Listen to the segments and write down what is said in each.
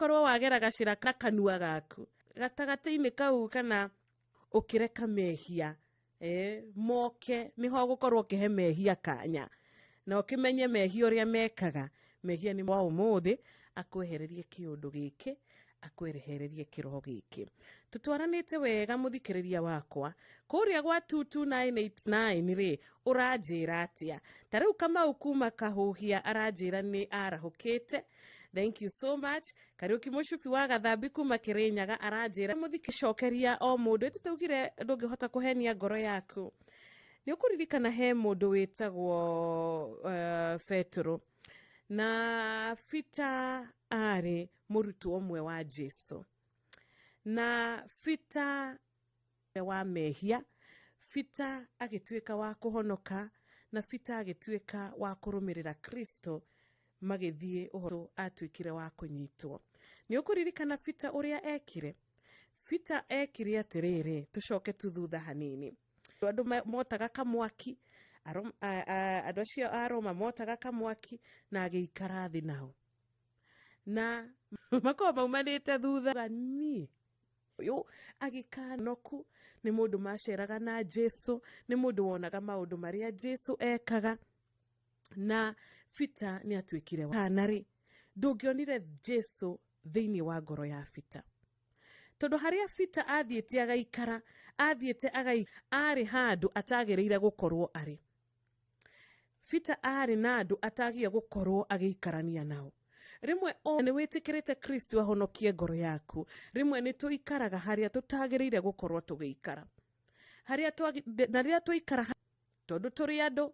Korwo wagera gacĩra ka kanua gaku gatagatĩ-inĩ kau kana ũkĩreka mehia moke, nĩho ũgũkorwo ũkĩhe mehia kanya na ũkĩmenye mehia ũrĩa mekaga. Mehia nĩ wa ũmũthĩ akwehererie kĩũndũ gĩkĩ, akwehererie kĩroho gĩkĩ. Tũtwaranĩte wega, mũthikĩrĩria wakwa, kũrĩa gwa 22989 rĩ, ũranjĩra atĩa? Ta rĩu Kamau kuma Kahuhia aranjĩra nĩ arahũkĩte. Thank you so much. Kariũki Mũcubi wa Gathambi kuma Kĩrĩnyaga aranjĩra mũthikĩcokeria o mũndũ. Ĩtũtaugire ndũngĩhota kũhenia ngoro yaku. Nĩ ũkũririkana he mũndũ wĩtagwo Petero na Peter arĩ mũrutwo ũmwe wa Jesu, na Peter wa mehia, Peter agĩtuĩka wa kũhonoka, na Peter agĩtuĩka wa kũrũmĩrĩra Kristo magĩthiĩ ũhoro atuĩkire wa kũnyitwo. Nĩ ũkũririkana Peter ũrĩa ekire? Peter ekire atĩrĩrĩ, tũcoke tu thutha hanini. Andũ motaga kamwaki, andũ acio a Roma motaga kamwaki, na agĩikara thĩ nao, na makorwo maumanĩte thutha niĩ ũyũ agĩkanoku. Nĩ mũndũ maceraga na Jesu, nĩ mũndũ wonaga maũndũ marĩa Jesu ekaga, na Peter nĩ atuĩkire kana rĩ, ndũngĩonire Jesu thĩinĩ wa ngoro ya Peter, tondũ harĩa Peter athiĩte agaikara, athiĩte agai arĩ handũ atagĩrĩire gũkorwo arĩ. Peter arĩ na andũ atagia gũkorwo agĩikarania nao. Rĩmwe o nĩ wĩtĩkĩrĩte Kristo ahonokie ngoro yaku, rĩmwe nĩ tũikaraga harĩa tũtagĩrĩire gũkorwo tũgĩikara, harĩa na rĩrĩa twaikara, tondũ tũrĩ andũ,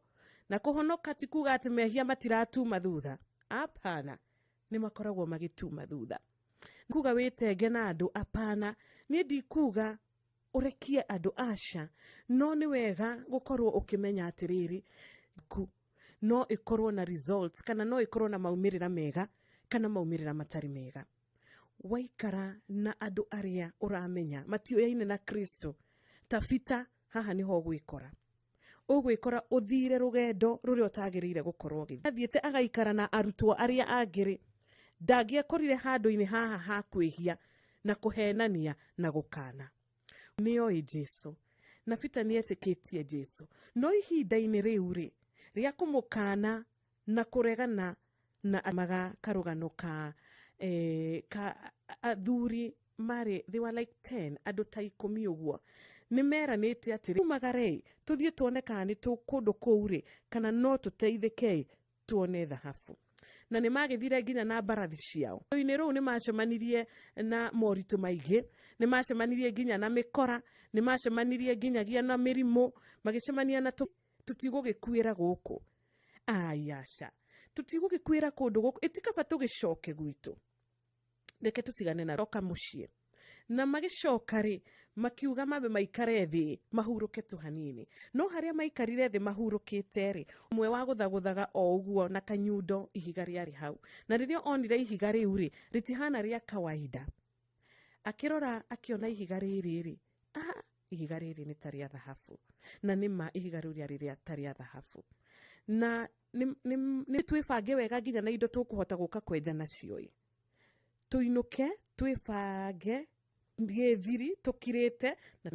na kũhonoka ti kuga atĩ mehia matiratuma thutha. Apana, nĩ makoragwo magĩtuma thutha. Kuga wĩtenge na andũ, apana, niĩ ndikuga ũrekie andũ, aca, no nĩ wega gũkorwo ũkĩmenya atĩrĩrĩ, ku no ĩkorwo na results, kana no ĩkorwo na maumĩrĩra mega kana maumĩrĩra matarĩ mega. Waikara na andũ arĩa ũramenya matiũyaine na Kristo ta Peter, haha nĩho ũgwĩkora, ũgwĩkora ũthire rũgendo rũrĩa ũtagĩrĩire gũkorwo ũgĩthiĩ. Athiĩte agaikara na arutwo arĩa angĩ rĩ, ndangĩekorire handũ-inĩ haha ha kwĩhia na kũhenania na gũkana. Nĩoĩ Jesu, na Peter nĩetĩkĩtie Jesu, no ihinda-inĩ rĩu rĩ rĩa kũmũkana na kũregana na maga karũgano ka athuri marĩ, they were like 10, andũ ta 10 ũguo, nĩ meranĩte atĩrĩ, umagare tũthiĩ tuone kana nĩ kũndũ kũu rĩ, kana no tũteithĩke tuone thahabu. Na nĩ magĩthire nginya na mbarathi ciao. Inĩ rũu nĩ macemanirie na moritũ maingĩ, nĩ macemanirie nginya na mĩkora, nĩ macemanirie nginyagia na mĩrimũ, magĩcemania na tũtigũgĩkuĩra gũkũ, ayaca, tũtigũgĩkuĩra kũndũ gũkũ, ĩtikaba tũgĩcoke gwitũ, reke tũtigane na roka mũciĩ. Na magĩcoka rĩ, makiuga mambe maikare thĩ mahurũke tu hanini. No harĩa maikarire thĩ mahurũkĩte rĩ, ũmwe wa gũthagũthaga o ũguo na kanyundo ihiga rĩarĩ hau, na rĩrĩa onire ihiga rĩu rĩ, rĩtihana rĩa kawaida, akĩrora akĩona ihiga rĩrĩ rĩ, ah, ihiga rĩrĩ nĩ ta rĩa thahabu. Na nĩ ma ihiga rĩu rĩarĩ rĩa ta rĩa thahabu. Na nĩ twĩbange wega nginya na indo tũkũhota gũka kwenja nacio ĩ, tũinũke twĩbange gĩthiri tũkirĩte na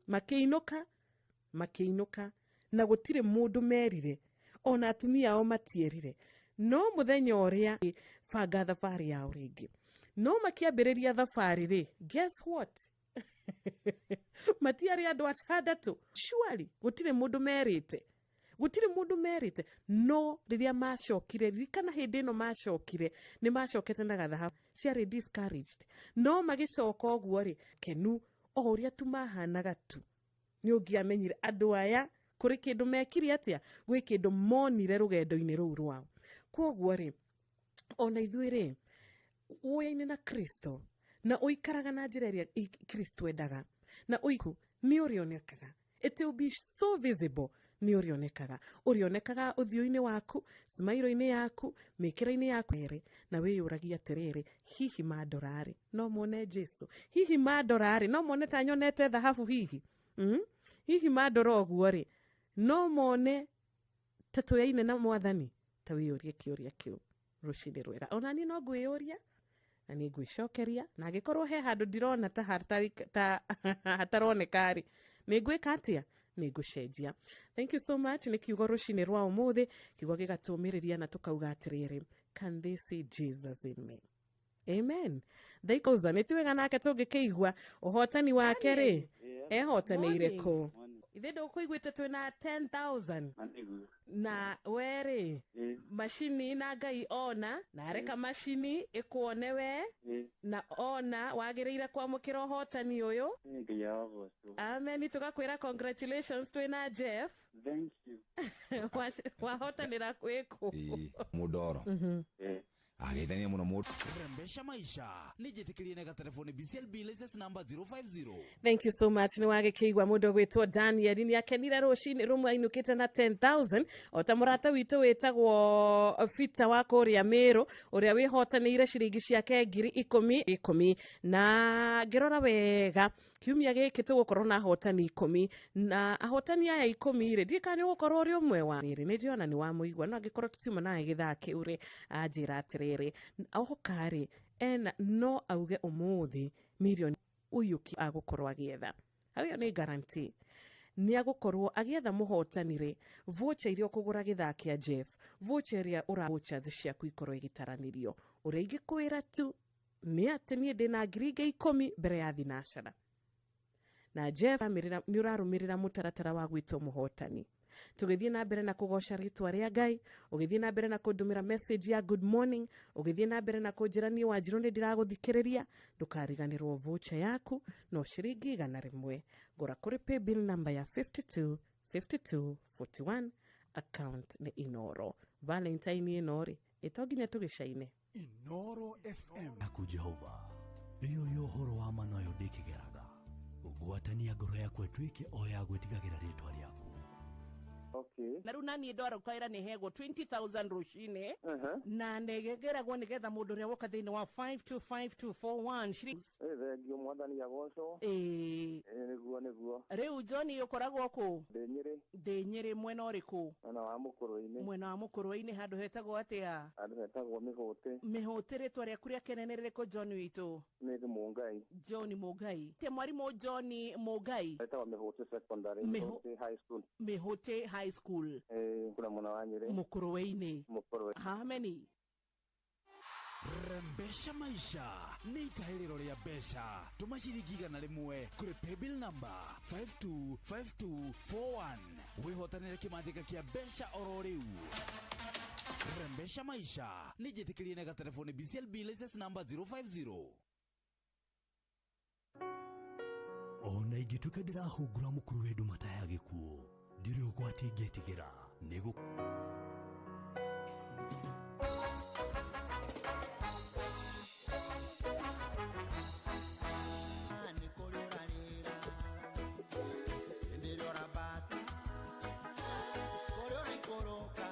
makĩinũka, makĩinũka na gũtirĩ mũndũ merire, ona atumia ao matierire. No mũthenya ũrĩa banga thabarĩ yao rĩngĩ, no makĩambĩrĩria thabarĩ rĩ, guess what, matiarĩ andũ atandatũ. Surely gũtirĩ mũndũ merĩte, gũtirĩ mũndũ merĩte. No rĩrĩa macokire, ririkana hĩndĩ ĩno macokire nĩ macokete na gathahabu, ciarĩ discouraged, no magĩcoka ũguo rĩ, kenu o ũrĩa tu mahanaga tu, nĩ ũngĩamenyire andũ aya kũrĩ kĩndũ mekire atĩa, gwĩ kĩndũ monire rũgendo-inĩ rũu rwao. Kwoguo rĩ, ona ithuĩ rĩ, ũyaine na Kristo na ũikaraga na njĩra ĩrĩa Kristo endaga, na ũiku nĩ ũrĩonekaga. It will be so visible. Nĩ ũrĩonekaga, ũrĩonekaga ũthiũ-inĩ waku, smile-inĩ yaku, mĩkĩra-inĩ yaku ĩrĩ, na wĩyũragia atĩrĩrĩ, hihi mandora-rĩ no mone Jesu? Hihi mandora-rĩ no mone ta nyonete thahabu? Hihi Hihi mandora ũguo rĩ, no mone ta tũyaine na Mwathani? Ta wĩyũrie kĩũria kĩu rũcinĩ rwega. Ona niĩ no ngwĩyũria. Na nĩ ngwĩcokeria, na angĩkorwo he handũ ndirona ta ta hataroneka rĩ, nĩ ngwĩka atĩa? Nĩ ngũcenjia. Thank you so much. Nĩ kiugo rũcinĩ rwa ũmũthĩ, kiugo gĩgatũmĩrĩria na tũkauga atĩrĩrĩ, can they see Jesus in me? Amen. Thaikauza nĩ ti wega nake tũngĩkĩigua ũhotani wake rĩ, ehotanĩire kũ? Ithe ndũkũiguĩte twĩna 10,000 na we rĩ, macini na Ngai ona na areka macini ĩkuone we na ona wagĩrĩire kwamũkĩra ũhotani ũyũ. Amen. Tũgakwĩra congratulations twĩna Jeff. Thank you. Wahotanĩra kwĩkũ? Mũndoro ageithania mũno mũndũ. Rembesha maisha nĩ njĩtĩkĩrie na gatelefoni BCLB license number 050. Thank you so much. Nĩ wagĩkĩigua mũndũ ũgwĩtwo Daniel nĩ akenire rũcinĩ rũmwe ainũkĩte na 10,000, o ta mũrata witũ wĩtagwo Peter wa kũrĩa Mĩrũ, ũrĩa wĩhotanĩire ciringi ciake 10,000. Na ngĩrora wega, kiumia gĩkĩ tũgũkorwo na ahotani 10, na ahotani aya 10 rĩ, ndiĩ kana nĩ ũgũkorwo ũrĩ ũmwe wa rĩrĩ. Nĩ ndĩrona nĩ wamũigua, no angĩkorwo tũtiuma nawe gĩthaa kĩu rĩ, anjĩra atĩrĩrĩ, oka rĩ, ena no auge ũmũthĩ mirioni ũyũ agũkorwo agĩetha. Hau ĩyo nĩ guarantee. Nĩ agũkorwo agĩetha mũhotani rĩ, voucher iria ũkũgũra gĩthaa kĩa Jeff, voucher ĩrĩa ũra vouchers ciaku ikorwo igĩtaranĩrio. Ũrĩa ingĩkwĩra tu nĩ atĩ niĩ ndĩna 10,000 mbere ya thinacara. Na Jeff nĩ ũrarũmĩrĩra mũtaratara wa gwĩtwo mũhotani. Tũgĩthiĩ na mbere na kũgoca rĩtwa rĩa Ngai, ũgĩthiĩ na mbere na kũndũmĩra message ya good morning, ũgĩthiĩ na mbere na kũnjĩra niĩ Wanjirũ nĩ ndĩragũthikĩrĩria, ndũkariganĩrwo voucher yaku no ciringi 100. Gũra kũrĩ paybill number ya 52 52 41, account nĩ Inoro. Valentine ĩno rĩ, ĩto nginya tũgĩcaine. Inoro FM. Yaku Jehova ĩyo yo ũhoro wa manoyo ndĩkĩgeraga gwatania ngoro yakwa ĩtuĩke o ya gwĩtigagĩra rĩtwa rĩaku. Okay. Na rĩu naniĩ ndwarũkaĩra nĩ hegwo 20,000 rũcinĩ, na nĩgeragwo nĩgetha mũndũ ũrĩa woka thĩinĩ wa 525241 shillings. Ĩ thengio, mwathani agocwo. Ĩĩ. Ĩ nĩguo nĩguo. Rĩu John, ũkoragwo kũ? Ndĩ Nyĩrĩ. Ndĩ Nyĩrĩ, mwena ũrĩkũ? Mwena wa Mũkũrwe-inĩ. Mwena wa Mũkũrwe-inĩ, handũ hetagwo atĩa? Handũ hetagwo Mĩhũtĩ. Mĩhũtĩ. Rĩtwa rĩaku rĩa kene nĩ rĩrĩkũ, John witũ? Nĩ Mũngai. John Mũngai. Te mwarimũ John Mũngai. Hetagwo Mĩhũtĩ Secondary. Mĩhũtĩ High School. Mĩhũtĩ High School. Ĩ kũrĩa mwena wa Nyĩrĩ. Mũkũrwe-inĩ. Mũkũrwe. How many? Rembesha maisha nĩ itahĩrĩro rĩa mbeca. Tũma ciringi 100 kũrĩ paybill number 525241 wĩhotanĩre kĩmanjĩka kĩa mbeca oro rĩu. Rembesha maisha nĩ njĩtĩkĩrie na gatelefoni BCLB license number 050. Ona ingĩtuĩka ndĩrahungura mũkuru wĩ nduma ta ya gĩkuũ, ndirĩ ũgwati ingĩtigĩra nĩ Nĩ kũrĩ ũrarĩra hĩndĩ ĩrĩa ũrambata, kũrĩ ũraikũrũka,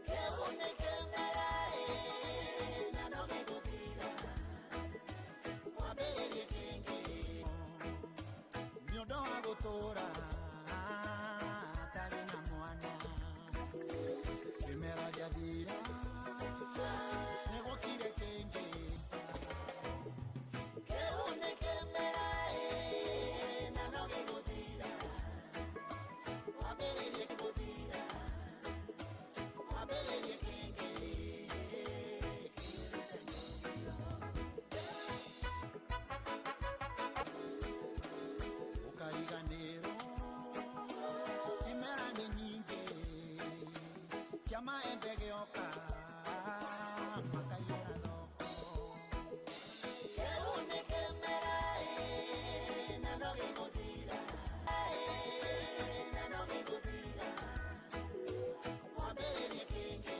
kĩu nĩ kĩmera ĩ, na no gĩgũthira wambĩrĩrie kĩngĩ nĩ ũndũ wa gũtũũra atarĩ na mwana. Kĩmera gĩathira nĩ gũkire kĩngĩ. Kĩu nĩ kĩmera ĩ, na no gĩgũthira wambĩrĩrie gũthira wambĩrĩrie kĩngĩ. Ũkariganĩrwo imera nĩ nyingĩ, kĩa maembe gĩoka makaiyũra thoko. Kĩu nĩ kĩmera ĩ, na no gĩgũthira ĩ, na no gĩgũthira wambĩrĩrie kĩngĩ.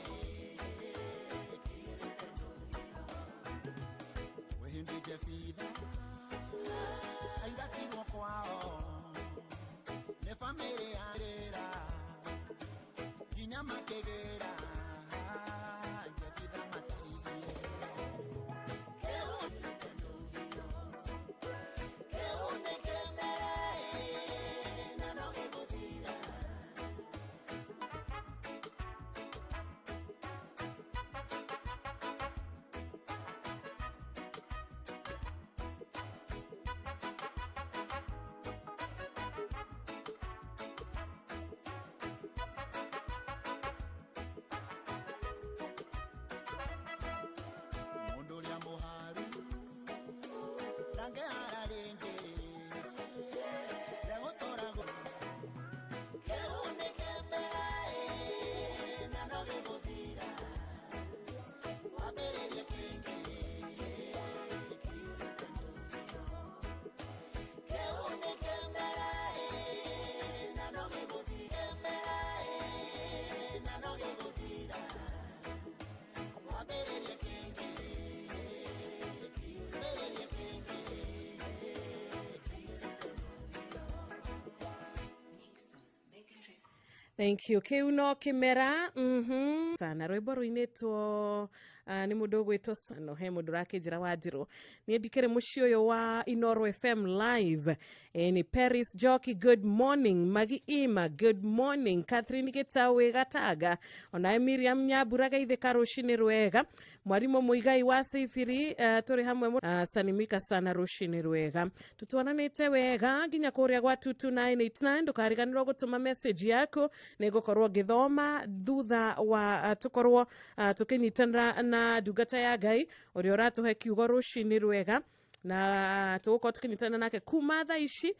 Kwĩ hĩndĩ Jebitha aingatirwo kwao nĩ bamĩrĩ yarĩra nginya makĩgĩra Jebitha mateithie. Kĩu nĩ kĩmera ĩ, na no gĩgũthira. Thank you. Kiu no kimera. Sana rwimbo ruinitwo ni mundu ugwitwo no he mundu rakinjira wa njiru ni ndikire muciĩ ũyũ wa Inoro FM live. Ni Paris Jockey, good morning. Magi Ima, good morning. Catherine Gitawe Gataga, ona Miriam Nyambura gaithika rucini rwega. Mwarimu Muigai wa Sifiri, turi hamwe, sanimika sana rucini rwega. Tutwananite wega nginya kuria gwa 22989. Ndukariganirwo gutuma message yaku, nigukorwo ngithoma thutha wa tukorwo tukinyitanira na ndungata ya Ngai uria uratuhe kiugo rucini rwega, na tugukorwo tukinyitanira nake kuma thaa ici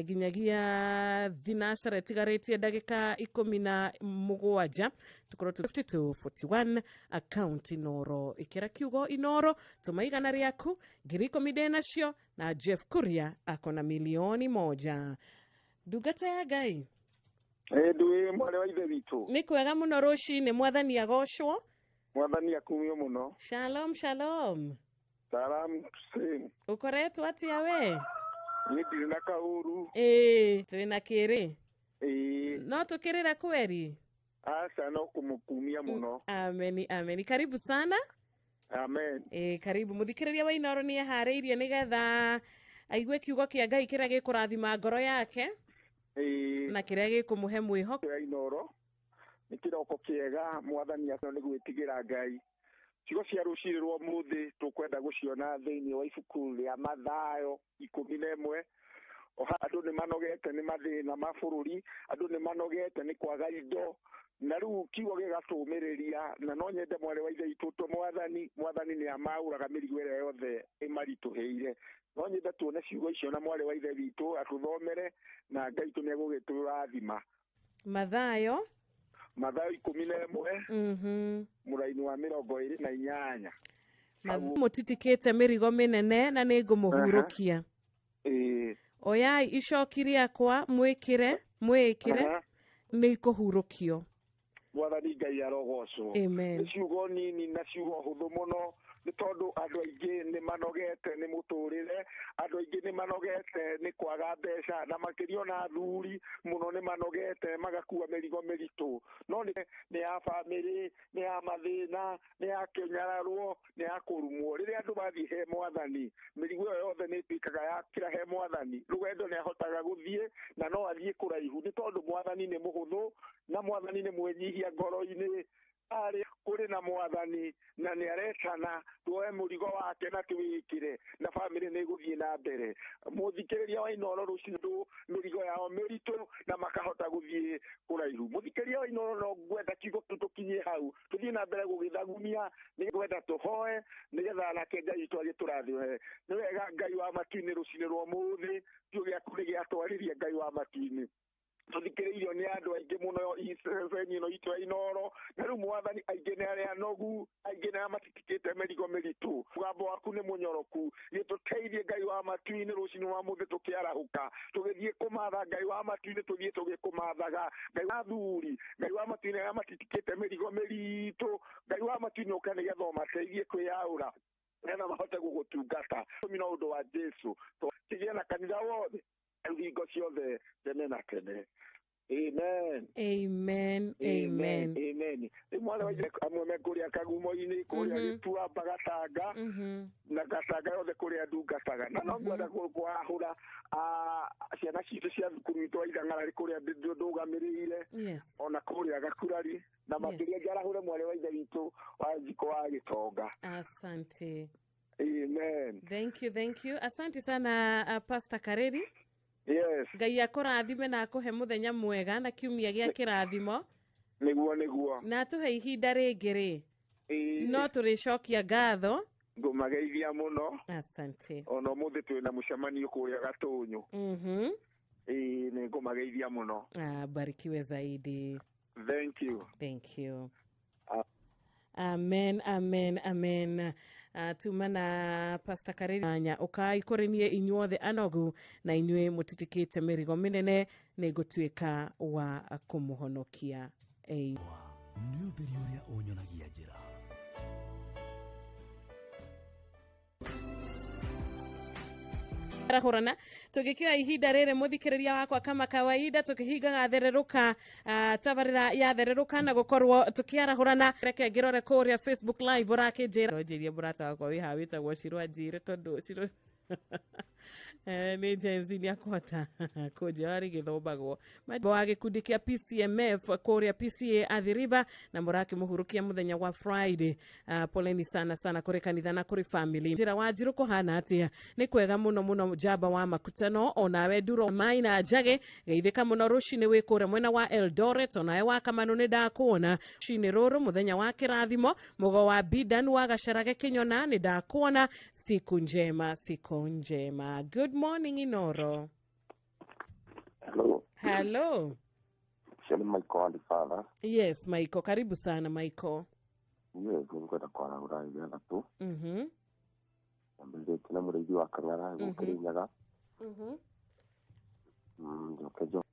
nginyagia thinacara itigarĩtie ndagĩka 17, tukorwo 5241 account Inoro. Ikĩra kiugo Inoro, tũma igana rĩaku 10,000 ndĩnacio, na Jeff Kuria akona 1,000,000. Ndungata ya Ngai. Ndwĩ mwarĩ wa ithe witũ. Nĩ kwega mũno rũcinĩ, mwathani agocwo. Mwathani akumio mũno. Shalom shalom. Salam same. Ũkoretwo atĩa we? Niĩ ndirĩ na kaũru. Ĩĩ, twĩ na kĩrĩ. Ĩĩ. No tũkĩrĩra kweri? Aca, no kũmũkumia mũno. Ameni, ameni. Karibu sana. Amen. Karibu. Mũthikĩrĩria wa Inoro nĩ eharĩirie nĩgetha aigue kiugo kĩa Ngai kĩrĩa gĩkũrathima ngoro yake. Na kĩrĩa gĩkũmũhe mwĩhoko. Ya Inoro nĩ kĩroko kĩega, mwathani akĩo nĩ gwĩtigĩra Ngai. Ciugo cia rũcinĩ rwa ũmũthĩ tũkwenda gũciona thĩinĩ wa ibuku rĩa Mathayo 11. Andũ nĩ manogete nĩ mathĩna ma bũrũri, andũ nĩ manogete nĩ kwaga indo, na rĩu kiugo gĩgatũmĩrĩria, na no nyende mwarĩ wa ithe witũ tũ mwathani, mwathani nĩ amaũraga mĩrigo ĩrĩa yothe ĩmaritũhĩire. No nyende tuone ciugo icio na mwarĩ wa ithe witũ atũthomere, na Ngai tũ nĩegũgĩtũrathima. Mathayo 11, mũraini wa 28. Mũtitikĩte mĩrigo mĩnene na nĩ ngũmũhurũkia. Oyai icoki rĩakwa mwĩkĩre nĩ ikũhurũkio. Mwathani Ngai arogocwo. Amen. Nĩ ciugo nini na ciugo hũthũ mũno, nĩ tondũ andũ aingĩ nĩ manogete nĩ mũtũrĩre, andũ aingĩ nĩ manogete nĩ kwaga mbeca, na makĩria ona athuri mũno nĩ manogete magakua mĩrigo mĩritũ. No nĩ ya bamĩrĩ, nĩ ya mathĩna, nĩ ya kĩnyararwo, nĩ ya kũrumwo. Rĩrĩa andũ mathiĩ he mwathani, mĩrigo ĩyo yothe nĩ ĩtuĩkaga ya kĩra he mwathani. Rũgendo nĩ ahotaga gũthiĩ na no athiĩ kũraihu, nĩ tondũ mwathani nĩ mũhũthũ na mwathani nĩ mwĩnyihia ngoro-inĩ. Arĩ kũrĩ na mwathani na nĩ aretana tuoe mũrigo wake na tũwĩkĩre, na bamĩrĩ nĩ ĩgũthiĩ na mbere. Mũthikĩrĩria wa Inoro rũcinĩ mĩrigo yao mĩritũ na makahota gũthiĩ kũraihu. Mũthikĩrĩria wa Inoro, no ngwenda kiugo tũkinyie hau, tũthiĩ na mbere gũgĩthagumia, nĩ ngwenda tũhoe nĩgetha nake Ngai witũ agĩtũrathime. Nĩ wega Ngai wa matu-inĩ rũcinĩ rwa ũmũthĩ, kiugo gĩaku nĩ gĩatwarĩria Ngai wa matu-inĩ. Tũthikĩrĩirio nĩ andũ aingĩ mũno iceceni ĩno itũ ya Inoro, na rĩu mwathani aingĩ nĩ arĩa anogu, aingĩ nĩ arĩa matitikĩte mĩrigo mĩritũ. Mũgambo waku nĩ mũnyoroku, gĩtũteithie Ngai wa matu-inĩ rũcinĩ rwa ũmũthĩ tũkĩarahũka, tũgĩthiĩ kũmatha Ngai wa matu-inĩ, tũthiĩ tũgĩkũmathaga. Ngai wa athuri, Ngai wa matu-inĩ arĩa matitikĩte mĩrigo mĩritũ, Ngai wa matu-inĩ ũka nĩgetha ũmateithie kwĩyaũra, nĩgetha mahote gũgũtungata. Tũmi no ũndũ wa Jesũ, tũgĩe na kanitha wothe thingo ciothe tene na tene. Amen. Amen. Amen. Amen. Rĩu mwarĩ wa ithe amwe me kũrĩa Kagumo-inĩ, kũrĩa Gĩtuamba, Gatanga, na Gatanga yothe kũrĩa ndungataga. Na no ngwenda kũahũra ciana citũ cia thukuru itũ wa Ithang'ararĩ kũrĩa ndũgamĩrĩire, ona kũrĩa Gakurari, na makĩria njarahũre mwarĩ wa ithe witũ wa Njiko wa Gĩtonga. Asante. Amen. Thank you, thank you. Asante sana Pastor Kareri. Yes. Ngai akũrathime na akũhe mũthenya mwega na kiumia gĩa kĩrathimo. Nĩguo nĩguo. Na atũhe ihinda rĩngĩ rĩ. No tũrĩcokia ngatho. Ngũmageithia mũno. Asante. Ona ũmũthĩ twĩna mũcemanio kũrĩa Gatũnyũ. Ĩĩ, nĩ ngũmageithia mũno. Ah, barikiwe zaidi. Thank you. Thank you. Amen, amen, amen. Tuma na Pastor Kareri anya ukai kũrĩ niĩ inyuothe anogu na inyuĩ mũtitikĩte mĩrigo mĩnene, nĩ ngũtuĩka wa kũmũhonokia. Amen. Nĩ ũtheri ũrĩa ũnyonagia njĩra. Arahũrana tũgĩkĩoya ihinda rĩrĩ, mũthikĩrĩria wakwa, kama kawaida tũkĩhingaga thererũka, tabarĩra ya thererũka na gũkorwo tũkĩarahũrana. Reke ngĩrore kũrĩa Facebook Live ũrakĩnjĩra njĩrie mũrata wakwa wĩ haha wĩtagwo Ciro, anjĩre tondũ Ciro nĩ Gen Z, nĩ akũhota kũnjĩra rĩ gĩthomagwo wa gĩkundi kĩa PCMF kũrĩa PCA Athi River na mũrakĩmũhurukia mũthenya wa Friday. Poleni sana sana kũrĩ kanitha na kũrĩ family. Njĩra wa Njirũ kũhana atĩa? Nĩ kwega mũno mũno. Njamba wa makutano onawe nduro maina njage geithĩka mũno rũcinĩ wĩ kũrĩa mwena wa Eldoret, onawe wa Kamanu nĩ ndakuona rũcinĩ rũrũ, mũthenya wa kĩrathimo. Mũgo wa Bidan wa Gacarage Kĩnyona nĩ ndakuona. Siku njema, siku njema. Good morning, Inoro. Hello. Hello. Ũcio nĩ Michael wa Father. Yes, Michael, karibu sana, Michael. Yes, nĩngwenda kwarahũra ithathatũ. Nyambĩrĩrĩtie na mũrĩithi wa Kang'ara gũkĩrĩ Nyaga. Njoke njo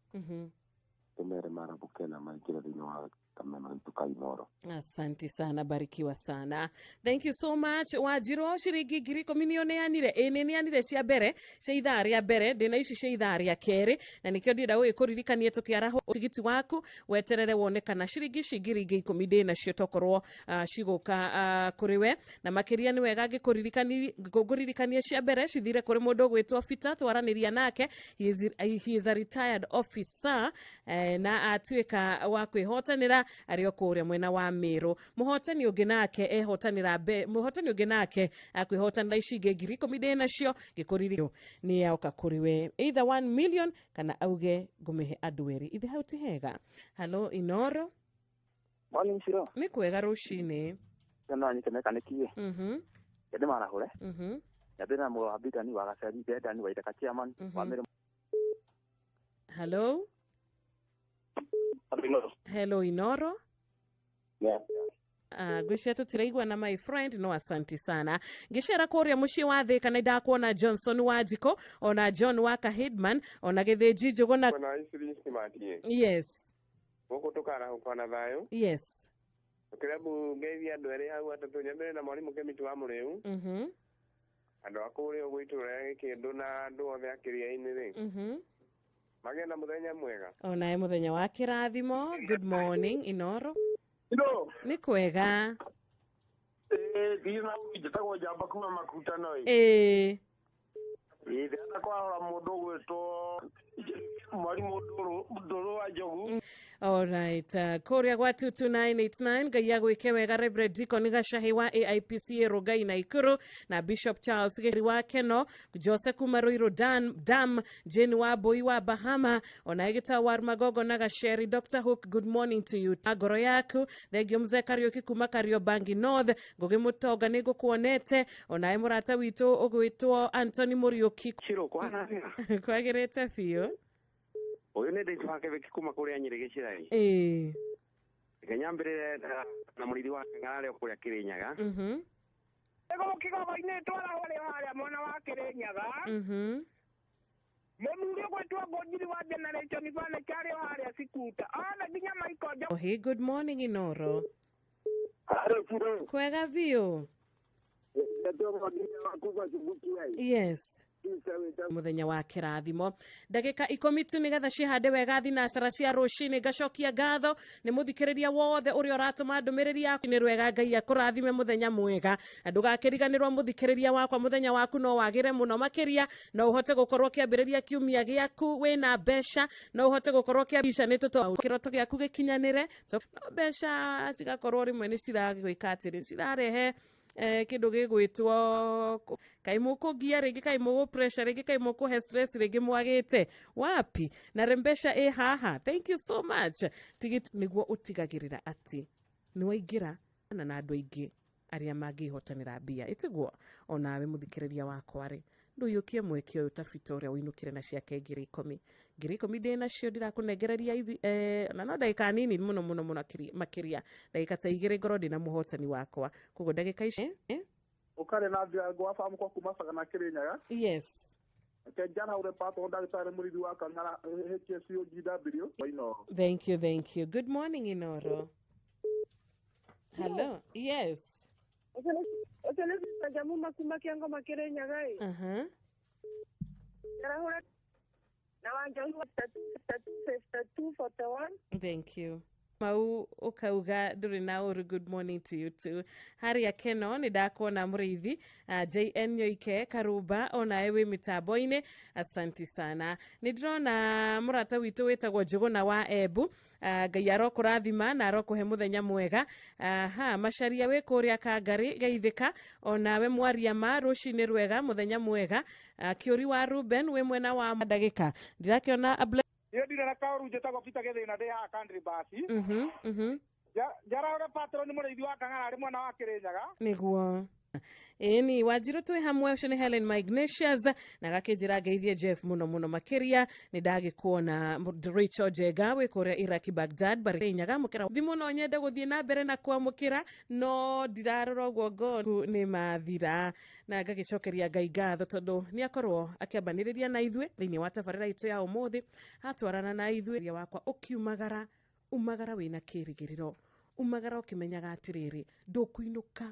ndĩmere marabũke na maingĩre thĩinĩ wa kameno gaitũ ka Inoro. Asante sana, barikiwa sana. Thank you so much. Wanjirwo ciringi 10,000 nĩ ũneanire. Ĩ, nĩ neanire cia mbere cia ithaa rĩa mbere, ndĩna ici cia ithaa rĩa kerĩ, na nĩkĩo ndĩrenda gũgĩkũririkanie tũkĩaraho tigiti waku weterere wone kana ciringi ici 10,000 ndĩ nacio tokorwo cigũka kũrĩ we. Na makĩria nĩ wega ngũririkanie cia mbere cithire kũrĩ mũndũ ũgwĩtwo Peter, twaranĩria nake. He is a retired officer, na atuĩka wa kwĩhotanĩra arĩ o kũrĩa mwena wa Meru. Mũhotani ũngĩ nake ehotanĩra mũhotani ũngĩ nake akwĩhotanĩra ici ingĩ 10,000 ndĩ nacio, ngĩkũririkania nĩ yoka kũrĩ we either 1 million kana auge ngũmĩhe andũ erĩ. Ithe hau ti hega? Halo, Inoro. Morning, Shiro. Nĩ kwega rũcinĩ. No nyite mekanikie. Ndĩ marahũre. Nyambĩrĩre na mũgũrũ wa Bidani wa Gaceri, Bedani wa Ithaka chairman wa Meru. Hello. Hello, Inoro. Yeah. Ngwĩciria tũtiraiguana, my friend, no asanti sana. Ngĩcera kũrĩa mũciĩ wa Thĩka nĩ ndakuona Johnson wa Njiko, ona John wa Kahidman, ona Gĩthĩnji Njũgũna. Bwana Isiri Simatie. Yes. Gũkũ tũkarahũka na thayũ. Yes. Kĩrabu ngeithia andũ erĩ hau atatũ, nyambĩrĩre na mwarimũ Kemiti wa Mũrĩu. Andũ a kũrĩa ũguo itũũra rĩa Gĩkĩndũ na andũ othe a kĩrĩa-inĩ rĩ. Magĩe na mũthenya mwega. Onawe mũthenya wa kĩrathimo. Good morning, Inoro. Ino. Nĩ kwega. Ĩĩ, ndirĩ na njĩtagwo Njamba kuma Makutano ĩ. Ĩĩ. Ĩĩ, ndĩrenda kwarora mũndũ ũgwĩtwo mwarimũ Ndũrũ wa Njogu. Alright, kũrĩa gwa 22989, Ngai agwĩke wega. Reverend Deacon Gacahi wa AIPCA Rongai Naikuru na Bishop Charles Geri wa Keno, Jose kuma Ruiru Dam, Jane wa Boi wa Bahama, ona Egita wa Magogo na Gasheri. Dr. Hook, good morning to you. Ngoro yaku thengio. Mzee Kariuki kuma Kariobangi North, Ngugi Mutonga nĩ ngũkuonete, onawe mũrata witũ ũgwĩtwo Anthony Mũriũki. Ciro kwana atĩa? Kwagĩrĩte biũ. Ũyũ nĩ David wa Kebeki kuma kũrĩa Nyĩrĩ gĩcĩrai. Reke nyambĩrĩre na mũrĩithi wa Kang'ara arĩ o kũrĩa Kĩrĩnyaga. Ego kĩgogo-inĩ twarahwo rĩ harĩa mwena wa Kĩrĩnyaga. Mũthuri ũgwĩtwo Ngũnjiri wa Generation Furniture arĩ o harĩa Sikuta othe nginya Michael. Oh, hey, good morning, Inoro. Kwega biũ. Yes, muthenya wa kĩrathimo. Ndagĩka 10 tu nĩgetha cihande wega thinacara cia rũcinĩ. Ngacokia ngatho nĩ mũthikĩrĩria wothe ũrĩa ũratũma ndũmĩrĩri yaku. Nĩ rwega, Ngai akũrathime, mũthenya mwega, na ndũgakĩriganĩrwo, mũthikĩrĩria wakwa, mũthenya waku no wagĩre mũno makĩria. No ũhote gũkorwo ũkĩambĩrĩria kiumia gĩaku wĩna mbeca, no ũhote gũkorwo ũkĩambisha nĩ tũto kĩroto gĩaku gĩkinyanĩre. No mbeca cigakorwo rĩmwe nĩ ciragwĩka atĩrĩ, cirarehe kĩndũ gĩgwĩtwo kaĩ mũkũngia rĩngĩ, kaĩ mũgũ pressure rĩngĩ, kaĩ mũkũhe stress rĩngĩ, mwagĩte wapi na rĩ mbeca ĩ haha. Thank you so much. Tigiti nĩguo ũtigagĩrĩra atĩ nĩ waingĩra na andũ aingĩ. Arĩa mangĩhotanĩra mbia ĩtiguo onawe mũthikĩrĩria wakwa rĩ ndũiyũkie mweke ũyũ ta Peter ũrĩa ũinũkire na ciake 10,000 10,000 ndĩ nacio ndirakũnengereria ithi na no ndagĩka nini mũno mũno mũno makĩria ndagĩka ta 2 ngorwo ndĩna mũhotani wakwa koguo ndagĩka ici Ũkarĩ na Ndirango wa Bamu kwa kuma Sagana Kĩrĩnyaga. Yes. Reke njarahũre patwo ndagĩtarĩ mũrĩithi wa Kang'ara HSUGW. Inooro. Thank you, thank you. Good morning, Inoro. Hello. Yes. Ũcio nĩ Sister Jamuma kuma Kĩangoma Kĩrĩnyaga ĩ. Njarahũre na Wanjohi wa 32 41. Thank you. Mau ukauga ndũrĩ na ũru. Good morning to you too. Harĩa Keno nĩ ndakuona mũrĩithi JN Nyoike Karumba onawe wĩ mĩtambo-inĩ, asanti sana. Nĩ ndĩrona mũrata witũ wĩtagwo Njũgũna wa Embu, Ngai arokũrathima na arokũhe mũthenya mwega. Aha, Macaria wĩ kũrĩa Kangarĩ geithĩka onawe mwaria ma rũcinĩ rwega mũthenya mwega. Kĩũri wa Ruben wĩ mwena wa ndagĩka ndirakĩona Niĩ ndirĩ na kaũru njĩtagwo Peter Gĩthĩna ndĩ haha Country Bus. Njaraũre patron mũrĩithi wa Kang'ara arĩ mwena wa Kĩrĩnyaga. Nĩguo. Ĩni Wanjirũ twĩ hamwe ũcio nĩ Helen Magnesius na gakĩnjĩra ngeithie Jeff mũno mũno makĩria nĩ ndagĩkuona Rachel Njenga wĩ kũrĩa Iraki Baghdad Barĩnyaga mũkĩra thimũ no nyende gũthiĩ na mbere na kwamũkĩra no ndirarora ũguo ngo nĩ mathira na ngagĩcokeria Ngai ngatho tondũ nĩ akorwo akĩambanĩrĩria na ithuĩ thĩinĩ wa tabarĩra itũ ya ũmũthĩ atwarana na ithuĩ wakwa ũkiumagara umagara wĩna kĩrĩgĩrĩro umagara ũkĩmenyaga atĩrĩrĩ ndũkũinũka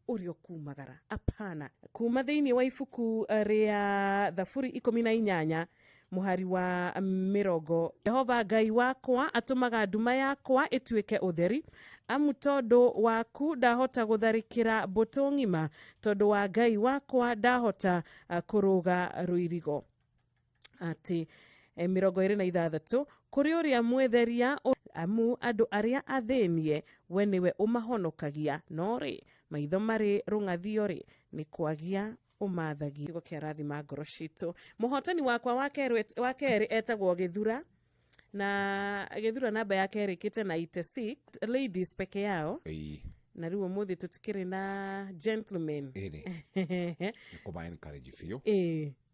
ũrĩa ũkumagara apana kuma thĩinĩ wa ibuku rĩa Thaburi 18 mũhari wa 20 Jehova Ngai wakwa atũmaga nduma yakwa ĩtuĩke ũtheri amu tondũ waku ndahota gũtharĩkĩra mbũtũ ng'ima tondũ wa Ngai wakwa ndahota kũrũga rũirigo atĩ 26 kũrĩ ũrĩa mwetheria amu andũ arĩa athĩnie we nĩwe ũmahonokagia no rĩ maitho marĩ rũng'athio rĩ nĩ kwagia ũmathagia kiugo kĩa rathima ngoro citũ mũhotani wakwa wa kerĩ etagwo Gĩthura na Gĩthura namba yake ĩrĩkĩte na 86 ladies peke yao na rĩu ũmũthĩ tũtikĩrĩ na gentlemen Ĩni. Nĩ kũma encourage biũ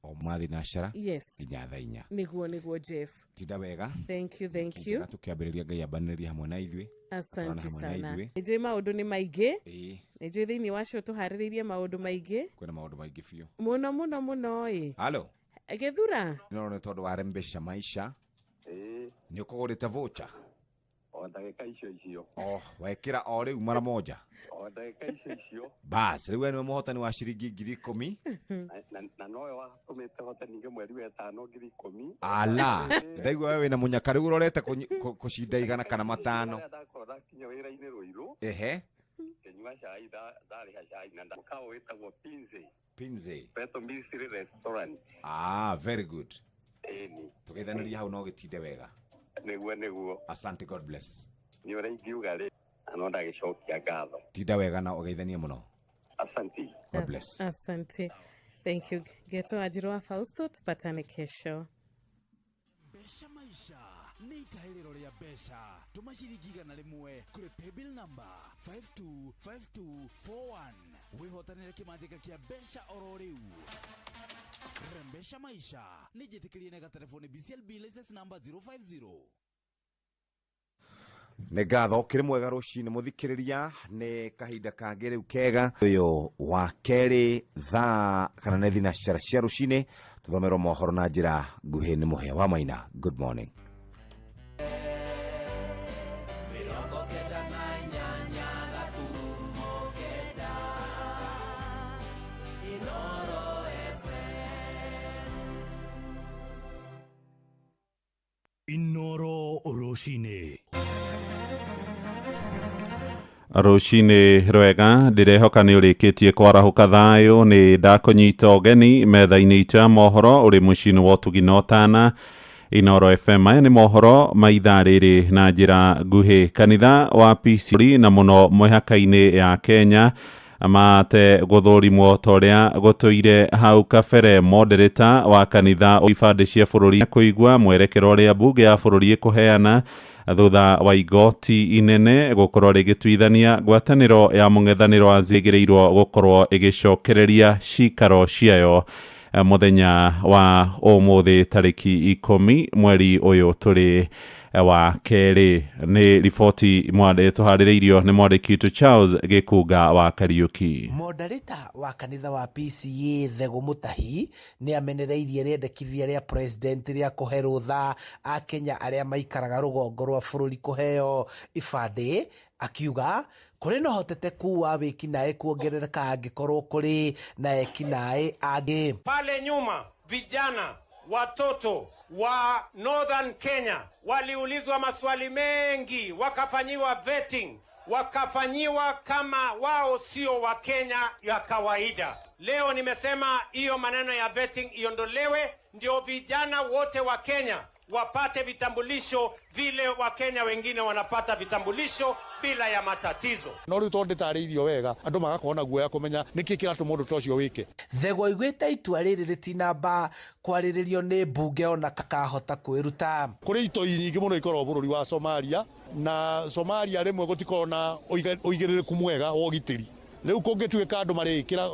o mathi na cara Yes. nginya thaa 4 nĩguo Jeff tinda wega thank you thank you tukiambĩrĩria Ngai ambanĩrĩria hamwe na ithuĩ asante sana nĩnjũĩ maũndũ nĩ maingĩ nĩnjũĩ thĩinĩ wacio tũharĩrĩirie maũndũ maingĩ kwĩna maũndũ maingĩ biũ mũno mũno mũno ĩ halo Gĩthura no nĩ tondũ wa Rembesha Maisha nĩ ũkũgũrĩte voucher o ndagĩka icio icio o wekĩra o rĩu mara moja o ndagĩka icio icio bas rĩu we nĩwe mũhotani wa ciringi 10,000 na nowe watũmĩte hote ningĩ mweri wa 5 10,000 ala ndaigua we wĩna mũnyaka rĩu ũrorete kũcinda 100 kana 500 ndakorwo ndakinya wĩra-inĩ Rũirũ ehe ngĩnyua cai ndarĩha cai na mũkawa wĩtagwo Pinze Pinze Peto Misri Restaurant ah very good ĩni tũgeithanĩria hau no gĩtinde wega nĩguo asante God bless nĩ ũrĩa ingiuga rĩ na no ndagĩcokia ngatho tinda wega na ũgeithanie mũno asante God bless asante thank you Geto Wanjirũ wa Fausto tupatane kesho Mbeca Maisha nĩ itahĩrĩro rĩa mbeca tũma ciringi 100 kũrĩ paybill number 525241 wĩhotanĩre kĩmanjĩka kĩa mbeca oro rĩu Rembesha Maisha nĩ njĩtĩkĩrie nega telefoni BCLB license number 050 nĩ ngatho kĩrĩ mwega rũcinĩ mũthikĩrĩria nĩ kahinda kangĩ rĩu kega ũyũ wa kerĩ thaa kana nĩ thinacara cia rũcinĩ tũthomerwo mohoro na njĩra nguhĩ nĩ Mũhĩa wa Maina good morning 98 Inoro FM Inoro rũcinĩ Rũcinĩ rwega ndĩrehoka nĩ ũrĩkĩtie kwarahũka thayũ nĩ ndakũnyita ũgeni metha-inĩ itũ ya mohoro ũrĩ mũciĩ-inĩ wa ũtugi na ũtana Inoro FM aya nĩ mohoro ma ithaa rĩrĩ na njĩra nguhĩ kanitha wa PC na mũno mũhaka-inĩ ya Kenya mate gũthũrimwo ta ũrĩa gũtũire hau kabere moderator wa kanitha ibandĩ cia bũrũri kũigua mwerekero ũrĩa mbunge ya bũrũri ĩkũheana Thutha wa igoti inene gũkorwo rĩgĩtuithania ngwatanĩro ya mũng'ethanĩro wa zigĩrĩirwo gũkorwo ĩgĩcokereria cikaro ciayo mũthenya wa ũmũthĩ tarĩki 10 mweri ũyũ tũrĩ wa kerĩ. Nĩ riboti tũharĩrĩirio nĩ mwandĩki witũ Charles Gĩkunga wa Kariuki. Mondarĩta wa kanitha wa PCA Thegũ Mutahi nĩ amenereirie rĩendekithia rĩa president rĩa kũhe rũtha Akenya arĩa maikaraga rũgongo rwa bũrũri kũheo ibandĩ, akiuga kũrĩ na ũhotekeku wa wĩkinaĩ kuongerereka angĩkorwo kũrĩ na ekinaĩ angĩ. Pale nyuma vijana watoto wa Northern Kenya waliulizwa maswali mengi, wakafanyiwa vetting, wakafanyiwa kama wao sio wa Kenya ya kawaida. Leo nimesema hiyo maneno ya vetting iondolewe, ndio vijana wote wa Kenya wapate vitambulisho vile wa Kenya wengine wanapata vitambulisho bila ya matatizo. No rĩu tondũ ndĩtarĩirio wega andũ magakorwo na guoya kũmenya nĩkĩ kĩratũma ũndũ ta ũcio wĩke. Thegũ augĩte itua rĩrĩ rĩtinamba kwarĩrĩrio nĩ mbunge ona kakahota kwĩruta. Kũrĩ itoi nyingĩ mũno ikoragwo bũrũri wa Somalia, na Somalia rĩmwe gũtikoragwo na ũigĩrĩrĩku mwega wa ũgitĩri. Rĩu kũngĩtuĩka andũ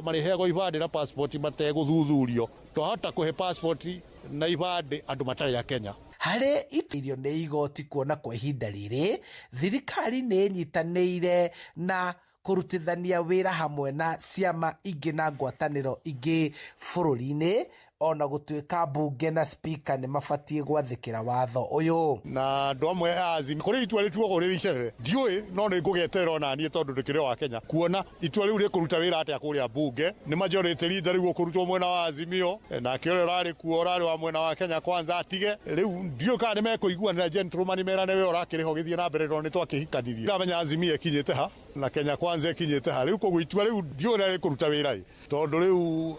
marĩheagwo ibandĩ na passport mategũthuthurio, twahota kũhe passport na ibandĩ andũ matarĩ a Kenya. Harĩ irio nĩ igoti kuona kwa ihinda rĩrĩ thirikari nĩ ĩnyitanĩire na kũrutithania wĩra hamwe na ciama ingĩ na ngwatanĩro ingĩ bũrũri-inĩ, ona gũtuĩka mbunge na spika nĩ mabatiĩ gwathĩkĩra watho ũyũ. Na andũ amwe a Azimio kũrĩ itua rĩtuagwo rĩrĩ icerere, ndiũĩ no nĩ ngũgĩeterera ona niĩ tondũ ndĩkĩrĩ wa Kenya kuona itua rĩu rĩkũruta wĩra atĩa kũrĩa mbunge. Nĩ majority leader rĩu ũkũrutwo mwena wa Azimio, nake ũrĩa ũrarĩ kuo ũrarĩ wa mwena wa Kenya Kwanza atige. Rĩu ndiũĩ kana nĩ mekũiguanĩra gentleman merane we ũrakĩrĩ ho gĩthiĩ na mbere tondũ nĩ twakĩhikanirie. Ndamenya Azimio ĩkinyĩte ha na Kenya Kwanza ĩkinyĩte ha. Rĩu koguo itua rĩu ndiũĩ ũrĩa rĩkũruta wĩra ĩ, tondũ rĩu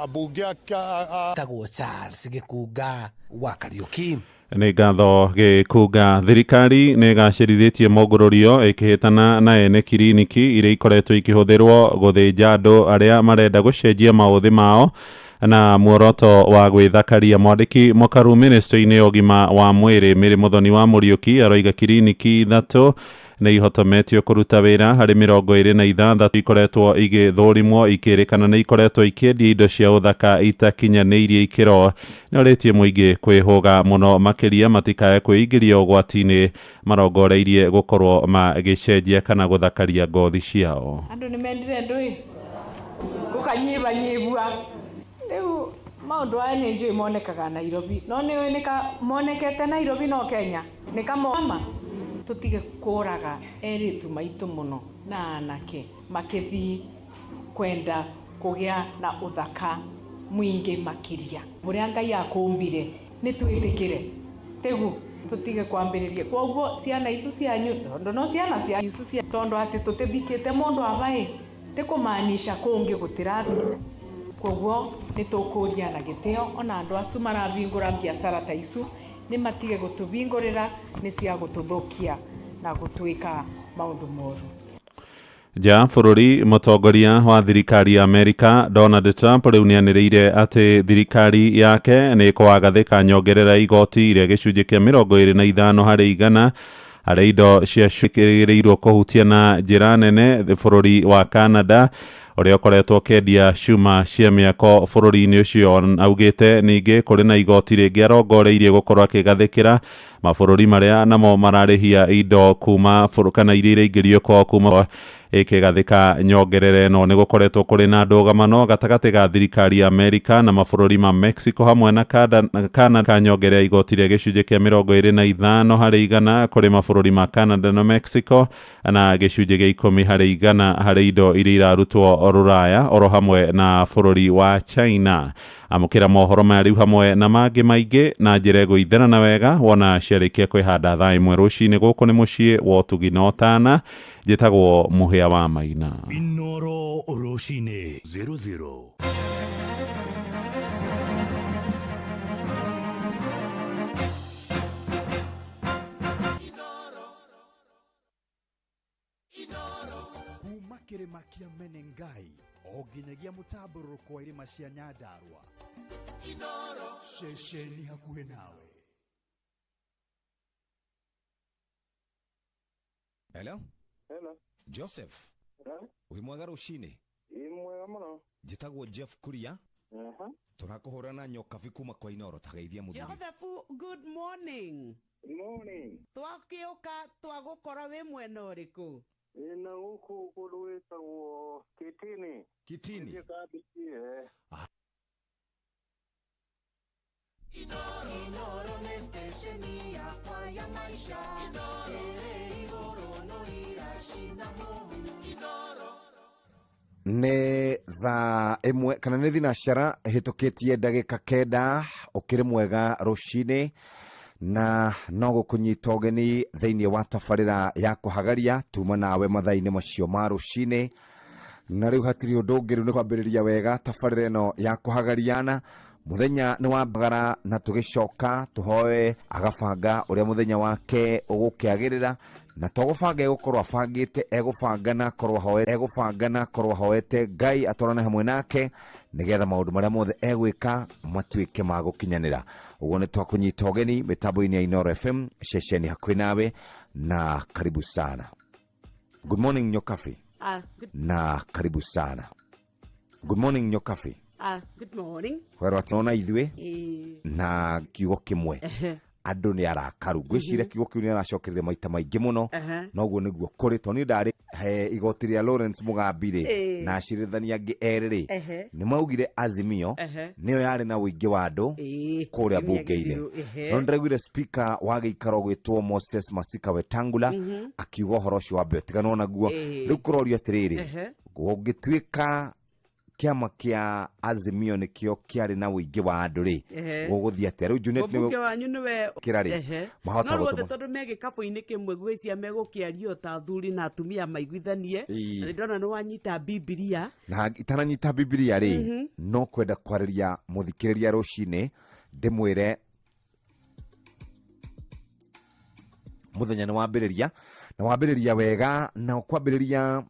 ambunge Tagwo Charles Gĩkunga wa Kariuki. Nĩ ngatho Gĩkunga. Thirikari nĩ ĩgacĩrithĩtie mũngũrũrio ĩkĩhĩtana na ene kiriniki iria ikoretwo ikĩhũthĩrwo gũthĩnja andũ arĩa marenda gũcenjia maũthĩ mao na muoroto wa gwĩthakaria. Mwandĩki mũkaru ministry-inĩ ya ũgima wa mwĩrĩ Mary Muthoni wa Mũriũki aroiga kiriniki 3 nĩ ihotometio kũruta wĩra harĩ 26 ikoretwo igĩthũrimwo ikĩrĩkana nĩ ikoretwo ikĩendia indo cia ũthaka itakinyanĩirie ikĩro. Nĩ orĩtie mũingĩ kwĩhũga mũno makĩria matikae kwĩingĩria ũgwati-inĩ marongoreirie gũkorwo magĩcenjia kana gũthakaria ngothi ciao. Andũ nĩ mendire ndũĩ gũkanyibanyibua rĩu maũndũ aya nĩ njũĩ monekaga Nairobi, no nĩ nĩ monekete Nairobi no Kenya nĩ kamoma. Tũtige kũraga erĩtu maitũ mũno na anake makĩthiĩ kwenda kũgĩa na ũthaka mũingĩ makĩria ũrĩa Ngai akũmbire nĩ twĩtĩkĩre tĩgu tũtige kwambĩrĩria. Koguo ciana icu cianyu tondũ no ciana cia icu cia tondũ atĩ tũtithikĩte mũndũ abaĩ tĩ kũmaanisha kũngĩ gũtĩrathiĩ. Koguo nĩ tũkũria na gĩtĩo ona andũ acu marahingũra biacara ta icu nĩ matige gũtũhingũrĩra nĩ cia gũtũthũkia na gũtwĩka maũndũ moru. Nja bũrũri, mũtongoria wa thirikari ya Amerika Donald Trump rĩu nĩanĩrĩire atĩ thirikari yake nĩ ĩkwagathĩka nyongerera igoti rĩa gĩcunjĩ kĩa 25 harĩ igana harĩ indo cia ciĩrĩgĩrĩirwo kũhutia na njĩra nene bũrũri wa Canada ũrĩa ũkoretwo ũkĩendia cuma cia mĩako bũrũri-inĩ ũcio. Augĩte ningĩ kũrĩ na igoti rĩngĩ arongoreirie gũkorwo akĩgathĩkĩra mabũrũri marĩa namo mararĩhia indo kuma kana iria iraingĩrio kwao kuma ĩkĩgathĩka nyongerera ĩno. Nĩ gũkoretwo kũrĩ na ndũgamano gatagatĩ ga thirikari ya Amerika na mabũrũri ma Mexico hamwe na Canada nyongerera igoti rĩa gĩcunjĩ kĩa 25 harĩ igana kũrĩ mabũrũri ma Canada na Mexico na gĩcunjĩ gĩa 10 harĩ igana harĩ indo iria irarutwo rũraya oro hamwe na bũrũri wa China. Amũkĩra mohoro maya rĩu hamwe na mangĩ maingĩ na njĩra ĩgũitherana wega wona ciarĩkia kwĩhanda thaa 1 rũcinĩ. Gũkũ nĩ mũciĩ wa ũtugi na ũtana. Njĩtagwo Mũhĩa wa Maina. Inoro rũcinĩ 00. Kuma kĩrĩma kĩa Menengai o nginyagia mũtambũrũko wa irĩma cia Nyandarua. Ceceni hakuhĩ nawe. Hello? Hello. Joseph. Hello. Wĩ mwega rũcinĩ? Ĩ mwega mũno. Njĩtagwo Jeff Kuria. Aha. Tũrakũhũra na Nyokabi kuma kwa Inoro tageithia mũthuri. Joseph, good morning. Good morning. Twakĩũka twagũkora wĩ mwena ũrĩkũ? Ĩ na gũkũ kũndũ gwĩtagwo Kitini. Kitini. Gĩthiĩ Kambici, eh. Inoro nĩ stesheni yakwa ya maisha. Ĩrĩ igũrũ no iracina mũhu. Nĩ thaa 1 kana nĩ thinacara hĩtũkĩtie ndagĩka 9. Ũkĩrĩ mwega rũcinĩ, na no gũkũnyita ũgeni thĩinĩ wa tabarĩra ya kũhagaria tuma nawe mathaa-inĩ macio ma rũcinĩ. Na rĩu hatirĩ ũndũ ũngĩ, rĩu nĩ kwambĩrĩria wega tabarĩra ĩno ya kũhagariana. Mũthenya nĩ wambagara na tũgĩcoka tũhoe agabanga ũrĩa mũthenya wake ũgũkĩagĩrĩra, na to gũbanga egũkorwo abangĩte, egũbanga na akorwo ahoe, egũbanga na akorwo ahoete Ngai atwarane hamwe nake nĩgetha maũndũ marĩa mothe egwĩka matuĩke ma gũkinyanĩra. Ũguo nĩ twakũnyita ũgeni mĩtambo-inĩ ya Inoro FM, ceceni hakuhĩ nawe, na karibu sana. Good morning, Nyokabi. Good. Na karibu sana. Good morning, Nyokabi. Good morning. Werwo atĩ ona ithuĩ na kiugo kĩmwe, andũ nĩ arakaru. Ngwĩciria kiugo kĩu nĩ aracokereria maita maingĩ mũno. Noguo nĩguo kũrĩ, tondũ niĩ ndarĩ he igoti rĩa Lawrence Mugambi rĩ, na acirithania angĩ erĩ rĩ, nĩ maugire Azimio nĩyo yarĩ na ũingĩ wa andũ kũrĩa Kiumia mbunge-inĩ. gĩthiru, ehe. No nĩndĩraiguire speaker wa gĩikaro gwĩtwo Moses Masika Wetangula akiuga ũhoro ũcio wambe ũtiganwo naguo. Rĩu kũrorio atĩrĩrĩ, ũngĩtuĩka kĩama kĩa Azimio nĩkĩo kĩarĩ na ũingĩ wa andũ rĩ, gũgũthiĩ atĩa rĩu? Junet, nĩwe Mũmbunge wanyu nĩwe kĩra rĩ, mahota No ruothe gũtũma tondũ me gĩkabũ-inĩ kĩmwe, ngwĩciria megũkĩario ta athuri na atumia maiguithanie. Na nĩndona nĩ wanyita Bibilia. Na itananyita Bibilia rĩ, no kwenda kwarĩria mũthikĩrĩria rũcinĩ, ndĩmwĩre mũthenya nĩ wambĩrĩria, na wambĩrĩria wega, na kwambĩrĩria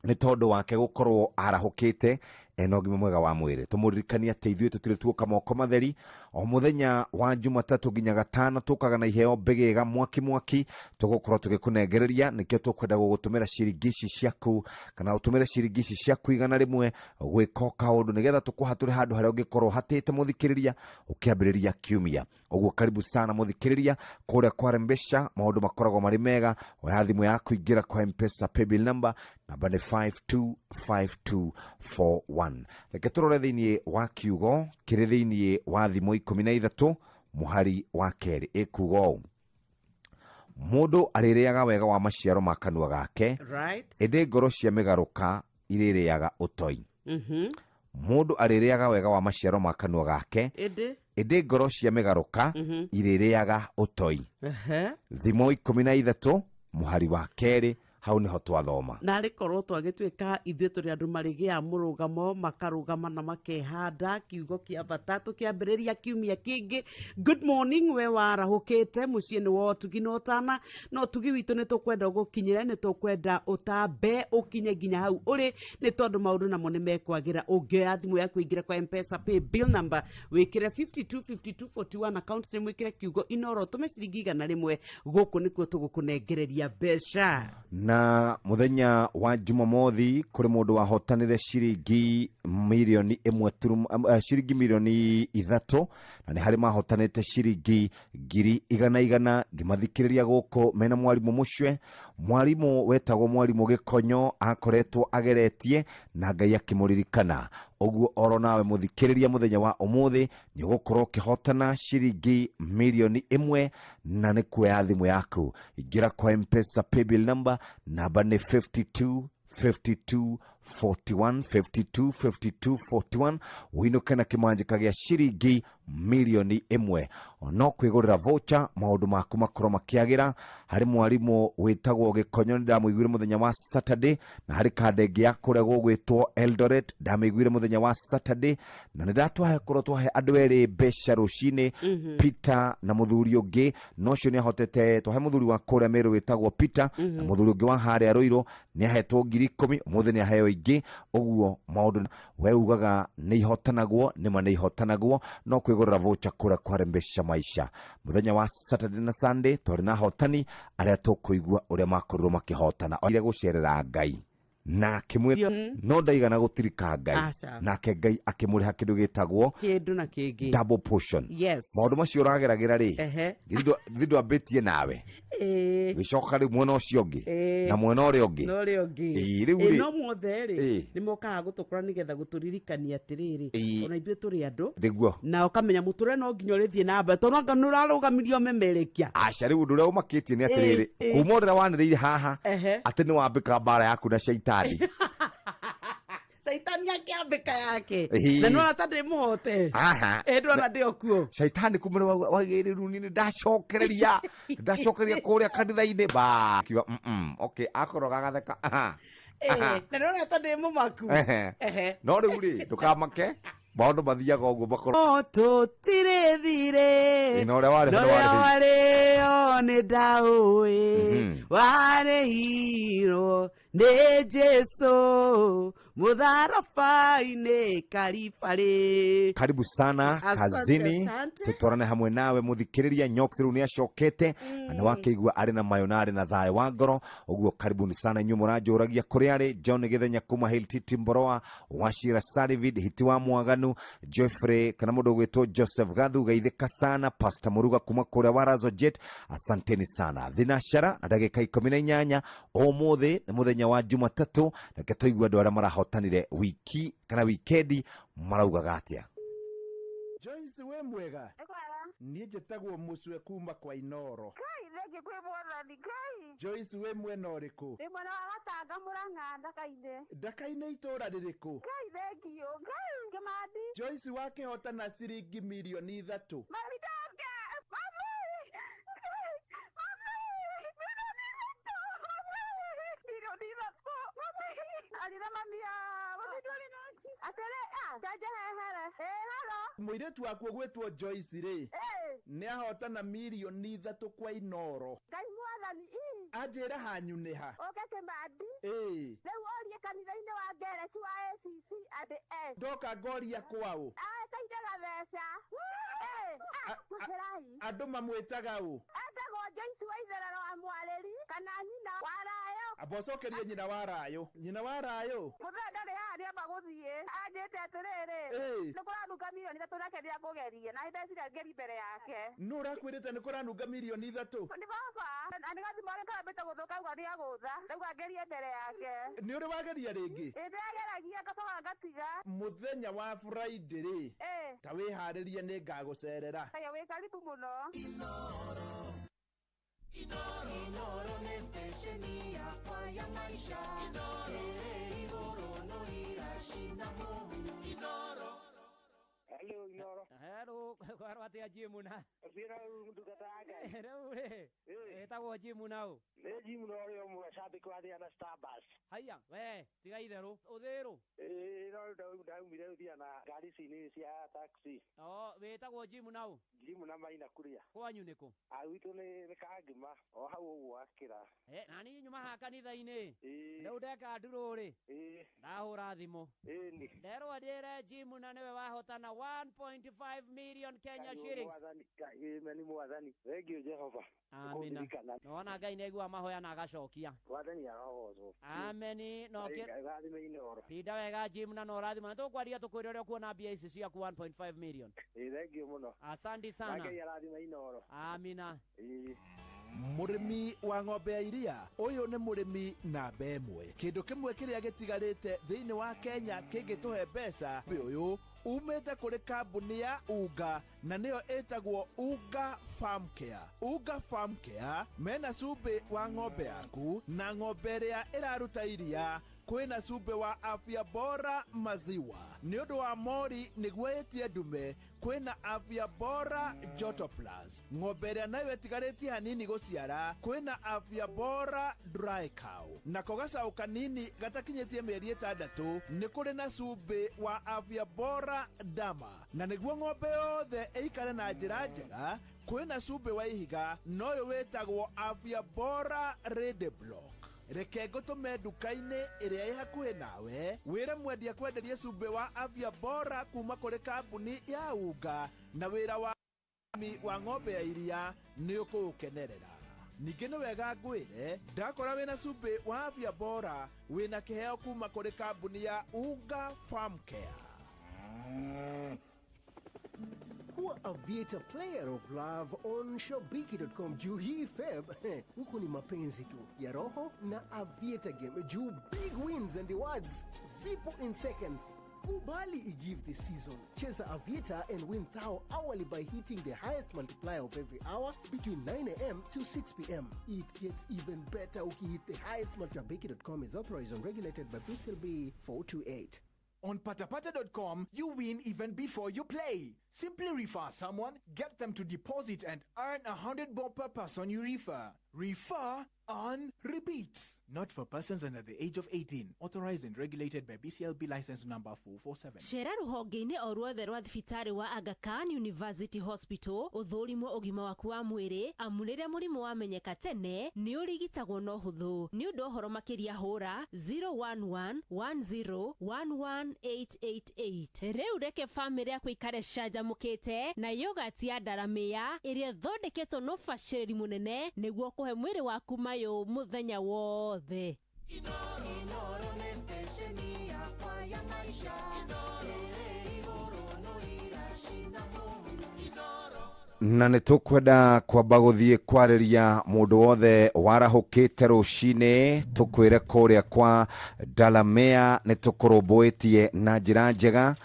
nĩ tondũ wake gũkorwo arahũkĩte ena ũgima mwega wa mwĩrĩ. Tũmũririkanie atĩ ithuĩ tũtirĩ tuoka moko matheri. O mũthenya wa Jumatatũ nginya Gatano tũkaga na iheo mbĩgĩga mwaki mwaki tũgũkorwo tũgĩkũnengereria. Nĩkĩo tũkwenda gũgũtũmĩra ciringi ici ciaku, kana ũtũmĩre ciringi ici ciaku 100 gwĩka o kaũndũ, nĩgetha tũkũhatũre handũ harĩa ũngĩkorwo hatĩte mũthikĩrĩria ũkĩambĩrĩria kiumia. Ũguo karibu sana mũthikĩrĩria kũrĩa kwa Rembesha, maũndũ makoragwo marĩ mega. Oya thimũ yaku, ingĩra kwa M-Pesa paybill number, namba nĩ 525241. Reke tũrore thĩinĩ wa kiugo kĩrĩ thĩinĩ wa Thimo 13 mũhari wa 2, ĩkuga ũũ: mũndũ arĩrĩaga wega wa maciaro ma kanua gake, ĩndĩ ngoro cia mĩgarũka irĩrĩaga ũtoi. Mũndũ arĩrĩaga wega wa maciaro ma kanua gake, ĩndĩ ĩndĩ ngoro cia mĩgarũka irĩrĩaga ũtoi. Thimo 13 mũhari wa 2, hau nĩho twathoma. Narĩ korwo twagĩtuĩka ithuĩ tũrĩ andũ marĩgĩa mũrũgamo, makarũgama na makehanda, kiugo kĩa bata tũkĩambĩrĩria kiumia kĩngĩ. Good morning, we warahũkĩte mũciĩ nĩ wa ũtugi na ũtana, na ũtugi witũ nĩ tũkwenda ũgũkinyĩre, nĩ tũkwenda ũtambe ũkinye nginya hau ũrĩ, nĩ tondũ maũndũ namo nĩ mekwagĩra ũngĩoya thimũ yaku ĩingĩre kwa M-Pesa pay bill number, wĩkĩre 525241, account nĩ mwĩkĩre kiugo Inoro, ũtũme ciringi 100. Gũkũ nĩkuo tũgũkũnengereria mbeca. Na mũthenya wa Jumamothi kũrĩ mũndũ wahotanire ciringi mirioni ĩmwe ciringi mirioni 3, na nĩ harĩ mahotanĩte ciringi ngiri igana igana. Ngĩmathikĩrĩria gũkũ mena mwarimũ mũcwe, mwarimũ wetagwo mwarimũ Gĩkonyo, akoretwo ageretie na Ngai akĩmũririkana. Ũguo oro nawe mũthikĩrĩria, mũthenya wa ũmũthĩ nĩ ũgũkorwo ũkĩhotana ciringi mirioni 1, na nĩ kuoya thimũ yaku, ingĩra kwa M-Pesa paybill number, namba nĩ 52 52 41, 52 52 41, ũinũke na kĩmanjĩka gĩa ciringi mirioni 1. No kwĩgũrĩra voucher, maũndũ maku makorwo makĩagĩra. Harĩ mwarimũ wĩtagwo Gĩkonyo, nĩ ndamũiguire mũthenya wa Saturday, na harĩ kanda ĩngĩ ya kũrĩa gũgwĩtwo Eldoret, ndamĩiguire mũthenya wa Saturday, na nĩ ndatwahe korwo twahe andũ erĩ mbeca rũcinĩ, Peter na mũthuri ũngĩ, na ũcio nĩ ahotete. Twahe mũthuri wa kũrĩa Meru wĩtagwo Peter, na mũthuri ũngĩ wa harĩa Rũirũ nĩ ahetwo 10,000, ũmũthĩ nĩ aheo ingĩ. Ũguo maũndũ we ugaga nĩ ihotanagwo, nĩma nĩ ihotanagwo, no kwĩgũrĩra Kwĩgũrĩra voucher kũrĩa kwarembesha maisha. Mũthenya wa Saturday na Sunday twarĩ na ahotani arĩa tũkũigua ũrĩa makorirwo makĩhotana. Oire gũcerera Ngai na akĩmwĩra no ndaigana gũtirika Ngai. Aca. Nake Ngai akĩmũrĩha kĩndũ gĩtagwo kĩndũ na kĩngĩ double portion. Yes. Maũndũ macio ũrageragĩra rĩ, githĩ ndwambĩtie nawe gĩcoka rĩu mwena ũcio ũngĩ na mwena ũrĩa ũngĩ na ũrĩa ũngĩ. Ĩĩ, rĩu Ĩĩ, rĩ no mothe rĩ nĩ mokaga gũtũkora nĩgetha gũtũririkania atĩrĩrĩ, ona ithuĩ tũrĩ andũ nĩguo na ũkamenya mũtũrĩre no nginya ũrĩthiĩ na mbere tondũ anga nĩ ũrarũgamirio memerekia. Aca, rĩu ũndũ ũrĩa ũmakĩtie nĩ atĩrĩrĩ, kuma ũrĩa wanĩrĩire haha atĩ nĩ wambĩka mbara yaku na shaitani. Caitani akĩambĩka yake na nĩwona ta ndĩ mũhote. Aha. Ĩ, ndĩrona ndĩ o kuo. Shaitani kuma rĩu wagĩrĩru nĩ ndacokereria ndacokereria kũrĩa kanitha-inĩ ba kiuga okay akorwo gagatheka aha. Ĩ, na nĩwona ta ndĩ mũmaku. No rĩu rĩ, ndũkamake, maũndũ mathiaga ũguo makorwo No tũtirĩ thirĩ. Ĩ, na ũrĩa warĩ ho Na nĩ ũrĩa warĩhĩirwo. warĩo nĩ ndaũĩ warĩhirwo nĩ Jesu mũtharaba-inĩ Kalibarĩ. Karibu sana. Asante, kazini. Asante. Tutwarane hamwe nawe muthikiriria Nyox riu ni acokete na nĩ wakĩigua arĩ na mayo na arĩ na thayũ wa ngoro ũguo. Karibuni sana inyuĩ mũranjũragia kũrĩa arĩ. John Gĩthenya kuma Hiltiti Mboroa, Wachira Sarivid Hiti wa Mwaganu Jeffrey kana mũndũ ũgwĩtwo Joseph Gathu geithĩka sana, Pastor Muruga kuma kũrĩa Warazo Jet, asanteni sana. Thinacara na ndagĩka 18 ũmũthĩ nĩ mũthenya wa Jumatatũ, reke tũigue andũ arĩa marahotanire wiki kana wikendi maraugaga atĩa. Joyce, wĩ mwega? Niĩ njĩtagwo Mũcwe kuma kwa Inoro. Ngai, thengiũ kwĩ Mwathani Ngai. Joyce, wĩ mwena ũrĩkũ? Ndĩ mwena wa Gatanga Mũrang'a Ndaka-inĩ. Ndaka-inĩ itũũra rĩrĩkũ? Ngai, thengiũ Ngai Kĩmandi. Joyce, wakĩhotana ciringi mirioni 3. Mami ndoke mami. Ngai, mami, 3 mami, 3 mami arire mami ya mami ndũrĩ na atĩrĩ ah njanjehehere ĩ halo. Mũirĩtu waku ũgwĩtwo Joyce rĩ, nĩ ahotana mirioni 3 kwa Inoro. Ngai Mwathani ii. Anjĩra hanyu nĩ ha? Ũke Kĩmandi. Rĩu ũrie kanitha-inĩ wa Ngereci wa ACC andĩ e Ndoka ngoria kwaũ? Kaire gatheca tũcĩrai. Andũ mamwĩtaga ũ? Etagwo Joyce wa Itherero wa Mwarĩri kana nyina wa Rayo. Amba ũcokerie nyina wa Rayo, nyina wa Rayo. Mũthee ndarĩ haha, nĩamba gũthiĩ anjĩte atĩrĩrĩ, nĩ kũranunga 3 mirioni nake nĩakũgerie na ndeciria ngeri mbere yake. Nũ ũrakwĩrĩte nĩ kũranunga mirioni 3? Nĩ baba na nĩ gathimũ gake karambĩte gũthũka, auga nĩagũtha ndauga ngerie mbere yake. Nĩ ũrĩ wageria rĩngĩ? Ĩ, ndĩrageragia ngacoka ngatiga. Mũthenya wa Friday rĩ, ta wĩharĩrie, nĩ ngagũcerera. Kaya wĩ karibu mũno. Inoro nĩ stesheni yakwa ya maisha ĩrĩ igũrũ no iracina mũhu. Inoro. Hello, Inoro. Hello, kwarwo atia Jimuna? Thira ndungata ya Ngai. Rĩu rĩ, ĩtagwo Jimuna ũ? Nĩ Jimuna ũrĩa ũmwe cambĩki wa Thia na Starbucks. Haiya, we, tiga itherũ, ũthĩrũ? Ĩĩ, no rĩu ndaumire rĩu thia na ngari ici nini cia taxi. O, wĩtagwo Jimuna ũ? Jimuna Maina Kuria. Kwanyu nĩkũ? A gwitũ nĩ Kangima, o hau ũguo wakĩra. Eh, na niĩ nyuma haha kanitha-inĩ. Ĩĩ. Rĩu ndeka ndurũ rĩ, Ĩĩ. ndahũra thimũ. Ĩni. Nderwo ndĩre Jimuna nĩwe wahotana 1.5 million Kenya Ngai shillings. Mwathani, Ngai meni Mwathani. Thengiũ Jehova. Amina. Nĩkũndirikana. Nĩwona Ngai nĩaiguaga mahoya na agacokia. Mwathani arogocwo. Ameni. No Ngai rathime Inoro. Tinda wega Jimuna na ũrathimwo na tũkwaria tũkwĩre ũrĩa ũkuona mbia ici ciaku 1.5 million. Ĩĩ, thengiũ mũno. Asante Na sana. Ngai arathime Inoro. Amina. Ĩĩ. Mũrĩmi wa ng'ombe ya iria, ũyũ nĩ mũrĩmi namba ĩmwe. Kĩndũ kĩmwe kĩrĩa gĩtigarĩte thĩinĩ wa Kenya kĩngĩtũhe mbeca ũyũ umĩte kũrĩ kambuni ya Unga na nĩyo ĩtagwo Unga Farm Care. Unga Farm Care mena cumbĩ wa ng'ombe yaku na ng'ombe ĩrĩa ĩraruta iria, kwĩna cumbĩ wa Afya Bora Maziwa. Nĩ ũndũ wa mori nĩguo ĩtie ndume, kwĩna Afya Bora Joto Plus. Ng'ombe ĩrĩa nayo ĩtigarĩtie hanini gũciara, kwĩna Afya Bora Dry Cow. Nako gacaũ kanini gatakinyĩtie mĩeri 6, nĩ kũrĩ na cumbĩ wa Afya Bora Dama. Na nĩguo ng'ombe yothe ĩikare na njĩra njega, kwĩna cumbĩ wa ihiga na ũyũ wĩtagwo Afya Bora Ready Block. Reke ngũtũme nduka-inĩ ĩrĩa ĩ hakuhĩ nawe wĩre mwendia kwenderia cumbĩ wa Afya Bora kuma kũrĩ kambuni ya Unga na wĩra wa ũrĩmi wa ng'ombe ya iria nĩ ũkũũkenerera. Ningĩ nĩ wega ngwĩre ndakora wĩna cumbĩ wa Afya Bora wĩna kĩheo kuma kũrĩ kambuni ya Unga Farm Care. Kuwa Aviator player of love on shabiki.com juu hii Feb huku ni mapenzi tu ya roho na Aviator game juu big wins and rewards zipo in seconds. Kubali igive this season. Cheza Aviator and win thou hourly by hitting the highest multiplier of every hour between 9 a.m. to 6 p.m. It gets even better ukihit the highest multiplier. Shabiki.com is authorized and regulated by BCLB 428. On patapata.com, you win even before you play. Simply refer someone, get them to deposit and earn 100 bob per person you refer. Refer, earn, repeat. Not for persons under the age of 18. Authorized and regulated by BCLB license number 447. Cera rũhonge-inĩ o ruothe rwa thibitarĩ wa Aga Khan University Hospital ũthũrimwo ũgima waku wa mwĩrĩ amu rĩrĩa mũrimũ wamenyeka tene nĩ ũrigitagwo na ũhũthũ. Nĩ ũndũ ũhoro makĩria hũra 0111011888. Rĩu reke bamĩrĩ yaku ĩikare canjamũkĩte na yogati ya ndaramĩa ĩrĩa ĩthondeketwo na ũbacĩrĩri mũnene nĩguo kũhe mwĩrĩ waku mayũ mũthenya wothe. Inoro nĩ stesheni yakwa ya maisha ĩrĩ igũrũ no iracina mũhu. Na nä tå kwenda kwamba gå thiä kwarä ria må ndå wothe warahå te rå cinä tå kwä re kå rä a kwa Dalamea nä tå kå rå mbå ä tie na njä ra njega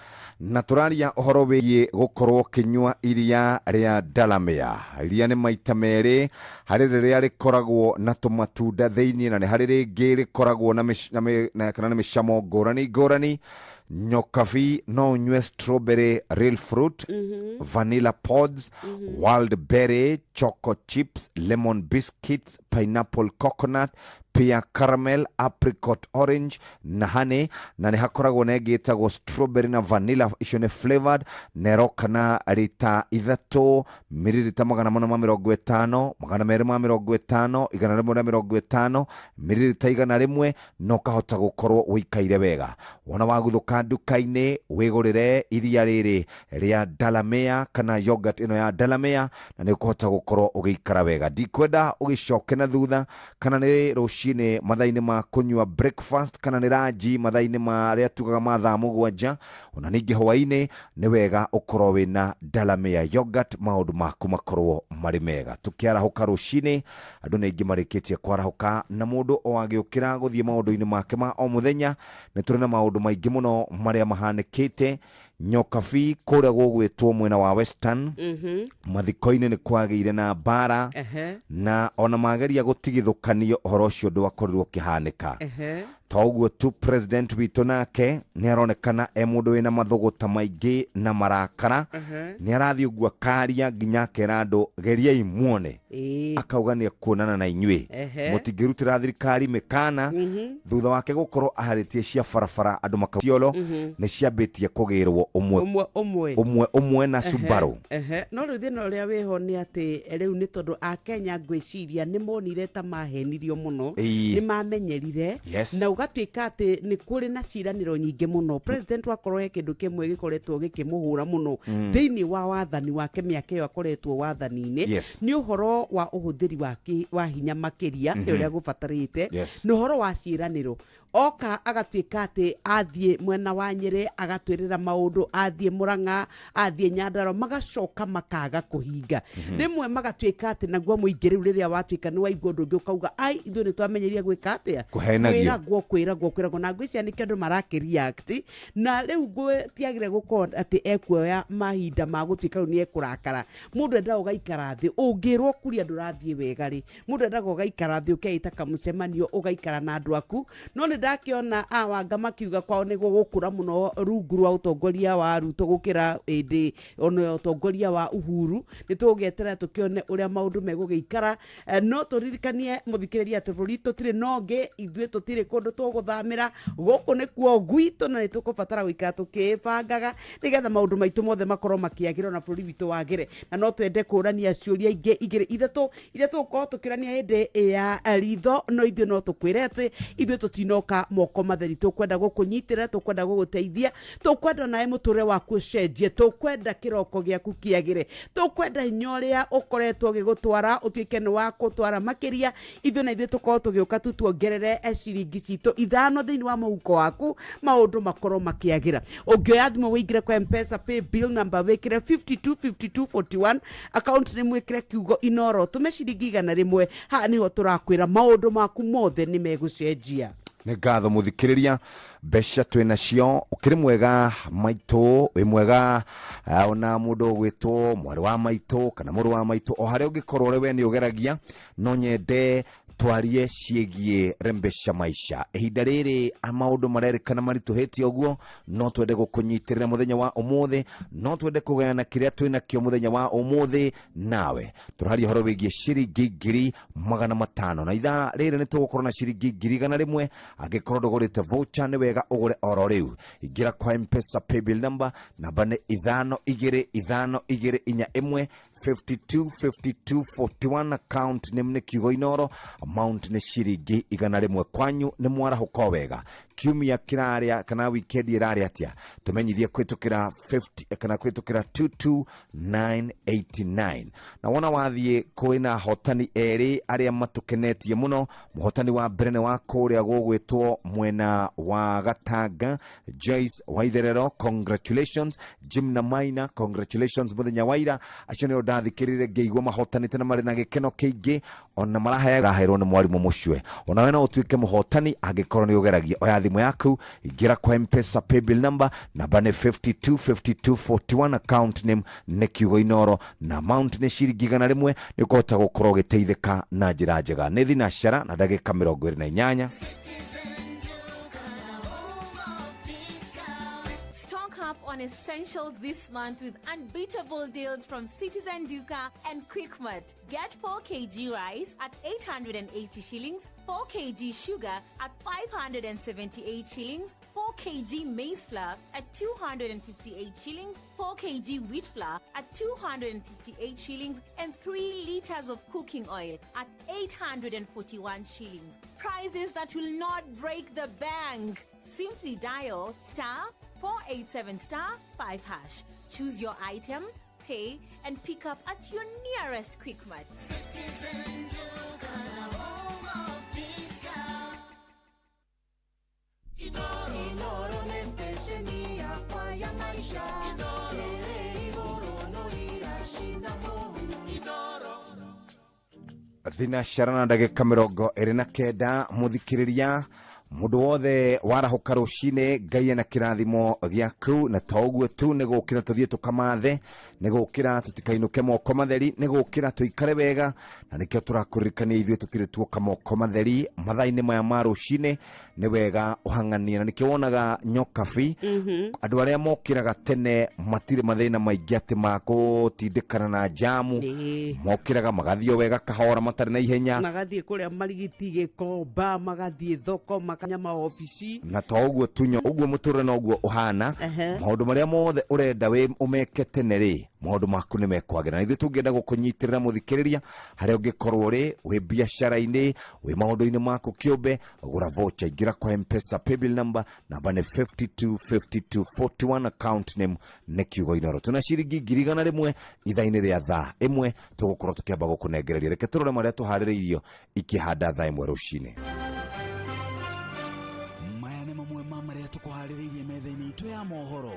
na tå raria å horo wä giä gå korwo kä nyua iria rä a Dalamea. Iria nä maita merä harä rä rä a rä koragwo na tå matunda thä inä na nä harä rä ngä rä koragwo na, na, na, kana nä mä camo ngårani ngårani. Nyokabi no ũnyue strawberry real fruit, vanilla pods, wild berry, choco chips, lemon biscuits, pineapple coconut, pear caramel, apricot orange na honey. Na nä hakoragwo na ĩngĩ ĩtagwo strawberry na vanilla, icio nĩ flavored na ĩroka na rita 3 mililita 450, 250, 150, mililita 100 na ũkahota gũkorwo ũikaire wega. Wona waguthũka nduka-inĩ wĩgũrĩre iria rĩrĩ rĩa Dalamea kana yogurt ĩno ya Dalamea na nĩ ũkũhota gũkorwo ũgĩikara wega. Ndikwenda ũgĩcoke na thutha kana nĩ rũcinĩ mathaa-inĩ ma kũnyua breakfast kana nĩ ranji mathaa-inĩ marĩa tugaga ma thaa 7, ona ningĩ hwaĩ-inĩ nĩ wega ũkorwo wĩna Dalamea yogurt, maũndũ maku makorwo marĩ mega. Tũkĩarahũka rũcinĩ andũ nĩ aingĩ marĩkĩtie kwarahũka na mũndũ o agĩũkĩra gũthiĩ maũndũ-inĩ make ma o mũthenya nĩ tũrĩ na maũndũ maingĩ mũno marĩa mahanĩkĩte. Nyokabi kũrĩa gũgwĩtwo mwena wa Western mathiko-inĩ nĩ kwagĩire na mbara na ona mageria gũtigithũkanio ũhoro ũcio ndwakorirwo ũkĩhanĩka. To ũguo tu, president witũ nake nĩ aronekana e mũndũ wĩna mathũgũta maingĩ na marakara. Nĩ arathiĩ ũguo akaria nginya akera andũ geriai muone, akauga nĩ ekuonana na inyuĩ, mũtingĩrutĩra thirikari mĩkana. Thutha wake gũkorwo aharĩtie cia barabara andũ makaciolo nĩ ciambĩtie kũgĩrwo ũmwe ũmwe ũmwe ũmwe ũmwe na Subaru. No rĩu thĩna ũrĩa wĩho nĩ atĩ rĩu nĩ tondũ akenya ngwĩciria nĩ monire ta mahenirio mũno, nĩ mamenyerire na ũgatuĩka atĩ nĩ kũrĩ na ciranĩro nyingĩ mũno. President wakorwo he kĩndũ kĩmwe gĩkoretwo gĩkĩmũhũra mũno thĩinĩ wa wathani wake mĩaka ĩyo akoretwo wathani-inĩ nĩ ũhoro wa ũhũthĩri wa hinya makĩria mm ũrĩa gũbatarĩte, nĩ ũhoro wa ciĩranĩro. Oka agatuĩka atĩ athiĩ mwena wa Nyĩrĩ agatwĩrĩra maũndũ, athiĩ Mũrang'a, athiĩ Nyandarua, magacoka makaga kũhinga. Rĩmwe magatuĩka atĩ naguo mũingĩ rĩu rĩrĩa watuĩka nĩ waigua ũndũ ũngĩ ũkauga ai ithuĩ nĩ twamenyeria gwĩka atĩa, Kũhenagio. kwĩragwo kwĩragwo kwĩragwo, na ngwĩciria nĩkĩo andũ marakĩreact. Na rĩu gũtiagĩrĩire gũkorwo atĩ ekuoya mahinda ma gũtuĩka rĩu nĩ ekũrakara. Mũndũ endaga ũgaikara thĩ, ũngĩrwo kuria ndũrathiĩ wega rĩ, mũndũ endaga ũgaikara thĩ ũkeita kamũcemanio ũgaikara na andũ aku. No nĩ Ndakĩona awanga makiuga kwao nĩ gũgũkũra mũno rungu rwa ũtongoria wa Ruto gũkĩra hĩndĩ ona ya ũtongoria wa Uhuru. Nĩ tũgũgĩeterera tũkĩone ũrĩa maũndũ megũgĩikara. No tũririkanie mũthikĩrĩria atĩ bũrũri tũtirĩ na ũngĩ, ithuĩ tũtirĩ kũndũ tũgũthamĩra, gũkũ nĩkuo gwitũ, na nĩ tũkũbatara gũikara tũkĩĩbangaga nĩgetha maũndũ maitũ mothe makorwo makĩagĩra na bũrũri witũ wagĩre. Na no twende kũrania ciũria ingĩ igĩrĩ ithatũ iria tũgũkorwo tũkĩrania hĩndĩ ya ritho, no ithuĩ no tũkwĩre atĩ ithuĩ tũtinoka moko matheri. Tũkwenda gũkũnyitĩrĩra, tũkwenda gũgũteithia, tũkwenda onawe mũtũrĩre waku ũcenjie, tũkwenda kĩroko gĩaku kĩagĩre, tũkwenda hinya ũrĩa ũkoretwo ũgĩgũtwara ũtuĩke nĩ wa gũtwara makĩria. Ithuĩ na ithuĩ tũkorwo tũgĩũka tu tuongerere ciringi citũ 5 thĩinĩ wa mũhuko waku, maũndũ makorwo makĩagĩra. Ũngĩoya thimũ wĩingĩre kwa Mpesa pay bill number, wĩkĩre 525241, account nĩ mwĩkĩre kiugo Inoro, tũme ciringi 100. Haha nĩho tũrakwĩra maũndũ maku mothe nĩ megũcenjia. Nĩ ngatho mũthikĩrĩria, mbeca twĩ nacio. Ũkĩrĩ mwega maitũ, wĩ mwega ona mũndũ ũgwĩtwo mwarĩ wa maitũ kana mũrũ wa maitũ, o harĩa ũngĩkorwo ũrĩ, we nĩ ũgeragia. No nyende twarie ciĩgiĩ Rembesha Maisha. Ihinda rĩrĩ maũndũ marerĩkana maritũhĩte ũguo, no twende gũkũnyitĩrĩra mũthenya wa ũmũthĩ, no twende kũgayana kĩrĩa twĩ nakĩo mũthenya wa ũmũthĩ nawe. Tũraria ũhoro wĩgiĩ ciringi 500,000, na ithaa rĩrĩ nĩ tũgũkorwo na ciringi 100,000. Angĩkorwo ndũgũrĩte voucher, nĩ wega ũgũre oro rĩu. Ingĩra kwa Mpesa paybill number, namba nĩ 525241, 525241, account nĩ kiugo Inoro, amount nĩ ciringi 100. Kwanyu nĩ mwarahũka o wega? Kiumia kĩrarĩa kana wikendi ĩrarĩ atĩa? Tũmenyithie kũhĩtũkĩra 50 kana kũhĩtũkĩra 22989. Na wona wathiĩ, kwĩna ahotani erĩ arĩa matũkenetie mũno. Mũhotani wa mbere nĩ wa kũrĩa gũgwĩtwo mwena wa Gatanga, Joyce Waitherero, congratulations. Jim na Maina, congratulations. Mũthenya wa ira acio nĩo ndathikĩrĩire ngĩigua mahotanĩte na marĩ na gĩkeno kĩingĩ, ona maraheirwo nĩ mwarimũ mũcue. Onawe no ũtuĩke mũhotani angĩkorwo nĩ ũgeragia. Oya thimũ yaku, ingĩra kwa Mpesa paybill number, namba nĩ 525241, account name nĩ kiugo Inoro, na amount nĩ ciringi 100. Nĩ ũkũhota gũkorwo ũgĩteithĩka na njĩra njega. Nĩ thinacara na ndagĩka 28. Stock up on essentials this month with unbeatable deals from Citizen Duka and Quickmart. Get 4 kg rice at 880 shillings, 4 kg sugar at 578 shillings, 4 kg maize flour at 258 shillings, 4 kg wheat flour at 258 shillings, and 3 liters of cooking oil at 841 shillings. Prices that will not break the bank. Simply dial star 487 star 5 hash. Choose your item, pay, and pick up at your nearest Quickmart. Citizen Duka, the home of discount. Inoro nĩ stesheni yakwa ya maisha ĩrĩ igũrũ no iracina mũhu. Thinacara na ndagĩka 29. Mũthikĩrĩria, mũndũ wothe warahũka rũcinĩ, Ngai ena kĩrathimo gĩaku. Na to ũguo tu, nĩ gũkĩra tũthiĩ tũkamathe, nĩ gũkĩra tũtikainũke moko matheri, nĩ gũkĩra tũikare wega. Na nĩkĩo tũrakũririkania ithuĩ tũtirĩ tuoka moko matheri mathaa-inĩ maya ma rũcinĩ. Nĩ wega ũhang'anie, na nĩkĩo wonaga nyokabi andũ arĩa mokĩraga tene matirĩ mathĩna maingĩ atĩ makũtindĩkana na jamu. Mokĩraga magathiĩ o wega kahora, matarĩ na ihenya. Magathiĩ kũrĩa marigiti Gĩkomba, magathiĩ thoko, makanya maobici. Na to ũguo tunyo, ũguo mũtũrĩre noguo ũhana. Maũndũ marĩa mothe ũrenda wĩ ũmeke tene rĩ, maũndũ maku nĩ mekwagĩra. Na ithuĩ tũngĩenda gũkũnyitĩrĩra mũthikĩrĩria, harĩa ũngĩkorwo ũrĩ, wĩ biacara-inĩ, wĩ maũndũ-inĩ maku kĩũmbe, gũra voucher, ingĩra kwa Mpesa paybill number, namba nĩ 525241, account name nĩ kiugo Inoro. Tuna ciringi 100,000 ithaa-inĩ rĩa thaa 1, tũgũkorwo tũkĩamba gũkũnengereria. Reke tũrore marĩa tũharĩrĩirio ikĩhanda thaa 1 rũcinĩ. Maya nĩ mamwe ma marĩa tũkũharĩrĩirie metha-inĩ itũ ya mohoro,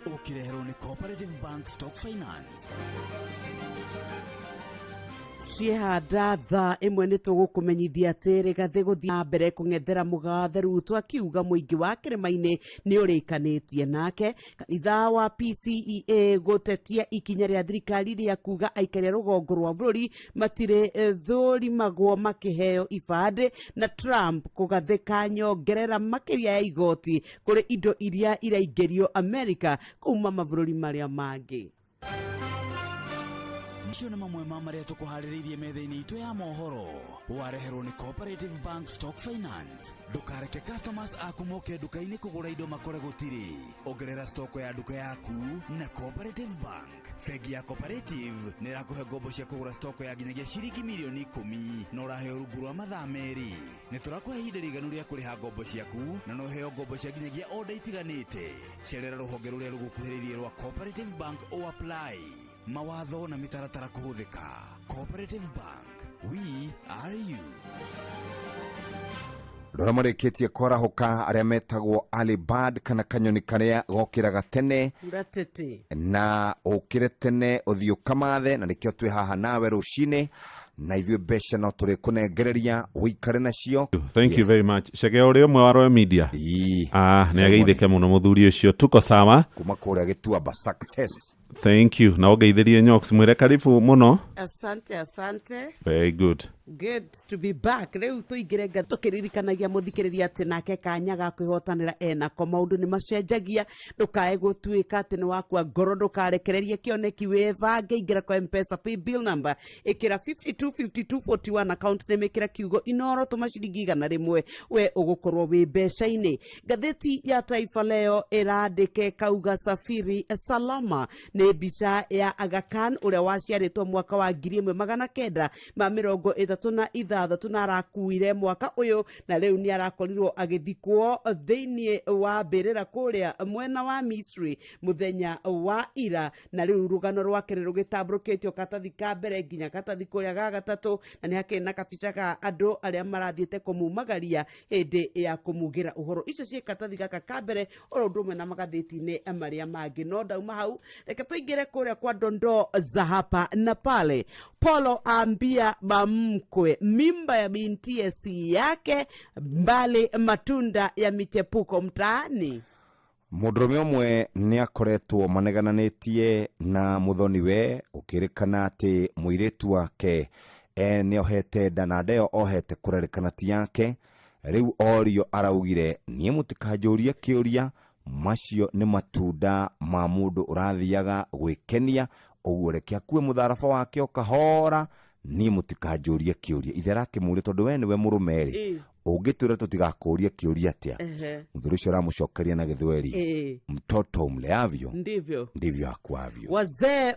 ũkĩreherwo nĩ Cooperative Bank Stock Finance. Tũciehanda thaa ĩmwe nĩ tũgũkũmenyithia atĩ Rigathĩ gũthiĩ na mbere kũng'ethera mũgathe Ruto akiuga mũingĩ wa kĩrĩma-inĩ nĩ ũrĩkanĩtie nake. Kanitha wa PCEA gũtetia ikinya rĩa thirikari rĩa kuga aikari a rũgongo rwa bũrũri matirĩ thũrimagwo makĩheo ibandĩ, na Trump kũgathĩka nyongerera makĩria ya igoti kũrĩ indo iria iraingĩrio Amerika kuma mabũrũri marĩa mangĩ. Macio nĩ mamwe ma marĩa tũkũharĩrĩirie metha-inĩ itũ ya mohoro. Wareherwo nĩ Cooperative Bank Stock Finance. Ndũkareke customers aku moke nduka-inĩ kũgũra indo makore gũtirĩ. Ongerera stock ya nduka yaku na Cooperative Bank. Bengi ya Cooperative nĩ ĩrakũhe ngombo cia kũgũra stock ya nginyagia ciringi mirioni 10 na ũraheo rungu rwa mathaa 2. Nĩ tũrakũhe ihinda rĩiganu rĩa kũrĩha ngombo ciaku na no ũheo ngombo cia nginyagia oda itiganĩte. Cerera rũhonge rũrĩa rũgũkuhĩrĩirie rwa Cooperative Bank o apply. Mawatho na mĩtaratara kũhũthĩka. Cooperative Bank, we are you. Andũ arĩa marĩkĩtie kwarahũka arĩa metagwo early bird kana kanyoni karĩa gokĩraga tene Ratete. na ũkĩre tene ũthiĩ ũkamathe, na nĩkĩo twĩ haha nawe rũcinĩ, na ithuĩ mbeca no tũrĩkũnengereria ũikare nacio. Thank you very much. Chege ũrĩ ũmwe wa Royal Media. Ah, nĩ ageithĩke mũno mũthuri ũcio. Tuko sawa. Kuma kũrĩa Gĩtuamba success. Thank you. Na ũngeithĩrie Nyox mwĩre karibu mũno. Asante, asante. Very good. Good to be back. Rĩu tũingĩre nga tũkĩririkanagia mũthikĩrĩria atĩ nake kanya ga kwĩhotanĩra enako. Maũndũ nĩ macenjagia, ndũkae gũtuĩka atĩ nĩ wakua ngoro, ndũkarekererie kĩoneki, wĩbange, ingĩra kwa M-Pesa pay bill number, ĩkĩra 525241 account name, ĩkĩra kiugo Inoro, tũma ciringi 100, we ũgũkorwo wĩ mbeca-inĩ. Ngathĩti ya Taifa Leo ĩrandĩke kauga safiri salama, nĩ mbica ya Aga Khan ũrĩa waciarĩtwo mwaka wa 1936 na arakuire mwaka ũyũ, na rĩu nĩ arakorirwo agĩthikwo thĩinĩ wa mbĩrĩra kũrĩa mwena wa Misri mũthenya wa ira, na rĩu rũgano rwake nĩ rũgĩtambũrũkĩtio katathi ka mbere nginya katathi kũrĩa ga gatatũ, na nĩ hakĩrĩ na kabica ka andũ arĩa marathiĩte kũmumagaria hĩndĩ ya kũmugĩra ũhoro. Icio ciĩ katathi gaka ka mbere oro ũndũ ũmwe na magathĩti-inĩ marĩa mangĩ. No ndauma hau, reke tũingĩre kũrĩa kwa dondoo za hapa na pale. Polo ambia bamkwe mimba ya bintie si yake, mbali matunda ya michepuko mtaani. Mũndũrũme ũmwe nĩ akoretwo manegananĩtie na mũthoni we, ũkĩrĩkana atĩ mũirĩtu wake nĩ ohete nda, na nda ĩyo ohete kũrerĩkana ti yake. Rĩu orio araugire, niĩ mũtikanjũrie kĩũria, macio nĩ matunda ma mũndũ ũrathiaga gwĩkenia, ũguo reke akue mũtharaba wake o kahora, niĩ mũtikanjũrie kĩũria. Ithe arakĩmũria, tondũ we nĩwe mũrũme-rĩ, ũngĩtwĩra tũtigakũrie kĩũria atĩa? Mũthuri ũcio aramũcokeria na Gĩthweri, mtoto mleavyo ndivyo ndivyo akuavyo. Wazee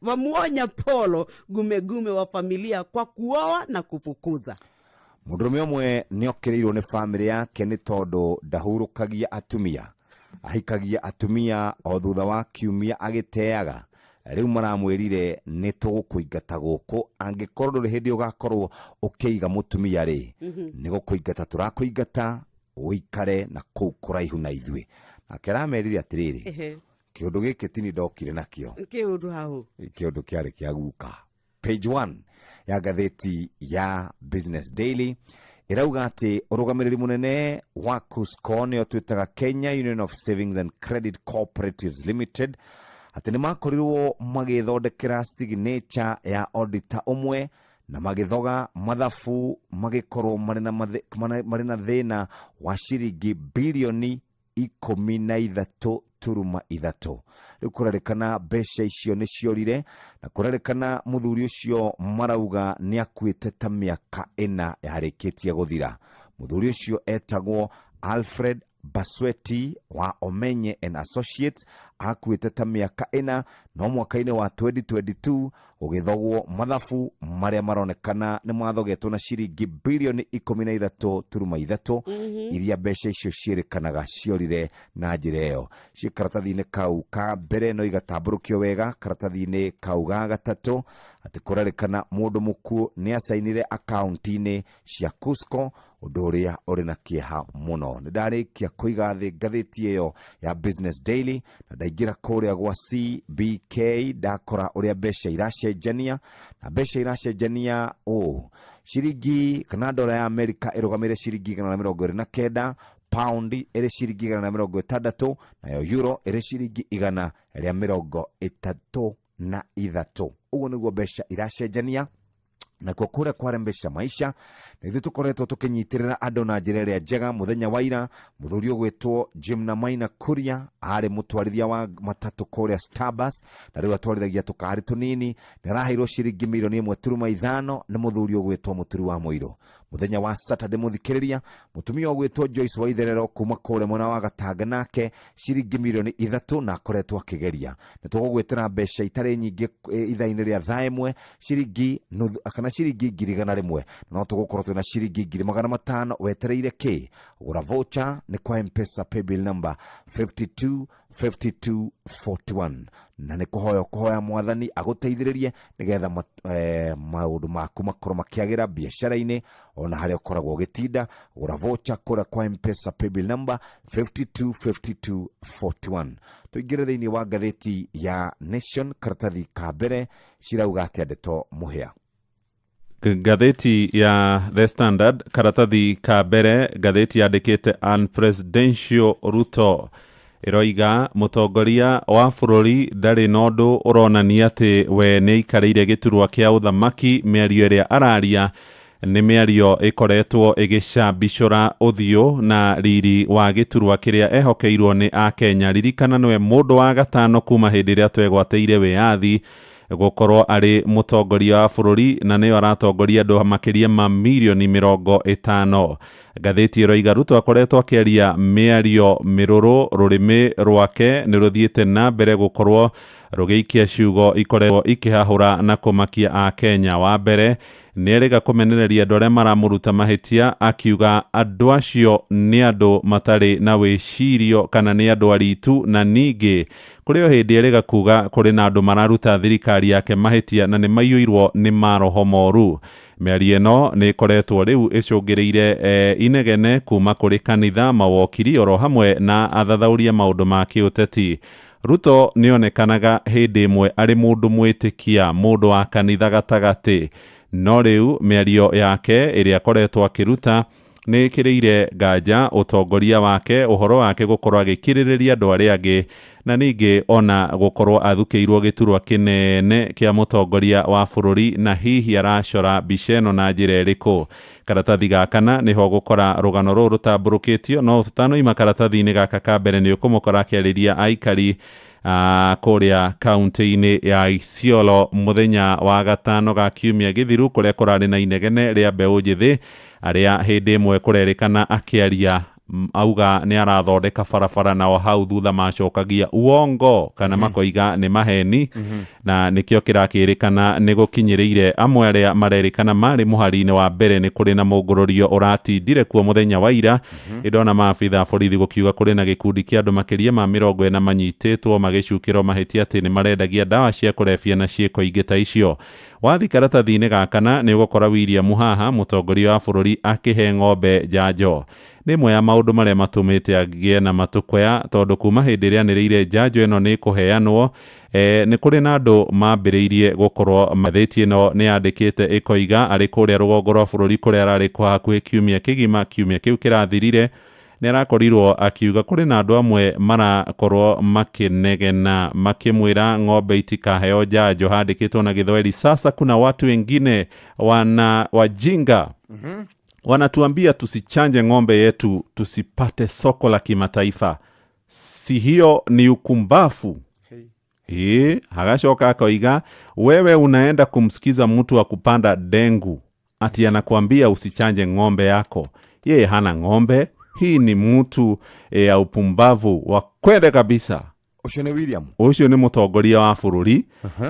wamwonya Polo gumegume wa familia kwa kuoa na kufukuza. Mũndũrũme ũmwe nĩ okĩrĩirwo nĩ bamĩrĩ yake nĩ tondũ ndahurũkagia atumia, ahikagia atumia o thutha wa kiumia agĩteaga. Rĩu maramwĩrire nĩ tũgũkũingata gũkũ, angĩkorwo ndũrĩ hĩndĩ ũgakorwo ũkĩiga mũtumia rĩ, nĩ gũkũingata tũrakũingata ũikare na kũu kũraihu na ithuĩ. Nake aramerire atĩrĩrĩ, kĩũndũ gĩkĩ tini ndokire nakĩo, Kĩũndũ hau kĩũndũ kĩarĩ kĩa guka. Page 1 ya ngathĩti ya Business Daily ĩrauga atĩ ũrũgamĩrĩri mũnene wa KUSCCO, nĩyo twĩtaga Kenya Union of Savings and Credit Cooperatives Limited, atĩ nĩ makorirwo magĩthondekera signature ya auditor ũmwe na magĩthoga mathabu magĩkorwo marĩ na thĩna wa ciringi bilioni 13.3. Rĩu kũrerĩkana mbeca icio nĩ ciorire, na kũrerĩkana mũthuri ũcio marauga nĩ akuĩte ta mĩaka 4 yarĩkĩtie gũthira. Mũthuri ũcio etagwo Alfred Basweti wa Omenye and Associates, akuĩte ta mĩaka 4, no mwaka-inĩ wa 2022 gũgĩthogwo mathabu marĩa maronekana nĩ mathogetwo na ciringi bilioni 13.3, iria mbeca icio ciĩrĩkanaga ciorire na njĩra ĩyo. Ciĩ karatathi-inĩ kau ka mbere no igatambũrũkio wega karatathi-inĩ kau ga gatatũ, atĩ kũrerĩkana mũndũ mũkuũ nĩ acainire akaunti-inĩ cia KUSCCO, ũndũ ũrĩa ũrĩ na kĩeha mũno. Nĩ ndarĩkia kũiga thĩ ngathĩti ĩyo ya Business Daily na ndaingĩra Ndaingĩra kũrĩa gwa CBK ndakora ũrĩa mbeca iracenjania, na mbeca iracenjania ũũ: ciringi kana dola ya Amerika ĩrũgamĩrĩre ciringi 129, paundi ĩrĩ ciringi 160, nayo euro ĩrĩ ciringi 133. Ũguo nĩguo mbeca iracenjania. Nakuo kũrĩa kwa Rembesha Maisha na ithuĩ tũkoretwo tũkĩnyitĩrĩra andũ na njĩra ĩrĩa njega. Mũthenya wa ira mũthuri ũgwĩtwo Jim na Maina Kuria arĩ mũtwarithia wa matatũ kũrĩa Starbucks, na rĩu atwarithagia tũkari tũnini, nĩ araheirwo ciringi 1.5 mirioni nĩ mũthuri ũgwĩtwo Mũturi wa Mũirũ. Mũthenya wa Saturday, mũthikĩrĩria, mũtumia ũgwĩtwo Joyce Waitherero kuma kũrĩa mwena wa Gatanga nake ciringi 3 mirioni na akoretwo akĩgeria. Nĩ tũgũgwĩtĩra mbeca itarĩ nyingĩ ithaa-inĩ rĩa thaa 1, ciringi nuthu kana ciringi 100,000. No tũgũkorwo twĩna ciringi 500,000. Wetereire kĩ? Gũra voucher nĩ kwa Mpesa paybill number 52 52 41, na nĩ kũhoya kũhoya mwathani agũteithĩrĩrie nĩgetha maũndũ maku makorwo makĩagĩra biacara-inĩ ona harĩa ũkoragwo ũgĩtinda. Gũra voucher kũrĩa kwa Mpesa paybill number 52 52 41. Tũingĩre thĩinĩ wa ngathĩti ya Nation, karatathi ka mbere cirauga atĩa, ndeto mũhĩa? Ngathĩti ya The Standard, karatathi ka mbere, ngathĩti yandĩkĩte "Unpresidential Ruto". Ĩroiga mũtongoria wa bũrũri ndarĩ na ũndũ ũronania atĩ we nĩ aikarĩire gĩturwa kĩa ũthamaki. Mĩario ĩrĩa araria nĩ mĩario ĩkoretwo ĩgĩcambicũra ũthiũ na riri wa gĩturwa kĩrĩa ehokeirwo nĩ Akenya. Ririkana nĩwe mũndũ wa gatano kuma hĩndĩ ĩrĩa twegwatĩire wĩyathi gũkorwo arĩ mũtongoria wa bũrũri, na nĩyo aratongoria andũ makĩria ma 50 mirioni. Ngathĩti ĩroiga Ruto akoretwo akĩaria mĩario mĩrũrũ, rũrĩmĩ rwake nĩ rũthiĩte na mbere gũkorwo rũgĩikia ciugo ikoretwo ikĩhahũra na kũmakia Akenya. Wa mbere, nĩ erĩga kũmenereria andũ arĩa maramũruta mahĩtia, akiuga andũ acio nĩ andũ matarĩ na wĩcirio kana nĩ andũ aritu, na ningĩ kũrĩ o hĩndĩ erĩga kuga kũrĩ na andũ mararuta thirikari yake mahĩtia na nĩ maiyũirwo nĩ maroho moru. Mĩario ĩno nĩ ĩkoretwo rĩu ĩcũngĩrĩire inegene kuma kũrĩ kanitha, mawokiri, oro hamwe na athathauria maũndũ ma kĩũteti. Ruto nĩonekanaga hĩndĩ ĩmwe arĩ mũndũ mwĩtĩkia, mũndũ wa kanitha gatagatĩ, no rĩu mĩario yake ĩrĩa akoretwo akĩruta nĩ ĩkĩrĩire nganja ũtongoria wake, ũhoro wake gũkorwo agĩkirĩrĩria andũ arĩa angĩ, na ningĩ ona gũkorwo athukĩirwo gĩturwa kĩnene kĩa mũtongoria wa bũrũri, na hihi aracora mbica ĩno na njĩra ĩrĩkũ. Karatathi ga kana nĩho gũkora rũgano rũrũ rũtambũrũkĩtio, no tũtanoima karatathi-inĩ gaka ka mbere nĩ ũkũmũkora akĩarĩria aikari kũrĩa kaunti-inĩ ya Isiolo mũthenya wa gatano ga kiumia gĩthiru, kũrĩa kũrarĩ na inegene rĩa mbeũ njĩthĩ arĩa hĩndĩ ĩmwe kũrerĩkana akĩaria auga nĩ arathondeka barabara, nao hau thutha macokagia uongo kana makoiga nĩ maheni. Na nĩkĩo kĩrakĩrĩkana nĩ gũkinyĩrĩire amwe arĩa marerĩkana marĩ mũhari-inĩ wa mbere. Nĩ kũrĩ na mũngũrũrio ũratindire kuo mũthenya wa ira, ĩndona maabitha a borithi gũkiuga kũrĩ na gĩkundi kĩa andũ makĩria ma 40 manyitĩtwo magĩcukĩrwo mahĩtia atĩ nĩ marendagia ndawa cia kũrebia na ciĩko ingĩ ta icio. Wathi karatathi-inĩ ga kana nĩ ũgũkora William haha mũtongoria wa bũrũri akĩhe ng'ombe njanjo. Nĩ ĩmwe ya maũndũ marĩa matũmĩte agĩe na matũkũya, tondũ kuma hĩndĩ ĩrĩa anĩrĩire njanjo ĩno nĩ ĩkũheanwo, nĩ kũrĩ na andũ mambĩrĩirie gũkorwo. Ngathĩti ĩno nĩ yandĩkĩte ĩkoiga arĩ kũrĩa rũgongo rwa bũrũri kũrĩa ararĩ kwa hakuhĩ kiumia kĩgima, kiumia kĩu kĩrathirire, nĩ arakorirwo akiuga kũrĩ na andũ amwe marakorwo makĩnegena makĩmwĩra ng'ombe itikaheo njanjo. Handĩkĩtwo na Gĩthweri, "Sasa kuna watu wengine wana wajinga wanatuambia tusichanje ng'ombe yetu tusipate soko la kimataifa. Si hiyo ni ukumbafu?" Ĩ, agacoka akoiga, "Wewe unaenda kumsikiza mtu wa kupanda dengu ati anakuambia usichanje ng'ombe yako. Yeye hana ng'ombe. Hii ni mtu ya upumbavu wa kwende kabisa." Ũcio nĩ William. Ũcio nĩ mũtongoria wa bũrũri.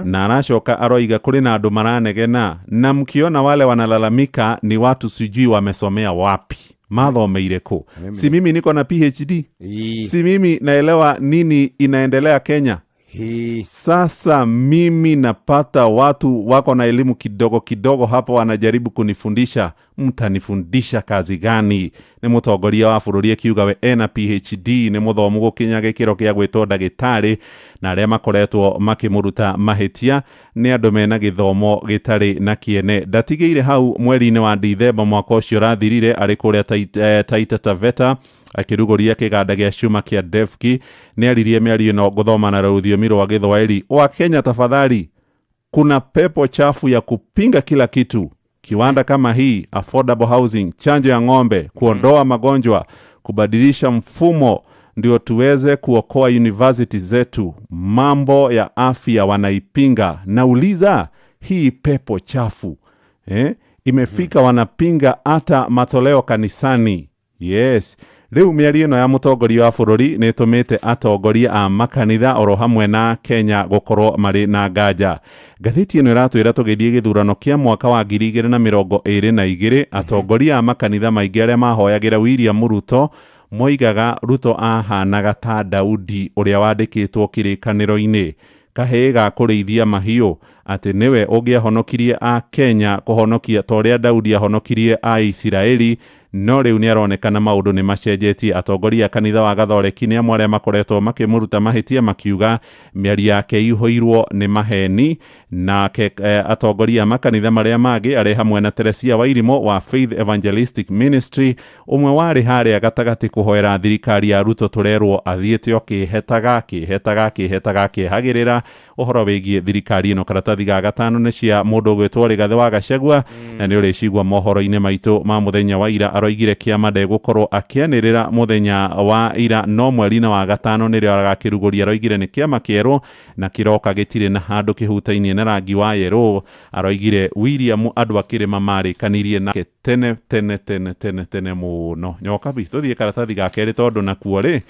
Na aracoka aroiga kũrĩ na andũ maranegena, na mkiona wale wanalalamika ni watu sijui wamesomea wapi, mathomeire kũ. Mimi Si mimi niko na PhD? Ii. Si mimi naelewa nini inaendelea Kenya? Hii. Sasa mimi napata watu wako na elimu kidogo kidogo hapo wanajaribu kunifundisha. Mtanifundisha kazi gani? Nĩ mũtongoria wa bũrũri akiuga we ena PhD, nĩ mũthomu gũkinya gĩkĩro kĩa gwĩtwo ndagĩtarĩ, na arĩa makoretwo makĩmũruta mahĩtia nĩ andũ mena gĩthomo gĩtarĩ na kĩene. Ndatigĩire hau, mweri-inĩ wa Dithemba mwaka ũcio ũrathirire, arĩ kũrĩa Taita Taveta akĩrugũria kĩganda gĩa cuma kĩa Devki, nĩ aririe mĩario ĩno ngũthoma na rũthiomi rwa Gĩthwaĩri: "Wakenya tafadhali, kuna pepo chafu ya kupinga kila kitu. Kiwanda kama hii, affordable housing, chanjo ya ng'ombe, kuondoa magonjwa, kubadilisha mfumo ndio tuweze kuokoa university zetu. Mambo ya afya wanaipinga. Nauliza, hii pepo chafu imefika wanapinga hata matoleo kanisani." Yes, rĩu mĩario ĩno ya mũtongoria wa bũrũri nĩ ĩtũmĩte atongoria a makanitha oro hamwe na Kenya gũkorwo marĩ na nganja. Ngathĩti ĩno ĩratwĩra tũgĩthiĩ gĩthurano kĩa mwaka wa 2022, atongoria a makanitha maingĩ arĩa mahoyagĩra William Ruto moigaga Ruto ahanaga ta Daudi ũrĩa wandĩkĩtwo kĩrĩkanĩro-inĩ, kahĩĩ ga kũrĩithia mahiũ, atĩ nĩwe ũngĩahonokirie a Kenya kũhonokia ta ũrĩa Daudi ahonokirie a Isiraeli. No rĩu nĩ aronekana maũndũ nĩ macenjetie. Atongoria a kanitha wa Gathoreki nĩ amwe arĩa makoretwo makĩmũruta mahĩtia, makiuga mĩario yake ĩihũirwo nĩ maheni. Nake atongoria a makanitha marĩa mangĩ, arĩ hamwe na Teresia Wairimo wa Faith Evangelistic Ministry, ũmwe warĩ harĩa gatagatĩ kũhoera thirikari ya Ruto, tũrerwo athiĩte o kĩhetaga kĩhetaga kĩhetaga kĩehagĩrĩra ũhoro wĩgiĩ thirikari ĩno. Karatathi ga gatano nĩ cia mũndũ ũgwĩtwo Rigathĩ wa Gachagua, na nĩ ũrĩcigua mohoro-inĩ maitũ ma mũthenya wa ira. Aroigire kĩama ndegũkorwo akĩanĩrĩra mũthenya wa ira, no mweri-inĩ wa gatano nĩrĩo agakĩrugũria. Aroigire nĩ kĩama kĩerũ na kĩroka gĩtirĩ na handũ kĩhutainie na rangi wa yerũ. Aroigire William andũ a kĩrĩma marĩkanirie nake tene tene tene tene tene mũno. Nyokabi, tũthiĩ karatathi ga kerĩ, tondũ nakuo rĩ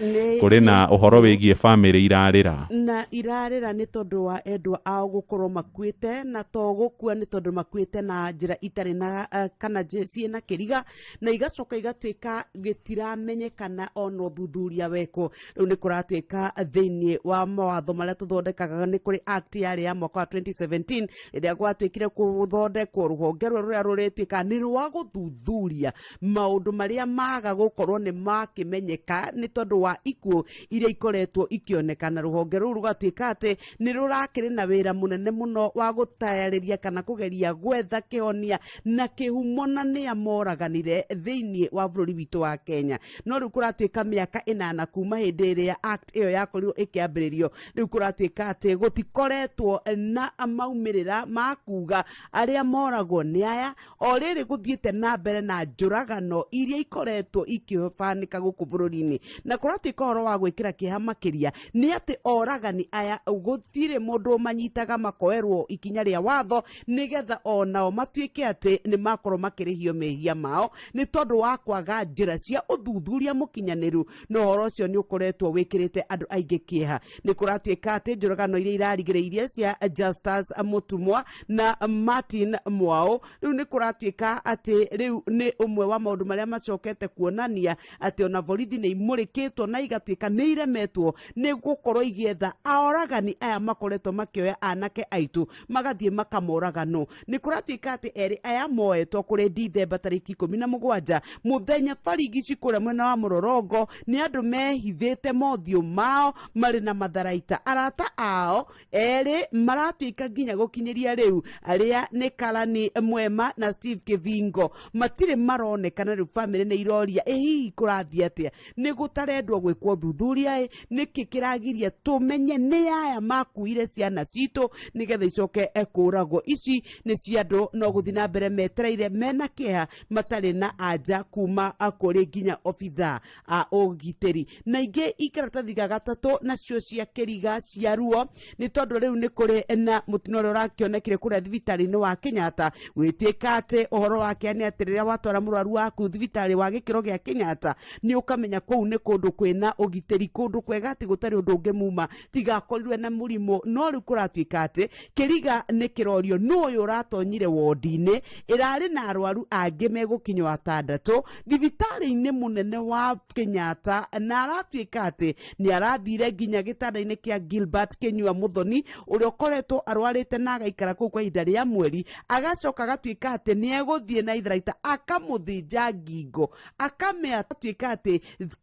kũrĩ na ũhoro wĩgiĩ bamĩrĩ irarĩra. Na irarĩra nĩ tondũ wa endwa ao gũkorwo makuĩte, na to gũkua, nĩ tondũ makuĩte na njĩra itarĩ na kana ciĩna kĩriga, na igacoka igatuĩka gĩtiramenyekana ona ũthuthuria wekwo. Rĩu nĩ kũratuĩka thĩinĩ wa mawatho marĩa tũthondekaga, nĩ kũrĩ act yarĩ ya mwaka wa 2017 rĩrĩa gwatuĩkire gũthondekwo rũhonge rũrĩa rũrĩtuĩka nĩ rwa gũthuthuria maũndũ marĩa maga gũkorwo nĩ makĩmenyeka nĩ tondũ wa ikuũ iria ikoretwo ikĩonekana. Rũhonge rũu rũgatuĩka atĩ nĩ rũrakĩrĩ na wĩra mũnene mũno wa gũtayarĩria kana kũgeria gwetha kĩhonia na kĩhumo na nĩa moraganire thĩinĩ wa bũrũri witũ wa Kenya. No rĩu kũratuĩka mĩaka 8 kuma hĩndĩ ĩrĩa act ĩyo yakorirwo ĩkĩambĩrĩrio, rĩu kũratuĩka atĩ gũtikoretwo na maumĩrĩra ma kuga arĩa moragwo nĩ aya, o rĩrĩ gũthiĩte na mbere na njũragano iria ikoretwo ikĩbanĩka gũkũ bũrũri-inĩ. Na kũratuĩka ũhoro wa gwĩkĩra kĩeha makĩria nĩ atĩ oragani aya gũtirĩ mũndũ ũmanyitaga makoerwo ikinya rĩa watho, nĩgetha onao matuĩke atĩ nĩ makorwo makĩrĩhio mehia mao nĩ tondũ wa kwaga njĩra cia ũthuthuria mũkinyanĩru. Na ũhoro ũcio nĩ ũkoretwo wĩkĩrĩte andũ aingĩ kĩeha. Nĩ kũratuĩka atĩ njũragano iria irarigĩrĩirie cia Justus Mũtumwa na Martin Mwao, rĩu nĩ kũratuĩka atĩ rĩu nĩ ũmwe wa maũndũ marĩa macokete kuonania atĩ ona borithi nĩ imũrĩkĩtwo na igatuĩka nĩ iremetwo nĩ gũkorwo igĩetha aoragani aya makoretwo makĩoya anake aitũ magathiĩ makamoraga. No nĩ kũratuĩka atĩ erĩ aya moetwo kũrĩ Dithemba tarĩki 17 mũthenya barigici kũrĩa mwena wa Mũrorongo nĩ andũ mehithĩte mothiũ mao marĩ na matharaita. Arata ao erĩ maratuĩka nginya gũkinyĩria rĩu, arĩa nĩ Karani Mwema na Steve Kĩvingo, matirĩ maronekana. Rĩu bamĩrĩ nĩ iroria, ĩ hihi kũrathiĩ atĩa? Nĩ gũtarendwo gwĩkwo thuthuria? Ĩ nĩkĩ kĩragiria tũmenye nĩ aya makuire ciana citũ nĩgetha icoke kũragwo? Ici nĩ cia andũ no gũthiĩ na mbere metereire mena kĩeha, matarĩ na anja kuma kũrĩ nginya obithaa a ũgitĩri. Na ingĩ ikaratathi ga gatatũ nacio cia kĩriga cia ruo, nĩ tondũ rĩu nĩ kũrĩ na mũtino ũrĩa ũrakĩonekire kũrĩa thibitarĩ-inĩ wa Kenyatta. Gwĩtuĩka atĩ ũhoro wake nĩ atĩ rĩrĩa watwara mũrwaru waku thibitarĩ wa gĩkĩro gĩa Kenyatta, nĩ ũkamenya kũu nĩ kũndũ kwĩna ũgitĩri, kũndũ kwega atĩ gũtarĩ ũndũ ũngĩmuma tiga akorirwe na mũrimũ. No rĩu kũratuĩka atĩ kĩriga nĩ kĩrorio, nũ ũyũ ũratonyire wondi-inĩ ĩrarĩ na arwaru angĩ megũkinywo atandatũ thibitarĩ-inĩ mũnene wa Kenyatta, na aratuĩka atĩ nĩ arathire nginya gĩtanda-inĩ kĩa Gilbert Kinyua Muthoni ũrĩa ũkoretwo arwarĩte na agaikara kũu kwa ihinda rĩa mweri, agacoka agatuĩka atĩ nĩ egũthiĩ na itharaita. tharaita akamũthĩnja ngingo akamea tuĩka atĩ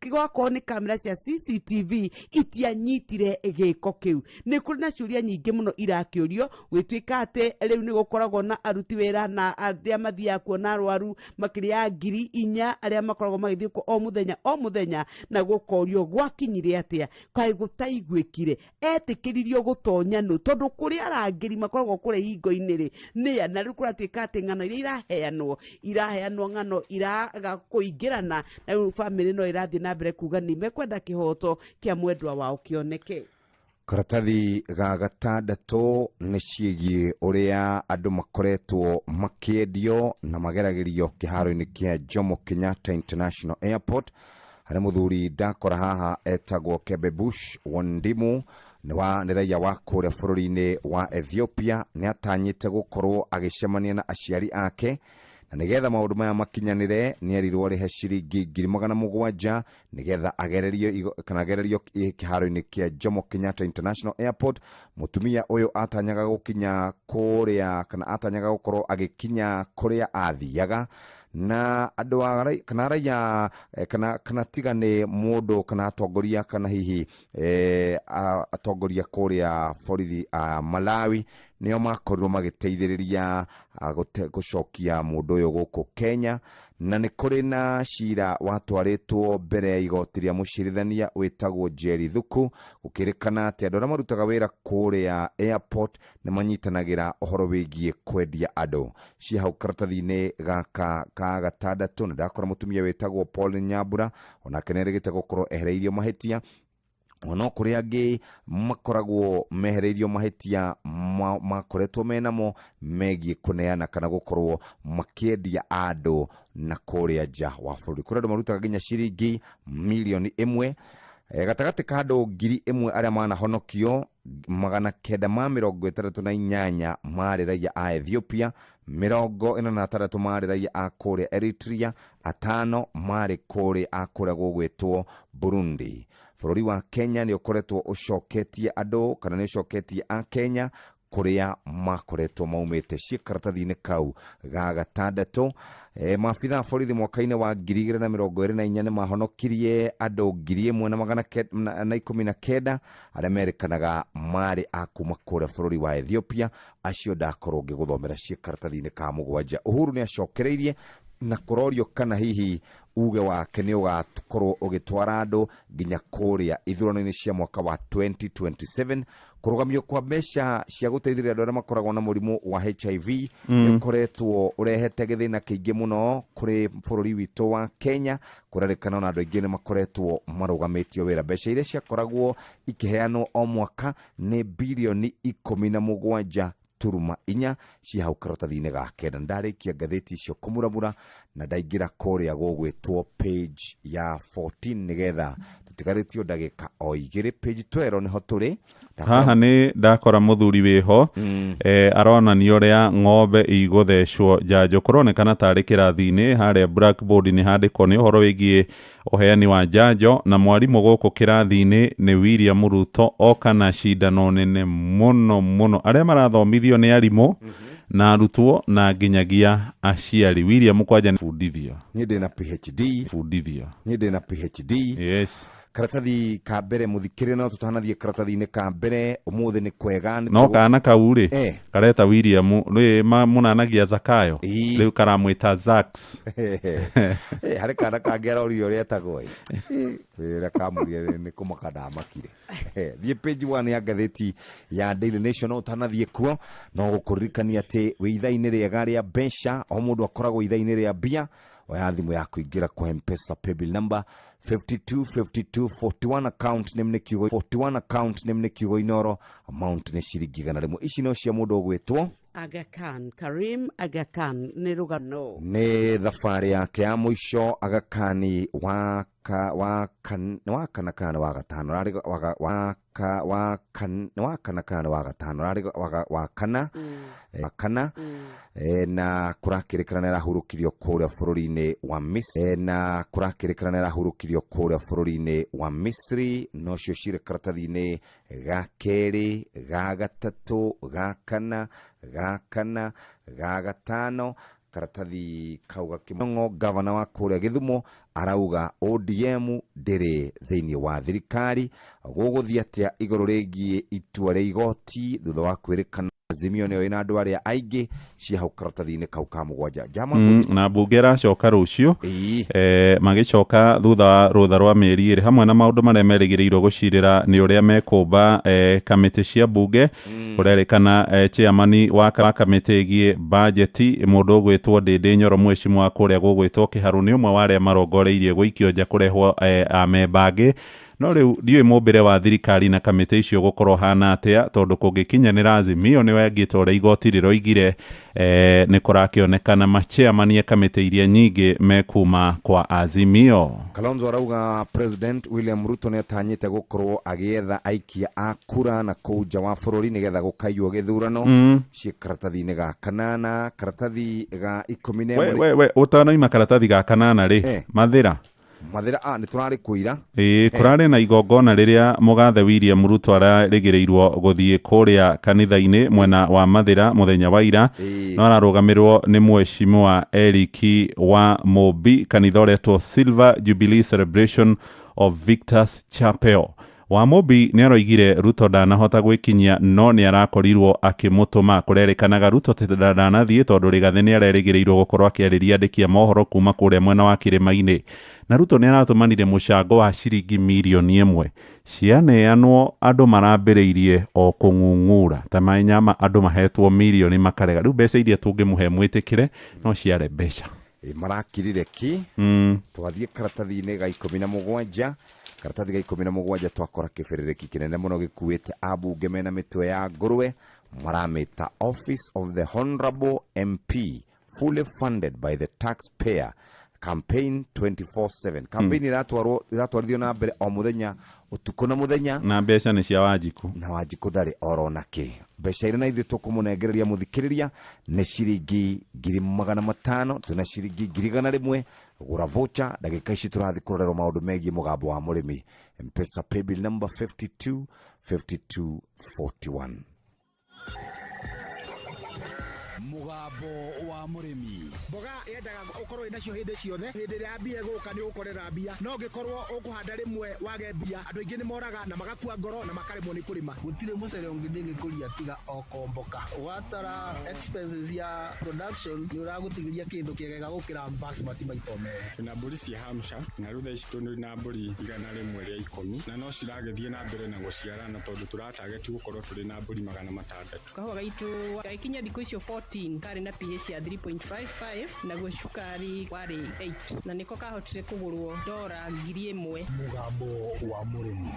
gwakorwo nĩ kamera cia CCTV itianyitire gĩko kĩu. Nĩ kũrĩ na ciũria nyingĩ mũno irakĩũrio gwĩtuĩka atĩ rĩu nĩ gũkoragwo na aruti wĩra na arĩa mathiaga kuona arwaru makĩria ya 4,000 arĩa makoragwo magĩthiĩ kuo o mũthenya o mũthenya, na gũkorio gwakinyire atĩa, kaĩ gũtaiguĩkire, etĩkĩririo gũtonya nũ, tondũ kũrĩ arangĩri makoragwo kũrĩa ihingo-inĩ rĩ nĩa, na rĩu kũratuĩka atĩ ng'ano iria iraheanwo iraheanwo ng'ano iraga kũingĩrana, na rĩu bamĩrĩ no ĩrathiĩ na mbere kuga nĩ mekwenda kĩhoto kĩa mwendwa wao kĩoneke. Karatathi ga gatandatũ nĩ ciĩgiĩ ũrĩa andũ makoretwo makĩendio na mageragĩrio kĩharo-inĩ kĩa Jomo Kenyatta International Airport. Harĩ mũthuri ndakora haha etagwo Kebe Bush Wondimu, nĩ raia wa kũrĩa bũrũri-inĩ wa Ethiopia, nĩ atanyĩte gũkorwo agĩcemania na aciari ake, na nĩgetha maũndũ maya makinyanĩre nĩ erirwo arĩhe ciringi 700,000 nĩgetha agererio kana agererio kĩharo-inĩ kĩa Jomo Kenyatta International Airport. Mũtumia ũyũ atanyaga gũkinya kũrĩa, kana atanyaga gũkorwo agĩkinya kũrĩa athiaga, na andũ a kana raia, kana tiga nĩ mũndũ kana atongoria kana hihi, atongoria kũrĩa borithi a Malawi nĩo makorirwo magĩteithĩrĩria, gũcokia mũndũ ũyũ gũkũ Kenya. Na nĩ kũrĩ na cira watwarĩtwo mbere ya igoti rĩa mũcirithania wĩtagwo Jerry Thuku, gũkĩrĩkana atĩ andũ arĩa marutaga wĩra kũrĩa airport nĩ manyitanagĩra ũhoro wĩgiĩ kwendia andũ. Ci hau karatathi-inĩ gaka ka gatandatũ nĩ ndakora mũtumia wĩtagwo Paul Nyambura, onake nĩ erĩgĩte gũkorwo ehereirio mahĩtia. Ono kũrĩ angĩ makoragwo mehereirio mahĩtia makoretwo menamo megiĩ kũneana kana gũkorwo makĩendia andũ na kũrĩa nja wa bũrũri. Kũrĩ andũ marutaga nginya ciringi 1,000,000. Gatagatĩ ka andũ 1,000 arĩa manahonokio, 968 marĩ raia a Ethiopia, 46 marĩ raia a kũrĩa Eritrea, 5 marĩ kũrĩa a kũrĩa gũgwĩtwo Burundi. Bũrũri wa Kenya nĩ ũkoretwo ũcoketie andũ kana nĩ ũcoketie a Kenya kũrĩa makoretwo maumĩte. Ciĩ karatathi-inĩ kau ga gatandatũ. Maabitha a borithi mwaka-inĩ wa 2024 nĩ mahonokirie andũ 1,119 arĩa merĩkanaga marĩ a kuma kũrĩa bũrũri wa Ethiopia. Acio ndakorwo ngĩgũthomera ciĩ karatathi-inĩ ka mũgwanja. Uhuru nĩ acokereirie na kũrorio kana hihi uge wake nĩ ũgakorwo ũgĩtwara andũ nginya kũrĩa ithurano-inĩ cia mwaka wa 2027. Kũrũgamio kwa mbeca cia gũteithĩrĩria andũ arĩa makoragwo na mũrimũ wa HIV nĩ ũkoretwo ũrehete gĩthĩna kĩingĩ mũno kũrĩ bũrũri witũ wa Kenya. Kũrerĩkana ona andũ aingĩ nĩ makoretwo marũgamĩtio wĩra. Mbeca iria ciakoragwo ikĩheanwo o mwaka nĩ birioni ikũmi na mũgwanja turuma inya ci hau karatathi-inĩ ga kenda. Ndarĩkia ngathĩti icio kũmuramura na ndaingĩra kũrĩa gũgwĩtwo page ya 14 nĩgetha tũtigarĩtio ndagĩka o igĩrĩ. Page 12 nĩho tũrĩ. Haha nĩ ndakora mũthuri wĩho, aronania ũrĩa ng'ombe igũthecwo njanjo. Kũronekana tarĩ kĩrathi-inĩ, harĩa blackboard nĩ handĩkwo nĩ ũhoro wĩgiĩ ũheani wa njanjo, na mwarimũ gũkũ kĩrathi-inĩ nĩ William Ruto oka na cindano nene mũno mũno. Arĩa marathomithio nĩ arimũ na arutwo na nginyagia aciari. William kwanja bundithia. Niĩ ndĩna PhD. Bundithia. Niĩ ndĩna PhD. Yes. Karatathi ka mbere mũthikĩrĩria, no tũtanathiĩ karatathi-inĩ ka mbere ũmũthĩ nĩ kwega, nĩ No kana kau rĩ, kareta William rĩ mũnanagia Zakayo. Rĩu karamwĩta Zax. Harĩ kana kangĩ arorire ũrĩa etagwo ĩ. Ũrĩa kamũrire nĩ kũmaka ndamakire. Thiĩ page 1 ya ngathĩti ya Daily Nation, no ũtanathiĩ kuo no gũkũririkania atĩ wĩ ithaa-inĩ rĩega rĩa mbeca, o mũndũ akoragwo ithaa-inĩ rĩa mbia. Oya thimũ yaku ingĩra kwa M-Pesa paybill number 525241, account name nĩ kiugo 41, account name nĩ kiugo Inoro, amount nĩ ciringi 100. Ici no cia mũndũ ũgwĩtwo Aga Khan, Karim Aga Khan nĩ rũgano. Nĩ thabarĩ yake ya mũico Aga Khan wa ka, wa kan, nĩ wa kana kana nĩ wa gatano, rarĩ wa ga, wa ka, wa kan, nĩ wa kana kana nĩ wa gatano, rarĩ wa ga, wa kana, wa kana, na kũrakĩrĩkana nĩ arahurũkirio kũrĩa bũrũri-inĩ wa Misri, na kũrakĩrĩkana nĩ arahurũkirio kũrĩa bũrũri-inĩ wa Misri. No cio cirĩ karatathi-inĩ ga kerĩ, ga gatatũ, ga kana, ga kana, ga gatano, Karatathi kau gakĩng'o gavana wa kũrĩa Gĩthumo arauga ODM ndĩrĩ thĩinĩ wa thirikari. Gũgũthiĩ atĩa igũrũ rĩgiĩ itua rĩa igoti thutha wa kwĩrĩkana Azimio nĩyo ĩna andũ arĩa aingĩ cia hau karatathi-inĩ kau ka 7 jama. Na mbunge ĩracoka rũciũ, magĩcoka thutha wa rũtha rwa mĩeri 2, hamwe na maũndũ marĩa merĩgĩrĩirwo gũcirĩra nĩ ũrĩa mekũmba kamĩtĩ cia mbunge. Kũrerĩkana chairman wa kamĩtĩ ĩgiĩ bajeti, mũndũ ũgwĩtwo Ndĩndĩ Nyoro, mwĩcimu wa kũrĩa gũgwĩtwo Kĩharũ, nĩ ũmwe wa arĩa marongoreirie gũikio nja kũrehwo amemba angĩ. No rĩu ndiũĩ mũmbĩre wa thirikari na kamĩtĩ icio gũkorwo hana atĩa, tondũ kũngĩkinyanĩra Azimio nĩwe ĩngĩta ũrĩa igoti rĩroigire, nĩ kũrakĩonekana machairman a kamĩtĩ iria nyingĩ mekuma kwa Azimio. Kalonzo arauga President William Ruto nĩ atanyĩte gũkorwo agĩetha aikia a kura na kũu nja wa bũrũri nĩgetha gũkaiywo gĩthurano. Ciĩ karatathi-inĩ ga 8, karatathi ga ikũmi na We, ĩmwe. we ũtanaima karatathi ga 8 rĩ, Mathĩra. Mathĩra a nĩ tũrarĩ kũira. Ĩĩ, kũrarĩ na igongona rĩrĩa mũgathe William Ruto ararĩgĩrĩirwo gũthiĩ kũrĩa kanitha-inĩ mwena wa Mathĩra mũthenya wa ira. No ararũgamĩrĩrwo nĩ mheshimiwa Eric wa Mũmbi, kanitha ũretwo Silver Jubilee Celebration of Victors Chapel. Wa Mũmbi nĩ aroigire Ruto ndanahota gwĩkinyia, no nĩ arakorirwo akĩmũtũma. Kũrerĩkanaga Ruto ndanathiĩ tondũ Rigathĩ nĩ arerĩgĩrĩirwo gũkorwo akĩarĩria andĩki a mohoro kuma kũrĩa mwena wa kĩrĩma-inĩ, na Ruto nĩ aratũmanire mũcango wa ciringi mirioni 1. Cianeanwo, andũ marambĩrĩirie o kũng'ung'ura ta maĩ nyama. Andũ mahetwo mirioni makarega. Rĩu mbeca iria tũngĩmũhe mwĩtĩkĩre no ciare mbeca. Marakirire ki. Twathiĩ karatathi-inĩ ga 17, karatathi ga 17, twakora kĩbĩrĩrĩki kĩnene mũno gĩkuĩte ambunge mena mĩtwe ya ngũrwe, maramĩta Office of the Honorable MP fully funded by the taxpayer campaign 24/7 campaign. Iratwarwo, iratwarithio na mbere o mũthenya, ũtukũ na mũthenya. Na mbeca nĩ cia Wanjikũ. Na Wanjikũ ndarĩ orona kĩ mbeca iria na ithuĩ tũkũmũnengereria mũthikĩrĩria nĩ ciringi 500,000. Twĩna ciringi 100,000. Gũra voucher ndagĩka ici tũrathiĩ kũrorerwo maũndũ megiĩ mũgambo wa mũrĩmi. Mpesa paybill number 52 52 41. Mũgambo wa mũrĩmi. Mboga yendaga ũkorwo wĩ nacio hĩndĩ ciothe. Hĩndĩ ĩrĩa mbia ĩgũka nĩ ũgũkorera mbia, no ũngĩkorwo ũkũhanda rĩmwe wage mbia, andũ aingĩ nĩ moraga na magakua ngoro na makaremwo nĩ kũrĩma. Gũtirĩ mũcere ũngĩ ndĩngĩkũria tiga o komboka. Watara expenses ya production, nĩ ũragũtigĩria kĩndũ kĩega gũkĩra basmati maita merĩ. Twĩna mbũri cia Hampshire na rĩu thaa ici tũrĩ na mbũri 110, na no ciragĩthiĩ na mbere na gũciarana tondũ tũratageti gũkorwo tũrĩ na mbũri 600. Kahũa gaitũ gagĩkinya thikũ icio 14 karĩ na pH ya 3.55, naguo cukari warĩ 8, na nĩko kahotire kũgũrwo dora 1000. Mũgambo wa mũrĩmi.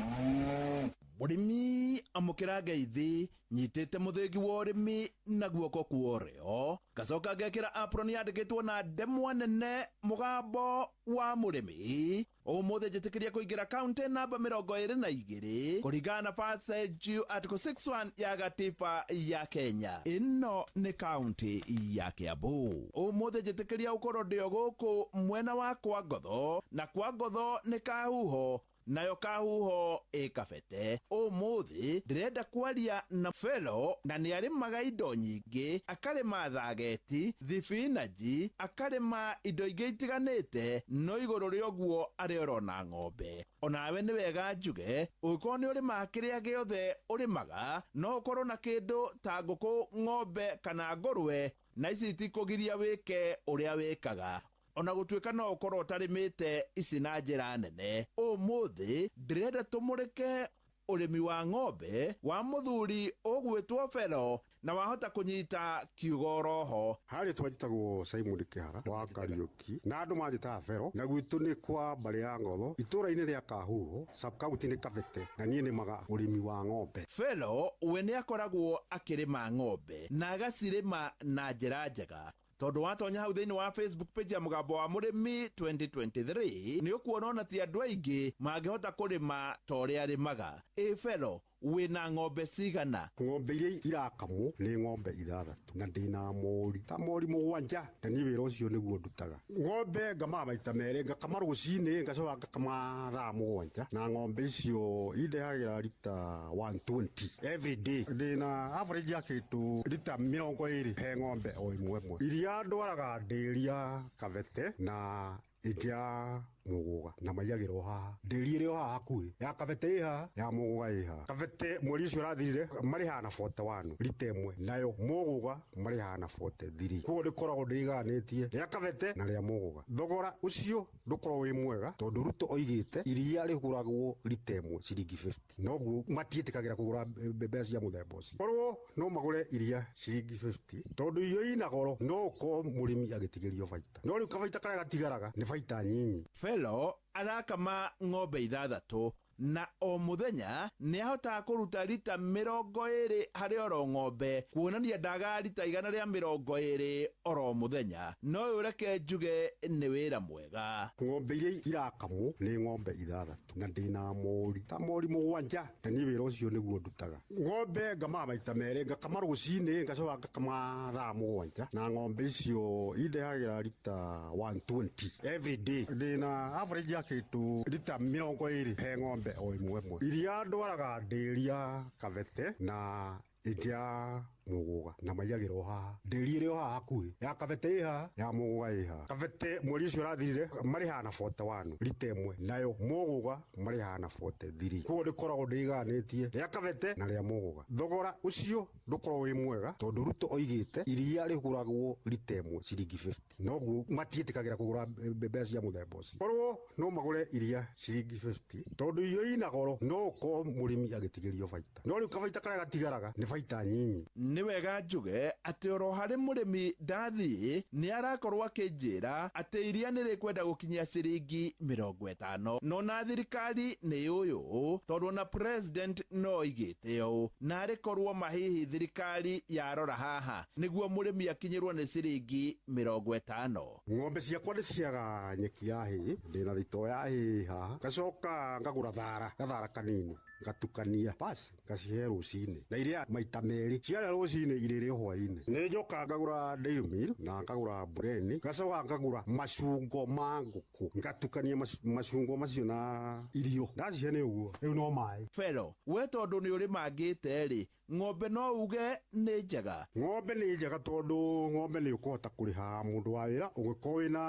Mũrĩmi, amũkĩra ngeithi. Nyitĩte mũthĩgi wa ũrĩmi na guoko kwa ũrĩo, ngacoka ngekĩra apron yandĩkĩtwo na ndemwa nene mũgambo wa mũrĩmi. Ũmũthĩ njĩtĩkĩria kũingĩra kaunti namba 22 kũringana na passage article 61 ya gatiba ya Kenya. Ĩno nĩ kaunti ya Kiambu. Ũmũthĩ njĩtĩkĩria ũkorwo ndĩ o gũkũ mwena wa kwa Ngotho, na kwa Ngotho nĩ Kahuho, nayo Kahuho ĩ Kabete. Ũmũthĩ ndĩrenda kwaria na Felo, na nĩ arĩmaga indo nyingĩ, akarĩma thageti, thibinaji, akarĩma indo ingĩ itiganĩte, no igũrũ rĩa ũguo arĩ oro na ng'ombe. Onawe nĩ wega njuge, ũngĩkorwo nĩ ũrĩmaga kĩrĩa gĩothe ũrĩmaga, no ũkorwo na kĩndũ ta ngũkũ, ng'ombe kana ngũrwe, na ici itikũgiria wĩke ũrĩa wĩkaga, ona gũtuĩka no ũkorwo ũtarĩmĩte ici na njĩra nene. Ũmũthĩ ndĩrenda tũmũrĩke ũrĩmi wa ng'ombe wa mũthuri ũgwĩtwo Fero, na wahota kũnyita kiugo roho. Harĩ twanjĩtagwo Simon Kĩhara wa Kariũki, na andũ manjĩtaga Bero, na gwitũ nĩ kwa mbarĩ ya Ngotho, itũũra-inĩ rĩa Kahuho, sub county nĩ Kabete, na niĩ nĩmaga ũrĩmi wa ng'ombe. Felo we nĩ akoragwo akĩrĩma ng'ombe na agacirĩma na njĩra njega, tondũ watonya hau thĩinĩ wa Facebook page ya mũgambo wa mũrĩmi 2023, nĩ ũkuona ona ti andũ aingĩ mangĩhota kũrĩma ta ũrĩa arĩmaga. Ĩ Felo, Wĩna ng'ombe cigana? Ng'ombe iria irakamwo nĩ ng'ombe 6 na ndĩna mori ta mori 7, na niĩ wĩra ũcio nĩguo ndutaga. Ng'ombe ngamaga maita 2, ngakama rũcinĩ ngacoka ngakama thaa 7, na ng'ombe icio indehagĩra rita 120 every day. Ndĩna average ya kĩndũ rita 20 he ng'ombe o ĩmwe ĩmwe. Iria ndwaraga ndĩri ya Kabete na ĩngĩ ya Mũgũga, na maiyagĩrwo haha. Ndĩri ĩrĩ o haha hakuhĩ, ya Kabete ĩ haha, ya Mũgũga ĩ haha. Kabete mweri ũcio ũrathirire marĩhaga na 41 rita ĩmwe, nayo Mũgũga marĩhaga na 43. Koguo ndĩkoragwo ndĩiganĩtie rĩa Kabete na rĩa Mũgũga. Thogora ũcio ndũkoragwo wĩ mwega tondũ Ruto oigĩte iria rĩgũragwo rita ĩmwe ciringi 50, noguo matiĩtĩkagĩra kũgũra mbeca cia mũthemba ũcio. Korwo no magũre iria ciringi 50, tondũ irio ina goro, no ũkorwo mũrĩmi agĩtigĩrio baita, no rĩu kabaita karĩa gatigaraga nĩ baita nyinyi. Felo arakama ng'ombe 6 na o muthenya nĩ ahotaga kũruta rita 20 harĩ oro ng'ombe, kuonania ndaga rita 120 oro muthenya. No ũreke njuge nĩ wĩra mwega. Ng'ombe iria irakamwo nĩ ng'ombe 6 na ndĩna mori ta mori 7, na niĩ wĩra ũcio nĩguo ndutaga. Ng'ombe ngamaga maita 2, ngakama rũcinĩ ngacoka ngakama thaa 7, na ng'ombe icio indehagĩra rita 120 every day. Ndĩna average ya kĩndũ rita 20 he ng'ombe o ĩmwe ĩmwe. Iria ndwaraga ndĩri ya Kabete na ĩngĩ ya Mũgũga, na maiyagĩrwo haha. Ndĩri ĩrĩ o haha hakuhĩ, ya Kabete ĩ haha, ya Mũgũga ĩ haha. Kabete mweri ũcio ũrathirire marĩhaga na 41 rita ĩmwe, nayo Mũgũga marĩhaga na 43. Koguo ndĩkoragwo ndĩiganĩtie rĩa Kabete na rĩa Mũgũga. Thogora ũcio ndũkoragwo wĩ mwega tondũ Ruto oigĩte iria rĩgũragwo rita ĩmwe ciringi 50, noguo matiĩtĩkagĩra kũgũra mbeca cia mũthemba ũcio. Korwo no magũre iria ciringi 50, tondũ irio ina goro, no ũkorwo mũrĩmi agĩtigĩrio baita, no rĩu kabaita karĩa gatigaraga nĩ baita nyinyi. Nĩ wega njuge atĩ oro harĩ mũrĩmi ndathiĩ nĩ arakorwo akĩnjĩra atĩ iria nĩ rĩkwenda gũkinyia ciringi 50, no na thirikari nĩ ũyũ tondũ na president no oigĩte ũũ, na arĩ korwo mahihi thirikari yarora haha nĩguo mũrĩmi akinyĩrwo nĩ ciringi 50. Ng'ombe ciakwa nĩ ciaga nyeki ya hĩ, ndĩna thito ya hĩ haha, ngacoka ngagũra thara, gathara kanini ngatukania, basi ngacihe rũcinĩ, na iria maita 2 ciarĩa rũcinĩ irĩrĩ hwainĩ. Nĩ njokaga ngagũra dairy meal na ngagũra bureni, ngacoka ngagũra macungo ma ngũkũ, ngatukania macungo macio na irio, ndacihe nĩ ũguo rĩu no maĩ. Felo, we tondũ nĩ ũrĩmangĩte rĩ, ng'ombe no uge nĩ njega? Ng'ombe nĩ njega tondũ ng'ombe nĩ ũkũhota kũrĩha mũndũ wa wĩra, ũngĩkorwo wĩna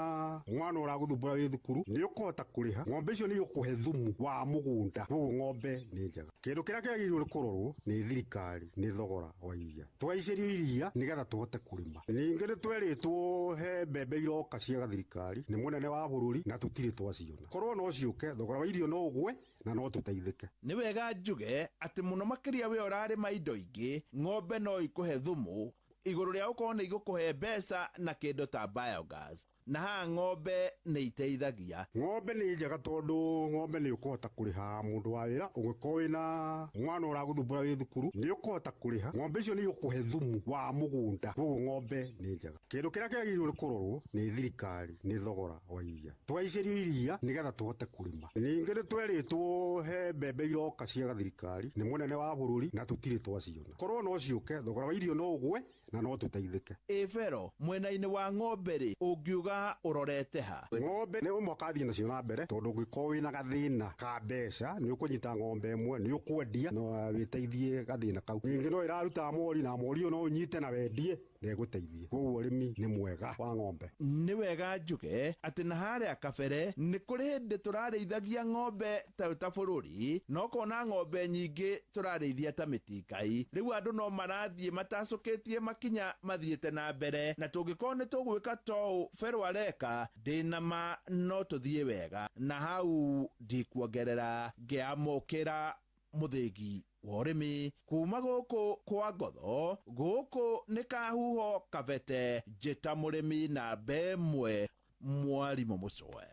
mwana ũragũthumbũra wĩ thukuru nĩ ũkũhota kũrĩha. Ng'ombe icio nĩ igũkũhe thumu wa mũgũnda, koguo ng'ombe nĩ njega. Kĩndũ kĩrĩa kĩagĩrĩirwo nĩ kũrorwo nĩ thirikari nĩ thogora wa iria. Tũgaicĩrio iria nĩgetha tũhote kũrĩma. Ningĩ nĩ twerĩtwo he mbembe iroka cia thirikari nĩ mũnene wa bũrũri na tũtirĩ twaciona. Korwo no ciũke, thogora wa irio no ũgwe na no tũteithĩke. Nĩ wega njuge atĩ mũno makĩria we ũrarĩma indo ingĩ, ng'ombe no ikũhe thumu igũrũ rĩa gũkorwo nĩ igũkũhe mbeca na kĩndũ ta biogas, na haha ng'ombe nĩ iteithagia. Ng'ombe nĩ njega tondũ ng'ombe nĩ ũkũhota kũrĩha mũndũ wa wĩra, ũngĩkorwo wĩna mwana ũragũthumbũra wĩ thukuru nĩ ũkũhota kũrĩha. Ng'ombe icio nĩ igũkũhe thumu wa mũgũnda, koguo ng'ombe nĩ njega. Kĩndũ kĩrĩa kĩagĩrĩirwo nĩ kũrorwo nĩ thirikari nĩ thogora wa iria. Tũgaicĩrio iria nĩgetha tũhote kũrĩma. Ningĩ nĩ twerĩtwo he mbembe iroka cia thirikari nĩ mũnene wa bũrũri na tũtirĩ twaciona. Korwo no ciũke, thogora wa irio no ũgwe na no tũteithĩke. Ĩ Fero, mwena-inĩ wa ng'ombe rĩ, ũngiuga ũrorete ha? Ng'ombe nĩ mũhaka athiĩ nacio na mbere tondũ ũngĩkorwo wĩna gathĩna ka mbeca nĩ ũkũnyita ng'ombe ĩmwe, nĩ ũkwendia na wĩteithie gathĩna kau. Ningĩ no ĩraruta mori, na mori ũyũ no ũnyite na wendie na ĩgũteithie. Koguo ũrĩmi nĩ mwega wa ng'ombe. Nĩ wega njuge atĩ na harĩa kabere nĩ kũrĩ hĩndĩ tũrarĩithagia ng'ombe ta bũrũri, no kona ng'ombe nyingĩ tũrarĩithia ta mĩtingai. Rĩu andũ no marathiĩ matacũkĩtie makinya mathiĩte na mbere, na tũngĩkorwo nĩ tũgwĩka toũ Fero areka, ndĩna ma no tũthiĩ wega. Na hau ndikuongerera, ngĩamũkĩra mũthĩgi wa ũrĩmi kuma gũkũ kwa Ngotho, gũkũ nĩ Kahuho Kabete, njĩta mũrĩmi namba 1, mwarimũ Mũcwe.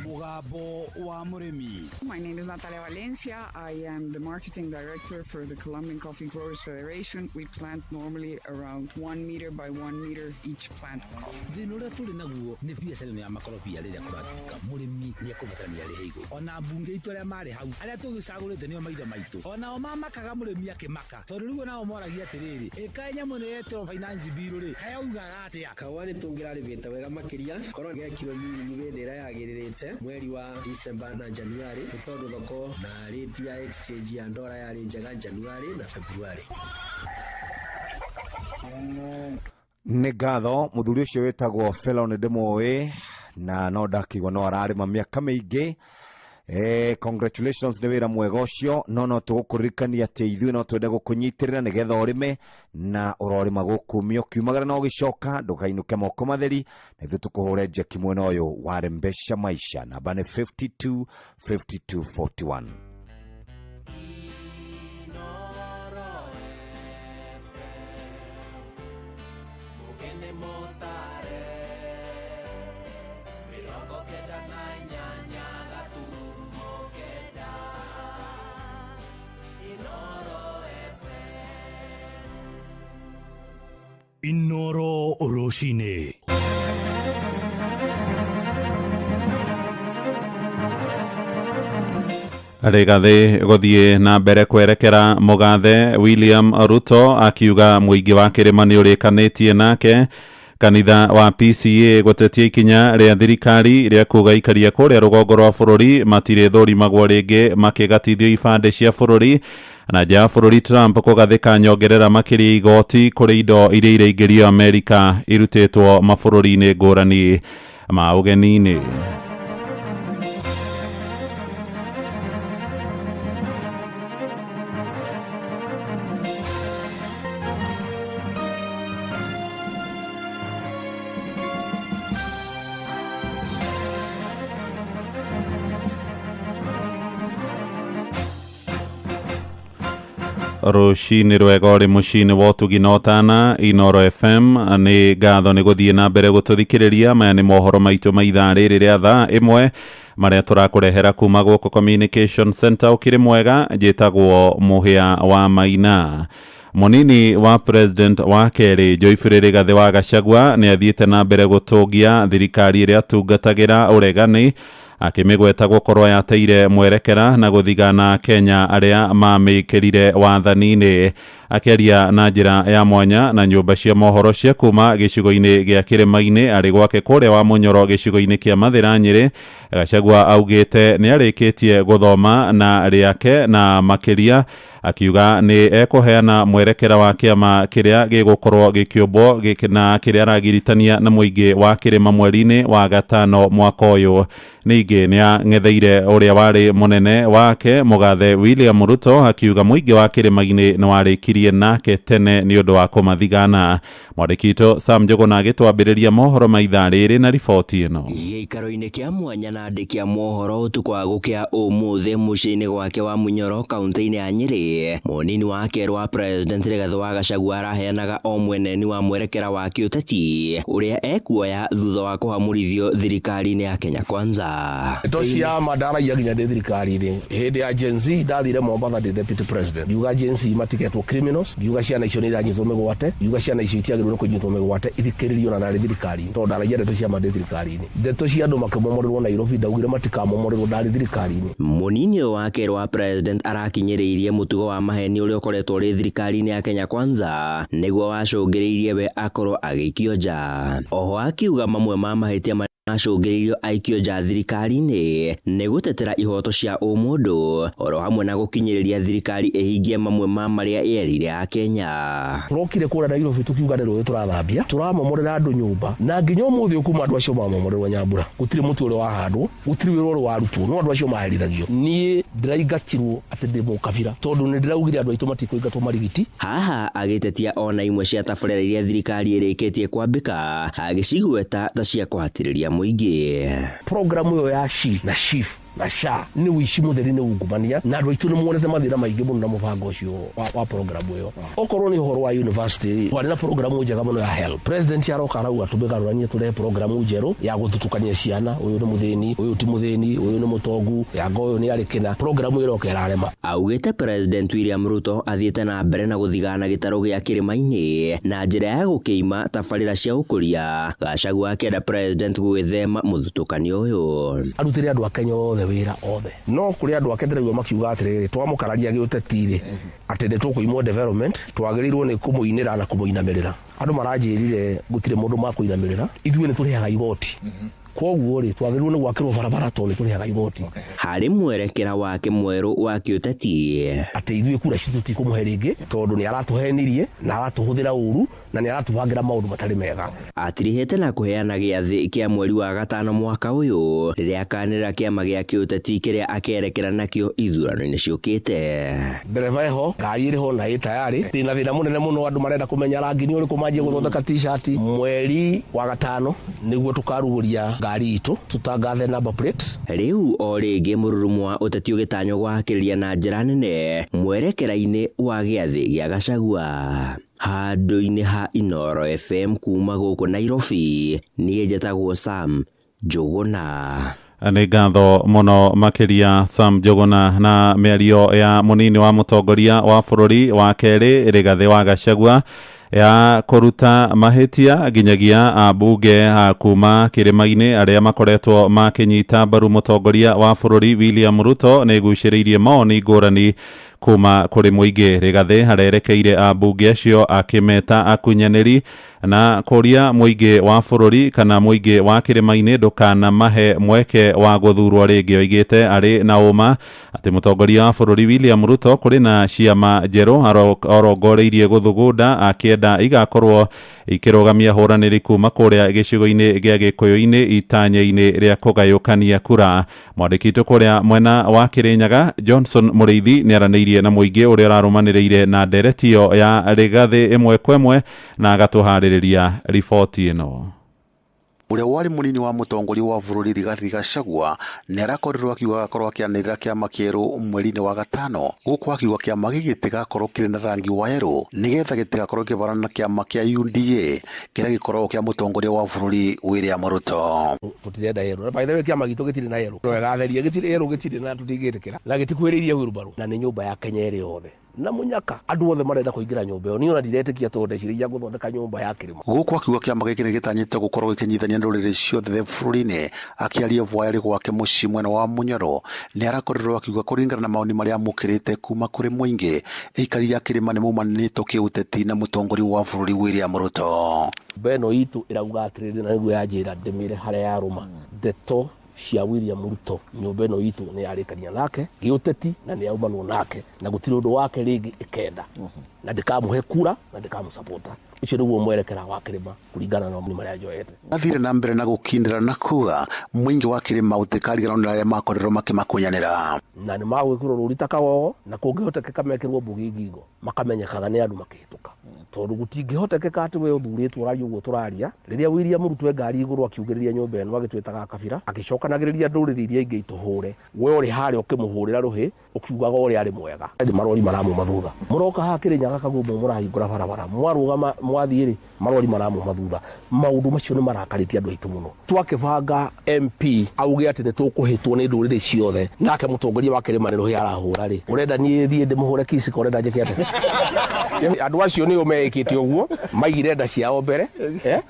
Mũgambo wa mũrĩmi. My name is Natalia Valencia. I am the marketing director for the Colombian Coffee Growers Federation. We plant normally around 1 meter by 1 meter each plant of coffee. Thĩna ũrĩa tũrĩ naguo nĩ biacara ĩno ya makorobia. Rĩrĩa kũratuĩka mũrĩmi nĩ ekũbatarania arĩhe igũrũ, ona mbunge itũ arĩa marĩ hau, arĩa tũgĩcagũrĩte nĩo maithe maitũ, onao mamakaga mũrĩmi akĩmaka, tondũ rĩu onao moragia atĩrĩrĩ, ĩkaĩ nyamũ ĩno yetĩrwo finance bill rĩ, kayaugaga atĩa? Kahũa nĩ tũngĩrarĩmĩte wega makĩria korwo gekirwo nyinyi hĩndĩ ĩrĩa yagĩrĩrĩte, mweri wa December na January, nĩ tondũ thoko na rate ya exchange ya ndora yarĩ njega January na February. Nĩ ngatho. Mũthuri ũcio wĩtagwo Felo nĩ ndĩmũĩ na no ndakĩigua no ararĩma mĩaka mĩingĩ. Congratulations, nĩ wĩra mwega ũcio, no tũgũkũririkania atĩ ithuĩ no twende gũkũnyitĩrĩra nĩgetha ũrĩme na ũrorĩma gũkumio kiumagara na ũgĩcoka ndũkainũke moko matheri, na ithuĩ tũkũhũre njeki mwena ũyũ wa Rembesha Maisha. Namba nĩ 52 52 41. Mugene motare 98 gaturumo 9 Inoro FM. Inoro rũcinĩ. Rigathĩ gũthiĩ na mbere kwerekera mũgathe William Ruto, akiuga mũingĩ wa kĩrĩma nĩ ũrĩkanĩtie nake. Kanitha wa PCA gũtetia ikinya rĩa thirikari rĩa kuga ikaria kũrĩa rũgongo rwa bũrũri matirĩthũrimagwo rĩngĩ makĩgatithio ibandĩ cia bũrũri. Na nja ya bũrũri, Trump kũgathĩka nyongerera makĩria igoti kũrĩ indo iria iraingĩrio Amerika irutĩtwo mabũrũri-inĩ ngũrani ma ũgeni-inĩ. Rũcinĩ rwega ũrĩ mũciĩ-inĩ wa ũtugi na ũtana Inoro FM. Nĩ ngatho nĩ gũthiĩ na mbere gũtũthikĩrĩria. Maya nĩ mohoro maitũ ma ithaa rĩrĩ rĩa thaa 1 marĩa tũrakũrehera kuma gũkũ Communication Center. Ũkĩrĩ mwega, njĩtagwo Mũhĩa wa Maina. Mũnini wa president wa kerĩ Joyfrey Rigathĩ wa Gachagua nĩ athiĩte na mbere gũtũngia thirikari ĩrĩa atungatagĩra ũregani, akĩmĩgweta gũkorwo yateire mwerekera na gũthigana Kenya arĩa mamĩkĩrire wathani-inĩ. Akĩaria na njĩra ya mwanya na nyũmba cia mohoro cia kuma gĩcigo-inĩ gĩa kĩrĩma-inĩ arĩ gwake kũrĩa wa Mũnyoro gĩcigo-inĩ kĩa Mathĩra Nyĩrĩ, Gachagua augĩte nĩ arĩkĩtie gũthoma na rĩake, na makĩria akiuga nĩ ekũheana mwerekera wa kĩama kĩrĩa gĩgũkorwo gĩkĩũmbwo na kĩrĩa aragiritania na mũingĩ wa kĩrĩma mweri-inĩ wa gatano mwaka ũyũ. Ningĩ nĩ ang'etheire ũrĩa warĩ mũnene wake mũgathe William Ruto, akiuga mũingĩ wa kĩrĩma-inĩ nĩ warĩkirie nake tene nĩ ũndũ wa kũmathigana. Mwandĩki witũ Sam Njũgũna agĩtwambĩrĩria mohoro ma ithaa rĩrĩ na riboti ĩno. Gĩikaro-inĩ kĩa mwanya na andĩki a mohoro ũtukũ wa gũkĩa ũmũthĩ mũciĩ-inĩ gwake wa Munyoro kaunti-inĩ ya Nyĩrĩ, mũnini wa kerĩ wa president Rigathĩ wa Gachagua araheanaga o mweneni wa mwerekera wa kĩũteti ũrĩa ekuoya thutha wa kũhamũrithio thirikari-inĩ ya Kenya Kwanza. Ndeto cia ma ndaragia nginya ndĩ thirikari-inĩ. Hĩndĩ ya Gen Z ndathire Mombatha ndĩ deputy president, ngiuga Gen Z matiketwo criminals, ngiuga ciana icio nĩ iranyitwo mĩgwate, ngiuga ciana icio itiagĩrĩirwo nĩ kũnyitwo mĩgwate, ithikĩrĩrio, na narĩ thirikari-inĩ, tondũ ndaragia ndeto cia ma ndĩ thirikari-inĩ. Ndeto cia andũ makĩmomorerwo Nairobi, ndaugire matikamomorerwo, ndarĩ thirikari-inĩ. Mũnini ũyũ wa kerĩ wa president arakinyĩrĩirie mũtugo wa maheni ũrĩa ũkoretwo ũrĩ thirikari-inĩ ya Kenya Kwanza nĩguo wacũngĩrĩirie we akorwo agĩikio nja. Oho akiuga mamwe ma mahĩtia marĩa macũngĩrĩirio aikio nja thirikari-inĩ nĩ gũtetera ihoto cia ũmũndũ, oro hamwe na gũkinyĩrĩria thirikari ĩhingie mamwe ma marĩa yerĩire Akenya. Tũrokire kũrĩa Nairobi tũkiuga nĩ rũĩ tũrathambia, tũramomorera andũ nyũmba, na nginya ũmũthĩ ũyũ kuma andũ acio mamomorerwo nyambura, gũtirĩ mũtĩ ũrĩa wahandwo, gũtirĩ wĩra ũrĩa warutwo, no andũ acio maherithagio. Niĩ ndĩraingatirwo atĩ ndĩ mũkabira tondũ nĩ ndĩraugire andũ aitũ matikũingatwo marigiti. Haha agĩtetia ona imwe cia tabarĩra iria thirikari ĩrĩkĩtie kwambĩka, agĩcigweta ta cia kũhatĩrĩria mũingĩ. Programu ĩyo ya SHI na SHIF Na SHA nĩ ũici mũtheri, nĩ ungumania, na andũ aitũ nĩ muonete mathĩna maingĩ mũno na mũbango ũcio wa program ĩyo. Okorwo nĩ ũhoro wa university, kwarĩ na program njega mũno ya HELB. President aroka arauga tũmĩgarũranie, tũrehe program njerũ ya gũthutũkania ciana, ũyũ nĩ mũthĩni, ũyũ ti mũthĩni, ũyũ nĩ mũtongu, yanga ũyũ nĩ arĩ kĩna. Program ĩroka ĩrarema. Augĩte President William Ruto athiĩte na mbere na gũthigana gĩtarũ gĩa kĩrĩma-inĩ na njĩra ya gũkĩima tabarĩra cia ũkũria. Gachagua akĩenda President gwĩthema mũthutũkanio ũyũ. Arutĩre andũ a Kenya othe wĩra othe, no kũrĩ andũ ake ndĩraigua makiuga atĩrĩrĩ, twamũkararia gĩũteti-rĩ, atĩ nĩ tũkũimwo development, twagĩrĩirwo nĩ kũmũinĩra na kũmũinamĩrĩra. Andũ maranjĩrire gũtirĩ mũndũ makũinamĩrĩra, ithuĩ nĩ tũrĩhaga igoti, koguo rĩ, twagĩrĩirwo nĩ gwakĩrwo barabara tondũ nĩ tũrĩhaga igoti. Harĩ mwerekera wake mwerũ wa kĩũteti, atĩ ithuĩ kura citũ tikũmũhe rĩngĩ tondũ nĩ aratũhenirie na aratũhũthĩra ũru na nĩ aratũbangĩra maũndũ matarĩ mega. Atirihĩte na kũheana gĩathĩ kĩa mweri wa gatano mwaka ũyũ rĩrĩa akanĩrĩra kĩama gĩa kĩũteti kĩrĩa akerekera nakĩo ithurano-inĩ ciũkĩte. Ndereba ĩho, ngari ĩrĩho na ĩ tayarĩ. Ndĩna thĩna mũnene mũno, andũ marenda kũmenya rangi nĩ ũrĩkũ manjie gũthondeka t-shirt. Mweri wa gatano nĩguo tũkarugũria ngari itũ, tũtangathe number plate. Rĩu o rĩngĩ mũrurumo wa ũteti ũgĩtanywo gwakĩrĩria na njĩra nene mwerekera-inĩ wa gĩathĩ gĩa Gachagua. Handũ-inĩ ha Inooro FM kuma gũkũ Nairobi, niĩ njĩtagwo Sam Njũgũna. Nĩ ngatho mũno makĩria Sam Njũgũna. Na mĩario ya mũnini wa mũtongoria wa bũrũri wa kerĩ Rigathĩ wa Gachagua ya kũruta mahĩtia nginyagia ambunge a kuma kĩrĩma-inĩ arĩa makoretwo makĩnyita mbaru mũtongoria wa bũrũri William Ruto nĩ ĩgucĩrĩirie maoni ngũrani kuma kũrĩ mũingĩ. Rigathĩ arerekeire ambunge acio akĩmeta akunyanĩri na kũria mũingĩ wa bũrũri kana mũingĩ wa kĩrĩma-inĩ ndũkanamahe mweke wa gũthurwo rĩngĩ. Oigĩte arĩ na ũma atĩ mũtongoria wa bũrũri William Ruto kũrĩ na ciama njerũ arongoreirie gũthugunda, akĩenda igakorwo ikĩrũgamia hũranĩri kuma kũrĩa gĩcigo-inĩ gĩa Gĩkũyũ-inĩ itanya-inĩ rĩa kũgayũkania kura. Mwandĩki witũ kũrĩa mwena wa Kĩrĩnyaga Johnson Mũrĩithi nĩ aranĩirie na mũingĩ ũrĩa ũrarũmanĩrĩire na ndereti ĩyo ya Rigathĩ ĩmwe kwa ĩmwe na agatũharĩrĩria riboti ĩno. Ũrĩa warĩ mũnini wa mũtongoria wa bũrũri Rigathi Gachagua nĩ arakorirwo akiuga agakorwo akĩanĩrĩra kĩama kĩerũ mweri-inĩ wa gatano, gũkũ akiuga kĩama gĩkĩ gĩtigakorwo kĩrĩ na rangi wa yerũ nĩgetha gĩtigakorwo kĩbarana na kĩama kĩa UDA kĩrĩa gĩkoragwo kĩa mũtongoria wa bũrũri William Ruto. Tũtirenda yerũ. By the way, kĩama gitũ gĩtirĩ na yerũ. Wega therie gĩtirĩ yerũ, gĩtirĩ na tũtingĩtĩkĩra na gĩtikuhĩrĩirie wheelbarrow, na nĩ nyũmba ya Kenya ĩrĩ yothe na mũnyaka andũ othe marenda kũingĩra nyũmba ĩyo. Niĩ ona ndiretĩkia tondũ ndeciragia gũthondeka nyũmba ya kĩrĩma. Gũkũ akiuga kĩama gĩkĩ nĩ gĩtanyĩte gũkorwo gĩkĩnyitithania ndũrĩrĩ ciothe bũrũri-inĩ. Akĩaria Bwayarĩ gwake mũciĩ mwena wa Munyoro, nĩ arakorirwo akiuga kũringana na maoni marĩa amũkĩrĩte kuma kũrĩ mũingĩ, aikari a kĩrĩma nĩ maumanĩtwo kĩũteti na mũtongoria wa bũrũri William Ruto. Nyũmba ĩno itũ ĩrauga atĩrĩrĩ, na nĩguo yanjĩra ndĩmĩre harĩa yarũma ndeto cia William Ruto, nyũmba ĩno itũ nĩ yarĩkania nake gĩũteti na nĩ yaumanwo nake na gũtirĩ ũndũ wake rĩngĩ ĩkenda na ndĩkamũhe kura na ndĩkamũsapota. Ũcio nĩguo mwerekera wa kĩrĩma kũringana na maoni marĩa njoete. Athire na mbere na gũkindĩra na kuga mũingĩ wa kĩrĩma ũtikariganĩrwo nĩ arĩa makorirwo makĩmakunyanĩra. Na nĩ magwĩkĩrwo rũri ta kagogo, na kũngĩhotekeka mekĩrwo mbũgi ngingo makamenyekaga nĩ andũ makĩhĩtũka, tondũ gũtingĩhotekeka atĩ we ũthurĩtwo ũraria ũguo tũraria rĩrĩa William Ruto e ngari igũrũ akiugĩrĩria nyũmba ĩno agĩtwĩtaga kabira, agĩcokanagĩrĩria ndũrĩrĩ iria ingĩ itũhũre, we ũrĩ harĩa ũkĩmũhũrĩra rũhĩ ũkiugaga ũrĩa arĩ mwega. Nĩ marori maramuma thutha, mũroka haha Kĩrĩnyaga Kagumo, mũrahingũra barabara, mwarũgama mwathiĩ rĩ, marori maramuma thutha. Maũndũ macio nĩ marakarĩtie andũ aitũ mũno. Twakĩbanga MP auge atĩ nĩ tũkũhĩtwo nĩ ndũrĩrĩ ciothe, nake mũtongoria wa kĩrĩma nĩ rũhĩ arahũra rĩ, ũrenda niĩ thiĩ ndĩmũhũre kisika? Ũrenda njĩke atĩa? Andũ acio nĩo meĩkĩte ũguo, maigire nda ciao mbere,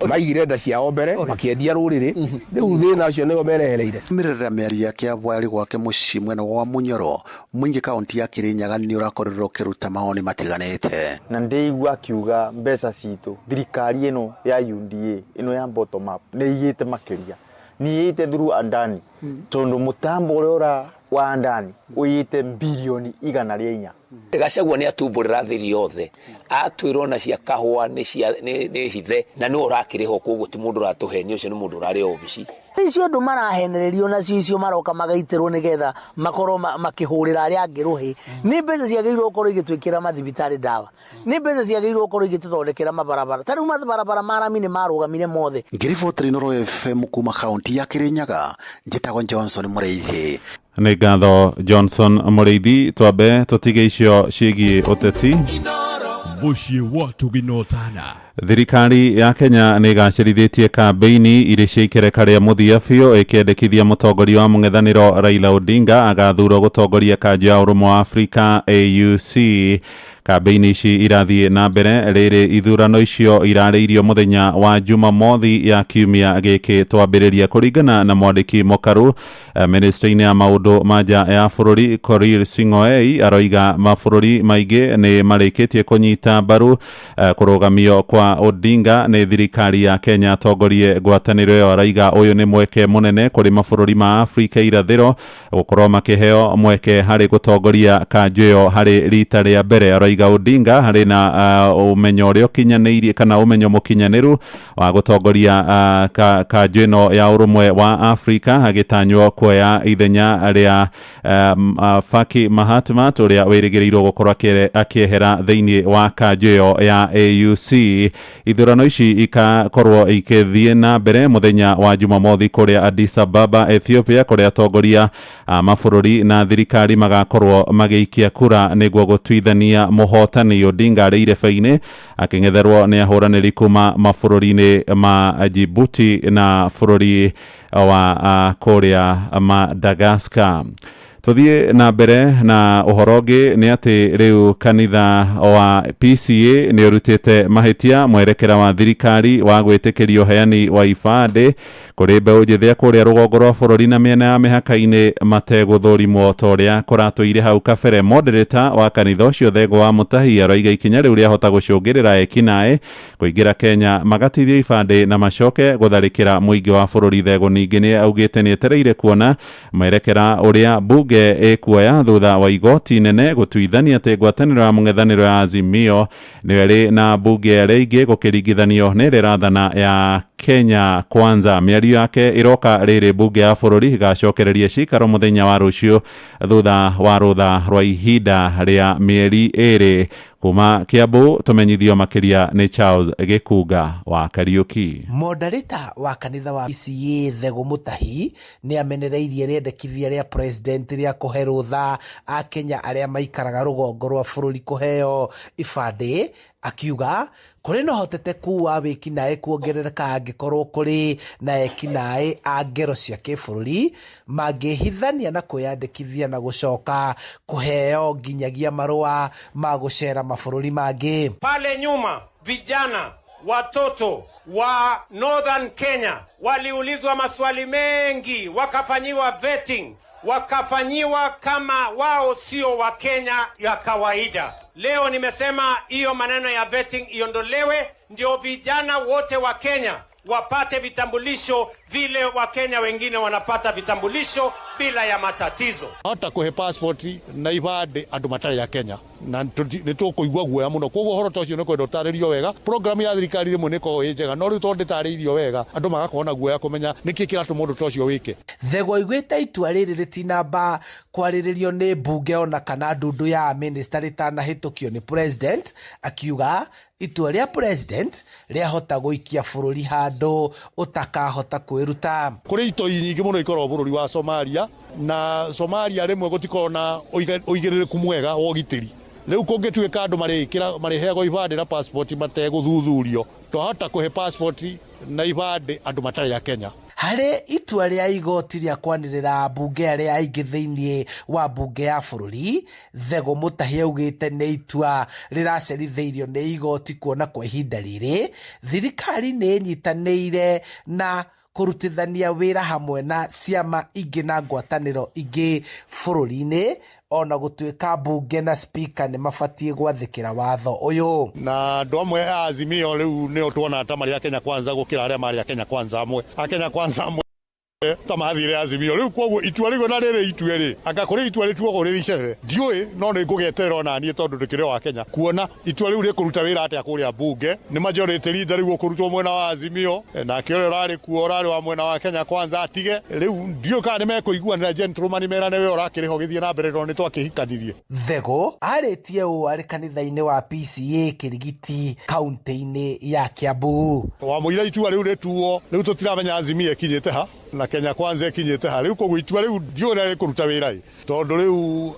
maigire nda ciao mbere makĩendia rũrĩrĩ. Rĩu thĩna ũcio nĩo merehereire. Mĩrĩrĩra mĩario yake ya Bwayarĩ gwake mũciĩ mwena wa Munyoro, mũingĩ kaunti ya Kĩrĩnyaga nĩ ũrakorirwo ũkĩruta mawoni matiganĩte. Na ndĩigua akiuga mbeca citũ thirikari ĩno ya UDA ĩno ya bottom up nĩ iyĩte makĩria, nĩ iyĩte through Adani, tondũ mũtambo ũrĩa ũra wa Adani ũiyĩte bilioni 104. Gachagua nĩ atumbũrĩra thiri yothe, atwĩra ona cia kahũa nĩ cia nĩ hithe na nĩwe ũrakĩrĩhwo, koguo ti mũndũ ũratũhenia, ũcio nĩ mũndũ ũrarĩ obici. Icio andũ marahenererio nacio icio maroka magaitĩrwo nĩgetha makorwo makĩhũrĩra arĩa angĩ rũhĩ. Nĩ mbeca ciagĩrĩirwo gũkorwo igĩtwĩkĩra mathibitarĩ ndawa. Nĩ mbeca ciagĩrĩirwo gũkorwo igĩtũthondekera mabarabara. Ta rĩu mabarabara ma rami nĩ marũgamire mothe. Ngĩribotera Inooro FM kuma kaunti ya Kirinyaga, njĩtagwo Johnson Mũrĩithi. Nĩ ngatho Johnson Mũrĩithi. Twambe tũtige icio ciĩgiĩ ũteti. Mũciĩ wa Tũgina Ũtana. Thirikari ya Kenya nĩ ĩgacĩrithĩtie kambĩini irĩ cia ikereka rĩa mũthia biũ, ĩkĩendekithia mũtongoria wa mũng'ethanĩro Raila Odinga agathurwo gũtongoria kanjũ ya ũrũmwe wa Afrika AUC. Kambĩini ici irathiĩ na mbere rĩrĩ ithurano icio irarĩirio mũthenya wa Jumamothi ya kiumia gĩkĩ twambĩrĩria. Kũringana na mwandĩki mũkaru ministry-inĩ ya maũndũ ma nja ya bũrũri Korir Sing'oei, aroiga mabũrũri maingĩ nĩ marĩkĩtie kũnyita mbaru kũrũgamio kwa Odinga nĩ thirikari ya Kenya atongorie ngwatanĩro ĩyo. Araiga ũyũ nĩ mweke mũnene kũrĩ mabũrũri ma Afrika irathĩro gũkorwo makĩheo mweke harĩ gũtongoria kanjũ ĩyo harĩ rita rĩa mbere. Araiga Odinga harĩ na ũmenyo ũrĩa ũkinyanĩirie kana ũmenyo mũkinyanĩru wa gũtongoria kanjũ ĩno ya ũrũmwe wa Afrika, agĩtanywo kuoya ithenya rĩa Faki Mahatmat ũrĩa wĩrĩgĩrĩirwo gũkorwo akĩehera thĩinĩ wa kanjũ ĩyo ya AUC. Ithurano ici ikakorwo ikĩthiĩ na mbere mũthenya wa Jumamothi kũrĩa Addis Ababa, Ethiopia, kũrĩa atongoria a mabũrũri na thirikari magakorwo magĩikia kura nĩguo gũtuithania mũhotani. Odinga arĩ irebe-inĩ akĩng'etherwo nĩ ahũranĩri kuma mabũrũri-inĩ ma Djibouti na bũrũri wa kũrĩa Madagascar. Tuthiĩ na mbere na ũhoro ũngĩ nĩ atĩ rĩu kanitha wa PCA nĩ ũrutĩte mahĩtia mwerekera wa thirikari wa gwĩtĩkĩria ũheani wa ibandĩ kũrĩ mbeũ njĩthĩ a kũrĩa rũgongo rwa bũrũri na mĩena ya mĩhaka-inĩ mategũthũrimwo ta ũrĩa kũratũire hau kabere. Moderator wa kanitha ũcio Thengũ wa Mũtahi aroiga ikinya rĩu rĩahota gũcũngĩrĩra ekinaĩ kũingĩra Kenya magatithio ibandĩ na macoke gũtharĩkĩra mũingĩ wa bũrũri. Thengũ ningĩ nĩ augĩte nĩ etereire kuona mwerekera ũrĩa bunge ĩkuoya thutha wa igoti inene gũtuithania atĩ ngwatanĩro ya mũng'ethanĩro ya Azimio nĩyo ĩrĩ na mbunge arĩa aingĩ gũkĩringithanio nĩ ĩrĩa ĩrathana ya Kenya Kwanza. Mĩario yake ĩroka rĩrĩ mbunge ya bũrũri ĩgacokereria cikaro mũthenya wa rũciũ thutha wa rũtha rwa ihinda rĩa mĩeri 2. Kuma Kiambu tũmenyithio makĩria nĩ Charles Gĩkunga wa Kariũki. Moderator wa kanitha wa PCA Thegũ Mũtahi nĩ amenereirie rĩendekithia rĩa president rĩa kũhe rũtha Akenya arĩa maikaraga rũgongo rwa bũrũri kũheo ibandĩ, akiuga kũrĩ na ũhotekeku wa wĩkinaĩ kuongerereka angĩkorwo kũrĩ na ekinaĩ a ngero cia kĩbũrũri mangĩhithania na kwĩyandĩkithia na gũcoka kũheo nginyagia marũa ma gũcera mabũrũri mangĩ. Pale nyuma vijana watoto wa Northern Kenya waliulizwa maswali mengi, wakafanyiwa vetting, wakafanyiwa kama wao sio wa Kenya ya kawaida. Leo nimesema hiyo maneno ya vetting iondolewe, ndio vijana wote wa Kenya wapate vitambulisho vile Wakenya wengine wanapata vitambulisho bila ya matatizo. Hota kũhe passport na ibandĩ andũ matarĩ a Kenya na nĩ tũkũigua guoya mũno. Koguo ũhoro ta ũcio nĩ kwenda ũtarĩrio wega. Program ya thirikari rĩmwe nĩ ĩkoragwo ĩ njega, no rĩu tondũ ndĩtarĩirio wega andũ magakorwo na guoya kũmenya nĩkĩ kĩratũma ũndũ ta ũcio wĩke. Thegwa augĩte itua rĩrĩ rĩtinamba kwarĩrĩrio nĩ mbunge ona kana ndundu ya minista rĩtanahĩtũkio nĩ president, akiuga itua rĩa president rĩahota gũikia bũrũri handũ ũtakahota kwĩruta. Kũrĩ itoi nyingĩ mũno ikoragwo bũrũri wa Somalia, na Somalia rĩmwe gũtikoragwo na ũigĩrĩrĩku mwega wa ũgitĩri. Rĩu kũngĩtuĩka andũ marĩheagwo ibandĩ na passport mategũthuthurio, twahota kũhe passport na ibandĩ andũ matarĩ a Kenya. Harĩ itua rĩa igoti rĩa kwanĩrĩra mbunge arĩa aingĩ thĩinĩ wa mbunge ya bũrũri, Thegũ Mũtahi augĩte nĩ itua rĩracerithĩirio nĩ igoti kuona kwa ihinda rĩrĩ thirikari nĩ ĩnyitanĩire na kũrutithania wĩra hamwe na ciama ingĩ na ngwatanĩro ingĩ bũrũri-inĩ, ona gũtuĩka mbunge na spika nĩ mabatiĩ gwathĩkĩra watho ũyũ. Na andũ amwe a Azimio rĩu nĩo tuonaga ta marĩ a Kenya Kwanza gũkĩra arĩa marĩ a Kenya Kwanza amwe. A Kenya Kwanza amwe. Ta mathire Azimio riu, koguo itua riu na riri itue ri anga kuri itua rituagwo riri icerere ndiui, no ni ngugeterera ona nie tondu ndikire wa Kenya kuona itua riu rikuruta wira atia kuria bunge. Ni majority leader riu ukurutwo mwena wa Azimio, nake uria urari kuo urari wa mwena wa Kenya Kwanza atige. Riu ndiui kana nimekuiguanira gentleman merane we urakiriho githie na mbere no ni twakihikanirie. Thegũ arĩtie ũũ arĩ kanitha-inĩ wa PCA Kĩrigiti kaunti-inĩ ya Kiambu. Wa muira itua riu rituo riu tutiramenya Azimio ikinyite ha na Kenya Kwanza ikinyite ha. Riu koguo itua riu ndiũĩ ũrĩa rĩkũruta wĩra ĩ, tondũ rĩu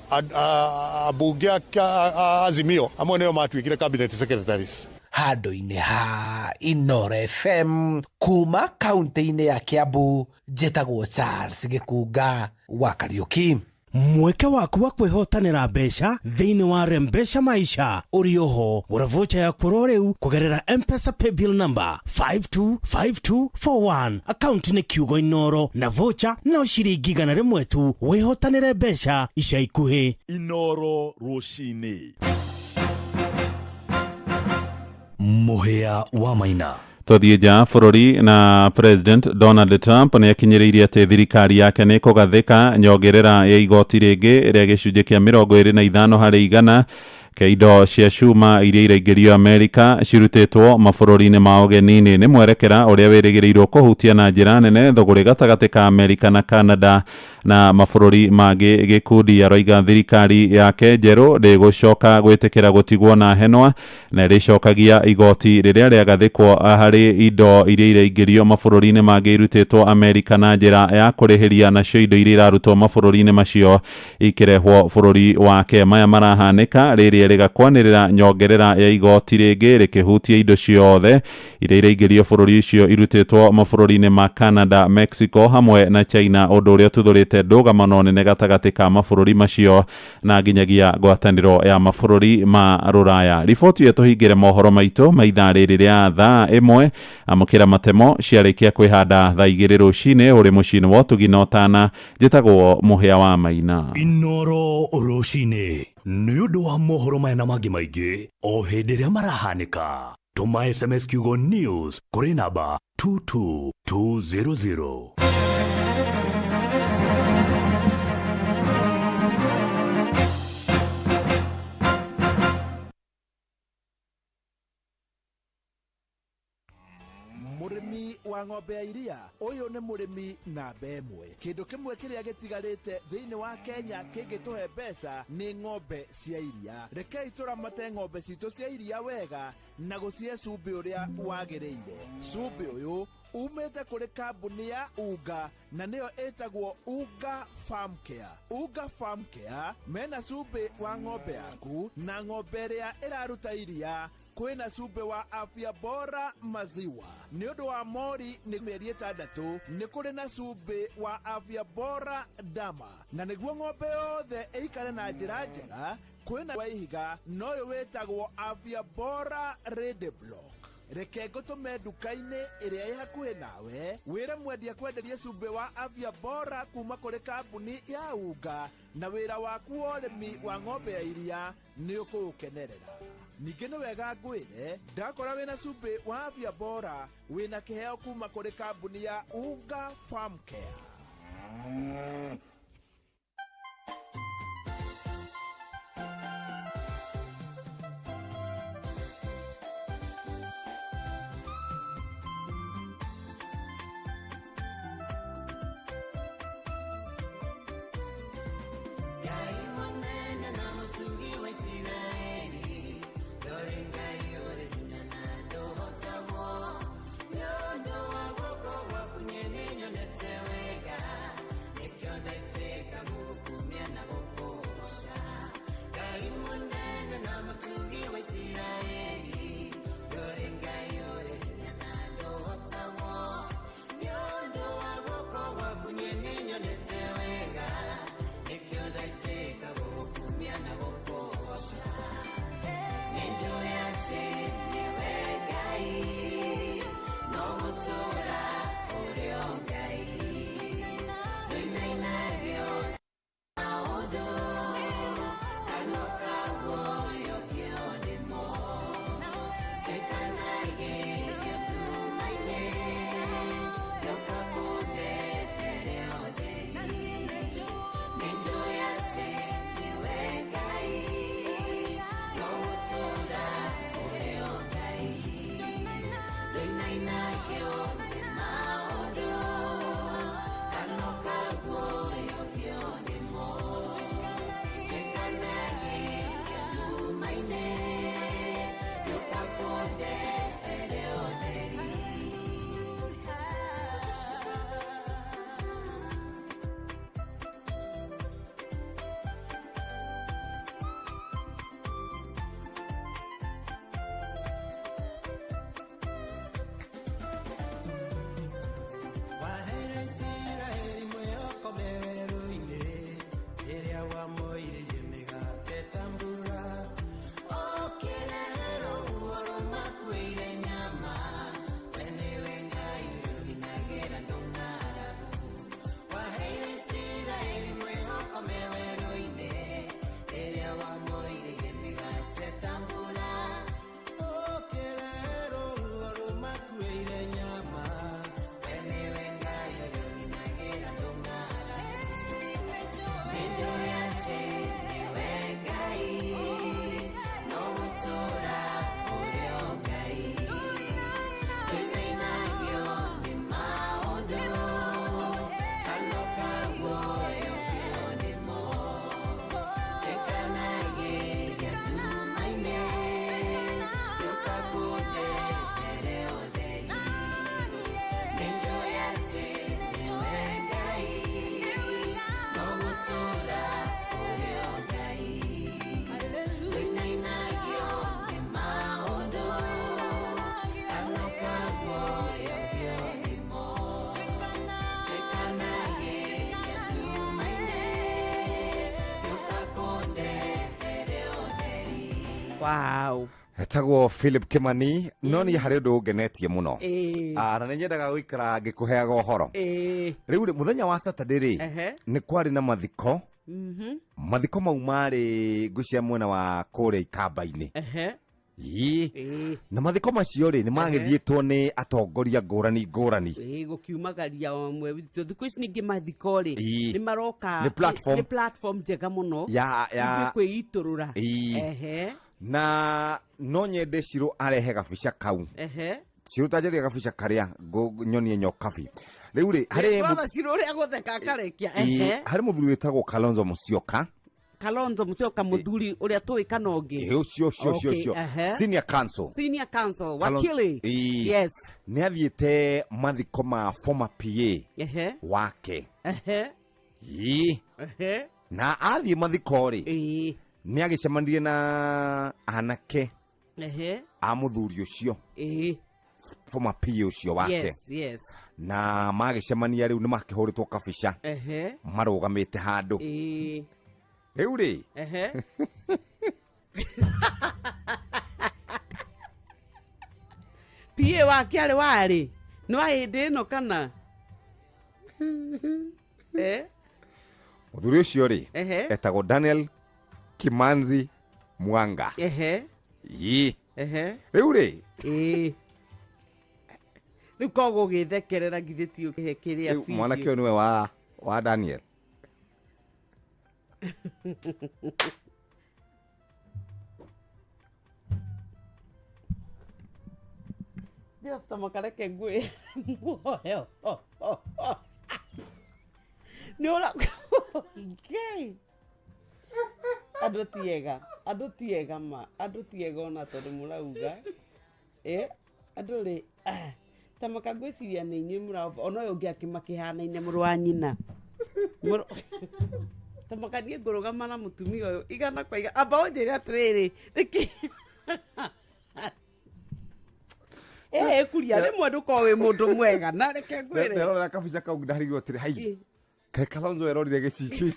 ambunge a Azimio amwe nĩo matuĩkire cabinet secretaries. Handũ-inĩ ha Inooro FM kuma kaunti-inĩ ya Kiambu, njĩtagwo Charles Gĩkunga wa Kariũki. Mweke waku wa kwĩhotanĩra mbeca thĩinĩ wa Rembesha Maisha ũrĩ oho. Gũra vocha yaku oro rĩu kũgerera M-Pesa paybill number 525241, akaunti nĩ kiugo Inoro na vocha no ciringi 100 tu. Wĩhotanĩre mbeca ica ikuhĩ. Inoro rũcinĩ. Mũhĩa wa Maina. Tũthiĩ nja ya bũrũri na President Donald Trump nĩ akinyĩrĩirie atĩ thirikari yake nĩ ĩkũgathĩka nyongerera ya igoti rĩngĩ rĩa gĩcunjĩ kĩa 25% kĩa indo cia cuma iria iraingĩrio Amerika cirutĩtwo mabũrũri-inĩ ma ũgeni-inĩ. Nĩ mwerekera ũrĩa wĩrĩgĩrĩirwo kũhutia na njĩra nene thũgũrĩ gatagatĩ ka Amerika na Canada na mabũrũri mangĩ gĩkundi. Aroiga thirikari yake njerũ ndĩgũcoka gwĩtĩkĩra gũtigwo na henwa na ĩrĩcokagia igoti rĩrĩa rĩagathĩkwo harĩ indo iria iraingĩrio mabũrũri-inĩ mangĩ irutĩtwo Amerika na njĩra ya kũrĩhĩria nacio indo iria irarutwo mabũrũri-inĩ macio ikĩrehwo bũrũri wake. Maya marahanĩka rĩrĩa rĩgakwanĩrĩra nyongerera ya igoti rĩngĩ rĩkĩhutia indo ciothe iria iraingĩrio bũrũri ũcio irutĩtwo mabũrũri-inĩ ma Canada, Mexico hamwe na China, ũndũ ũrĩa ũtuthũrĩte ndũgamano nene gatagatĩ ka mabũrũri macio na nginyagia ngwatanĩro ya mabũrũri ma Rũraya. Riboti ĩyo tũhingĩre mohoro maitũ ma ithaa rĩrĩ rĩa thaa 1. Amũkĩra matemo ciarĩkia kwĩhanda thaa 2 rũcinĩ ũrĩ mũciĩ-inĩ wa ũtugi na ũtana. Njĩtagwo Mũhĩa wa Maina. Inoro rũcinĩ nĩ ũndũ wa mohoro maya na mangĩ maingĩ o hĩndĩ ĩrĩa marahanĩka. Tũma SMS kiugo news kũrĩ namba 22200. Mũrĩmi wa ng'ombe ya iria ũyũ nĩ mũrĩmi namba ĩmwe. Kĩndũ kĩmwe kĩrĩa gĩtigarĩte thĩinĩ wa Kenya kĩngĩtũhe mbeca nĩ ng'ombe cia iria. Rekei tũramate ng'ombe citũ cia iria wega na gũcihe cumbĩ ũrĩa wagĩrĩire. Cumbĩ ũyũ umĩte kũrĩ kambuni ya Unga na nĩyo ĩtagwo Unga Farm Care. Unga Farm Care mena cumbĩ wa ng'ombe yaku na ng'ombe ĩrĩa ĩraruta iria. Kwĩna cumbĩ wa afya bora maziwa. Nĩ ũndũ wa mori nĩ mĩeri 6 nĩ kũrĩ na cumbĩ wa afya bora dama, na nĩguo ng'ombe yothe ĩikare na njĩra njega kwĩna wa ihiga na ũyũ wĩtagwo afya bora Ready Block. Reke ngũtũme nduka-inĩ ĩrĩa ĩ hakuhĩ nawe wĩre mwendia kwenderia cumbĩ wa afya bora kuma kũrĩ kambuni ya Unga, na wĩra waku wa ũrĩmi wa ng'ombe ya iria nĩ ũkũũkenerera. Ningĩ nĩ wega ngwĩre ndakora wĩna cumbĩ wa afya bora wĩna kĩheo kuma kũrĩ kambuni ya Unga Farm Care. Nĩkĩo ndaitĩrĩirie. Wow. Etagwo Philip Kimani, no niĩ harĩ ũndũ ũngenetie mũno. Ĩĩ. Ah, na nĩ nyendaga gũikara ngĩkũheaga ũhoro. Ĩĩ. Rĩu rĩ, mũthenya wa Saturday rĩ, Ehe. nĩ kwarĩ na mathiko. Mathiko mau marĩ ngwĩciria mwena wa kũrĩa Ikamba-inĩ. Ehe. Ĩĩ. Ĩĩ. Na mathiko macio rĩ, nĩ magĩthiĩtwo nĩ atongoria ngũrani ngũrani. Ĩĩ, gũkiumagaria ũmwe witũ. Thikũ ici ningĩ mathiko rĩ, Ĩĩ. nĩ maroka Nĩ platform. nĩ platform njega mũno Ya ithuĩ kwĩitũrũra. Ĩĩ. Ehe. Na no nyende Shiro arehe gabica kau. Ehe. Shiro tanjĩria gabica karĩa nyonie nyokabi. Rĩu rĩ, harĩ Brother Shiro ũrĩa gũtheka akarekia. Ĩĩ, Ehe. harĩ mũthuri wĩtagwo Kalonzo Musyoka. Kalonzo Musyoka, mũthuri ũrĩa tũĩ kana ũngĩ? Ĩĩ, ũcio ũcio ũcio Okay, ũcio. ehe. Senior counsel. Senior counsel, Kalonzo- wakili. Ĩĩ. Yes. Nĩ athiĩte mathiko ma former PA Ehe. wake. Ehe. Ĩĩ. Ehe. Na athiĩ mathiko rĩ, Ĩĩ. nĩ agĩcemanirie na anake Ehe. a mũthuri ũcio, Ĩĩ. former PA ũcio wake. Yes, yes. Na magĩcemania rĩu nĩ makĩhũrĩtwo kabica Ehe. marũgamĩte handũ. Ĩĩ. Rĩu rĩ, Ehe. PA wake arĩ warĩ nĩ wa hĩndĩ ĩno kana? Eh? Mũthuri ũcio rĩ, Ehe. etagwo Daniel Kimanzi Mwanga. Ehe. Ĩĩ. Ehe. Rĩu rĩ, Ĩĩ. Rĩu koguo ũgĩthekerera githĩ ti ũkĩhe kĩrĩa rĩu video. mwanake ũyũ nĩwe wa Daniel. Ndĩrabuta makareke ngwĩ muoyo. Nĩ ũra Ngai. Andũ ti ega, andũ ti ega ma, andũ ti ega ona tondũ mũrauga. Eh, andũ rĩ, ah, ta maka ngwĩciria nĩ inyuĩ mũra ona ũyũ ũngĩ akĩmakĩhanaine mũrũ wa nyina. Ta maka niĩ ngũrũgama na mũtumia ũyũ igana kwa igana. Amba ũnjĩre atĩrĩrĩ, nĩkĩ ĩĩ kuria rĩmwe ndũkorwo wĩ mũndũ mwega na reke ngwĩre. Nderorera kabica kau ndarigwo atĩrĩ, hai, kaĩ Kalonzo erorire gĩcicio.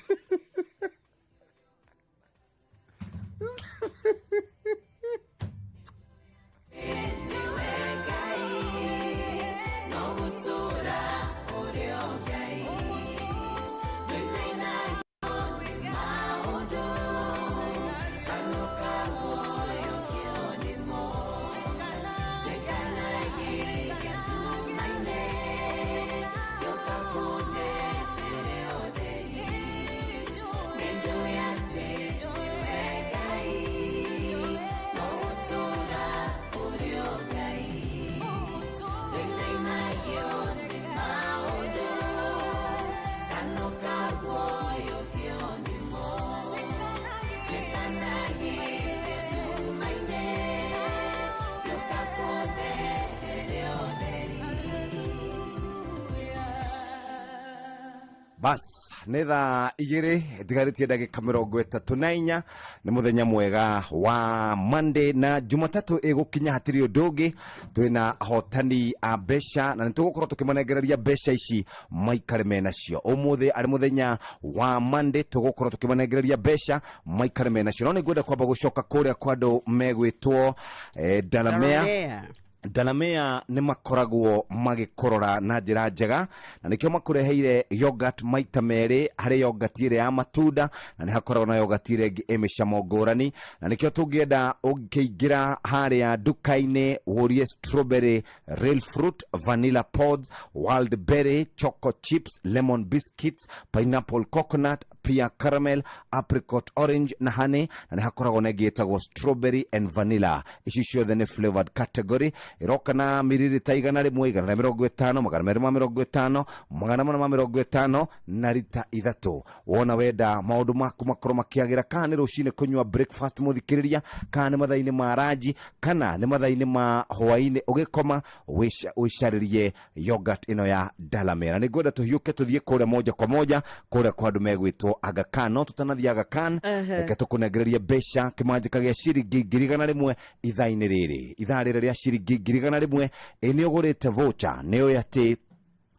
Bas, nĩ thaa 2 itigarĩtie ndagĩka 34. Nĩ mũthenya mwega wa Monday na Jumatatũ ĩgũkinya hatirĩ ũndũ ũngĩ. Twĩna ahotani a mbeca na nĩ tũgũkorwo tũkĩmanengereria mbeca ici maikare menacio. Ũmũthĩ arĩ mũthenya wa Monday, tũgũkorwo tũkĩmanengereria mbeca maikare menacio, no nĩ ngwenda kwamba gũcoka kũrĩa kwa andũ megwĩtwo Dalamea. Dalamea. Dalamea nĩ makoragwo magĩkũrora na njĩra njega, na nĩkĩo makũreheire yogurt maita merĩ. Harĩ yogurt ĩrĩa ya matunda na nĩ hakoragwo na yogurt ĩrĩa ĩngĩ ĩ mĩcamo ngũrani, na nĩkĩo tũngĩenda ũngĩingĩra harĩa nduka-inĩ ũrie strawberry, real fruit, vanilla pods, wild berry, choco chips, lemon biscuits, pineapple coconut, pear caramel, apricot orange na honey, na nĩ hakoragwo na ĩngĩ ĩtagwo strawberry and vanilla. Ici ciothe nĩ flavored category. Ĩroka na miririta 100, 150, 250, 450 na rita 3. Wona wenda maũndũ maku makorwo makĩagĩra, kana nĩ rũcinĩ kũnyua breakfast mũthikĩrĩria, kana nĩ mathaa-inĩ ma ranji, kana nĩ mathaa-inĩ ma hwaĩ-inĩ ũgĩkoma, wĩcarĩrie yogurt ĩno ya Dalamera. Nĩ ngwenda tũhiũke tũthiĩ kũrĩa moja kwa moja kũrĩa kwa andũ megwĩtwo Aga Khan. No tũtanathiĩ Aga Khan, reke tũkũnengererie mbeca kĩmanjĩka gĩa ciringi 100,000 ithaa-inĩ rĩrĩ, ithaa rĩrĩ rĩa ciringi 100,000. Ĩ nĩ ũgũrĩte voucher, nĩ ũĩ atĩ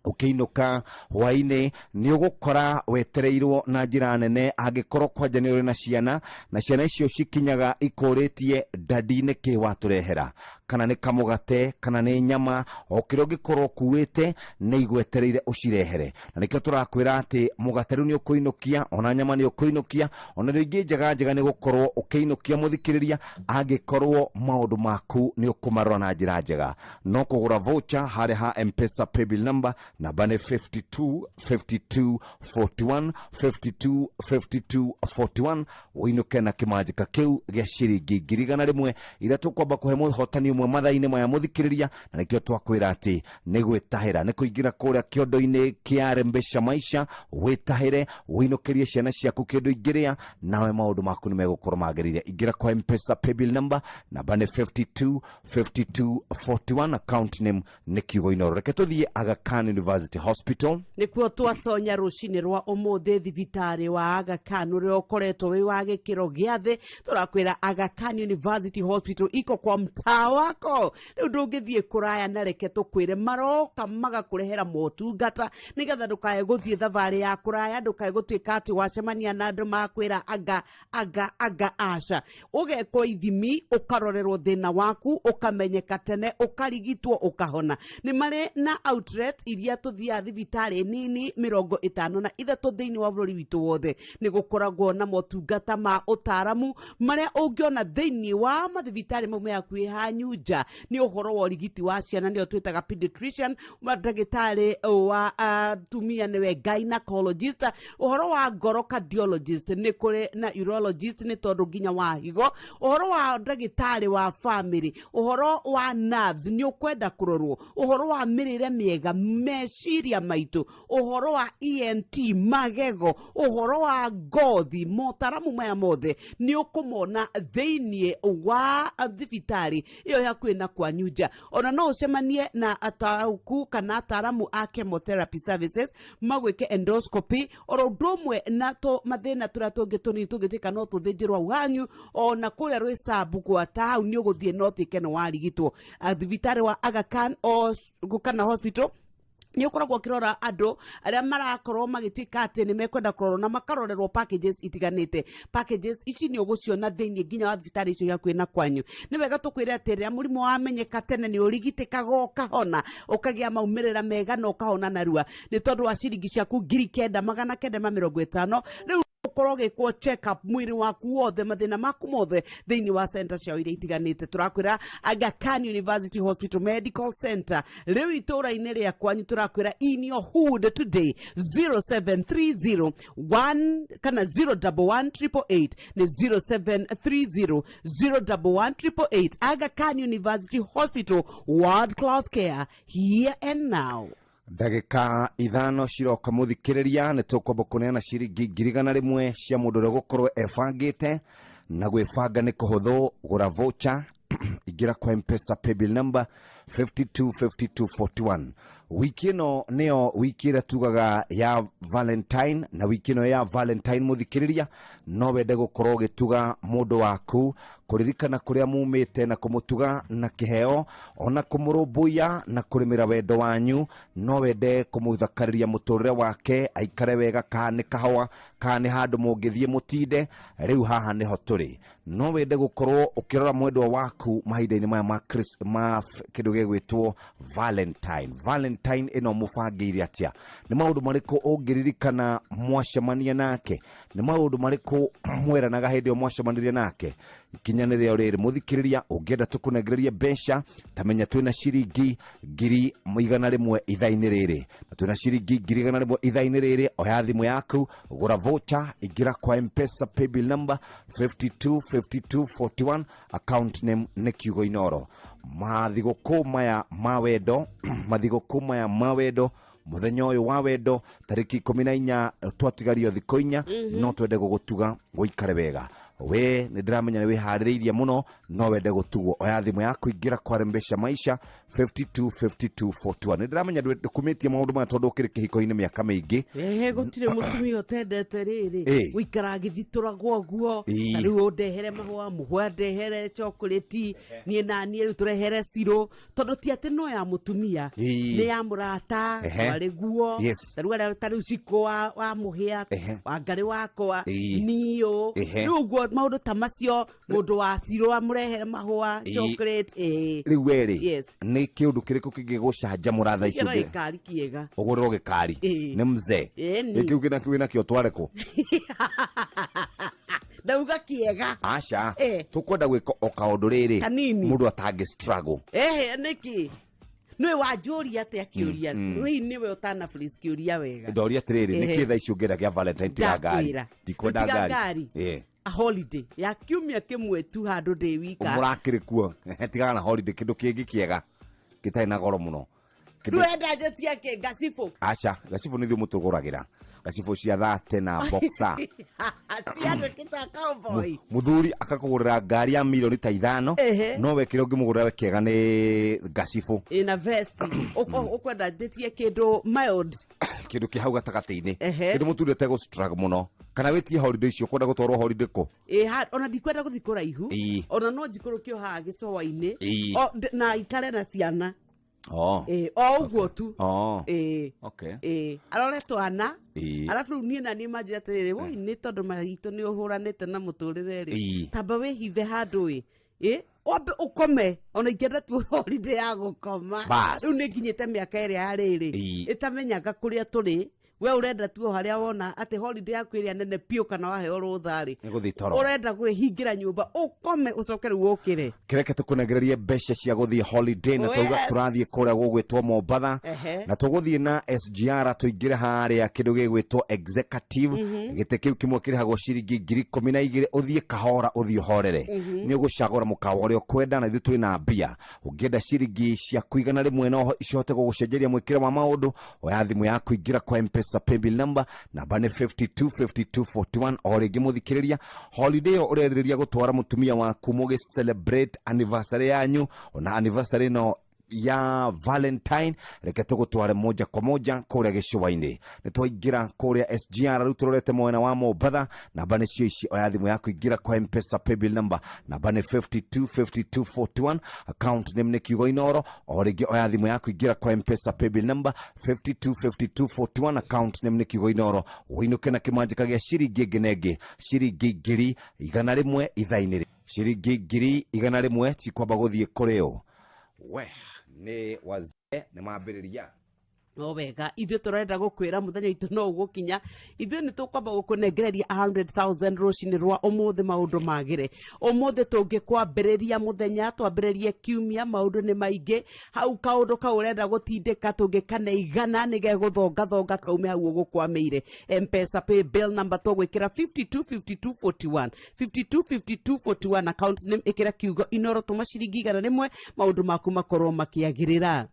Ũkĩinũka hwainĩ nĩ ũgũkora wetereirwo na njĩra nene, angĩkorwo kwanja nĩ ũrĩ na ciana, na ciana icio cikinyaga ikũrĩtie dadi nĩ kĩ watũrehera, kana nĩ kamũgate kana nĩ nyama, o kĩrĩa ũngĩkorwo ũkuĩte nĩ igwetereire ũcirehere. Na nĩkĩo tũrakwĩra atĩ mũgate rĩu nĩ ũkũinũkia, ona nyama nĩ ũkũinũkia, ona indo ingĩ njega njega nĩ gũkorwo ũkĩinũkia mũthikĩrĩria, angĩkorwo maũndũ maku nĩ ũkũmarora na njĩra njega. No kũgũra voucher harĩa ha M-Pesa paybill number, namba nĩ 52 52 41, 52 52 41, ũinũke na kĩmanjĩka kĩu gĩa ciringi 100,000 iria tũkwamba kũhe mũhotani ũmwe mathaa-inĩ maya mũthikĩrĩria. Na nĩkĩo twakwĩra atĩ nĩ gwĩtahĩra, nĩ kũingĩra kũrĩa kĩondo-inĩ kĩa Rembesha Maisha, wĩtahĩre, ũinũkĩrie ciana ciaku kĩndũ ingĩrĩa, nawe maũndũ maku nĩ megũkorwo magĩrĩire. Ingĩra kwa M-Pesa paybill number, namba nĩ 52 52 41, account name nĩ kiugo Inoro. Reke tũthiĩ Aga Khan University Hospital. Nĩkuo twatonya rũcinĩ rwa ũmũthĩ, thibitarĩ wa Aga Khan ũrĩa ũkoretwo wĩ wa gĩkĩro gĩa thĩ. Tũrakwĩra Aga Khan University Hospital iko kwa mtaa wako, rĩu ndũngĩthiĩ kũraya. Na reke tũkwĩre maroka magakũrehera motungata nĩgetha ndũkae gũthiĩ thabarĩ ya kũraya, ndũkae gũtuĩka atĩ wacemania na andũ makwĩra anga anga anga aca. Ũgekwo ithimi, ũkarorerwo thĩna waku, ũkamenyeka tene, ũkarigitwo, ũkahona. Nĩ marĩ na outlet iria tũthiaga thibitarĩ nini 53 thĩinĩ wa bũrũri witũ wothe. Nĩ gũkoragwo na motungata ma ũtaaramu marĩa ũngĩona thĩinĩ wa mathibitarĩ mau me hakuhĩ hanyu nja. Nĩ ũhoro wa ũrigiti wa ciana, nĩyo twĩtaga pediatrician, wa ndagĩtarĩ wa atumia nĩwe gynecologist, ũhoro wa ngoro cardiologist, nĩ kũrĩ na urologist nĩ tondũ nginya wa higo, ũhoro wa ndagĩtarĩ wa family, ũhoro wa nerves nĩ ũkwenda kũrorwo, ũhoro wa mĩrĩre mĩega, meciria maitũ, ũhoro wa ENT, magego, ũhoro wa ngothi. Motaramu maya mothe nĩ ũkũmona thĩinĩ wa thibitarĩ ĩyo hakuhĩ na kwanyu nja. Ona no ũcemanie na atauku kana ataramu a chemotherapy services, magwĩke endoscopy, oro ũndũ ũmwe na tũ mathĩna tũrĩa tũngĩ tũnini tũngĩtuĩka no tũthĩnjĩrwo hau hanyu. Ona kũrĩa Rwĩsambu gwata hau nĩ ũgũthiĩ no tuĩke nĩ warigitwo. Thibitarĩ wa Aga Khan o kana Hospital nĩ ũkoragwo ũkĩrora andũ arĩa marakorwo magĩtuĩka atĩ nĩ mekwenda kũrorwo na makarorerwo packages itiganĩte. Packages ici nĩ ũgũciona thĩinĩ nginya wa thibitarĩ icio hakuhĩ na kwanyu. Nĩ wega tũkwĩre atĩ rĩrĩa mũrimũ wamenyeka tene, nĩ ũrigitĩkaga, ũkahona, ũkagĩa maumĩrĩra mega na ũkahona narua, nĩ tondũ wa ciringi ciaku 9,950 rĩu ũkorwo ũgĩkwo check up mwĩrĩ waku wothe, mathĩna maku mothe thĩinĩ wa center ciao iria itiganĩte. Tũrakwĩra Aga Khan University Hospital Medical Center rĩu itũũra-inĩ rĩa kwanyu. Tũrakwĩra in your hood today, 0730 1 kana 011 888, nĩ 0730 011 888. Aga Khan University Hospital, world class care here and now. Ndagĩka 5 ciroka mũthikĩrĩria, nĩ tũkwamba kũneana ciringi 100,000 cia mũndũ ũrĩa ũgũkorwo ebangĩte. Na gwĩbanga nĩ kũhũthũ, gũra voucher, ingĩra kwa M-Pesa paybill number 525241. Wiki ĩno nĩyo wiki ĩrĩa tugaga ya Valentine, na wiki ĩno ya Valentine mũthikĩrĩria, no wende gũkorwo ũgĩtuga mũndũ waku, kũririkana kũrĩa mumĩte na kũmũtuga na kĩheo, ona kũmũrũmbũiya na kũrĩmĩra wendo wanyu. No wende kũmũthakarĩria mũtũrĩre wake aikare wega, kana nĩ kahũa, kana nĩ handũ mũngĩthiĩ mũtinde. Rĩu haha nĩho tũrĩ. No wende gũkorwo ũkĩrora mwendwa waku mahinda-inĩ maya ma, ma kĩndũ gĩgwĩtwo Valentine. Valentine ĩno mũbangĩire atĩa? Nĩ maũndũ marĩkũ ũngĩririkana mwacemania nake? Nĩ maũndũ marĩkũ mweranaga hĩndĩ ĩyo mwacemanirie nake? Ikinya nĩ rĩo rĩrĩ mũthikĩrĩria, ũngĩenda tũkũnengererie mbeca, tamenya twĩna ciringi 100,000 ithaa-inĩ rĩrĩ, na twĩna ciringi 100,000 ithaa-inĩ rĩrĩ. Oya thimũ yaku, gũra voucher, ingĩra kwa M-Pesa paybill number 525241, account name nĩ kiugo Inoro. Mathigũkũ maya ma wendo, mathigũkũ maya ma wendo, mũthenya ũyũ wa wendo tarĩki 14, twatigario thikũ 4. No twende gũgũtuga gũikare wega. We nĩ ndĩramenya nĩ wĩharĩrĩirie mũno, no wende gũtugwo. Oya thimũ yaku, ingĩra kwa Rembesha Maisha 52 52 41. Nĩ ndĩramenya ndũkumĩtie maũndũ maya tondũ ũkĩrĩ kĩhiko-inĩ mĩaka mĩingĩ. Ehe, gũtirĩ mũtumia ũtendete rĩrĩ gũikara agĩthitũragwo ũguo. Ta rĩu ũndehere mahũa, mũhũa ndehere chocolate, niĩ na niĩ rĩu tũrehere cirũ, tondũ ti atĩ no ya mũtumia, nĩ ya mũrata warĩ guo. Ta rĩu arĩa ta rĩu cikũ wa mũhĩa, wa ngarĩ wakwa, niũ. Rĩu ũguo maũndũ ta macio, mũndũ wa cirũ amũrehere mahũa, chocolate, ĩĩ. Rĩu we rĩ, nĩ kĩũndũ kĩrĩkũ kĩngĩgũcanjamũra thaa ici? Kĩro gĩkari kĩega. Ũgũrĩrwo gĩkari? Nĩ mzee. Ĩni. Ĩ, kĩu wĩnakĩo twarekwo. Ndauga kĩega. Aca, tũkwenda gwĩka o kaũndũ rĩrĩ Kanini. mũndũ atangĩ struggle. Ehe, nĩkĩ nĩwe wanjũria atĩa kĩũria? Rĩu nĩwe ũtana phrase kĩũria wega. Ndoria atĩrĩrĩ, nĩ kĩ thaa ici ũngĩenda kĩa Valentine tiga ngari? Ndakwĩra. Ndikwenda Tiga ngari. ngari. A holiday ya kiumia kĩmwe tu handũ ndĩ wika. Mũrakĩrĩ kuo. Tigaga na holiday, kĩndũ kĩngĩ kĩega gĩtarĩ na goro mũno. Rĩu enda njĩtie kĩ ngacibũ? Aca, gacibũ nĩ ithuĩ mũtũgũragĩra gacibũ cia thate na boxer. Ciandĩkĩta cowboy. Mũthuri akakũgũrĩra ngari ya milioni ta 5, no we kĩrĩa ũngĩmũgũrĩra we kĩega nĩ ngacibũ. Ĩna vest. Ũkwenda njĩtie kĩndũ mild. Kĩndũ kĩ hau gatagatĩ-inĩ, kĩndũ mũtundĩte gũ struggle mũno, kana wĩtie holiday icio ũkwenda gũtwarwo holiday kũ? Ĩ, ona ndikwenda gũthiĩ kũraihu. Ona no njikũrũkio haha gĩcũa-inĩ. Na ikare na ciana. Ĩ, o ũguo tu. Ĩ. Ĩ, arore twana. Arabu rĩu niĩ na niĩ manjĩra atĩrĩrĩ, woi, nĩ tondũ maitũ nĩ ũhũranĩte na mũtũrĩre rĩ, tamba wĩhithe handũ ĩ ĩ wambe ũkome, ona ingĩenda tu holiday ya gũkoma. Bas. Rĩu nĩ nginyĩte mĩaka ĩrĩa ya rĩrĩ ĩtamenyaga kũrĩa tũrĩ. We ũrenda tu o harĩa wona atĩ holiday yaku ĩrĩa nene piũ kana waheo rũtha rĩ, Nĩ gũthiĩ toro. Ũrenda kwĩhingĩra nyũmba ũkome, ũcoke rĩu ũkĩre. Kĩreke tũkũnengererie mbeca cia gũthiĩ holiday na tauga tũrathiĩ kũrĩa gũgwĩtwo Mombatha, na tũgũthiĩ na SGR, tũingĩre harĩa kĩndũ gĩgwĩtwo executive. Gĩtĩ kĩu kĩmwe kĩrĩhagwo ciringi 12,000. Ũthiĩ kahora, ũthiĩ ũhorere. Nĩ ũgũcagũra mũkawa ũrĩa ũkwenda, na ithuĩ twĩna mbia. Ũngĩenda ciringi ciaku 100 no cihote gũgũcenjeria mwĩkĩre wa maũndũ, oya thimũ yaku, ingĩra kwa Mpesa paybill number, namba nĩ 525241. O rĩngĩ mũthikĩrĩria, holiday ĩyo ũrerĩrĩria gũtwara mũtumia waku mũgĩ celebrate anniversary yanyu, ona anniversary ĩno ya Valentine, reke tũgũtware moja kwa moja kũrĩa gĩcũa-inĩ. Nĩ twaingĩra kũrĩa SGR, rĩu tũrorete mwena wa Mombatha. Namba nĩ cio ici. Oya thimũ yaku, ingĩra kwa Mpesa paybill number, namba nĩ 525241, account name nĩ kiugo Inoro. O rĩngĩ, oya thimũ yaku, ingĩra kwa Mpesa paybill number 525241, account name nĩ kiugo Inoro, ũinũke na kĩmanjĩka gĩa ciringi ĩngĩ na ĩngĩ, ciringi 100,000 ithaa-inĩ rĩ. Ciringi 100,000 cikwamba gũthiĩ kũrĩ ũ? We nĩ wazee nĩ mambĩrĩria. No wega, ithuĩ tũrenda gũkwĩra mũthenya witũ no ũgũkinya. Ithuĩ nĩ tũkwamba gũkũnengereria 100,000 rũcinĩ rwa ũmũthĩ, maũndũ magĩre. Ũmũthĩ tũngĩkwambĩrĩria mũthenya, twambĩrĩrie kiumia, maũndũ nĩ maingĩ hau. Kaũndũ kau ũrenda gũtindĩka tũngĩkane 100 nĩ gegũthongathonga kaume hau ũgũkwamĩire. Mpesa pay bill number tũgwĩkĩra 525241, 525241, account name ĩkĩra kiugo Inoro, tũma ciringi 100, maũndũ maku makorwo makĩagĩrĩra.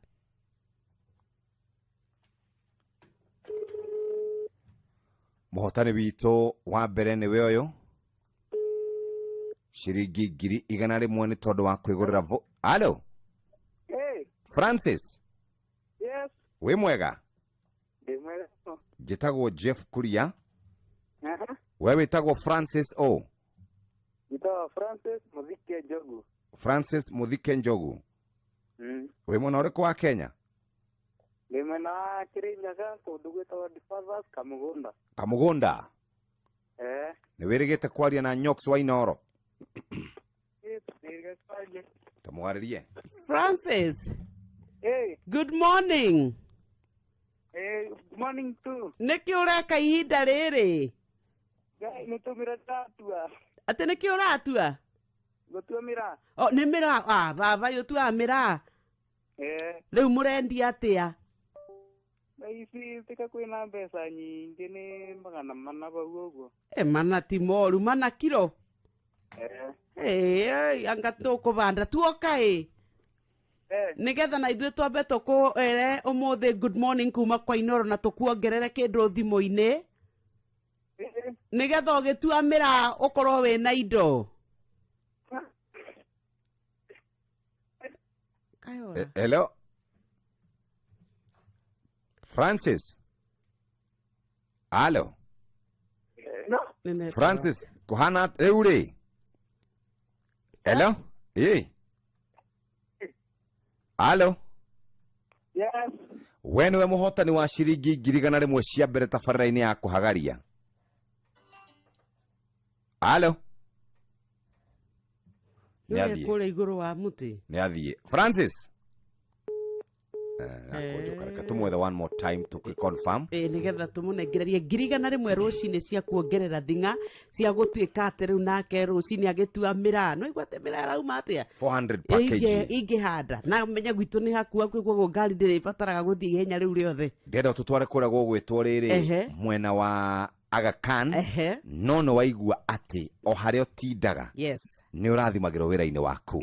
Mũhotani witũ wa mbere nĩwe ũyũ, ciringi 100,000 nĩ tondũ wa kwĩgũrĩra vo. Alo. Hey, Francis. Yes, wĩ mwega? Ndĩ mwega. Njĩtagwo Jeff Kuria. Aha. We wĩtagwo Francis o? Njĩtagwo Francis Muthike Njogu. Francis Muthike Njogu. Wĩ mwena ũrĩkũ wa Kenya? Ndĩ mwena wa Kirinyaga, kũndũ gwĩtagwo Difathers Kamũgũnda. Kamũgũnda. Eh, Nĩ wĩrĩgĩte kwaria na Nyox wa Inoro? Nĩ kwaria. Tamwarĩrie. Francis. Hey, good morning. Hey, good morning too. Nĩkĩ ũreka ihinda rĩrĩ? Ngai nĩ tũmĩra ndatua. Atĩ nĩkĩ ũratua? Gũtua mĩraa. O, nĩ mĩraa. Ah, baba yũ tuaga mĩraa. Eh, Rĩu mũrendia atĩa? Thaa ici tika kwĩna mbeca nyingĩ, nĩ 400 bau ũguo. E, mana ti moru, mana kiro. Eh, Ĩ, anga tũkũbanda tuoka ĩ nĩgetha na ithuĩ twambe tũkũĩre ũmũthĩ good morning kuma kwa Inoro na tũkuongerere kĩndũ thimũ-inĩ. Nĩgetha ũgĩtua mĩraa ũkorwo wĩna indo. Hello Francis. Halo Francis, kuhana rĩu rĩ? Hello, ĩ halo. Yes. We nĩwe mũhotani wa ciringi 100,000 cia mbere tabarĩra-inĩ ya kũhagaria. Halo. Nĩ Nĩwe athiĩ. kũrĩa igũrũ wa mũtĩ. Nĩ athiĩ Francis. Akũnjũka, reke tũmwethe one more time to confirm. Ĩ, nĩgetha tũmũnengererie 100,000 rũcinĩ cia kuongerera thing'a cia gũtuĩka atĩ rĩu nake rũcinĩ agĩtua mĩraa no igua atĩ mĩraa ĩrauma atĩa. 400 per kg. Ingĩhanda na menya gwitũ nĩ hakuha kwĩ koguo ngari ndĩrĩbataraga gũthiĩ ihenya rĩu rĩothe. Ndĩrenda tũtware kũrĩa gũgwĩtwo rĩrĩ mwena wa Aga Khan. No nĩ waigua atĩ o harĩa ũtindaga nĩ ũrathimagĩrwo wĩra-inĩ waku.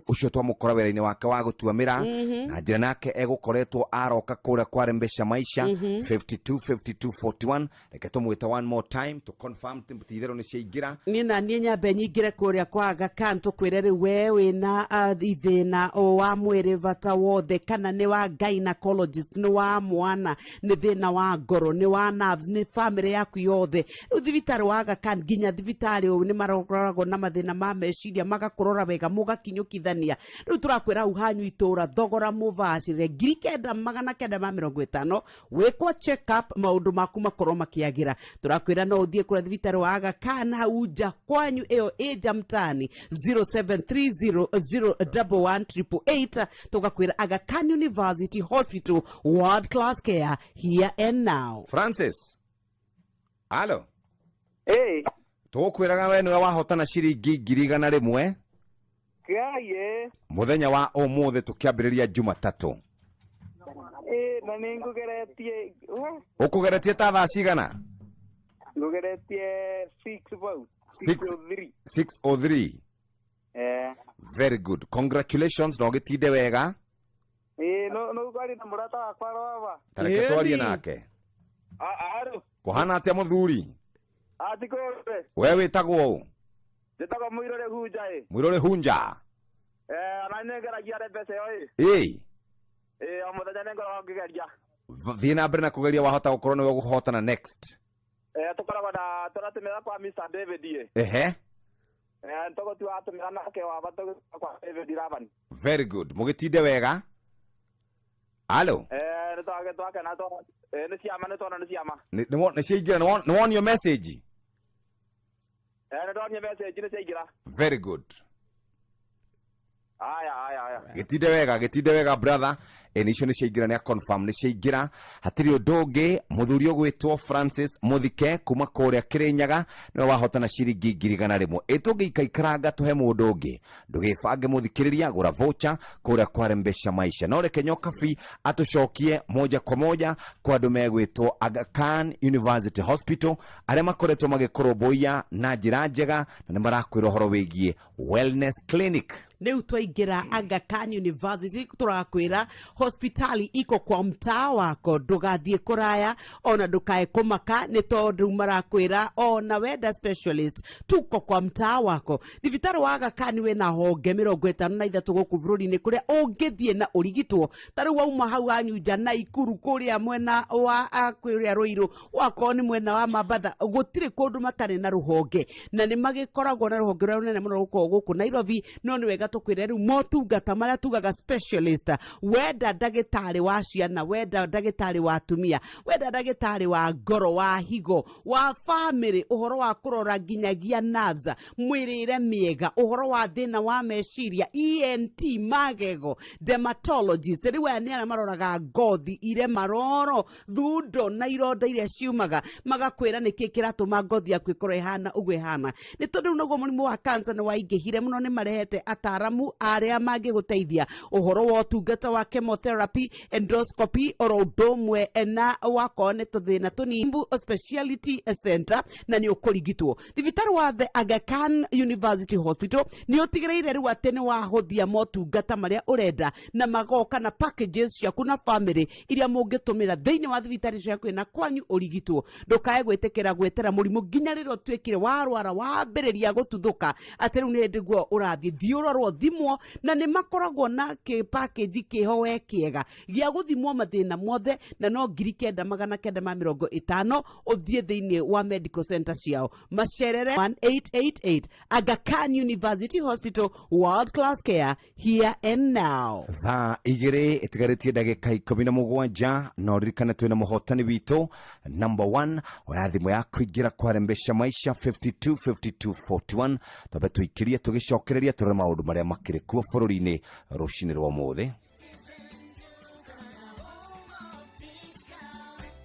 Ũcio twamũkora wĩra-inĩ wake wa gũtua mĩraa. Na njĩra nake egũkoretwo aroka kũrĩa kwa Mbeca Maisha. 52 52 41, reke tũmwĩte one more time to confirm ti itherũ nĩ ciaingĩra. Niĩ na niĩ nyambe nyingĩre kũrĩa kwa Aga Khan tũkwĩre rĩu we wĩna thĩna wa mwĩrĩ bata wothe, kana nĩ wa gynecologist, nĩ wa mwana, nĩ thĩna wa ngoro, nĩ wa nerves, nĩ famĩlĩ yaku yothe, rĩu thibitarĩ wa Aga Khan nginya thibitarĩ ũyũ nĩ marorago na mathĩna ma meciria, magakũrora wega mũgakinyũkithania. Rĩu tũrakwĩra hau hanyu itũra thogora mũbacĩrĩre 9,950, wĩkwo check up, maũndũ maku makorwo makĩagĩra. Tũrakwĩra no ũthiĩ kũrĩa thibitarĩ wa Aga Khan hau nja kwanyu ĩyo ĩ nja mtaani 0730011888. Tũgakwĩra Aga Khan University Hospital, world class care here and now. Francis, halo. Hey. Tũgũkwĩraga we nĩwe wahotana ciringi 100,000 Ngai. Mũthenya wa ũmũthĩ tũkĩambĩrĩria Jumatatũ. Ĩ, na nĩ ngũgeretie. Ũkũgeretie ta thaa cigana? Ngũgeretie 6 bau. 6 6:03. 6:03. Eh. Very good, congratulations, na ũgĩtinde wega. Ĩ, no no kwari na mũrata wakwa rwaba. Tareke twarie nake. Aru. Kũhana atĩa mũthuri? Atikũre. We wĩtagwo ũ? Njĩtagwo Mũirũrĩ Hunja ĩ. Mwĩrore Hunja. Eh, ona nĩ ngeragia mbeca ĩyo ĩ. Ĩ. Ĩ, o mũthenya nĩ ngoragwo ngĩgeria. Thiĩ na mbere na kũgeria, wahota gũkorwo nĩwe ũkũhotana next. Eh, tũkoragwo na tũratũmĩra kwa Mr. David ĩ. Eh, tũgũtua atũmĩra nake waba tũgũtua kwa David Laban. Very good, mũgĩtinde wega. Halo. Eh, nĩ twake twakena to eh, nĩ ciama, nĩ tuona nĩ ciama. Nĩ ciaingĩra, nĩ wonio message? Eh, nĩ ndonio message nĩ ciaingĩra. Very good. Aya aya aya. Gĩtinde wega, gĩtinde wega brother. Ĩ, nĩ icio nĩ ciaingĩra, nĩ confirm nĩ ciaingĩra, hatirĩ ũndũ ũngĩ. Mũthuri ũgwĩtwo Francis Mũthike kuma kũrĩa Kĩrĩnyaga nĩwe wahotana ciringi 100,000. Ĩ, tũngĩikaikaranga tũhe mũndũ ũngĩ, ndũgĩbange mũthikĩrĩria, gũra voucher kũrĩa kware Mbeca Maisha. No reke Nyokabi atũcokie moja kwa moja kwa andũ megwĩtwo Aga Khan University Hospital, arĩa makoretwo magĩkũrũmbũiya na njĩra njega na nĩ marakwĩra ũhoro wĩgiĩ wellness clinic. Rĩu twaingĩra Aga Khan University, tũrakwĩra hospitali iko kwa mtaa wako, ndũgathiĩ kũraya ona ndũkae kũmaka, nĩ tondũ marakwĩra ona wenda specialist tuko kwa mtaa wako. Thibitarĩ wa Aga Khan wĩna honge 53 gũkũ bũrũri-inĩ kũrĩa ũngĩthiĩ na ũrigitwo. Ta rĩu wauma hau Anyunja na Ikuru kũrĩa mwena wa kũrĩa Rũirũ, wakorwo nĩ mwena wa Mambatha, gũtirĩ kũndũ matarĩ na rũhonge, na nĩ magĩkoragwo na rũhonge rũrĩa rũnene mũno gũkorwo gũkũ Nairobi. No nĩ wega tũkwĩre rĩu motungata marĩa tugaga specialist, wenda ndagĩtarĩ wa ciana, wenda ndagĩtarĩ wa atumia, wenda ndagĩtarĩ wa ngoro, wa higo, wa famĩlĩ, ũhoro wa kũrora nginyagia nerves, mwĩrĩre mĩega, ũhoro wa thĩna wa meciria, ENT, magego, dermatologist, rĩu aya nĩ arĩa maroraga ngothi, ire maroro, thundo na ironda iria ciumaga, magakwĩra nĩkĩ kĩratũma ngothi yaku ĩkorwo ĩhana ũguo ĩhana. Nĩ tondũ rĩu naguo mũrimũ wa cancer nĩ waingĩhire mũno, nĩ marehete ataramu arĩa mangĩgũteithia ũhoro wa ũtungata wa chemotherapy. chemotherapy, endoscopy oro ũndũ ũmwe na wakorwo nĩ tũthĩna tũnini speciality center na nĩ ũkũrigitwo. Thibitarĩ wa The Aga Khan University Hospital nĩ ũtigĩrĩire rĩu atĩ nĩ wahũthia motungata marĩa ũrenda na magoka na packages ciaku na family iria mũngĩtũmĩra thĩinĩ wa thibitarĩ ciaku na kwanyu ũrigitwo. Ndũkae gwĩtĩkĩra gwetera mũrimũ nginya rĩrĩa ũtuĩkire warwara wambĩrĩria gũtuthũka atĩ rĩu nĩ hĩndĩ guo ũrathiĩ. Thiĩ ũrorwo, thimwo, na nĩ makoragwo na kĩ package kĩho we kĩega gĩa gũthimwo mathĩna mothe na no 9,950 ũthiĩ thĩinĩ wa medical center ciao macerere 1888. Aga Khan University Hospital, world class care here and now. Thaa 2 ĩtigarĩtie ndagĩka 17, na ũririkane twĩna mũhotani witũ number 1. Oya thimũ ya kũingĩra kwarembesha maisha 52 52 41, twambe tũikĩrie tũgĩcokereria tũrore maũndũ marĩa makĩrĩ kuo bũrũri-inĩ rũcinĩ rwa ũmũthĩ.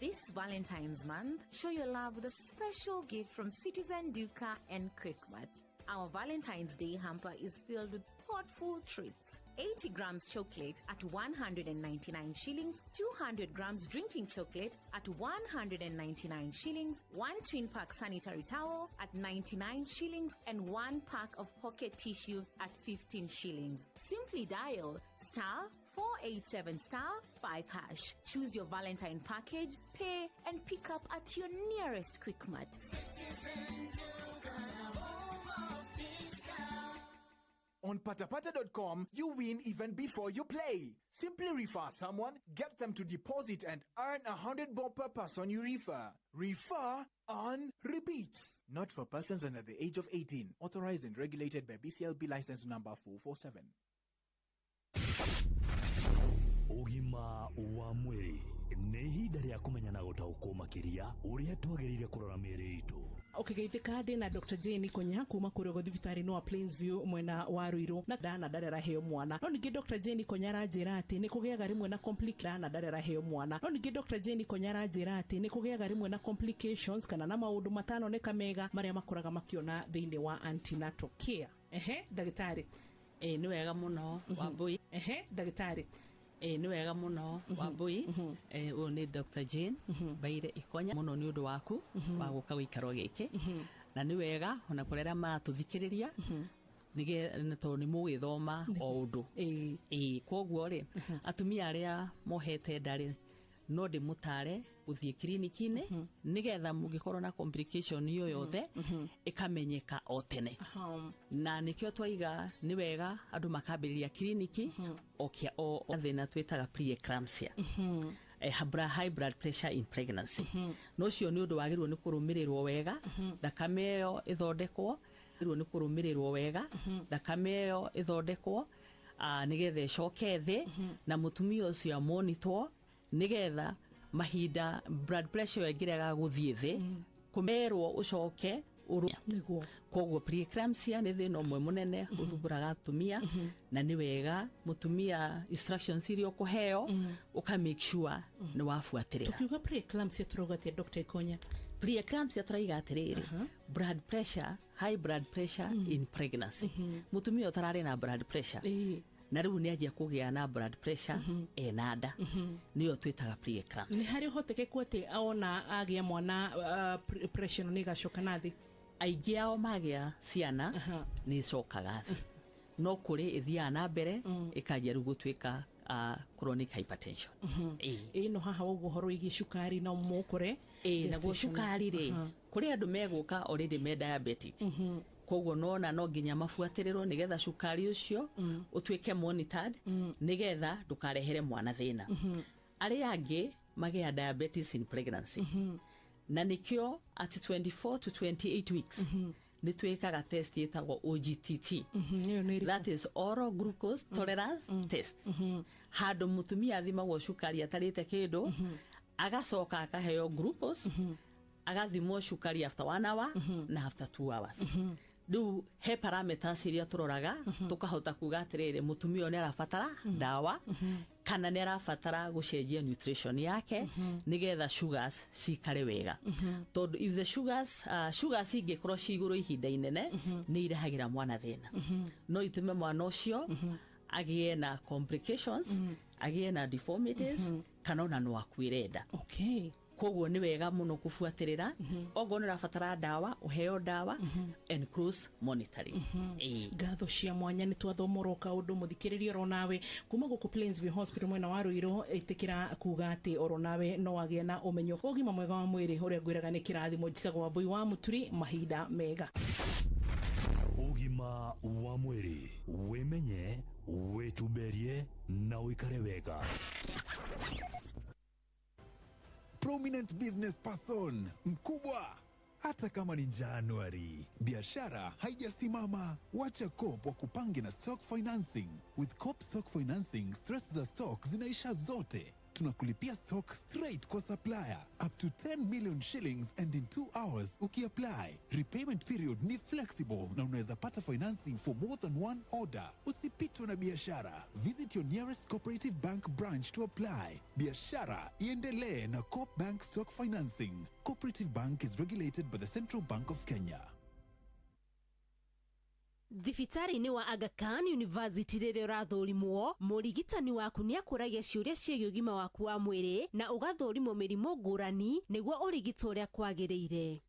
This Valentine's month, show your love with a special gift from Citizen Duka and Quickmart. Our Valentine's Day hamper is filled with thoughtful treats. 80 grams chocolate at 199 shillings, 200 grams drinking chocolate at 199 shillings, 1 twin pack sanitary towel at 99 shillings, and 1 pack of pocket tissue at 15 shillings. Simply dial star 487 star 5 hash. Choose your Valentine package, pay, and pick up at your nearest Quickmart. On patapata.com, you win even before you play. Simply refer someone, get them to deposit and earn 100 bob per person you refer. Refer, earn, repeat. Not for persons under the age of 18. Authorized and regulated by BCLB license number 447. Ũgima wa mwĩrĩ nĩ ihinda rĩa kũmenya na gũtaũkwo makĩria ũrĩa twagĩrĩire kũrora mĩĩrĩ itũ. Ũkĩgeithĩka ndĩ na Dr Jane Konya kuma kũrĩa ũguo thibitarĩ-inĩ wa Plainsview mwena wa Ruiru na ndana ndarĩ araheo mwana. No ningĩ Dr Jane Konya aranjĩra atĩ nĩ kũgĩaga rĩmwe na ndana ndarĩ araheo mwana. No ningĩ Dr Jane Konya aranjĩra atĩ nĩ kũgĩaga rĩmwe na complications kana na maũndũ matanoneka mega marĩa makoraga makĩona thĩinĩ wa antenatal care. Ehe, ndagĩtarĩ. Ĩ, nĩ wega mũno, Wambui. Ehe, ndagĩtarĩ. Ĩ, nĩ wega mũno, Wambui. Ũyũ nĩ Dr Jane Mbaire Ikonya mũno nĩ ũndũ waku wa gũka gĩikaro gĩkĩ, na nĩ wega ona kũrĩ arĩa maratũthikĩrĩria nĩ tondũ nĩ mũgĩthoma o ũndũ. Ĩ, koguo rĩ, atumia arĩa mohete nda rĩ, no ndĩmũtare gũthiĩ kiriniki-inĩ nĩgetha mũngĩkorwo na complication iyo yothe ĩkamenyeka o tene, na nĩkĩo twaiga nĩ wega andũ makambĩrĩria kiriniki o kĩa o thĩna twĩtaga preeclampsia, high blood pressure in pregnancy. No ũcio nĩ ũndũ wagĩrĩirwo nĩ kũrũmĩrĩrwo wega, thakame ĩyo ĩthondekwo, wagĩrĩirwo nĩ kũrũmĩrĩrwo wega, thakame ĩyo ĩthondekwo nĩgetha ĩcoke thĩ, na mũtumia ũcio amonitwo nĩgetha mahinda blood pressure ĩyo ĩngĩrega gũthiĩ thĩ kũmerwo ũcoke. Nĩguo. Koguo preeclampsia nĩ thĩna ũmwe mũnene ũthumbũraga atumia, na nĩ wega mũtumia instructions iria ũkũheo ũka make sure nĩ wabuatĩrĩra. Tukiuga preeclampsia turauga atĩa, Dr Ikonya? Preeclampsia turaiga atĩrĩrĩ, blood pressure, high blood pressure in pregnancy, mũtumia ũtararĩ na blood pressure na rĩu nĩ anjia kũgĩa na blood pressure ena nda, nĩyo twĩtaga preeclampsia. Nĩ harĩ ũhotekeku atĩ ona agĩa mwana pressure ĩno nĩ ĩgacoka na thĩ? Aingĩ ao magĩa ciana nĩ ĩcokaga thĩ, no kũrĩ ĩthiaga na mbere ĩkanjia rĩu gũtuĩka chronic hypertension. Ĩĩ. Ĩno haha ũguo ũhoro wĩgiĩ cukari no mũkũre. Ĩĩ, naguo gestation. Cukari rĩ, kũrĩ andũ megũka already me diabetic, koguo nona no nginya mabuatĩrĩrwo nĩgetha cukari ũcio ũtuĩke monitored nĩgetha ndũkarehere mwana thĩna. Arĩa angĩ magĩa diabetes in pregnancy, na nĩkĩo at 24 to 28 weeks nĩ twĩkaga test ĩtagwo OGTT. Ĩyo nĩ ĩrĩkũ? That is oral glucose tolerance test, handũ mũtumia athimagwo cukari atarĩte kĩndũ, agacoka akaheo glucose, agathimwo cukari after 1 hour na after 2 hours. Rĩu he parameters iria tũroraga tũkahota kuga atĩrĩrĩ, mũtumia ũyũ nĩ arabatara ndawa kana nĩ arabatara gũcenjia nutrition yake nĩgetha sugars cikare wega, tondũ if the sugars ingĩkorwo ci igũrũ ihinda inene nĩ irehagĩra mwana thĩna, no itũme mwana ũcio agĩe na complications. Agĩe na deformities kana ona no akuĩre nda. Koguo nĩ wega mũno kũbuatĩrĩra, okorwo nĩ ũrabatara ndawa, ũheo ndawa and close monitoring. Ĩĩ. Ngatho cia mwanya, nĩ twathomorwo kaũndũ. Mũthikĩrĩria, oro nawe kuma gũkũ Plainsview Hospital mwena wa Ruiru, ĩtĩkĩra kuga atĩ oro nawe no wagĩe na ũmenyo. Ũgima mwega wa mwĩrĩ, ũrĩa ngwĩraga nĩ kĩrathimo. Njĩtagwo Wambui wa Mũturi, mahinda mega. Ũgima wa mwĩrĩ, wĩmenye, wĩtumberie na ũikare wega. Prominent business person mkubwa, hata kama ni Januari, biashara haijasimama. Wacha Coop wakupange na stock financing. With Coop Stock Financing, stress za stock zinaisha zote. Tunakulipia stock straight kwa supplier up to 10 million shillings and in 2 hours ukiapply. Repayment period ni flexible na unaweza pata financing for more than one order. Usipitwe na biashara. Visit your nearest Cooperative Bank branch to apply. Biashara iendelee na Coop Bank Stock Financing. Cooperative Bank is regulated by the Central Bank of Kenya. Thibitarĩ-inĩ wa Aga Khan University, rĩrĩa ũrathũrimwo, mũrigitani waku nĩ akũragia ciũria ciĩgiĩ ũgima waku wa mwĩrĩ na ũgathũrimwo mĩrimũ ngũrani nĩguo ũrigitwo ũrĩa kwagĩrĩire.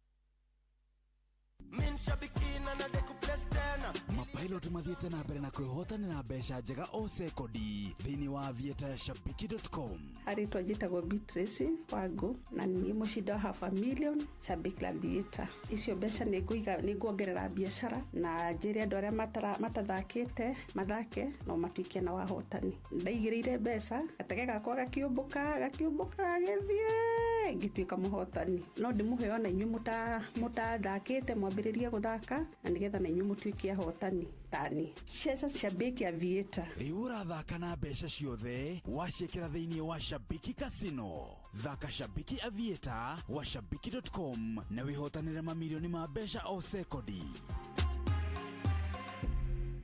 Mapilot mathiĩte na mbere na kwĩhotanĩra mbeca njega o sekondi thĩinĩ wa Aviator ya shabiki.com. Arĩtwa njĩtagwo Beatrice Wangu na niĩ mũcinda wa half a million Shabiki la Aviator. Icio mbeca nĩ ngũiga, nĩ nguongerera biacara na njĩre andũ arĩa matathakĩte mathake no matuĩke na wahotani. Ndaigĩrĩire mbeca gatege gakwa gakiũmbũka gakiũmbũka gagĩthiĩ ngĩtuĩka mũhotani. No ndĩmũhe ona inyuĩ mũtathakĩte mwambĩrĩrie gũthaka na nĩgetha na inyuĩ mũtuĩke ahotani tani. Cheza Shabiki Aviator. Rĩu ũrathaka na mbeca ciothe waciĩkĩra thĩinĩ wa Shabiki Casino. Thaka Shabiki Aviator wa shabiki.com na wĩhotanĩre mamirioni ma mbeca o sekondi.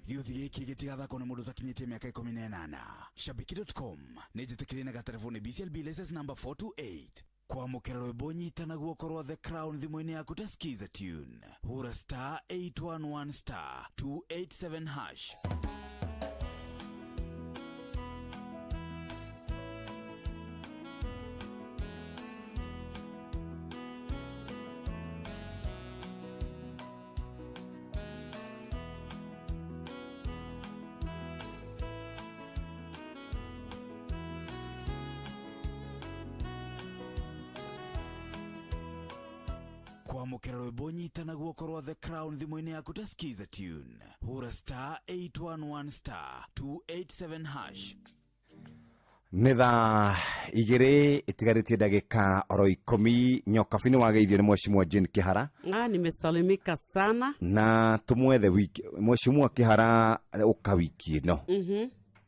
Gĩũthi gĩkĩ gĩtigathakwo nĩ mũndũ ũtakinyĩtie mĩaka 18. Shabiki.com nĩ njĩtĩkĩrie na gatereboni BCLB license number 428. Kwamũkĩra rwĩmbo nyita guoko rwa The Crown thimũ-inĩ yaku ta Skiza tune, hũra star 811 star 287 hash. Kwamũkĩra rwĩmbo nyita na guoko rwa The Crown thimũ-inĩ yaku ta Skiza tune, hũra star 811 star 287 hash. Nĩ thaa 2 ĩtigarĩtie ndagĩka oro 10. Nyokabi, nĩ wageithio nĩ Mheshimiwa Jane Kĩhara. Ah, nimesalimika sana. Na tũmwethe wiki Mheshimiwa Kĩhara ũka wiki ĩno.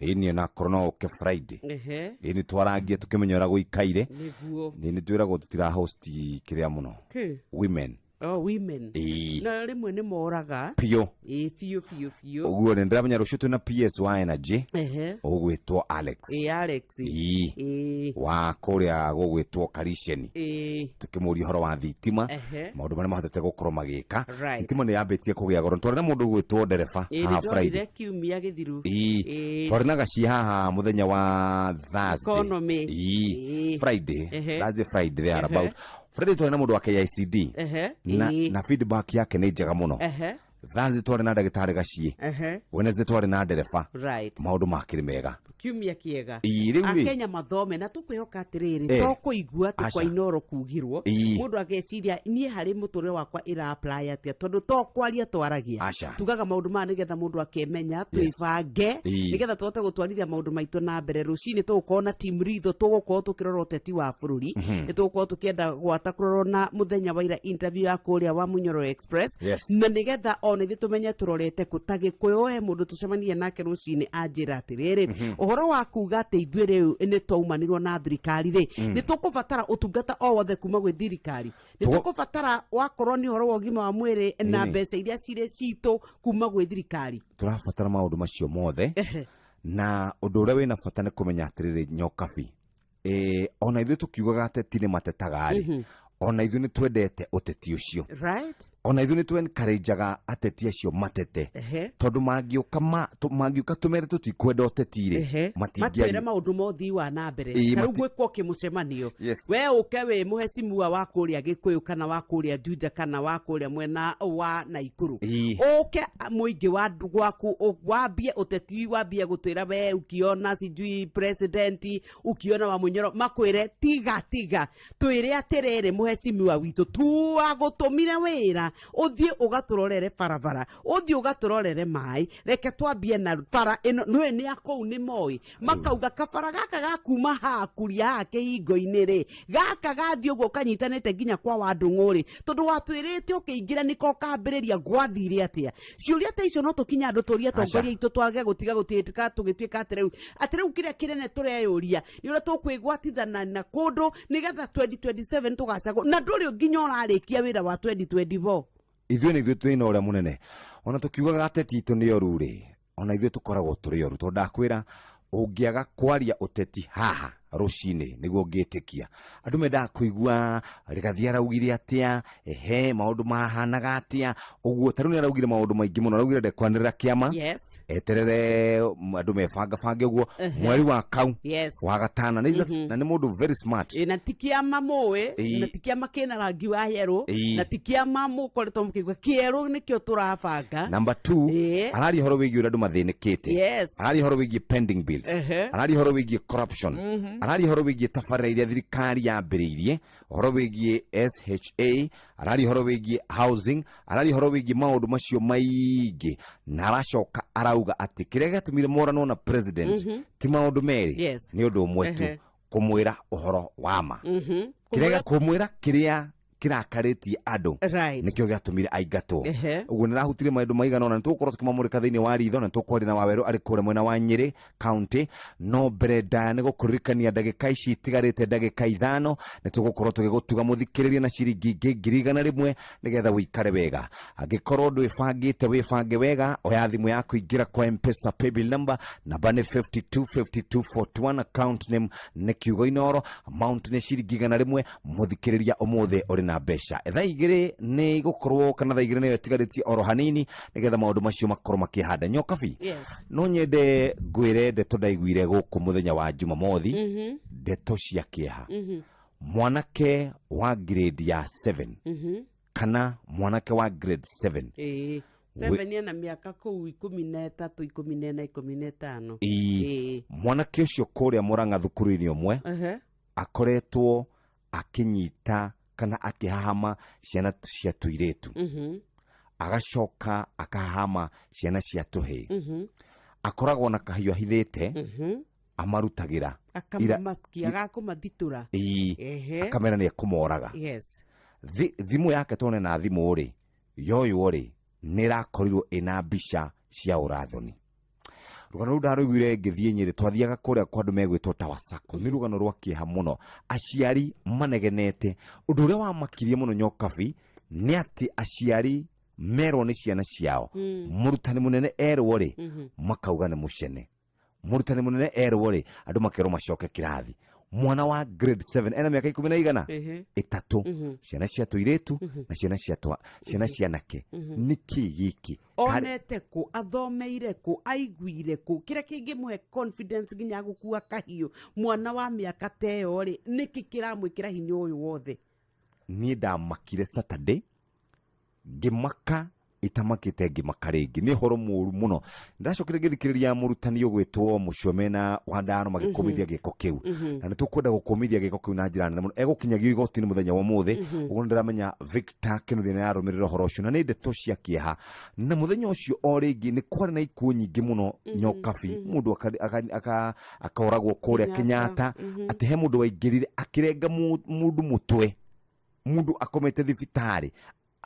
Ĩĩ, niĩ onakorwo no ũke Friday. Ĩĩ, nĩ twarangie tũkĩmenya ũrĩa gũikaire. Nĩguo. Ĩ, nĩ twĩragwo tũtira host kĩrĩa mũno. Kĩ? Women. Oh, women. Ĩĩ. Na rĩmwe nĩ moraga. Biũ. Ĩĩ, biũ biũ biũ. Ũguo nĩ ndĩramenya rũciũ twĩna PS wa Energy ũgwĩtwo Alex. Ĩĩ, Alex. Ĩĩ. Ĩĩ. Wa kũrĩa gũgwĩtwo Kariceni. Tũkĩmũria ũhoro wa thitima, maũndũ marĩa mahotete gũkorwo magĩka. Thitima nĩ yambĩtie kũgĩa goro. Twarĩ na mũndũ ũgwĩtwo ndereba haha Nĩ Friday. ndonire kiumia gĩthiru. Ĩĩ. Twarĩ na gaci haha mũthenya wa Thursday. Economy. Ĩĩ. Friday. Thursday, Friday, there about Friday twarĩ na mũndũ wa KICD na feedback yake nĩ njega mũno. Thursday twarĩ na ndagĩtarĩ gaciĩ. Wednesday twarĩ na ndereba. Maũndũ makĩrĩ mega. Kiumia kĩega. Ĩĩ, rĩu rĩ. Akenya mathome na tũkwĩhoka atĩrĩrĩ, to kũigua atĩ Aca. kwa Inoro kugirwo, mũndũ ageciria niĩ harĩ mũtũrĩre wakwa ĩra apply atĩa, tondũ to kwaria twaragia. Aca. Tugaga maũndũ maya nĩgetha mũndũ akemenya, twĩbange nĩgetha tũhote gũtwarithia maũndũ maitũ na mbere. Rũcinĩ tũgũkorwo na team ritho, tũgũkorwo tũkĩrora ũteti wa bũrũri. Nĩ tũgũkorwo tũkĩenda gwata kũrorwo na mũthenya wa ira interview ya kũrĩa wa Munyoro Express, na nĩgetha ona ithuĩ tũmenye tũrorete kũ. Ta Gĩkũyũ, he mũndũ tũcemanirie nake rũcinĩ anjĩra atĩrĩrĩ, ũhoro wa kuga atĩ ithuĩ rĩu nĩ twaumanirwo na thirikari rĩ, nĩ tũkũbatara ũtungata o wothe kuma gwĩ thirikari, nĩ tũkũbatara wakorwo nĩ ũhoro wa ũgima wa mwĩrĩ na mbeca iria cirĩ citũ kuma gwĩ thirikari. Tũrabatara maũndũ macio mothe, na ũndũ ũrĩa wĩna bata nĩ kũmenya atĩrĩrĩ, Nyokabi, ona ithuĩ tũkiugaga ateti nĩ matetaga rĩ, ona ithuĩ nĩ twendete ũteti ũcio. Ona ithuĩ nĩ twencourageaga ateti acio matete, tondũ mangĩũka mangĩũka tũmere tũtikwenda ũteti rĩ, matwĩre matingĩaria. Maũndũ ma ũthii wa na mbere. Ta rĩu gwĩkwo kĩmũcemanio, we ũke wĩ mũhecimiwa wa kũrĩa Gĩkũyũ kana wa kũrĩa Juja kana wa kũrĩa mwena wa Naikuru, ũke mũingĩ wa gwaku wambie ũteti, wambie gũtwĩra we ukiona sijui president, ukiona wa Mũnyoro, makwĩre tiga tiga, twĩre atĩrĩrĩ, mũhecimiwa witũ tuagũtũmire wĩra ũthiĩ ũgatũrorere barabara, ũthiĩ ũgatũrorere maĩ. Reke twambie na bara ĩno, nĩwe nĩ akũu nĩ moĩ makauga kabara gaka gakuma haha kuria haha kĩhingo-inĩ rĩ, gaka gathiĩ ũguo kanyitanĩte nginya kwa Wandũng'ũ rĩ, tondũ watwĩrĩte ũkĩingĩra nĩko kambĩrĩria, gwathire atĩa? Ciũria ta icio no tũkinye andũ tũrie atongoria aitũ, twage gũtiga gũtuĩka tũgĩtuĩka atĩ rĩu kĩrĩa kĩnene tũreyũria nĩ ũrĩa tũkwĩgwatithana na kũndũ nĩgetha 2027 tũgacagwo, na ndũrĩ nginya ũrarĩkia wĩra wa 2024. Ithuĩ nĩ ithuĩ twĩna ũrĩa mũnene, ona tũkiugaga ateti itũ nĩ oru rĩ, ona ithuĩ tũkoragwo tũrĩ oru, tondũ ndakwĩra ũngĩaga kwaria ũteti haha rũcinĩ nĩguo ngĩtĩkia andũ mendaga kũigua Rĩgathi araugire atĩa, ehe, maũndũ mahanaga atĩa ũguo. Ta rĩu nĩ araugire maũndũ maingĩ mũno, araugire ndekwanĩrĩra kĩama, eterere andũ mebangabange ũguo mweri wa kau wa gatana. Na nĩ mũndũ very smart. Ĩ, na ti kĩama mũĩ, na ti kĩama kĩna rangi wa yerũ, na ti kĩama mũkoretwo mũkĩigua kĩerũ, nĩkĩo tũrabanga. Number two, araria ũhoro wĩgiĩ ũrĩa andũ mathĩnĩkĩte, araria ũhoro wĩgiĩ pending bills, araria ũhoro wĩgiĩ corruption, araria ũhoro wĩgiĩ tabarĩra iria thirikari yambĩrĩirie, ũhoro wĩgiĩ SHA, araria ũhoro wĩgiĩ housing, araria ũhoro wĩgiĩ maũndũ macio maingĩ, na aracoka arauga atĩ kĩrĩa gĩatũmire moranwo na president ti maũndũ merĩ, nĩ ũndũ ũmwe tu, kũmwĩra ũhoro wa ma, kĩrĩa kũmwĩra kĩrĩa kĩrakarĩtie andũ, nĩkĩo gĩatũmire aingatwo. Ũguo nĩ rahutirie maũndũ maigana ũna, nĩ tũgũkorwo tũkĩmamũrĩka thĩinĩ wa ritho, na nĩ tũkwaria na Wawerũ arĩ kũrĩa mwena wa Nyĩrĩ County. No mbere ndaya nĩ gũkũririkania ndagĩka ici itigarĩte, ndagĩka 5, nĩ tũgũkorwo tũgĩgũtuga mũthikĩrĩria na ciringi ingĩ 100,000 nĩgetha ũikare wega. Angĩkorwo ndwĩbangĩte, wĩbange wega, oya thimũ yaku, ingĩra kwa Mpesa paybill number, namba nĩ 525241, account name nĩ kiugo Inoro, amount nĩ ciringi 100. Mũthikĩrĩria, ũmũthĩ ũrĩ na mbeca. Thaa 2 nĩ igũkorwo kana thaa 2 nĩyo ĩtigarĩtie oro hanini nĩgetha maũndũ macio makorwo makĩhanda nyokabi. No nyende ngwĩre ndeto ndaiguire gũkũ mũthenya wa Jumamothi, ndeto cia kĩeha. Mwanake wa grade ya 7 kana mwanake wa grade 7. 7 ena mĩaka kũu 13, 14, 15. Ĩĩ. Mwanake ũcio kũrĩa Mũrang'a thukuru-inĩ ũmwe akoretwo akĩnyita kana akĩhahama ciana cia tũirĩtu, agacoka akahahama ciana cia tũhĩĩ. Akoragwo na kahiũ ahithĩte, amarutagĩra. Akamamakia gakũmathitũra. Ĩĩ. Akamera nĩ ekũmoraga. Thimũ yake, tone na thimũ rĩ yoywo rĩ, nĩ ĩrakorirwo ĩna mbica cia ũrathoni. Rũgano rũu ndarũiguire ngĩthiĩ Nyĩrĩ, twathiaga kũrĩa kwa andũ megwĩtwo Tawasako. Nĩ rũgano rwa kĩeha mũno, aciari manegenete. Ũndũ ũrĩa wamakirie mũno nyokabi nĩ atĩ aciari merwo nĩ ciana ciao, mũrutani mũnene erwo rĩ, makauga nĩ mũcene. Mũrutani mũnene erwo rĩ, andũ makerwo macoke kĩrathi. Mwana wa grade 7 ena mĩaka ikũmi na igana ĩtatũ, ciana cia tũirĩtu na ciana cia ciana cianake. Nĩkĩ gĩkĩ? Onete kũ, athomeire kũ, aiguire kũ kĩrĩa kĩngĩmũhe confidence nginya gũkua kahiũ? Mwana wa mĩaka ta ĩyo rĩ, nĩkĩ kĩramwĩkĩra hinya ũyũ wothe? Niĩ ndamakire Saturday, ngĩmaka itamakĩte, ngĩmaka rĩngĩ. Nĩ ũhoro mũru mũno. Ndacokire ngĩthikĩrĩria mũrutani ũgwĩtwo Mũcomena wa Ndano magĩkũmithia gĩko kĩu, na nĩ tũkwenda gũkũmithia gĩko kĩu na njĩra nene mũno. Egũkinyagio igoti-inĩ mũthenya wa ũmũthĩ. Ũguo nĩ ndĩramenya Victor Kĩnuthia nĩ ararũmĩrĩra ũhoro ũcio, na nĩ ndeto cia kĩeha. Na mũthenya ũcio o rĩngĩ nĩ kwarĩ na ikuũ nyingĩ mũno nyokabi, mũndũ akoragwo kũrĩa Kenyatta. Kenyatta, atĩ he mũndũ waingĩrire akĩrenga mũndũ mũtwe, mũndũ akomete thibitarĩ,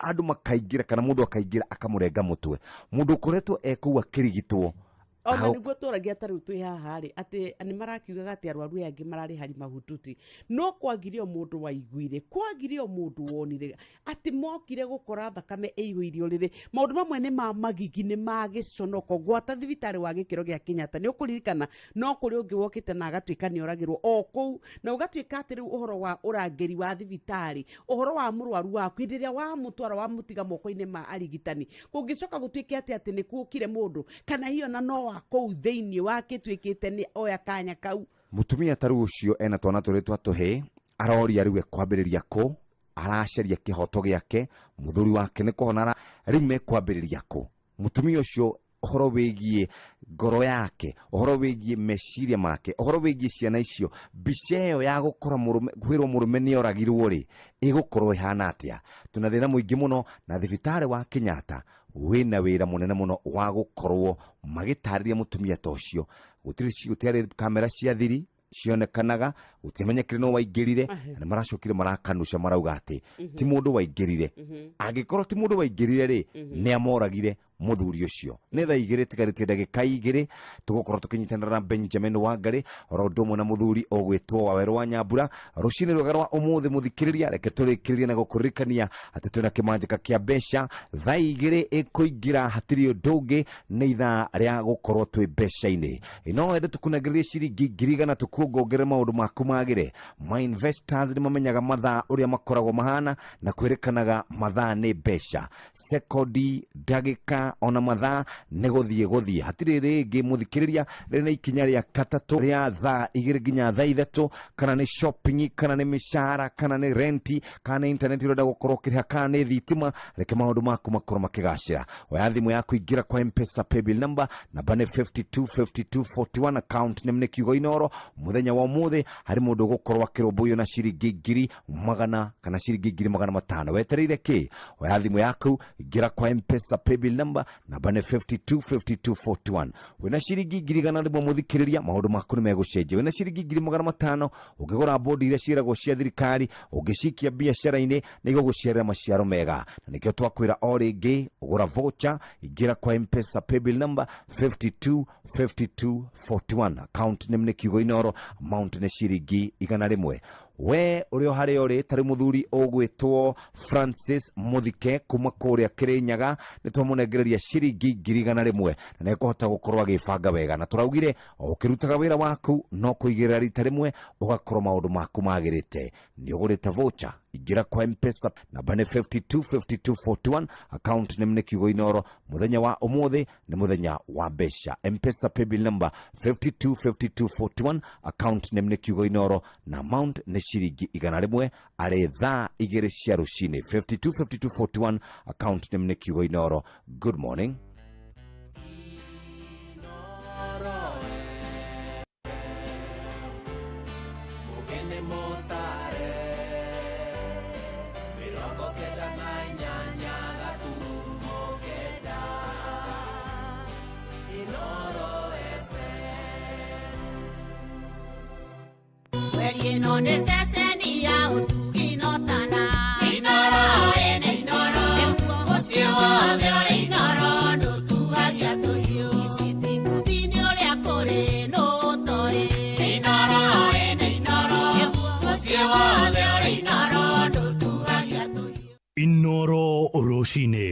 andũ makaingĩra kana mũndũ akaingĩra akamũrenga mũtwe, mũndũ ũkoretwo e kũu akĩrigitwo. Ona Hau- nĩguo tũragia ta rĩu twĩ haha rĩ, atĩ nĩ marakiugaga atĩ arwaru aya angĩ mararĩ hari mahututi, no kwagire o mũndũ waiguire, kwagire o mũndũ wonire atĩ mokire gũkora thakame ĩihũire ũrĩrĩ. Maũndũ mamwe nĩ ma magigi, nĩ ma gĩconoko. Gwata thibitarĩ wa gĩkĩro gĩa Kenyatta, nĩ ũkũririkana no kũrĩ ũngĩ wokĩte na agatuĩka nĩ oragĩrwo o kũu, na ũgatuĩka atĩ rĩu ũhoro wa ũrangĩri wa thibitarĩ, ũhoro wa mũrwaru waku hĩndĩ ĩrĩa wamũtwara wamũtiga moko-inĩ ma arigitani, kũngĩcoka gũtuĩke atĩ atĩ nĩ kuokire mũndũ kana hiyo na no wa kũu thĩinĩ wakĩtuĩkĩte nĩ oya kanya kau. Mũtumia ta rĩu ũcio ena twana tũrĩ twa tũhĩ, aroria rĩu ekwambĩrĩria kũ, aracaria kĩhoto gĩake, mũthuri wake nĩ kũhona, rĩu mekwambĩrĩria kũ? Mũtumia ũcio ũhoro wĩgiĩ ngoro yake, ũhoro wĩgiĩ meciria make, ũhoro wĩgiĩ ciana icio, mbica ĩyo ya gũkora mũrũme, kwĩrwo mũrũme nĩ oragirwo rĩ, ĩgũkorwo ĩhana atĩa? Twĩna thĩna mũingĩ mũno, na thibitarĩ wa Kenyatta wĩna wĩra mũnene mũno wa gũkorwo magĩtarĩria mũtumia ta ũcio. Gũtiarĩ kamera cia thiri cionekanaga, gũtiamenyekire no waingĩrire, na nĩ maracokire marakanusha marauga atĩ ti mũndũ waingĩrire. Angĩkorwo ti mũndũ waingĩrire rĩ, nĩ amoragire mũthuri ũcio. Nĩ thaa igĩrĩ tigarĩtie ndagĩka igĩrĩ, tũgũkorwo tũkĩnyitanĩra na Benjamin Wangari oro ũndũ ũmwe na mũthuri ũgwĩtwo Wawerũ wa Nyambura. Rũcinĩ rwega rwa ũmũthĩ mũthikĩrĩria, reke tũrĩkĩrĩrie na gũkũririkania atĩ twĩna kĩmanjĩka kĩa mbeca. Thaa igĩrĩ ĩkũingĩra, hatirĩ ũndũ ũngĩ, nĩ ithaa rĩa gũkorwo twĩ mbeca-inĩ. No wende tũkũnengererie ciringi 100,000 tũkuongongerere maũndũ maku magĩre. Ma investors nĩ mamenyaga mathaa ũrĩa makoragwo mahana, na kwĩrĩkanaga mathaa nĩ mbeca, sekondi, ndagĩka ona mathaa nĩ gũthiĩ gũthiĩ. Hatirĩ rĩngĩ mũthikĩrĩria, rĩrĩ nĩ ikinya rĩa gatatũ rĩa thaa igĩrĩ nginya thaa ithatũ, kana nĩ shopping, kana nĩ mĩcara, kana nĩ renti, kana nĩ internet ũrenda gũkorwo ũkĩrĩha, kana nĩ thitima. Reke maũndũ maku makorwo makĩgacĩra. Oya thimũ yaku, ingĩra kwa M-Pesa paybill number, namba nĩ 525241, account name nĩ kiugo Inoro. Mũthenya wa ũmũthĩ harĩ mũndũ ũgũkorwo akĩrũmbũiyo na ciringi 100,000 kana ciringi 500,000. Wetereire kĩ? Oya thimũ yaku, ingĩra kwa M-Pesa paybill number, namba nĩ 525241. Wĩna ciringi 100,000 mũthikĩrĩria, maũndũ maku nĩ megũcenjia. Wĩna ciringi 500,000 ũngĩgũra bodi iria ciĩragwo cia thirikari, ũngĩcikia biacara-inĩ nĩ igũgũciarĩra maciaro mega. Na nĩkĩo twakwĩra o rĩngĩ, ũgũra voucher, ingĩra kwa M-Pesa paybill number 525241, account name nĩ kiugo Inoro, amount nĩ ciringi 100. We ũrĩ o harĩa ũrĩ, tarĩ mũthuri ũgwĩtwo Francis Mũthike kuma kũrĩa Kĩrĩnyaga, nĩ twamũnengereria ciringi 100,000 na nĩ ekũhota gũkorwo agĩbanga wega. Na tũraugire o ũkĩrutaga wĩra waku no kũigĩrĩra rita rĩmwe ũgakorwo maũndũ maku magĩrĩte. Nĩ ũgũrĩte voucher, ingĩra kwa M-Pesa, namba nĩ 525241, account name nĩ kiugo Inoro. Mũthenya wa ũmũthĩ nĩ mũthenya wa mbeca. M-Pesa paybill number 525241, account name nĩ kiugo Inoro, na amount nĩ ciringi 100, arĩ thaa igĩrĩ cia rũcinĩ. 525241, account name nĩ kiugo Inoro. Good morning. Mugene mutare 98 gaturumo 9 Inoro FM. Mweri ĩno nĩ ceceni ya ũtugi na ũtana. Inoro ĩnĩ Inoro, mũciĩ wothe ũrĩ Inoro ndũtuagia tũhiũ. Ici nguthi-inĩ ũrĩa kũrĩ nũ ũtoĩ. Inoro ĩnĩ Inoro, mũciĩ wothe ũrĩ Inoro ndũtuagia tũhiũ. Inoro rũcinĩ.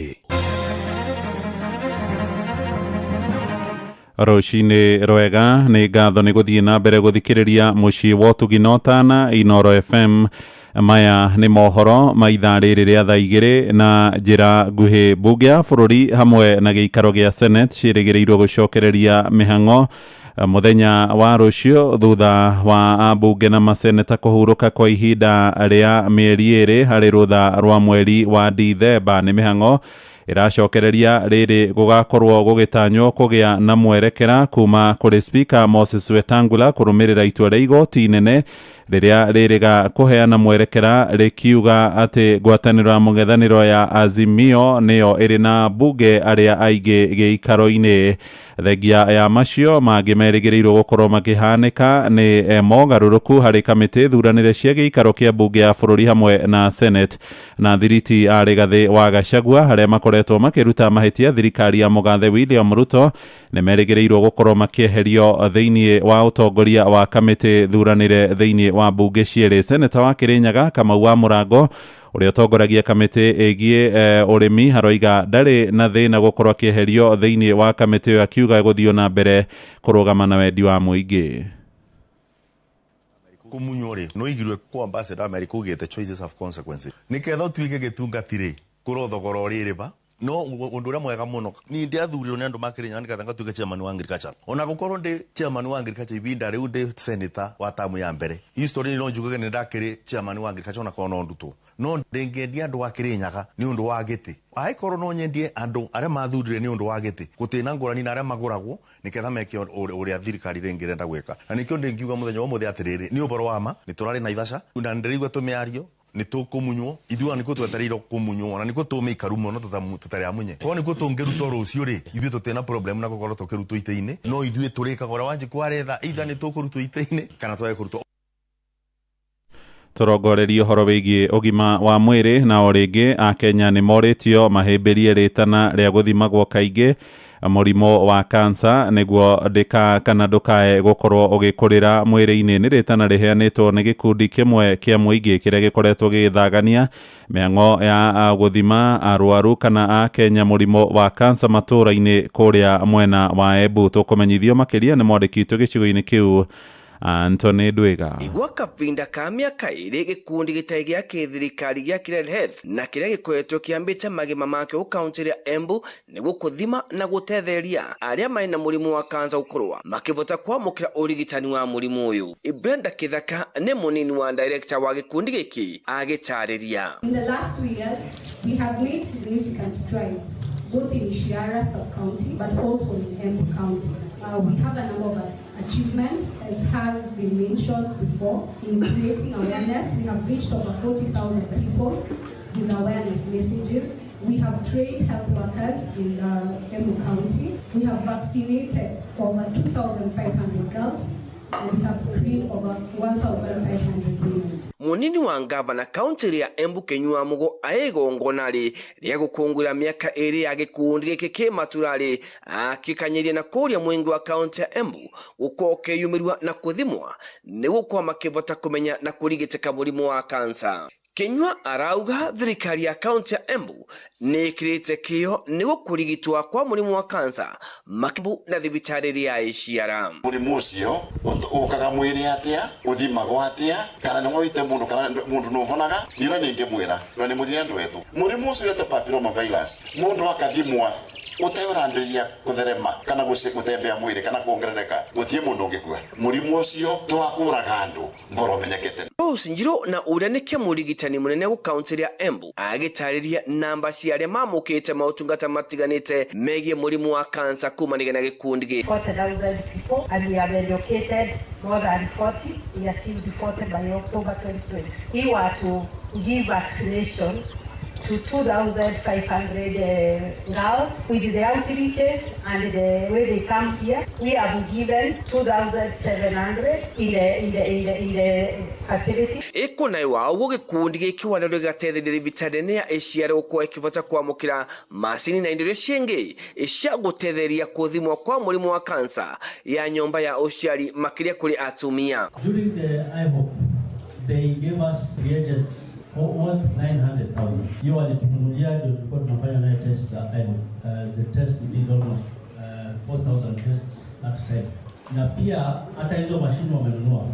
Rũcinĩ rwega, nĩ ngatho nĩ gũthiĩ na mbere gũthikĩrĩria mũciĩ wa ũtugi na ũtana Inoro FM. Maya nĩ mohoro ma ithaa rĩrĩ rĩa thaa igĩrĩ na njĩra nguhĩ. Mbunge ya bũrũri hamwe na gĩikaro gĩa Senate ciĩrĩgĩrĩirwo gũcokereria mĩhang'o mũthenya wa rũciũ thutha wa ambunge na maseneta kũhurũka kwa ihinda rĩa mĩeri ĩrĩ harĩ rũtha rwa mweri wa Dithemba. Nĩ mĩhang'o ĩracokereria rĩrĩ gũgakorwo gũgĩtanywo kũgĩa na mwerekera kuma kũrĩ Speaker Moses Wetangula kũrũmĩrĩra itua rĩa igoti inene rĩrĩa rĩrĩga kũheana mwerekera rĩkiuga atĩ ngwatanĩro ya mũng'ethanĩro ya Azimio nĩyo ĩrĩ na mbunge arĩa aingĩ gĩikaro-inĩ. Thengia ya macio mangĩ merĩgĩrĩirwo gũkorwo makĩhanĩka nĩ mogarũrũku harĩ kamĩtĩ thuranĩre cia gĩikaro kĩa mbunge ya bũrũri hamwe na Senate na thiriti a Rigathĩ wa Gachagua harĩa makoretwo makoretwo makĩruta mahĩtia thirikari ya mũgathe William Ruto nĩ merĩgĩrĩirwo gũkorwo makĩeherio thĩinĩ wa ũtongoria wa kamĩtĩ thuranĩre thĩinĩ wa mbunge cierĩ. Seneta wa Kĩrĩnyaga Kamau wa Mũrango ũrĩa ũtongoragia kamĩtĩ ĩgiĩ ũrĩmi aroiga ndarĩ na thĩna gũkorwo akĩeherio thĩinĩ wa kamĩtĩ ĩyo, akiuga gũthiĩ na mbere kũrũgama na wendi wa mũingĩ. Kumunywo rĩ no igirwe kwa ambassador America ugite choices have consequences niketha utuike gitungati rĩ kũrwo thogora ũrĩrĩba no ũndũ ũrĩa mwega mũno ni ndiathurirwo nĩ andũ makĩrĩnya nĩgetha ngatuĩke chairman wa agriculture ona gũkorwo ndĩ chairman wa agriculture ibinda rĩu ndĩ senator wa tamu ya mbere history no njugage nĩ ndakĩrĩ chairman wa agriculture ona korwo no ndutwo no ndĩngĩendia andũ a Kĩrĩnyaga nĩ ũndũ wa gĩtĩ angĩkorwo no nyendie andũ arĩa mathurire nĩ ũndũ wa gĩtĩ gũtirĩ ngũrani na arĩa magũragwo nĩketha meke ũrĩa thirikari rĩngĩ ĩrenda gwĩka na nĩkĩo ndĩngiuga mũthenya wa ũmũthĩ atĩrĩrĩ nĩ ũhoro wa ma nĩ tũrarĩ Naivasha na ndĩraigua tũmĩario nĩ tũkũmunywo ithuĩ ona nĩkuo twetereirwo kũmunywo ona nĩkuo tũmĩikaru mũno tũtarĩ amunye korwo nĩkuo tũngĩrutwo rũciũ rĩ ithuĩ tũtirĩ na problem na gũkorwo tũkĩrutwo itĩ-inĩ no ithuĩ tũrĩkaga ũrĩa Wanjikũ aretha either nĩ tũkũrutwo itĩ-inĩ kana twage kũrutwo. Tũrongorerie ũhoro wĩgiĩ ũgima wa mwĩrĩ na o rĩngĩ akenya nĩ morĩtio mahĩmbĩrie rĩtana rĩa gũthimagwo kaingĩ mũrimũ wa kansa nĩguo ndĩka kana ndũkae gũkorwo ũgĩkũrĩra mwĩrĩ-inĩ. Nĩ rĩtana rĩheanĩtwo nĩ gĩkundi kĩmwe kĩa mũingĩ kĩrĩa gĩkoretwo gĩgĩthagania mĩang'o ya gũthima arwaru kana akenya mũrimũ wa kansa matũũra-inĩ kũrĩa mwena wa Embu. Tũkũmenyithio makĩria nĩ mwandĩki witũ gĩcigo-inĩ kĩu Anthony Ndwiga. Gwa kavinda ka mĩaka ĩrĩ gĩkundi gĩtarĩ gĩa kĩthirikari gĩa Kired Health na kĩrĩa gĩkoretwo kĩambĩte magima makĩo kaunti ya Embu nĩguo kũthima na gũtetheria arĩa marĩ na mũrimũ wa kansa gũkorwo makĩvota kwamũkĩra ũrigitani wa mũrimũ ũyũ. Brenda Kithaka nĩ mũnini wa director wa gĩkundi gĩkĩ agĩtarĩria. In the last 2 years, we have made significant strides both in Ishiara sub-county but also in Embu County. We have a number of achievements, as have been mentioned before, in creating awareness. We have reached over 40,000 people with awareness messages. We have trained health workers in Embu County. We have vaccinated over 2,500 girls, and we have screened over 1,500 women. Munini wa ngavana kaunti ya Embu Kinyua Mugo aigongona-rĩ rĩa gũkũngũĩra mĩaka ĩrĩ ya gĩkundi gĩkĩ kĩ matura-rĩ akĩkanyiria na kũrĩa mũingi wa kaunti ya Embu gũkorwo ũkĩyumĩrua na kũthimwa nĩ gũkorwo makĩvota kũmenya na kũrigitĩka mũrimũ wa kansa. Kinyua arauga thirikari ya kaunti ya Embu nĩ ĩkĩrĩte kĩo nĩguo kũrigitwo kwa mũrimũ wa kansa makĩmbu na thibitarĩ ya Ishiara. Mũrimũ ũcio ũkaga mwĩrĩ atĩa, ũthimagwo atĩa, kana nĩ woite mũndũ kana mũndũ nĩ ũvonaga, nĩ ũrĩa nĩngĩmwĩra na nĩ mũrire andũ etũ. Mũrimũ ũcio wĩtwo papilloma virus, mũndũ akathimwa ũteũrambĩrĩria kũtherema kana gũtembea mwĩrĩ kana kuongerereka, gũtirĩ mũndũ ũngĩkua. Mũrimũ ũcio to wa kũũraga andũ mbora ũmenyekete. Rose Njiro na ũrĩa nĩke mũrigitani mũnene gũ kaunti ya Embu agĩtarĩria namba cia arĩa mamũkĩte maũtungata matiganĩte megiĩ mũrimũ wa kansa kumanagia na gĩkundi gĩkĩ. 40,000 people and we have educated more than 40. We achieved 40 by October 2020. We were to give vaccination to 2,500 girls with the outreaches and the way they come here. We have given 2,700 in the facility. Ĩkũnaĩ wa ũguo gĩkundi gĩkĩ wanĩrĩrio gĩgateithĩrĩria thibitarĩ nene ya Ishiara gũkorwo ĩkĩvota kwamũkĩra macini na indo iria cingĩ cia gũtetheria kũthimwo kwa mũrimũ wa kansa ya nyũmba ya ũciari makĩria kũrĩ atumia. During the IHOP, they gave us reagents for worth 900,000. Hiyo walitununulia ndio tulikuwa tunafanya nayo test za IHOP. The test we did almost 4,000 tests that time. Na pia hata hizo mashine wamenunua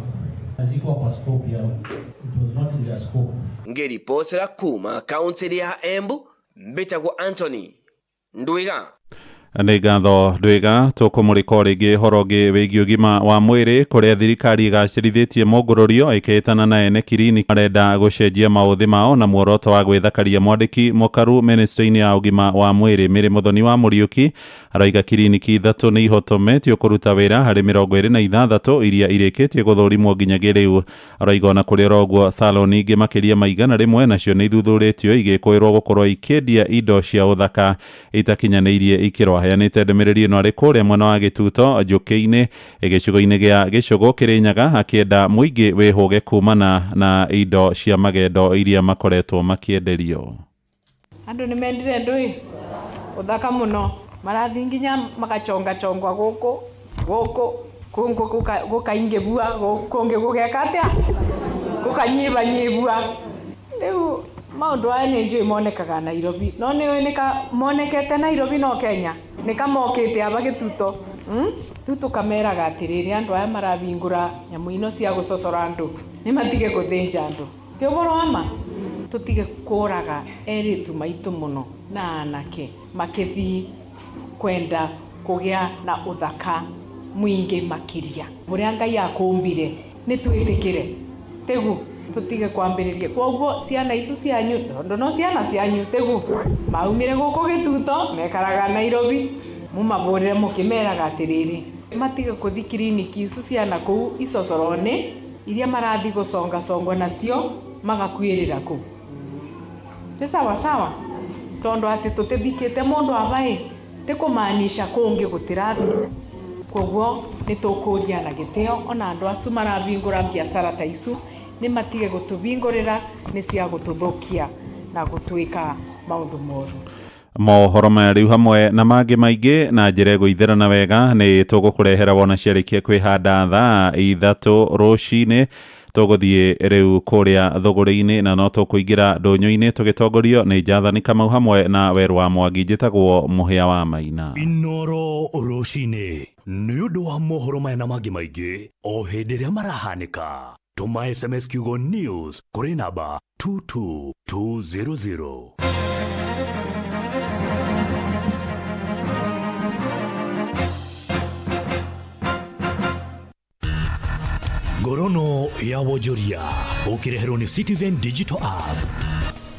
hazikuwa kwa scope yao. It was not in their scope. Ngĩribotera kuma kaunti ya Embu, mbĩtagwo Anthony Ndwiga. Nĩ ngatho Ndwiga. Tũkũmũrĩka o rĩngĩ ũhoro ũngĩ wĩgiĩ ũgima wa mwĩrĩ kũrĩa thirikari ĩgacĩrithĩtie mũngũrũrio ĩkĩhĩtana na ene kiriniki marenda gũcenjia maũthĩ mao na muoroto wa gwĩthakaria. Mwandĩki mũkaru ministry-inĩ ya ũgima wa mwĩrĩ Mary Muthoni wa Mũriũki arauga kiriniki ithatũ nĩ ihotometio kũruta wĩra harĩ 26 iria irĩkĩtie gũthũrimwo nginyagia rĩu. Arauga ona kũrĩ oro ũguo saloni ingĩ makĩria ma 100 nacio nĩ ithuthurĩtio igĩkũĩrwo gũkorwo ikĩendia indo cia ũthaka itakinyanĩirie ikĩro. Aheanĩte ndũmĩrĩri ĩno arĩ kũrĩa mwena wa Gĩtuto Njũkĩ-inĩ gĩcigo-inĩ gĩa Gĩcũgũ Kĩrĩnyaga akĩenda mũingĩ wĩhũge kumana na indo cia magendo iria makoretwo makĩenderio. Andũ nĩ mendire ndũĩ Uthaka muno marathi nginya magachongachongwa guku guku kungu gukaingibua kungi gugeka atia gukanyibanyibua. Riu maundu aya ni njui monekaga Nairobi, no ni nika monekete Nairobi no Kenya nikamokite aba gituto. Riu tukameraga atiriri andu aya marabingura nyamu ino cia gucocora andu ni matige guthinja andu, ti uboro wa ma tutige kuraga eritu maitu muno na anake makithii kwenda kugia na uthaka mwingi makiria uria Ngai akumbire ni twitikire tegu tutige kwambiriria. Koguo ciana icu cianyu tondu no ciana cianyu tegu maumire guku gituto mekaraga Nairobi, mumabũrĩre mũkĩmeraga atĩrĩrĩ matige kũthi kiriniki icu ciana kũu icocorone iria marathi gũcongacongwo nacio magakuĩrĩra kũu. Nĩ sawa sawa, tondu atĩ tũtithikĩte mũndũ abaĩ ti kũmaanisha kũngĩ gũtirathi. Koguo nĩ tũkũria na gĩtĩo ona andũ acu marabingũra biacara ta icu nĩ matige gũtũbingũrĩra, nĩ cia gũtũthũkia na gũtwĩka maũndũ moru. Mohoro maya rĩu hamwe na mangĩ maingĩ na njĩra ĩgũithĩrana wega nĩ tũgũkũrehera wona ciarĩkia kwĩhanda thaa 3 rũcinĩ. Tũgũthiĩ rĩu kũrĩa thũgũrĩ-inĩ na no tũkũingĩra ndũnyũ-inĩ tũgĩtongorio nĩ Jathani Kamau hamwe na Werũ wa Mwangi. Njĩtagwo Mũhĩa wa Maina. Inoro rũcinĩ nĩ ũndũ wa mohoro maya na mangĩ maingĩ o hĩndĩ ĩrĩa marahanĩka. Tũma SMS kiugo news kũrĩ namba 22200. Ngorono ya wonjoria ũkĩreherwo nĩ Citizen Digital App.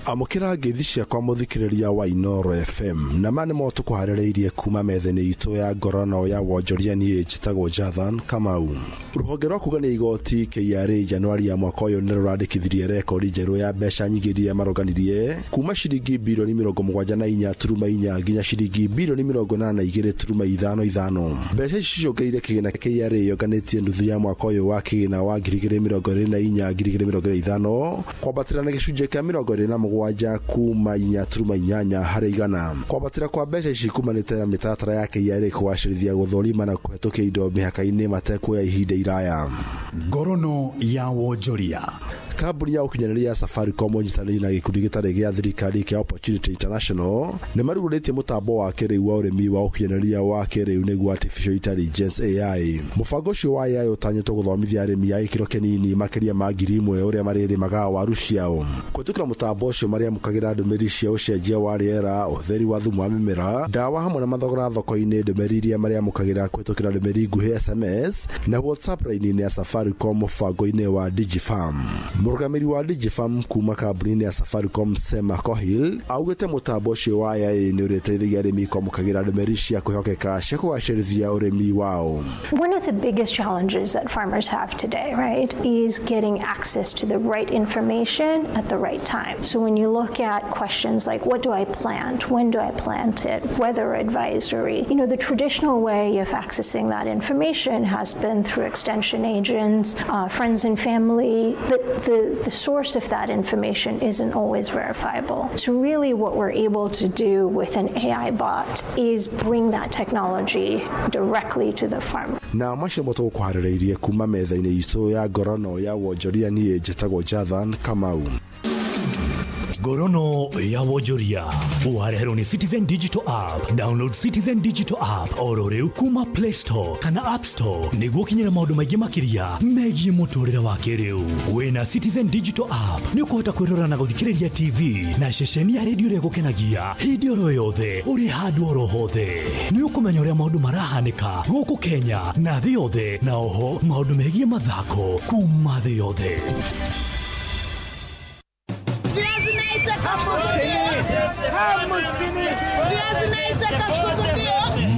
Amũkĩra ngeithi ciakwa mũthikĩrĩria wa Inoro FM na ma nĩmo tũkũharĩrĩirie kuma metha-inĩ itũ ya ngorono ya wonjoria. Niĩ njĩtagwo Jathan Kamau. Rũhonge rwa kugania igoti KRA Januari ya mwaka ũyũ nĩ rũrandĩkithirie rekodi njerũ ya mbeca nyingĩ iria maronganirie kuma ciringi birioni 74.4 nginya ciringi birioni 82.55. Mbeca ici cicongereire kĩgĩna KRA yonganĩtie nuthu ya mwaka ũyũ wa kĩgĩna wa 2024 2025 kwambatĩra na gĩcunjĩ kĩa 27 kuma 4.8 harĩ igana. Kwambatĩra kwa mbeca ici kumanĩte na mĩtaratara ya KRA kũgacĩrithia gũthũrima na kũhetũkia indo mĩhaka-inĩ matekuoya ihinda iraya. Ngorono ya wonjoria. Kambuni ya ũkinyanĩria ya Safaricom ũnyitanĩire na gĩkundi gĩtarĩ gĩa thirikari kĩa Opportunity International nĩ marugũrĩtie mũtambo wa kĩrĩu wa ũrĩmi wa ũkinyanĩria wa kĩrĩu nĩguo Artificial Intelligence AI. Mũbango ũcio wa AI ũtanyĩtwo gũthomithia arĩmi a gĩkĩro kĩnini makĩria ma 1000 ũrĩa marĩrĩmaga waru ciao. Kũhetũkĩra mũtambo ũcio marĩamũkagĩra ndũmĩrĩri cia ũcenjia wa rĩera, ũhũthĩri wa thumu wa mĩmera, ndawa hamwe na mathogora thoko-inĩ, ndũmĩrĩri iria marĩamũkagĩra kũhetũkĩra ndũmĩrĩri nguhĩ SMS na WhatsApp raini-inĩ ya Safaricom mũbango-inĩ wa DigiFarm. Mũrũgamĩrĩri wa DigiFarm kuma kambuni-inĩ ya Safaricom Sema Kohil augĩte mũtambo ũcio wa AI nĩ ũrĩteithagia arĩmi kwamũkagĩra ndũmĩrĩri cia kwĩhokeka cia kũgacĩrithia ũrĩmi wao. One of the biggest challenges that farmers have today, right, is getting access to the right information at the right time. So when you look at questions like, what do I plant? When do I plant it? Weather advisory. You know, the traditional way of accessing that information has been through extension agents, friends and family, but the source of that information isn't always verifiable. So really what we're able to do with an AI bot is bring that technology directly to the farmer. Na macio nĩmo tũgũkũharĩrĩirie kuma metha-inĩ itũ ya ngorono ya wonjoria. Niĩ njĩtagwo Jathan Kamau. Ngorono ya wonjoria wareherwo nĩ Citizen Digital App. Download Citizen Digital App oro rĩu kuma Play Store kana App Store nĩguo ũkinyĩre maũndũ maingĩ makĩria megiĩ mũtũrĩre wa kĩrĩu. Wĩna Citizen Digital App nĩ ũkũhota kwĩrora na gũthikĩrĩria TV na ceceni ya redio ĩrĩa ĩgũkenagia hĩndĩ oro yothe ũrĩ handũ oro hothe. Nĩ ũkũmenya ũrĩa maũndũ marahanĩka gũkũ Kenya na thĩ yothe, na oho maũndũ megiĩ mathako kuma thĩ yothe.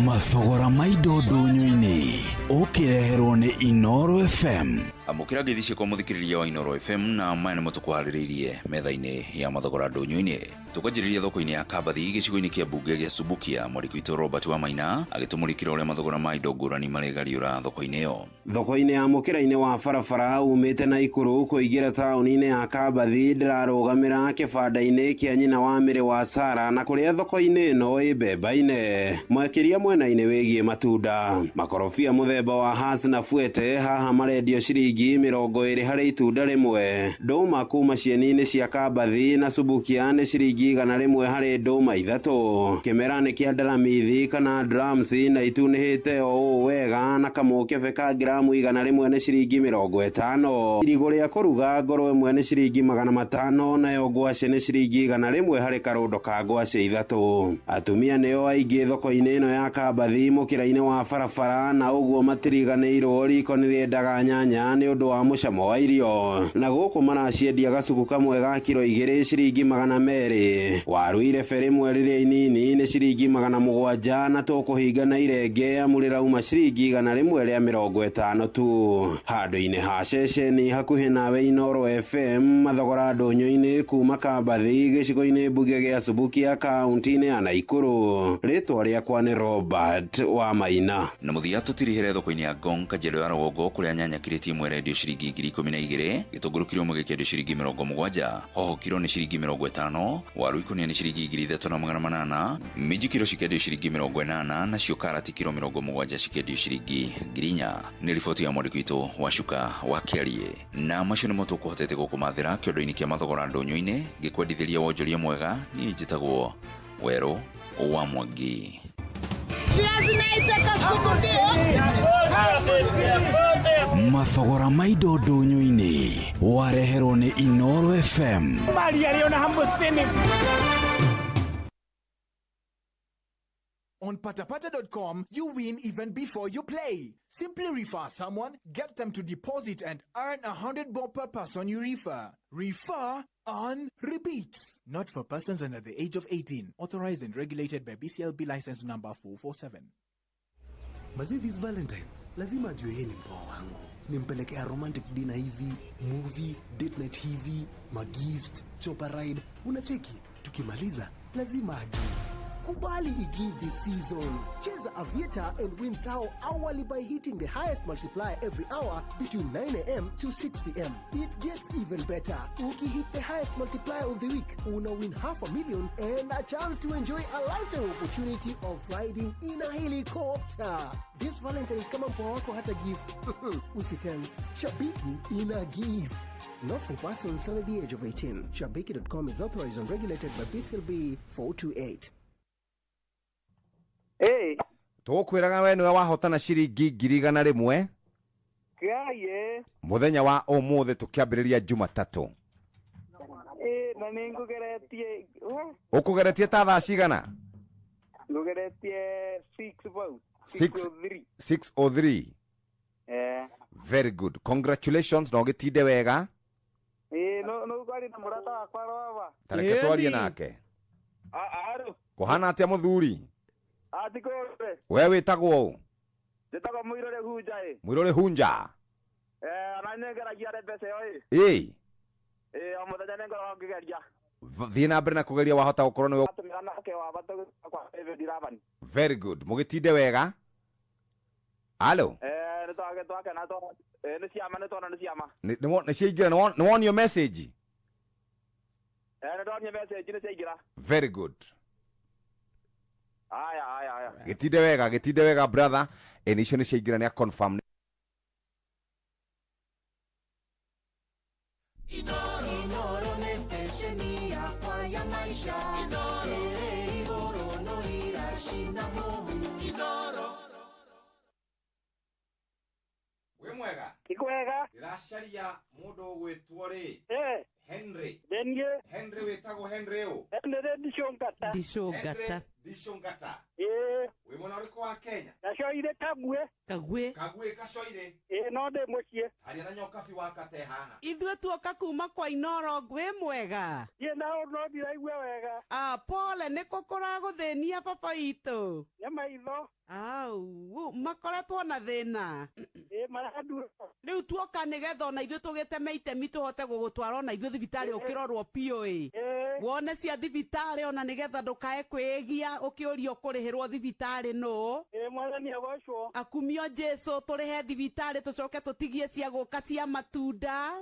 Mathogora ma indo ndũnyũ-inĩ ũkĩreherwo nĩ Inoro FM. Amũkĩra ngeithi ciakwa mũthikĩrĩria wa Inooro FM na maya nĩmo tũkũharĩrĩirie metha-inĩ ya mathogora ndũnyũ-inĩ. Tũkwanjĩrĩria thoko-inĩ ya Kambathi gĩcigo-inĩ kĩa mbunge gĩa Subukia, mwandĩki witũ Robert Wamaina agĩtũmũrĩkĩra ũrĩa mathogora ma indo ngũrani maregariũra thoko-inĩ ĩyo. Thoko-inĩ ya mũkĩra-inĩ wa barabara umĩte Naikuru kũingĩra taũni-inĩ ya Kambathi ndĩrarũgamĩra kĩbanda-inĩ kĩa nyina wa Mĩrĩ wa Sara na kũrĩa thoko-inĩ ĩno ĩ mbemba-inĩ makĩria mwena-inĩ wĩgiĩ matunda. Makorobia mũthemba wa Hass na Fuete haha marendio ciringi 20 harĩ itunda rĩmwe. Ndũma kuma cieni-inĩ cia Kambathi na Subukia nĩ ciringi 100 harĩ ndũma 3. Kĩmera nĩ kĩa ndaramithi kana drums na itunĩhĩte o ũũ wega na kamũkebe ka gramu 100 nĩ ciringi 50. Irigũ rĩa kũruga ngoro ĩmwe nĩ ciringi 500 nayo ngwacĩ nĩ ciringi 100 harĩ karũndo ka ngwacĩ 3. Atumia nĩo aingĩ thoko-inĩ ĩno ya Kambathi mũkĩra-inĩ wa barabara na ũguo matiriganĩirwo riko nĩrĩendaga nyanya nĩ ũndũ wa mũcamo wa irio na gũkũ maraciendia gacuku kamwe ga kiro 2 ciringi 200. Waru irebe rĩmwe rĩrĩa inini nĩ ciringi 700 na tũkũhinga na irenge amu rĩrauma ciringi 150 tu. Handũ-inĩ ha ceceni hakuhĩ nawe Inooro FM mathogora ndũnyũ-inĩ kuma Kambathi gĩcigo-inĩ mbunge gĩa Subukia kaunti-inĩ ya Naikuru. Rĩtwa rĩakwa nĩ Robert Wamaina. Na mũthia tũtirihĩre thoko-inĩ ya Ngong Kajiado ya rũgongo kũrĩa nyanya kirĩti ĩmwe ĩrendio ciringi 12,000, gĩtũngũrũ kiro ĩmwe gĩkĩendio ciringi 70, hoho kiro nĩ ciringi 50, waru ikũnia nĩ ciringi 3,800, minji kiro cikĩendio ciringi 80 nacio karati kiro 70 cikĩendio ciringi 4,000. Nĩ riboti ya mwandĩki witũ wa Cuka wa Kĩarie. Na macio nĩmo tũkũhotete gũkũmathĩra kĩondo-inĩ kĩa mathogora ndũnyũ-inĩ. Ngĩkwendithĩria wonjoria mwega, niĩ njĩtagwo Werũ wa Mwangi. Mathogora ma indo ndũnyũ-inĩ wareherwo nĩ Inooro FM. On patapata.com, you win even before you play. Simply refer someone, get them to deposit and earn 100 bob per person you refer. Refer, earn, repeat. Not for persons under the age of 18. Authorized and regulated by BCLB license number 447. Mazee, this Valentine lazima ajue yeye ni mpoa wangu, nimpelekea romantic dinner hivi, movie date night hivi, magift, chopper ride, unacheki. Tukimaliza lazima agive. Kubali igive this season. Cheza Aviator and win thou hourly by hitting the highest multiplier every hour between 9 a.m. to 6 p.m. It gets even better. Uki hit the highest multiplier of the week, una win 500,000 and a chance to enjoy a lifetime opportunity of riding in a helicopter. This Valentine's kama mpoa wako hata give. Usitense. Shabiki ina give. Not for persons under the age of 18. Shabiki.com is authorized and regulated by PCLB 428. Hey. Tũgũkwĩraga we nĩwe wahotana ciringi 100,000 Kaye. mũthenya wa ũmũthĩ tũkĩambĩrĩria Jumatatũ. Na nĩ ngũgeretie. Ũkũgeretie ta thaa cigana? Ngũgeretie 6 about. 6 6:03. Eh. Very good. Congratulations na ũgĩtinde wega. No no kwari na mũrata wakwa Rova. Tareke twarie nake. Aru. Kũhana atĩa mũthuri? Atikore. We wĩtagwo ũ? Njĩtagwo Mũirũrĩ Hunja ĩ. Mũirũrĩ Hunja. Ananengeragia re mbeca ĩyo ĩ. Ĩ. O mũthenya nĩngoragwo ngĩgeria. Thiĩ na mbere na kũgeria wahota gũkorwo nĩwe. Atũmĩra nake wa bata kwa David Ravan. Very good. Mũgĩtinde wega. Halo. Nĩ twakena nĩ ciama nĩ twona nĩ ciama. Nĩ ciaingĩra nĩ wonio message? Nĩ ndonio message nĩ ciaingĩra. Very good. Aya aya aya. Gĩtinde wega brother. Nĩ icio nĩ ciaingĩra nĩ a confirm. Inoro nĩ stesheni yakwa ya maisha. Ĩrĩ igũrũ no iracina mũhu. Inoro. Wĩ mwega? Ikwega. Ndĩracaria mũndũ ũgwĩtwo rĩ. Henry. Nĩ Henry wĩtagwo Henry ũ? Henry Ndicũngata. Ndicũngata. Ndicũngata. Ĩĩ. Wĩ mwena ũrĩkũ wa Kenya? Gacoire Kaguĩ. Kaguĩ. Kaguĩ Gacoire. Ĩĩ no ndĩ mũciĩ. Aria na Nyokabi wa Kate haha. Ithuĩ tuoka kuma kwa Inooro ngwĩ mwega. Niĩ nao no ndiraigua wega. Ah, pole nĩ kũ kũragũthĩnia baba witũ? Nĩ maitho. Au, makoretwo na thĩna. Marandura. Rĩu tuoka nĩgetha ona ithuĩ tũgĩteme itemi tũhote gũgũtwara ona ithuĩ thibitarĩ ũkĩrorwo biũ ĩ. Wone cia thibitarĩ ona nĩgetha ndũkae kwĩgia ũkĩũrio kũrĩhĩrwo thibitarĩ nũ. Mwathani agocwo. Akumio Jesu tũrĩhe thibitarĩ tũcoke tũtigie cia gũka cia matunda.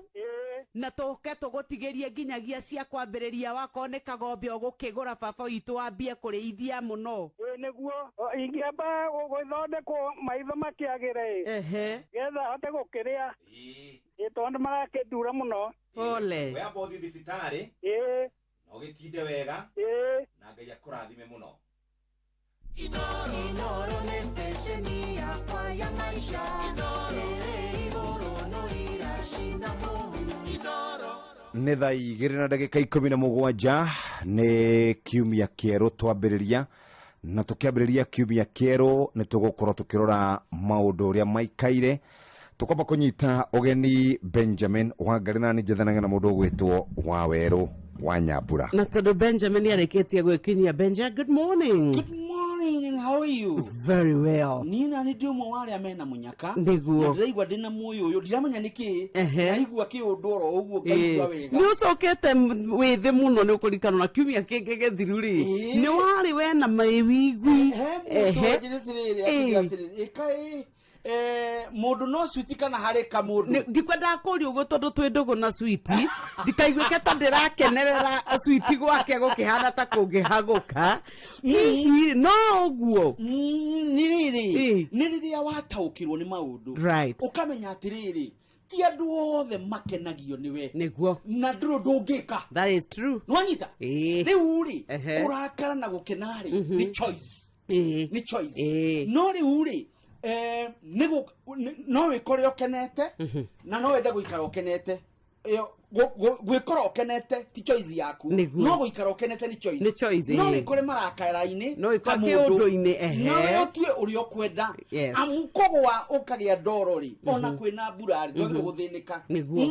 Na tũke tũgũtigĩrie nginyagia cia kwambĩrĩria wakorwo nĩ kagombe ũgũkĩgũra baba witũ wambie kũrĩithia mũno. Nĩguo ingĩamba gũthondekwo maitho makĩagĩre ĩ. Getha hote gũkĩrĩa. Tondũ marakĩndura mũno. Pole. We amba ũthiĩ thibitarĩ na ũgĩtinde wega na Ngai akũrathime mũno. Inoro nĩ stesheni yakwa ya maisha. Ĩrĩ igũrũ no iracina mũhu. Nĩ thaa 2:17 nĩ kiumia kĩerũ twambĩrĩria na tũkĩambĩrĩria kiumia kĩerũ nĩ tũgũkorwo tũkĩrora maũndũ ũrĩa maikaire. Tũkwamba kũnyita ũgeni Benjamin Wangari na nĩ na mũndũ ũgwĩtwo Wawerũ wa Nyambura. Na tondũ Benjamin nĩarĩkĩtie gwĩkinyia. Benja, good morning. Good morning and how are you? Very well. Niĩ na nĩ ndĩ ũmwe wa arĩa mena mũnyaka. Nĩguo. Na ndĩraigua ndĩna muoyo ũyũ ndiramenya nĩkĩ. Ndaigua kĩũndũ oro ũguo ngaigua wega. Nĩ ũcokete wĩthĩ mũno nĩ ũkũririkana na kiumia kĩngĩ gĩthiru rĩ nĩ warĩ wena mawĩigwi. Ehe. Mũndũ atĩrĩrĩ atĩrĩrĩ ĩkaĩ mũndũ no switi kana harĩ kamũndũ. Ndikwendaga kũria ũguo tondũ twĩ ndũgũ na switi ndikaiguĩke ta ndĩrakenerera switi gwake gũkĩhana ta kũngĩhagũka hihi no ũguo. Nĩ rĩrĩ nĩ rĩrĩa wataũkĩrwo nĩ maũndũ. Right. Ũkamenya atĩrĩrĩ ti andũ othe makenagio nĩwe. Nĩguo. Na ndũrĩ ũndũ ũngĩka. That is true. Nĩwanyita? Rĩu rĩ kũrakara na gũkena rĩ nĩ choice. Nĩ choice. No rĩu rĩ no wĩkore ũkenete na no wende gũikara ũkenete. Gwĩkora ũkenete ti choice yaku. No gũikara ũkenete nĩ choice. Nĩ choice. No wĩkore marakara-inĩ. No wĩkore kĩũndũ-inĩ. No we ũtue ũrĩa ũkwenda. Amu kũgũa ũkagĩa ndoro rĩ ona kwĩna mbura rĩ ndwagĩrĩirwo gũthĩnĩka. Nĩguo.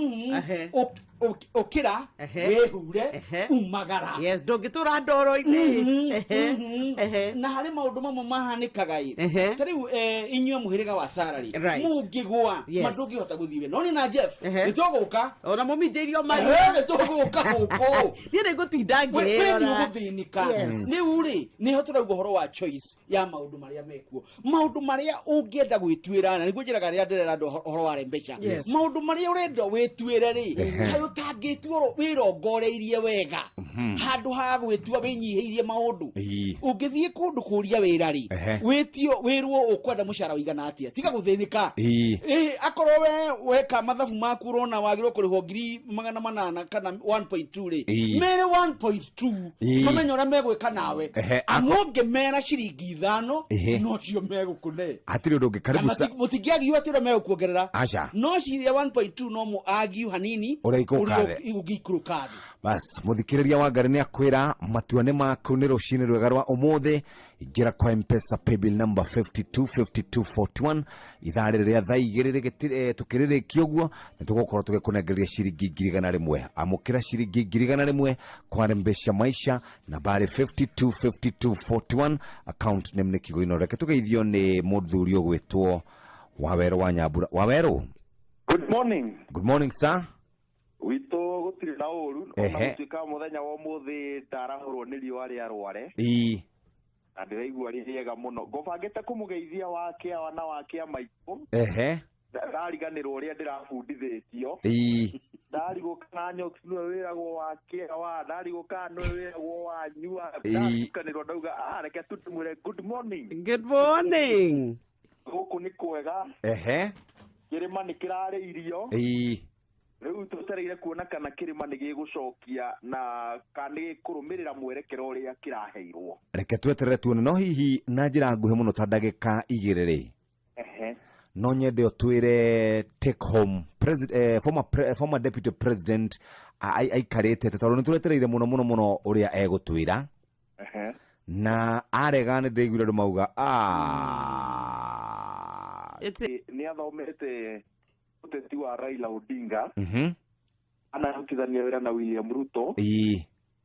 Ũkĩra wĩhure umagara. Yes, ndũngĩtũra ndoro-inĩ. Na harĩ maũndũ mamwe mahanĩkaga ĩ ta rĩu inyuĩ mũhĩrĩga wa Sara rĩ mũngĩgũa ma ndũngĩhota gũthiĩ wĩra. No niĩ na Jeff nĩ tũgũka. Ona mũminjĩirio mahiga. Nĩ tũgũka gũkũ. Niĩ nĩ ngũtinda ngĩrora. We nĩ ũgũthĩnĩka. Rĩu rĩ nĩho tũrauga ũhoro wa choice ya maũndũ marĩa mekuo. Maũndũ marĩa ũngĩenda gwĩtuĩra na nĩguo njĩraga rĩrĩa ndĩrera andũ ũhoro wa mbeca. Maũndũ marĩa ũrenda wĩtuĩre rĩ kaĩ ũtangĩtua wĩrongoreirie wega handũ ha gwĩtua wĩnyihĩirie maũndũ. Ũngĩthiĩ kũndũ kũria wĩra rĩ wĩtio wĩrwo ũkwenda mũcara ũigana atĩa tiga gũthĩnĩka. Akorwo we weka mathabu maku ũrona wagĩrĩirwo kũrĩhwo 800 kana 1.2 rĩ mere 1.2 mamenye ũrĩa megwĩka nawe. Amu ũngĩmera ciringi 5 nocio megũkũne. Hatirĩ ũndũ ũngĩ. Karibu. Mũtingĩagiu atĩ ũrĩa megũkuongerera. Aca. No ciria 1.2 no mũ agiu hanini ũrĩa ikũrũka thĩ. Ũngĩikũrũka thĩ. Bas mũthikĩrĩria wa Ngai nĩ akwĩra matua nĩ maku nĩ rũcinĩ rwega rwa ũmũthĩ. Ingĩra kwa M-Pesa paybill number 525241 ithaa rĩrĩ rĩa thaa 2 tũkĩrĩrĩkia ũguo nĩ tũgũkorwo tũgĩkũnengereria ciringi 100,000. Amũkĩra ciringi 100,000 kwa Rembesha Maisha nambari 525241 account name nĩ Kigo-inĩ. Reke tũgeithio nĩ mũthuri ũgwĩtwo Wawerũ wa Nyambura. Wawerũ. Good morning. Good morning sir. Witũ gũtirĩ na ũru ona gũtuĩka mũthenya wa ũmũthĩ ndarahũrwo nĩ riũa rĩa rware. Na ndĩraigua rĩ rĩega mũno. Ngũbangĩte kũmũgeithia wa kĩawa na wa kĩa maitũ. Ndariganĩrwo ũrĩa ndĩrabundithĩtio. Ndarigwo kana nyoki nĩwe wĩragwo wa kĩawa, ndarigwo kana nĩwe wĩragwo wa nyua. Ndatukanĩrwo ndauga reke tu ndĩmwĩre good morning. Good morning. Gũkũ nĩ kwega. Kĩrĩma nĩ kĩrarĩirio. Rĩu tũtereire kuona kana kĩrĩma nĩ gĩgũcokia na kana nĩ gĩkũrũmĩrĩra mwerekero ũrĩa kĩraheirwo. Reke tweterere tuone. No hihi na njĩra nguhĩ mũno ta ndagĩka 2 rĩ no nyende ũtwĩre take home former deputy president aikarĩte tondũ nĩ tũretereire mũno mũno mũno ũrĩa egũtwĩra. Na arega nĩ ndĩraiguire andũ mauga Nĩ athomete ũteti wa Raila Odinga. Anarutithania wĩra na William Ruto.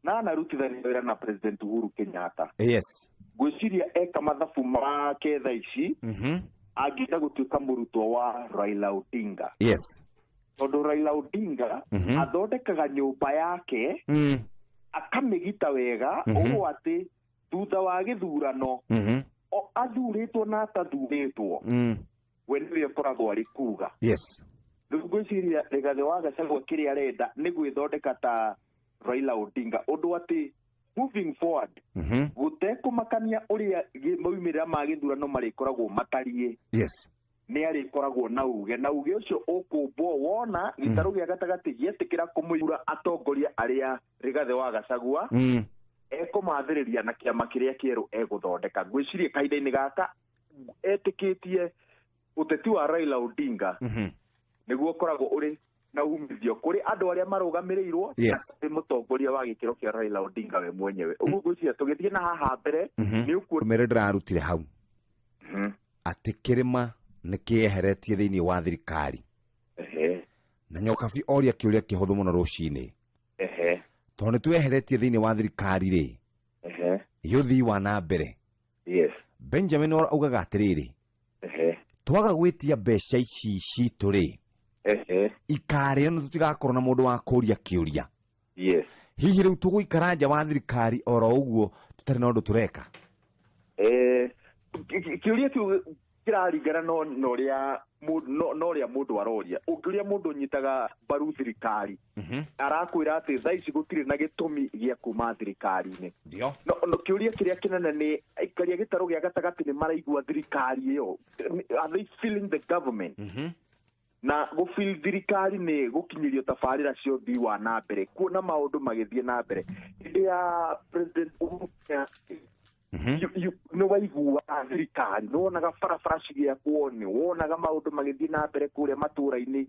Na anarutithania wĩra na President Uhuru Kenyatta. Yes. Ngwĩciria eka mathabu make thaa ici Angĩenda gũtuĩka mũrutwo wa Raila Odinga, tondũ Raila Odinga athondekaga nyũmba yake, akamĩgita wega, ũguo atĩ thutha wa gĩthurano, o athurĩtwo na atathurĩtwo, we nĩwe ũkoragwo arĩ kuga. Rĩu ngwĩciria Rigathĩ wa Gachagua kĩrĩa arenda nĩ gwĩthondeka ta Raila Odinga, ũndũ atĩ moving forward, gũtekũmakania ũrĩa maumĩrĩra ma gĩthurano marĩkoragwo matariĩ, nĩ arĩkoragwo na uge, na uge ũcio ũkũmbwo wona gĩtarũ gĩa gatagatĩ gĩetĩkĩra kũmũigura atongoria arĩa Rigathĩ wa Gachagua ekũmathĩrĩria na kĩama kĩrĩa kĩerũ egũthondeka. Ngwĩciria kahinda-inĩ gaka etĩkĩtie ũteti wa Raila Odinga nĩguo ũkoragwo ũrĩ na umithio kũrĩ andũ arĩa marũgamĩrĩirwo na kũrĩ mũtongoria wa gĩkĩro kĩa Raila Odinga we mwenyewe. Ũguo ngwĩciria tũgĩthiĩ na haha mbere nĩ ũkuona Ndũmĩrĩri ndĩrarutire hau atĩ kĩrĩma nĩ kĩeheretie thĩinĩ wa thirikari, na Nyokabi oria kĩũria kĩhũthũ mũno rũcinĩ, tondũ nĩ tweheretie thĩinĩ wa thirikari rĩ, yũthii wa na mbere. Benjamin augaga atĩrĩrĩ, twaga gwĩtia mbeca ici citũ rĩ, ikarĩo nĩ tũtigakorwo na mũndũ wa kũria kĩũria. Hihi rĩu tũgũikara nja wa thirikari oro ũguo tũtarĩ na ũndũ tũreka? Kĩũria kĩu kĩraringana no ũrĩa no ũrĩa mũndũ aroria. Ũngĩũria mũndũ ũnyitaga mbaru thirikari, arakwĩra atĩ thaa ici gũtirĩ na gĩtũmi gĩa kuma thirikari-inĩ. No kĩũria kĩrĩa kĩnene nĩ aikaria gĩtarũ gĩa gatagatĩ nĩ maraigua thirikari ĩyo? Are they feeling the government? Na gũfeel thirikari nĩ gũkinyĩrio tabarĩra cia ũthii wa na mbere, kuona maũndũ magĩthiĩ na mbere. Hĩndĩ ya President Uhuru Kenyatta, nĩ waiguaga thirikari, nĩ wonaga barabara cigĩakwo, nĩ wonaga maũndũ magĩthiĩ na mbere kũrĩa matũũra-inĩ.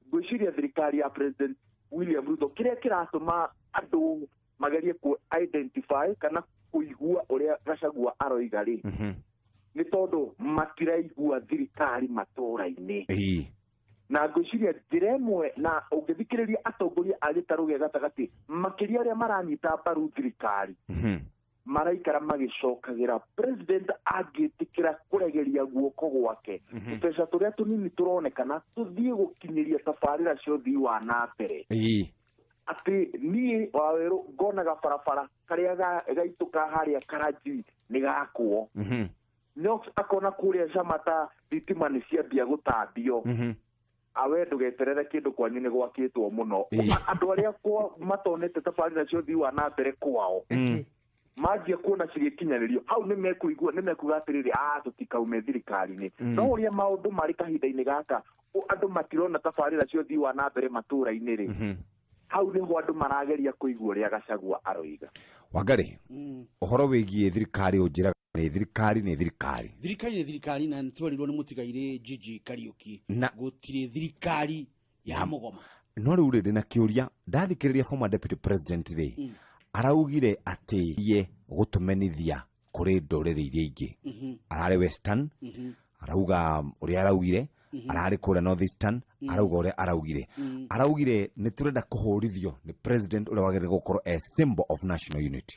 Ngwĩciria thirikari ya President William Ruto, kĩrĩa kĩratũma andũ magerie ku identify kana kũigua ũrĩa Gachagua aroiga rĩ, nĩ tondũ matiraigua thirikari matũũra-inĩ. Na ngwĩciria njĩra ĩmwe, na ũngĩthikĩrĩria atongoria a gĩtarũ gĩa gatagatĩ, makĩria arĩa maranyita mbaru thirikari, maraikara magĩcokagĩra president angĩtĩkĩra kũregeria guoko gwake, tũbeca tũrĩa tũnini tũronekana tũthiĩ gũkinyĩria tabarĩra cia ũthii wa na mbere, atĩ niĩ Wawerũ ngonaga barabara karĩa gaitũ ka harĩa Karanjiri nĩ gakwo, no akona kũrĩa Camata thitima nĩ ciambia gũtambio, awe ndũgeterere kĩndũ kwanyu nĩ gwakĩtwo mũno. Andũ arĩa kwa matonete tabarĩra cia ũthii wa na mbere kwao, manjia kuona cigĩkinyanĩrio hau, nĩ mekũigua, nĩ mekuga atĩrĩrĩ, a tũtikaume thirikari-inĩ. No ũrĩa maũndũ marĩ kahinda-inĩ gaka, andũ matirona tabarĩra cia ũthii wa na mbere matũũra-inĩ rĩ, hau nĩho andũ marageria kũigua ũrĩa Gachagua aroiga. Wangari, ũhoro wĩgiĩ thirikari ũnjĩraga nĩ thirikari nĩ thirikari. Thirikari nĩ thirikari, na nĩtwerirwo nĩ mũtigairĩ Gigi Kariuki Na gũtirĩ thirikari ya mũgoma. No rĩu rĩ, ndĩna kĩũria. Ndathikĩrĩria former deputy president rĩ, araugire atĩ ye gũtũmenithia kũrĩ ndũrĩrĩ iria ingĩ. Ararĩ Western, arauga ũrĩa araugire, ararĩ kũrĩa North Eastern, arauga ũrĩa araugire. Araugire nĩ tũrenda kũhũrithio nĩ president ũrĩa wagĩrĩire gũkorwo a symbol of national unity.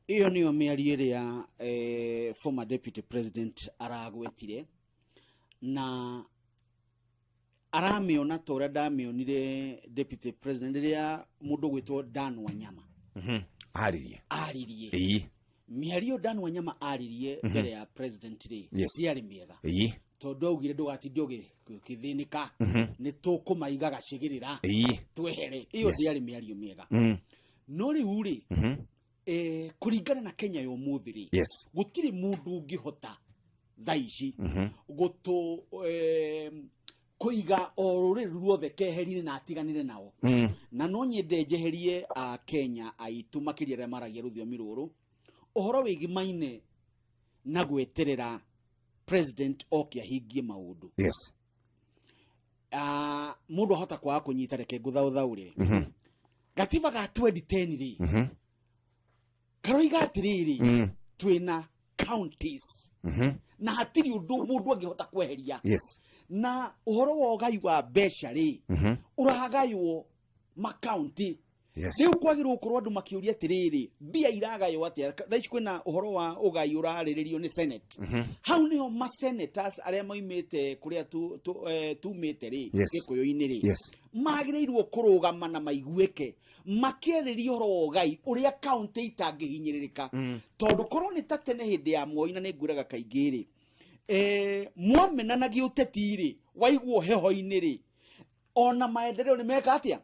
Ĩyo nĩyo mĩario ĩrĩa former deputy president aragwetire, na aramĩona ta ũrĩa ndamĩonire deputy president rĩrĩa mũndũ gwĩtwo Dan Wanyama Aririe. Aririe. Mĩario Dan Wanyama aririe mbere ya president rĩ, ndĩarĩ mĩega, tondũ augire ndũgatinde ũgĩthĩnĩka, nĩ tũkũmaiga gacĩgĩrĩra, twehere. Ĩyo ndĩarĩ mĩario mĩega. No rĩu rĩ, kũringana na Kenya ya ũmũthĩ rĩ, gũtirĩ mũndũ ũngĩhota thaa ici gũtũ kũiga o rũrĩrĩ ruothe keheri-inĩ na atiganire nao. Na no nyende njeherie a Kenya aitũ, makĩria arĩa maragia rũthiomi rũrũ, ũhoro wĩgimaine na gweterera president oke ahingie maũndũ. Ah, mũndũ ahota kwaga kũnyita, reke ngũthaũthaũrĩre. Gatiba ga 2010 rĩ, karoiga atĩrĩrĩ, twĩna counties na hatirĩ ũndũ mũndũ angĩhota kweheria. Na ũhoro wa ũgai wa mbeca rĩ, ũragaywo makaunti. Yes. Rĩu kwagĩrĩirwo gũkorwo andũ makĩũria atĩrĩrĩ, mbia iragaywo atĩa? Thaa ici kwĩna ũhoro wa ũgai ũrarĩrĩrio nĩ Senate. Hau nĩho ma senators arĩa maumĩte kũrĩa tumĩte rĩ, Yes. Gĩkũyũ-inĩ rĩ, Yes. magĩrĩirwo kũrũgama na maiguĩke makĩarĩria ũhoro wa ũgai ũrĩa kaũntĩ itangĩhinyĩrĩrĩka. Tondũ korwo nĩ ta tene hĩndĩ ya Moi, na nĩ ngwĩraga kaingĩ rĩ, mwamenanagia ũteti rĩ, waiguo heho-inĩ rĩ, ona maendeleo nĩ meka atĩa?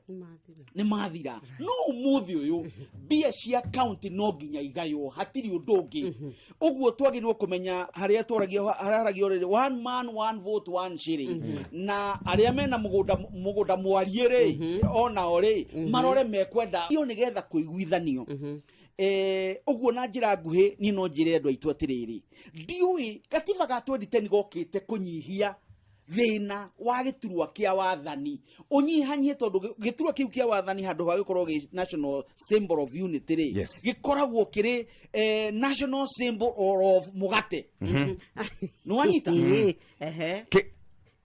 Nĩ mathira. No ũmũthĩ ũyũ mbia cia kaunti no nginya igaywo, hatirĩ ũndũ ũngĩ. Ũguo twagĩrĩirwo kũmenya harĩa twaragia, hararagio rĩrĩ, one man one vote one shilling, na arĩa mena mũgũnda mwariĩ rĩ, onao rĩ, marore mekwenda iyo nĩgetha kũiguithanio. Ũguo na njĩra nguhĩ, niĩ no njĩre andũ aitũ atĩrĩrĩ, ndiũĩ gatiba ga 2010 gokĩte kũnyihia thĩna wa gĩturwa kĩa wathani ũnyihanyihie, tondũ gĩturwa kĩu kĩa wathani handũ ha gĩkorwo gĩ national symbol of unity rĩ, gĩkoragwo kĩrĩ national symbol of mũgate. Nĩ wanyita?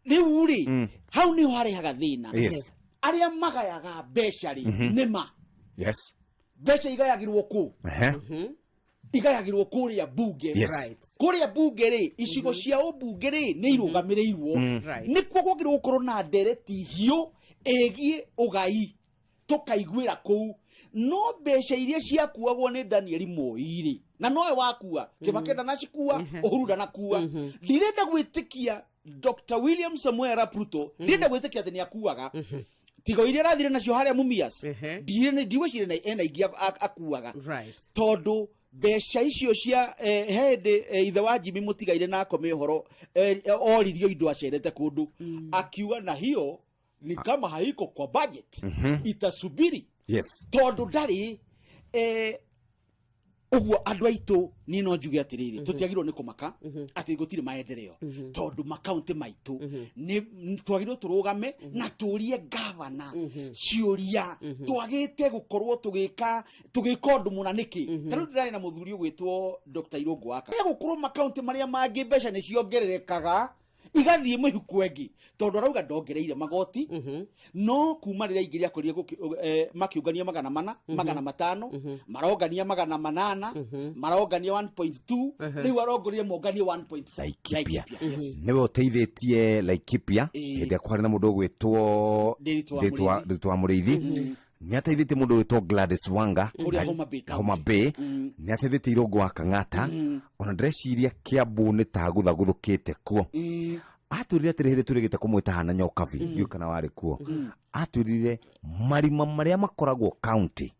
Rĩu rĩ, hau nĩho harehaga thĩna. Arĩa magayaga mbeca rĩ, nĩma mbeca igayagĩrwo kũ? Igayagĩrwo kũrĩa bunge. Kũrĩa bunge rĩ, icigo cia ũmbunge rĩ, nĩ irũgamĩrĩirwo. Nĩkuo kwagĩrĩirwo gũkorwo na ndereti hiũ ĩgiĩ ũgai, tũkaiguĩra kũu. No mbeca iria ciakuagwo nĩ Daniel Moi rĩ, na nowe wakua, Kibaki ndanacikua, Uhuru ndanakua, ndirenda gwĩtĩkia Dr William Samoei Arap Ruto, ndirenda gwĩtĩkia atĩ nĩ akuaga tigo iria arathire nacio harĩa Mumias. Ndigwĩciria ena ingĩ akuaga, tondũ mbeca icio cia he hĩndĩ ithe wa Jimmy mũtigaire na akome ũhoro, oririo indo acerete kũndũ, akiuga na hiyo ni kama haiko kwa budget, itasubiri. Tondũ ndarĩ ũguo. Andũ aitũ, niĩ no njuge atĩrĩrĩ, tũtiagĩrĩirwo nĩ kũmaka atĩ gũtirĩ maendeleo, tondũ makaunti maitũ nĩ twagĩrĩirwo tũrũgame na tũrie gavana ciũria, twagĩte gũkorwo tũgĩka ũndũ mũna nĩkĩ. Ta rĩu ndĩrarĩ na mũthuri ũgwĩtwo Dr Irũngũ waka gũkorwo makaunti marĩa mangĩ mbeca nĩ ciongererekaga igathiĩ mĩhuko ĩngĩ, tondũ arauga ndongereire magoti, no kuma rĩrĩa aingĩria akorire makĩũngania 400, 500, marongania 800, marongania 1.2, rĩu arongorire monganie 1.4. Laikipia. Yes. Nĩwe ũteithĩtie Laikipia. Hĩndĩ ĩrĩa kwarĩ na mũndũ ũgwĩtwo Ndiritu wa Ndiritu Mũrĩithi. Ndiritu wa Mũrĩithi, nĩ ateithĩtie mũndũ ũgwĩtwo Gladys Wanga Kũrĩa Homa Bay County. Homa Bay. Nĩ ateithĩtie Irũngũ wa Kang'ata. Ona ndĩreciria Kiambu nĩ ta gũthagũthũkĩte kuo. Atwĩrire atĩrĩ, hĩndĩ tũrĩgĩte kũmwĩta hana Nyokabi, ndiũĩ kana warĩ kuo, atwĩrire marima marĩa makoragwo county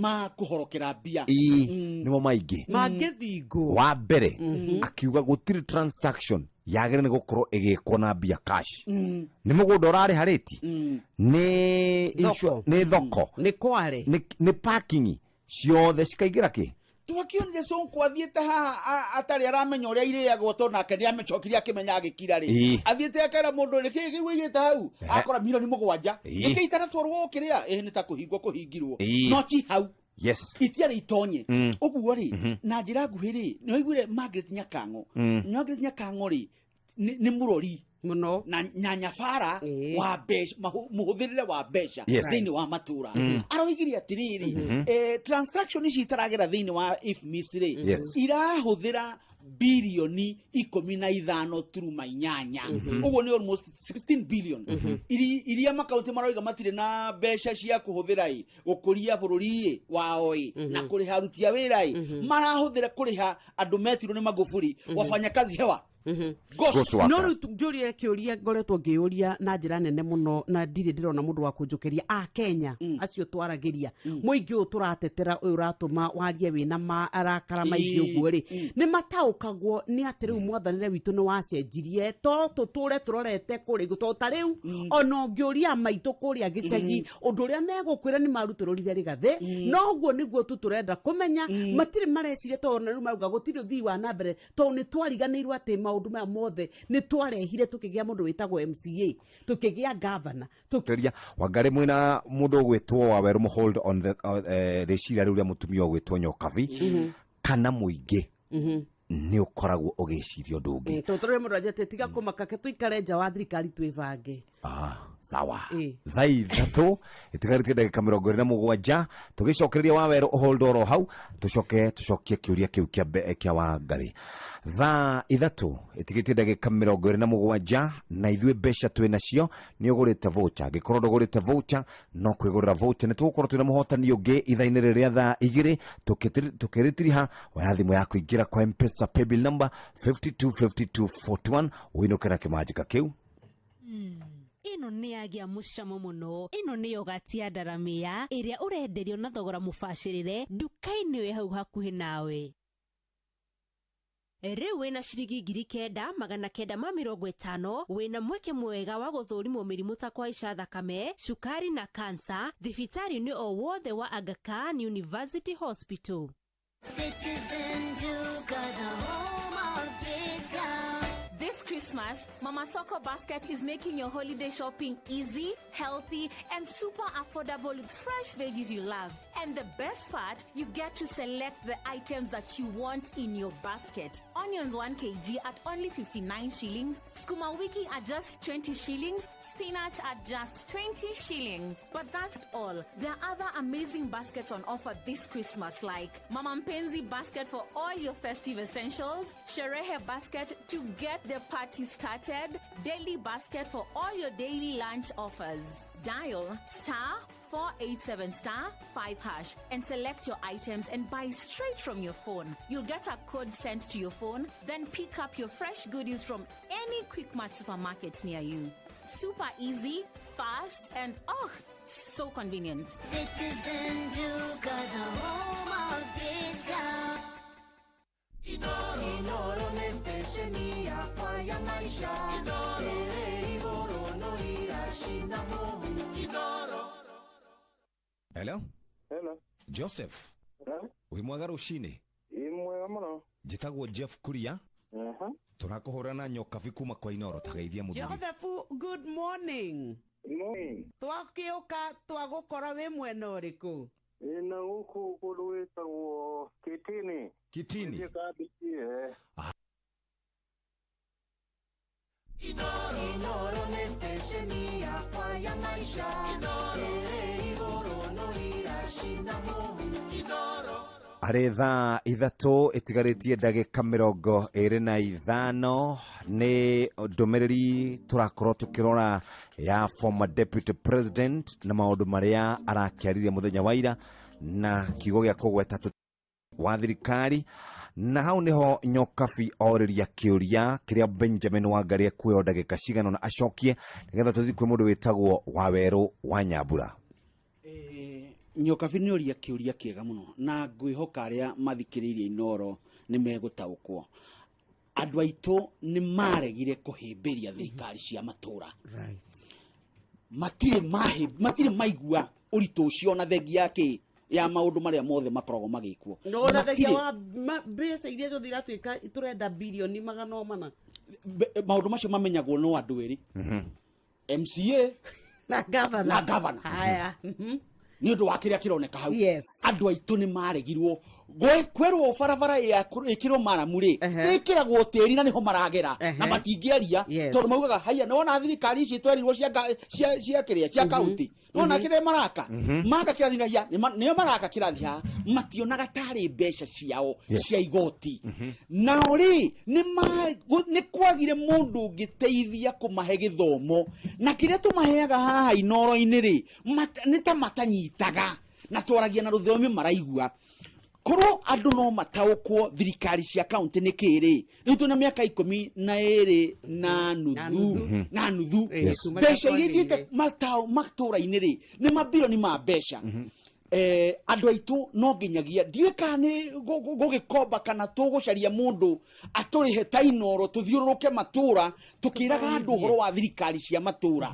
ma kũhorokera mbia ii nĩmo maingĩ mangĩthingwo. Wa mbere akiuga gũtirĩ transaction yagĩrĩire nĩ gũkorwo ĩgĩkwo na mbia cash. Nĩ mũgũnda ũrarĩha rĩti, nĩ nĩ thoko, nĩ kware, nĩ parking, ciothe cikaingĩra kĩ. Twakĩonire Sonko athiĩte haha atarĩ aramenya ũrĩa irĩagwo, tondũ nake nĩ amĩcokire akĩmenya agĩkira rĩ. Athiĩte akera mũndũ, nĩkĩ kĩu ũigĩte hau? Akora milioni 7. Nĩkĩ itanatwarwo kĩrĩa ĩ nĩ ta kũhingwo kũhingirwo. No ti hau itiarĩ itonye. Ũguo rĩ, na njĩra nguhĩ rĩ, nĩ waiguire Margaret Nyakango. Margaret Nyakango rĩ, nĩ mũrori mũno na nyanyabara wa mbeca, mũhũthĩrĩre wa mbeca thĩinĩ wa matũra. Aroigire atĩrĩrĩ, transaction ici itaragera thĩinĩ wa IFMIS rĩ, irahũthĩra bilioni 15.8, ũguo nĩ almost 16 billion, iria makaunti maroiga matirĩ na mbeca cia kũhũthĩra ĩ gũkũria bũrũri ĩ wao ĩ na kũrĩha aruti a wĩra ĩ, marahũthĩra kũrĩha andũ metirwo nĩ Magufuli wafanyakazi hewa. Ghost workers. No rĩu njũrie kĩũria ngoretwo ngĩũria na njĩra nene mũno na ndirĩ ndĩrona mũndũ wa kũnjũkĩria. A Kenya acio twaragĩria, mũingĩ ũyũ tũratetera, ũyũ ũratũma warie wĩna marakara maingĩ ũguo rĩ, nĩ mataũkagwo nĩ atĩ rĩu mwathanĩre witũ nĩ wacenjirie, to tũtũre tũrorete kũrĩa igũrũ, tondũ ta rĩu ona ũngĩũria maitũ kũrĩa gĩcagi, ũndũ ũrĩa megũkwĩra nĩ marutũrũrire rĩgathĩ. No ũguo nĩguo tu tũrenda kũmenya, matirĩ mareciria, tondũ ona rĩu marauga gũtirĩ ũthii wa na mbere, tondũ nĩ twariganĩirwo atĩ maũndũ maya mothe nĩ twarehire, tũkĩgĩa mũndũ wĩtagwo MCA, tũkĩgĩa gavana. Rĩria Wangari mwĩna mũndũ ũgwĩtwo Wawerũ mũhold on the rĩciria rĩu rĩa mũtumia ũgwĩtwo Nyokabi, kana mũingĩ nĩ ũkoragwo ũgĩciria ũndũ ũngĩ? Tondũ tũrĩ mũndũ anjĩte tiga kũmaka, ke tũikare nja wa thirikari twĩbange. Sawa. Thaa 3 itigarĩtie ndagĩka 27, tũgĩcokereria wa werũ ũhold oro hau, tũcoke tũcokie kĩũria kĩu kĩa kĩa Wangarĩ. Thaa 3 ĩtigĩtie ndagĩka 27, na ithuĩ mbeca twĩ nacio. Nĩ ũgũrĩte voucher? Angĩkorwo ndũgũrĩte voucher, no kwĩgũrĩra voucher. Nĩ tũgũkorwo twĩna mũhotani ũngĩ ithaa-inĩ rĩrĩa thaa 2 tũkĩrĩtiriha. Oya thimũ yaku, ingĩra kwa Mpesa paybill number 525241, ũinũke na kĩmanjĩka kĩu. Ĩno nĩ yagĩa mũcamo mũno. Ĩno nĩ yogati ya ndaramĩa ĩrĩa ũrenderio na thogora mũbacĩrĩre nduka-inĩ wĩ hau hakuhĩ nawe. Rĩu wĩna ciringi 9,950, wĩna mweke mwega wa gũthũrimwo mĩrimũ ta kũhaica thakame, cukari na kansa thibitarĩ-inĩ o wothe wa Aga Khan University Hospital. Citizen Duka, the home of discount. This Christmas, Mama Soko Basket is making your holiday shopping easy, healthy, and super affordable with fresh veggies you love. And the best part, you get to select the items that you want in your basket. Onions 1 kg at only 59 shillings, sukuma wiki at just 20 shillings, spinach at just 20 shillings. But that's all. There are other amazing baskets on offer this Christmas, like Mama Mpenzi basket for all your festive essentials, Sherehe basket to get the party started, daily basket for all your daily lunch offers. Dial star 487 star 5 hash and select your items and buy straight from your phone. You'll get a code sent to your phone, then pick up your fresh goodies from any Quickmart supermarket near you. Super easy, fast, and oh, so convenient. Citizen Duka, the home of discount. Inoro nĩ station yakwa ya maisha ĩrĩ igũrũ no iracina mũhu. Hello. Hello. Joseph. Hello. Wĩ mwega rũcinĩ? Ĩ mwega mũno. Njĩtagwo Jeff Kuria. Tũrakũhũra na Nyokabi kuma kwa Inoro. Tageithia mũthuri. Joseph, good morning. Morning. Twakĩũka twagũkora wĩ mwena ũrĩkũ? Ĩna gũkũ kũndũ gwĩtagwo Kitini. Kitini. Gĩthiĩ Kambici, eh. Inoro nĩ station yakwa ya maisha ĩrĩ igũrũ no iracina mũhu. Arĩ thaa 3 ĩtigarĩtie ndagĩka 25, nĩ ndũmĩrĩri tũrakorwo tũkĩrora ya former deputy president na maũndũ marĩa arakĩaririe mũthenya wa ira na kiugo gĩa kũgweta wa thirikari, na hau niho Nyokabi orĩria kĩũria kĩrĩa Benjamin Wangari ekuoya ndagĩka cigana na acokie, nĩgetha tũthiĩ kwĩ mũndũ wĩtagwo Wawerũ wa Nyambura. Nyokabi nĩ ũria kĩũria kĩega mũno, na ngwĩhoka arĩa mathikĩrĩirie Inoro nĩ megũtaũkwo. Andũ aitũ nĩ maregire kũhĩmbĩria thirikari cia matũra. Matirĩ maigua ũritũ ũcio na thengi ya kĩ ya maũndũ marĩa mothe makoragwo magĩkwo. No na thengia Matirĩ- wa mbeca iria ciothe iratuĩka tũrenda birioni magana o mana. Maũndũ macio mamenyagwo no andũ erĩ, MCA na gavana. Na gavana. Haya. Nĩ ũndũ wa kĩrĩa kĩroneka hau. Yes. Andũ aitũ nĩ maregirwo kwĩrwo barabara ĩkĩrwo maramu rĩ, ĩkĩragwo tĩri na nĩho maragera na matingĩaria. Yes. Tondũ maugaga haiya, nĩwona thirikari ici twerirwo cia kĩrĩa cia kaunti, nĩwona kĩrĩa maraka maka kĩrathi na hia nĩo maraka kĩrathi haha, mationaga tarĩ mbeca ciao Yes. cia igoti. Nao rĩ nĩ kwagire mũndũ ũngĩteithia kũmahe gĩthomo, na kĩrĩa tũmaheaga haha Inoro-inĩ rĩ, nĩ ta matanyitaga na twaragia na rũthiomi maraigua. Korwo andũ no mataũkwo thirikari cia kaunti nĩ kĩ rĩ, rĩu twĩna mĩaka 12 na nuthu na nuthu. Yes. Kuma Mbeca rĩrĩa iria ithiĩte twambĩrĩirie. matũra-inĩ rĩ, nĩ mabirioni ma mbeca. Andũ aitũ no nginyagia ndiũĩ kana nĩ gũgĩkomba kana tũgũcaria mũndũ atũrĩhe ta Inoro, tũthiũrũrũke matũra tũkĩraga andũ ũhoro wa thirikari cia matũra,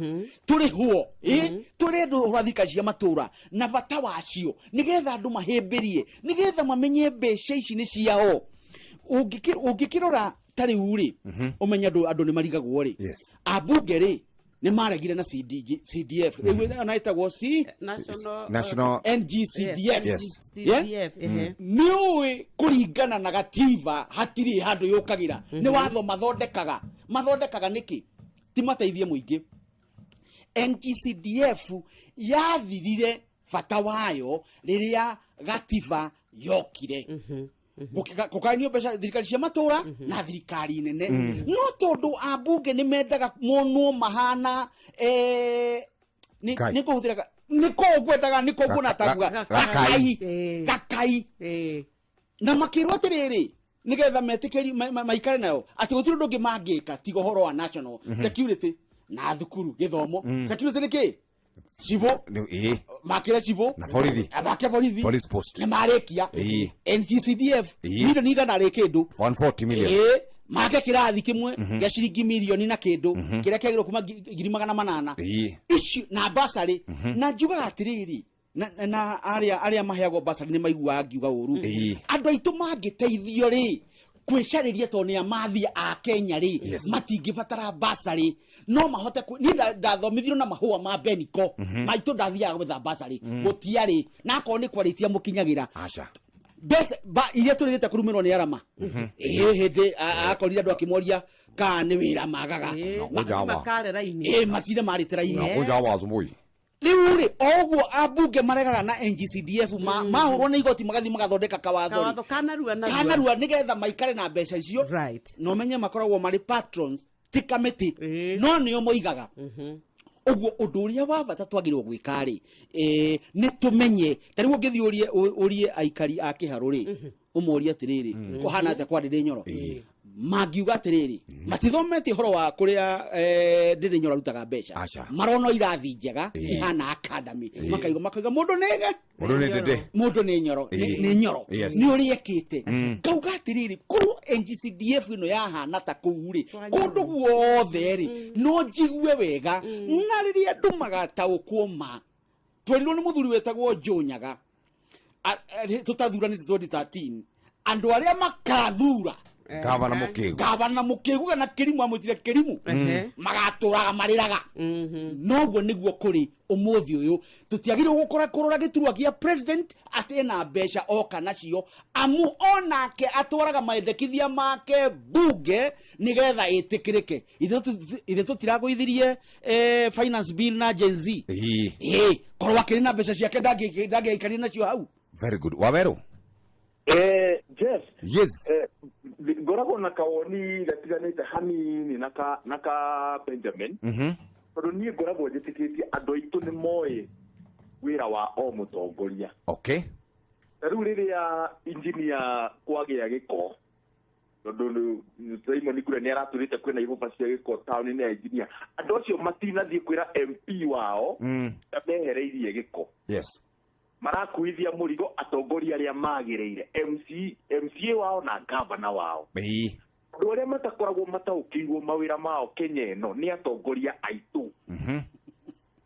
tũrĩhwo ĩ tũrĩ andũ ũhoro wa thirikari cia matũra na bata wacio, nĩgetha andũ mahĩmbĩrie, nĩgetha mamenye mbeca ici nĩ ciao. Ũngĩkĩrora ta rĩu rĩ, ũmenye andũ nĩ marigagwo rĩ, ambunge rĩ nĩ maregire na CDG, CDF rĩu ona ĩtagwo C National, National- NGCDF. Yes. Yeah? CDF, ehe. Nĩ ũĩ kũringana na gatiba hatirĩ handũ yũkagĩra, nĩ watho mathondekaga. Mathondekaga nĩkĩ? Ti mateithie mũingĩ. NGCDF yathirire bata wayo rĩrĩa gatiba yokire. Gũkaganio mbeca thirikari cia matũra na thirikari nene. No tondũ ambunge nĩ mendaga monwo mahana Kai. nĩ ngũhũthĩra nĩko ngwendaga nĩko nguona taguga Gakai. Gakai gakai na makĩrwo atĩrĩrĩ nĩgetha metĩkĩri maikare nayo atĩ gũtirĩ ũndũ ũngĩ mangĩka tiga ũhoro wa national security na thukuru gĩthomo. Security nĩ kĩ cibũ Ĩĩ. Makĩre cibũ Na borithi. Make borithi. Police post. Nĩ marĩkia. NGCDF Ĩĩ. milioni igana rĩ kĩndũ. 140 million. Ĩĩ, make kĩrathi kĩmwe gĩa ciringi milioni na kĩndũ kĩrĩa kĩagĩrĩirwo kuma 800,000. Ici na basarĩ. Na njugaga atĩrĩrĩ na arĩa maheagwo basarĩ nĩ maiguaga ngiuga ũru. Andũ aitũ mangĩteithio rĩ kwĩcarĩria tondũ nĩ amathia a Kenya rĩ matingĩbatara basarĩ no mahote niĩ ndathomithirio na mahũa ma Beniko. Maitũ ndathiaga gwetha basarĩ gũtiarĩ na akorwo nĩ kwarĩtia mũkinyagĩra Aca. Mbeca iria tũrĩgĩte kũrumĩrwo nĩ arama ĩĩ hĩndĩ akorire andũ akĩmoria kana nĩ wĩra magaga. Ngoja wa. Makare raini. Ĩĩ matire marĩte raini. Ngoja wa asubuhi. Rĩu rĩ o ũguo ambunge maregaga na NGCDF mahũrwo nĩ igoti magathiĩ magathondeka kawatho rĩ. Kawatho kanarua narua. Kanarua nĩgetha maikare na mbeca icio. Right. Na ũmenye makoragwo marĩ patrons ti kamĩtĩ no nĩo moigaga ũguo. Ũndũ ũrĩa wa bata twagĩrĩirwo gwĩka rĩ nĩ tũmenye ta rĩu ũngĩthiĩ ũrie aikari a kĩharũ rĩ ũmorie atĩrĩrĩ kũhana atĩa kwa Ndĩrĩ Nyoro mangiuga atĩrĩrĩ matithomete ũhoro wa kũrĩa Ndĩrĩ Nyoro arutaga mbeca. Aca. Marona irathi njega ihana academy makaiga mũndũ nĩge Mũndũ nĩ ndĩndĩ. Mũndũ nĩ nyoro nĩ nyoro. Nĩ ũrĩa ekĩte ngauga atĩrĩrĩ korwo NGCDF ĩno yahana ta kũu rĩ kũndũ guothe rĩ no njigue wega na rĩrĩa andũ magataũkwo ma twerirwo nĩ mũthuri wetagwo Njũnyaga tũtathuranĩte 2013 andũ arĩa makathura Gavana Mũkĩgu. Gavana Mũkĩgu kana kĩrimũ amwĩtire kĩrimũ magatũraga marĩraga noguo nĩguo kũrĩ ũmũthĩ ũyũ tũtiagĩrĩirwo gũkora kũrora gĩturwa gĩa president atĩ ena mbeca oka nacio amu onake atwaraga mendekithia make bunge nĩgetha ĩtĩkĩrĩke. Ithuĩ tũtiragũithirie finance bill na Gen Z. Ĩĩ korwo akĩrĩ na mbeca ciake ndangĩaikarire nacio hau. Very good. Waweru. Jeff. Yes. Ngoragwo na kawoni gatiganĩte hanini na ka Benjamin tondũ niĩ ngoragwo njĩtĩkĩtie andũ aitũ nĩ moĩ wĩra wa o mũtongoria. Ta rĩu rĩrĩa injinia kwagĩa gĩko tondũ Simon Kure nĩ aratwĩrĩte kwĩna ihoba cia gĩko taũni-inĩ ya injinia andũ acio matinathiĩ kwĩra MP wao ta mehereirie gĩko. Marakuithia mũrigo atongoria arĩa magĩrĩire MC, MCA wao na gavana wao. Andũ arĩa matakoragwo mataũkĩirwo mawĩra mao Kenya ĩno nĩ atongoria aitũ.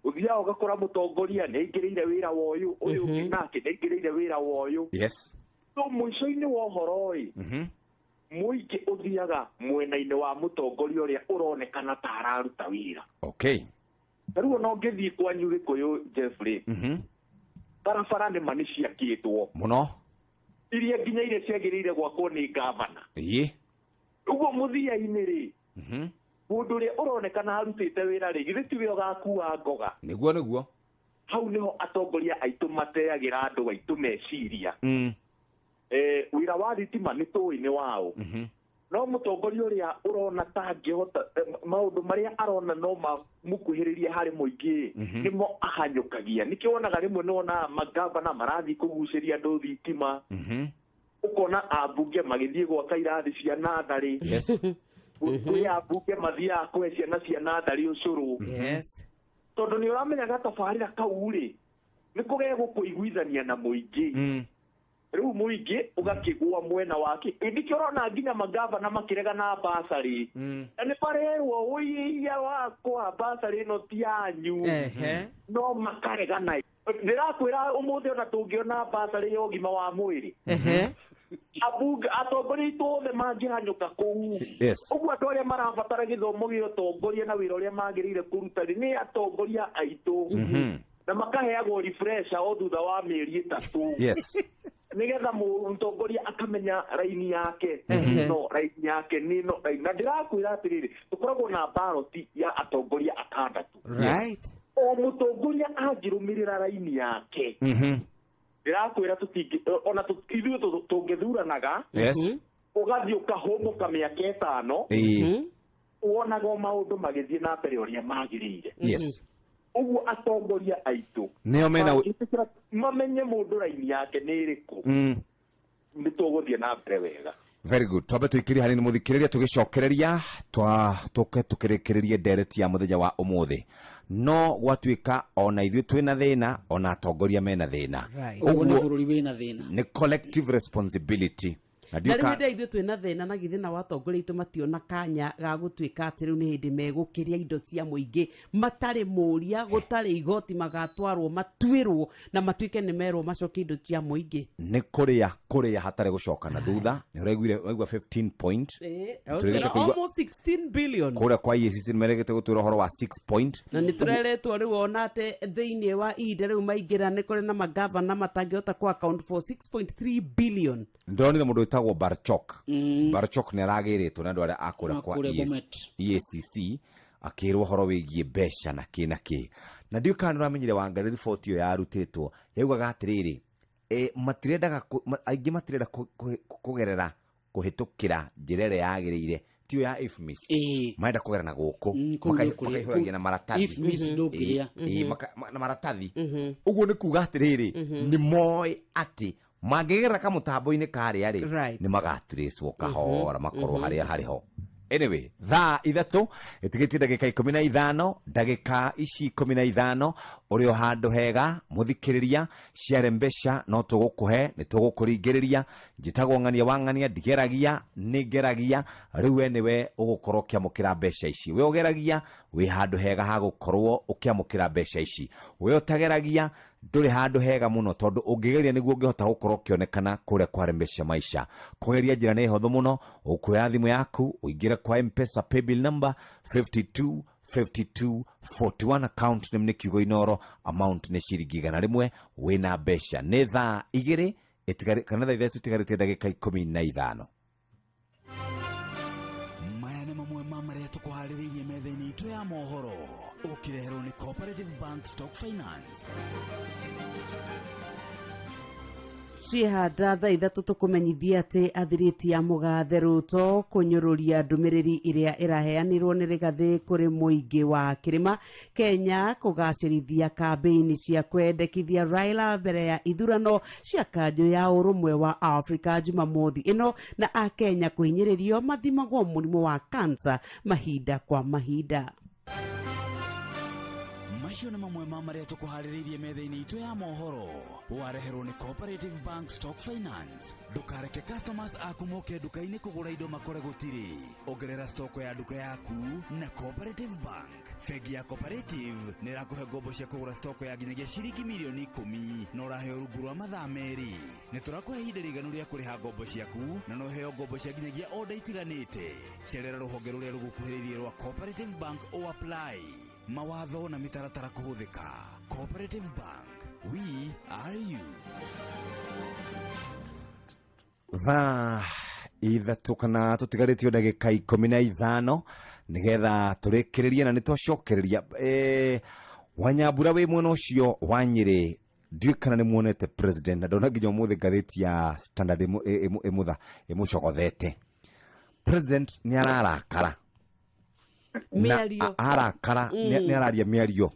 Ũthiaga ũgakora mũtongoria nĩ aingĩrĩire wĩra wa ũyũ ũyũ ũngĩ nake nĩ aingĩrĩire wĩra wa ũyũ. So mũico-inĩ wa ũhoro ĩ mũingĩ ũthiaga mwena-inĩ wa mũtongoria ũrĩa ũronekana ta araruta wĩra. Ta rĩu ona ũngĩthiĩ kwanyu Gĩkũyũ Jeffrey barabara nĩ ma nĩ ciakĩtwo Mũno. Iria nginya iria ciagĩrĩire gwakwo nĩ gavana. Ũguo mũthia-inĩ rĩ mũndũ ũrĩa ũronekana arutĩte wĩra rĩ githĩ tiwe ũgakua ngoga? Nĩguo nĩguo. Hau nĩho atongoria aitũ mateagĩra andũ aitũ meciria. Wĩra wa thitima nĩ tũĩ nĩ wao no mũtongoria ũrĩa ũrona ta angĩhota maũndũ marĩa arona no mamũkuhĩrĩrie harĩ mũingĩ nĩmo ahanyũkagia nĩkĩo wonaga rĩmwe nĩwonaga magavana marathiĩ kũgucĩria andũ thitima ũkona ambunge magĩthiĩ gwaka irathi cia natharĩ. Kwĩ ambunge mathiaga kũhe ciana cia natharĩ ũcũrũ tondũ nĩ ũramenya gatabarĩra kau rĩ nĩ kũgegũkũiguithania na mũingĩ rĩu mũingĩ ũgakĩgũa mwena wake nĩkĩo ũrona nginya magavana makĩrega na basarĩ na nĩ marerwo ũiya wakwa basarĩ ĩno ti yanyu no makaregana ndĩrakwĩra ũmũthĩ ona tũngĩona basarĩ ya ũgima wa mwĩrĩ ambunge atongoria aitũ othe mangĩhanyũka kũu ũguo andũ arĩa marabatara gĩthomo gĩa ũtongoria na wĩra ũrĩa magĩrĩire kũruta rĩ nĩ atongoria aitũ na makaheagwo refresher o thutha wa mĩeri 3 nigetha mũtongoria akamenya raini yake no raini yake nĩ no raini na ndĩrakwĩra atĩrĩrĩ tũkoragwo na baroti ya atongoria atandatũ. O mũtongoria angĩrũmĩrĩra raini yake, ndĩrakwĩra tũtingĩ ona ithuĩ tũngĩthuranaga, ũgathiĩ ũkahũmũka mĩaka 5, wonaga o maũndũ magĩthiĩ na mbere ũrĩa magĩrĩire. Ũguo atongoria aitũ nĩo mena mangĩtĩkĩra mamenye mũndũ raini yake nĩ ĩrĩkũ, nĩ tũgũthiĩ na mbere wega. Very good. Twambe tuikirie hanini muthikiriria, tugicokereria twa tuke tukirikiririe ndereti ya muthenya wa umuthi. No gwatuika ona ithuĩ twina thina, ona atongoria mena thina. Ũguo nĩ bũrũri wĩna thĩna. Nĩ collective responsibility. Na na rĩu ndiũka hĩndĩ ithuĩ twĩna thĩna na githĩ na watongoria itũ mationa kanya ga gũtuĩka atĩ rĩu nĩ hĩndĩ megũkĩria indo cia mũingĩ matarĩ mũria, gũtarĩ igoti, magatwarwo matuĩrwo na matuĩke nĩ merwo macokie indo cia mũingĩ. Nĩ kũrĩa kũrĩa hatarĩ gũcoka na thutha. Nĩ ũraiguire waigua 15 point. Tũrĩgĩte kũigua Almost 16 billion. Kũrĩa kwa EACC nĩ meregete gũtwĩra ũhoro wa 6 point. Na nĩ tũreretwo rĩu ona atĩ thĩinĩ wa ihinda rĩu maingĩra nĩ kũrĩ na magavana matangĩhota ku account for 6.3 billion. Ndĩronire mũndũ wĩtagwo Barchok. Barchok nĩ aragĩrĩtwo nĩ andũ arĩa a kũrĩa kwa Kũrĩa Bomet. EACC, akĩrwo ũhoro wĩgiĩ mbeca na kĩ na kĩ. Na ndiũĩ kana nĩũramenyire Wangari riboti ĩyo yarutĩtwo yaugaga atĩrĩrĩ, matirendaga aingĩ matirenda kũgerera kũhĩtũkĩra njĩra ĩrĩa yagĩrĩire, tiyo ya IFMIS, marenda kũgera na gũkũ Kũu nĩ kũrĩa- makaihũragia na maratathi. IFMIS ndũngĩrĩa. Na maratathi. Ũguo nĩ kuga atĩrĩrĩ, nĩ moĩ atĩ mangĩgerera kamũtambo-inĩ karĩa rĩ, nĩ magaturĩcwo kahora makorwo harĩa harĩ ho. Anyway, thaa 3 ĩtigĩtie ndagĩka 15, ndagĩka ici 15 ũrĩ o handũ hega mũthikĩrĩria, ciare mbeca no tũgũkũhe, nĩ tũgũkũringĩrĩria. Njĩtagwo Ng'ania wa Ng'ania, ndigeragia, nĩ ngeragia. Rĩu we nĩwe ũgũkorwo ũkĩamũkĩra mbeca ici. We ũgeragia wĩ handũ hega ha gũkorwo ũkĩamũkĩra mbeca ici. We ũtageragia ndũrĩ handũ hega mũno, tondũ ũngĩgeria nĩguo ũngĩhota gũkorwo ũkĩonekana kũrĩa kwa mbeca maisha. Kũgeria njĩra nĩ hũthũ mũno, ũkuoya thimũ yaku ũingĩre kwa M-Pesa paybill number 52 52 41, account name nĩ kiugo Inoro, amount nĩ ciringi 100, wĩna mbeca. Nĩ thaa 2 kana thaa 3 itigarĩte ndagĩka 15. Maya nĩ mamwe ma marĩa tũkũharĩrĩirie metha-inĩ itũ ya mohoro, ũkĩreherwo nĩ Cooperative Bank Stock Finance. Ciehanda thaa 3 tũkũmenyithia atĩ athirĩti ya mũgathe Ruto kũnyũrũria ndũmĩrĩri ĩrĩa ĩraheanirwo nĩ Rigathĩ kũrĩ mũingĩ wa kĩrĩma Kenya, kũgacĩrithia kambĩini cia kwendekithia Raila mbere ya ithurano cia kanjũ ya ũrũmwe wa Afrika Jumamothi ĩno, na akenya kũhinyĩrĩrio mathimagwo mũrimũ wa kansa mahinda kwa mahinda. Macio nĩ mamwe ma marĩa tũkũharĩrĩirie metha-inĩ itũ ya mohoro, wareherwo nĩ Cooperative Bank Stock Finance. Ndũkareke customers aku moke nduka-inĩ kũgũra indo makore gũtirĩ. Ongerera stoko ya nduka yaku na Cooperative Bank. Bengi ya Cooperative nĩ ĩrakũhe ngombo cia kũgũra stoko ya nginyagia ciringi mirioni 10, na ũraheo rungu rwa mathaa 2. Nĩ tũrakũhe ihinda rĩiganu rĩa kũrĩha ngombo ciaku, na no ũheo ngombo cia nginyagia oda itiganĩte. Cerera rũhonge rũrĩa rũgũkuhĩrĩirie rwa Cooperative Bank o apply. Mawatho na mĩtaratara kũhũthĩka. Cooperative Bank, we are you. Thaa 3 kana tũtigarĩtio ndagĩka 15 nĩgetha tũrĩkĩrĩrie, na nĩ twacokereria. Wanyambura wĩ mwena ũcio wa Nyĩrĩ, ndiũĩ kana nĩ muonete president, na ndona nginya ũmũthĩ ngathĩti ya Standard ĩmũcogothete. President nĩ ararakara. Na Mĩario. arakara, nĩ araria mĩario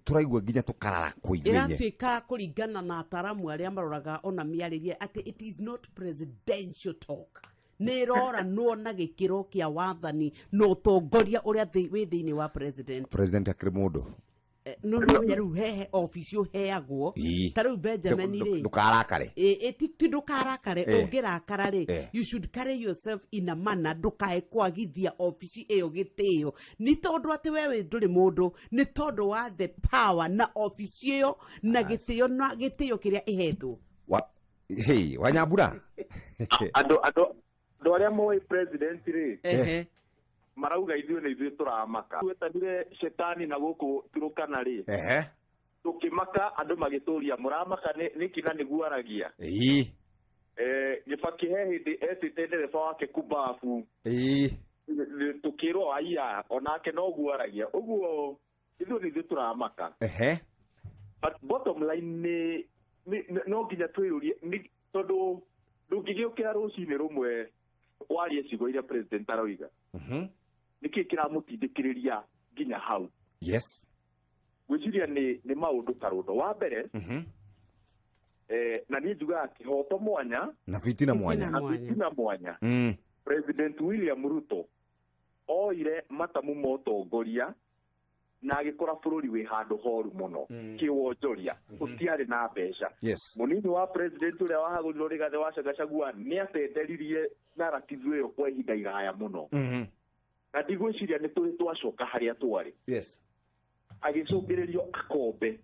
tũraigua nginya tũkarara kũimenye. Ĩratuĩka kũringana na ataramu arĩa maroraga ona mĩarĩrie atĩ it is not presidential talk, nĩ ĩroranwo na gĩkĩro kĩa wathani na ũtongoria ũrĩa wĩ thĩinĩ wa president. President akĩrĩ mũndũ. No no menya rĩu hehe obici ũheagwo. Ta rĩu Benjamin rĩ, Ndũkarakare. Ti ndũkarakare, ũngĩrakara rĩ, you should carry yourself in a manner ndũkae kwagithia obici ĩyo gĩtĩo, nĩ tondũ atĩ we wĩ ndũrĩ mũndũ, nĩ tondũ wa the power na obici ĩyo na gĩtĩo, na gĩtĩo kĩrĩa ĩhetwo. Hey, Wanyambura. Andũ arĩa moĩ president rĩ, marauga ithuĩ nĩ ithuĩ tũramaka. Twetanire shetani na gũkũ Turukana rĩ, tũkĩmaka andũ magĩtũria mũramaka nĩkĩ na nĩguo aragia. Gĩbaki he hĩndĩ etĩte ndereba wake kumbabu. Tũkĩrwo aiya onake noguo aragia. Ũguo Ithuĩ nĩ ithuĩ tũramaka. Ehe. But bottom line nĩ no nginya twĩyũrie tondũ ndũngĩgĩũkĩra rũcinĩ rũmwe warie ciugo iria president aroiga. Nĩkĩ kĩramũtindĩkĩrĩria nginya hau? Gwĩciria nĩ maũndũ ta rũndo wa mbere, na niĩ njugaga kĩhoto mwanya na fitina mwanya. Na fitina mwanya. President William Ruto oire matamu ma ũtongoria na agĩkora bũrũri wĩ handũ horu mũno kĩwonjoria, gũtiarĩ na mbeca. Mũnini wa president ũrĩa wahagũrirwo Rigathĩ wa Gachagua nĩ atenderirie narrative ĩyo kwa ihinda iraya mũno, na ndigwĩciria nĩ tũrĩ twacoka harĩa twarĩ. Agĩcũngĩrĩrio akombe.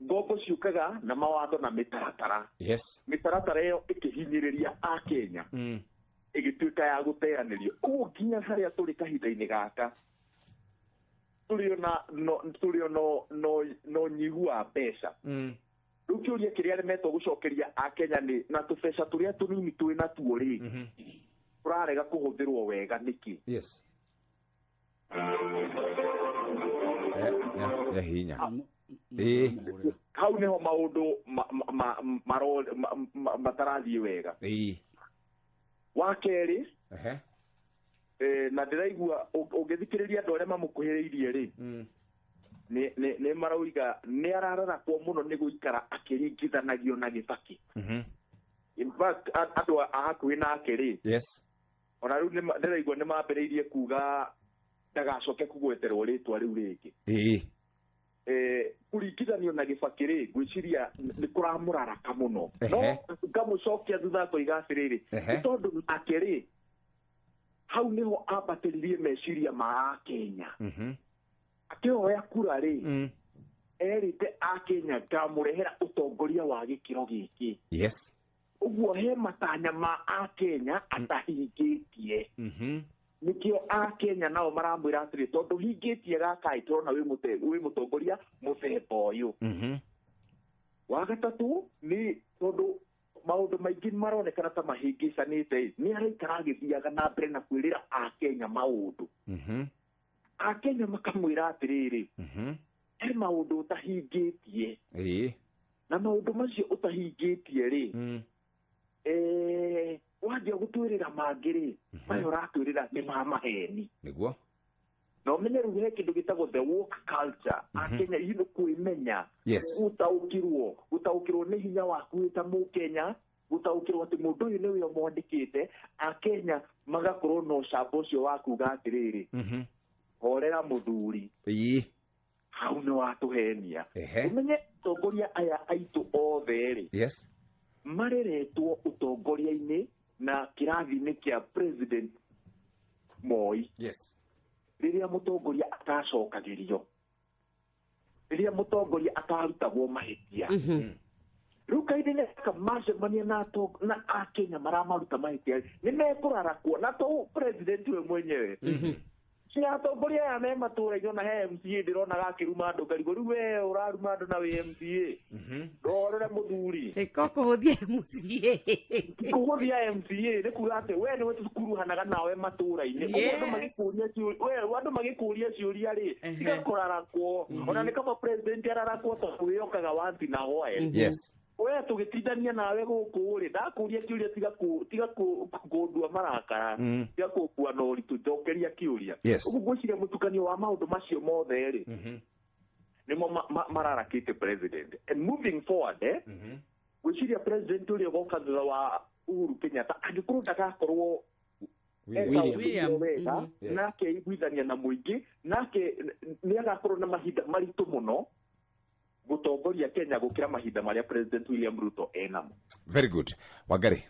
Ngombo ciũkaga na mawatho na mĩtaratara. Mĩtaratara ĩyo ĩkĩhinyĩrĩria akenya, ĩgĩtuĩka ya gũteanĩrio ũguo nginya harĩa tũrĩ kahinda-inĩ gaka tũrĩ ona no tũrĩ ono no nyihu wa mbeca. Rĩu kĩũria kĩrĩa aremetwo gũcokeria akenya nĩ na tũbeca tũrĩa tũnini twĩ natuo rĩ, tũrarega kũhũthĩrwo wega nĩkĩ? Yes. Ya hinya. Hau nĩho maũndũ matarathiĩ wega. Wa kerĩ, na ndĩraigua ũngĩthikĩrĩria andũ arĩa mamũkuhĩrĩirie rĩ, nĩ marauga nĩ arararakwo mũno nĩ gũikara akĩringithanagio na Gĩbakĩ. In fact, andũ a hakuhĩ nake rĩ, ona rĩu ndĩraigua nĩ mambĩrĩirie kuga ndagacoke kũgweterwo rĩtwa rĩu rĩngĩ. Kũringithanio na Gĩbakĩ rĩ, ngwĩciria nĩ kũramũraraka mũno, no ngamũcokia thutha ngoiga atĩrĩrĩ, nĩ tondũ nake rĩ, hau nĩho ambatĩririe meciria ma akenya. Akĩhoya kura rĩ, erĩte akenya ngamũrehera ũtongoria wa gĩkĩro gĩkĩ. Ũguo he matanya ma akenya atahingĩtie. Nĩkĩo akenya nao maramwĩra atĩrĩ, tondũ hingĩtie gaka ĩ, tũrona wĩ mũtongoria mũthemba ũyũ. Wa gatatũ nĩ tondũ maũndũ maingĩ maronekana ta mahĩngĩcanĩte, nĩ araikara agĩthiaga na mbere na kwĩrĩra akenya maũndũ. Akenya makamwĩra atĩrĩrĩ, he maũndũ ũtahingĩtie, na maũndũ macio ũtahingĩtie rĩ, wanjia gũtwĩrĩra mangĩ rĩ, maya ũratwĩrĩra nĩ ma maheni. Na ũmenye rĩu he kĩndũ gĩtagwo the woke culture. Akenya you kwĩmenya, gũtaũkĩrwo nĩ hinya waku wĩ ta mũkenya, gũtaũkĩrwo atĩ mũndũ ũyũ nĩwe ũmwandĩkĩte. Akenya magakorwo na ũcamba ũcio wa kuga atĩrĩrĩ, horera mũthuri, hau nĩ watũhenia. Ũmenye atongoria aya aitũ othe rĩ, mareretwo ũtongoria-inĩ na kĩrathi-inĩ kĩa President Moi, rĩrĩa mũtongoria atacokagĩrio, rĩrĩa mũtongoria atarutagwo mahĩtia. Rĩu kahinda-inĩ gaka macemania na akenya maramaruta mahĩtia, nĩ mekũrarakwo na to president we mwenyewe, si atongoria aya me matũra-inĩ. Ona he MCA ndĩronaga akĩruma andũ ngarigwo, rĩu we ũraruma andũ na wĩ MCA? Ndorore mũthuri. Ĩko kũhũthia MCA. Kũhũthia MCA nĩ kuga atĩ we nĩwe tũkuruhanaga nawe matũra-inĩ. Ũguo andũ we andũ magĩkũria ciũria rĩ, tiga kũrarakwo. Ona nĩ kaba president ararakwo tondũ wĩyokaga once in a while. We tũgĩtindania nawe gũkũ rĩ, ndakũria kĩũria, tiga kũndua marakara, tiga kũngua na ũritũ, njokeria kĩũria. Ũguo ngwĩciria mũtukanio wa maũndũ macio mothe rĩ, nĩmo mararakĩte president. And moving forward, ngwĩciria president ũrĩa ũgoka thutha wa Uhuru Kenyatta, angĩkorwo ndagakorwo eka William. ũndũ wega, na akeiguithania na mũingĩ nake, nĩ agakorwo na mahinda maritũ mũno gũtongoria Kenya gũkĩra mahinda marĩa President William Ruto enamo. Very good. Wangari,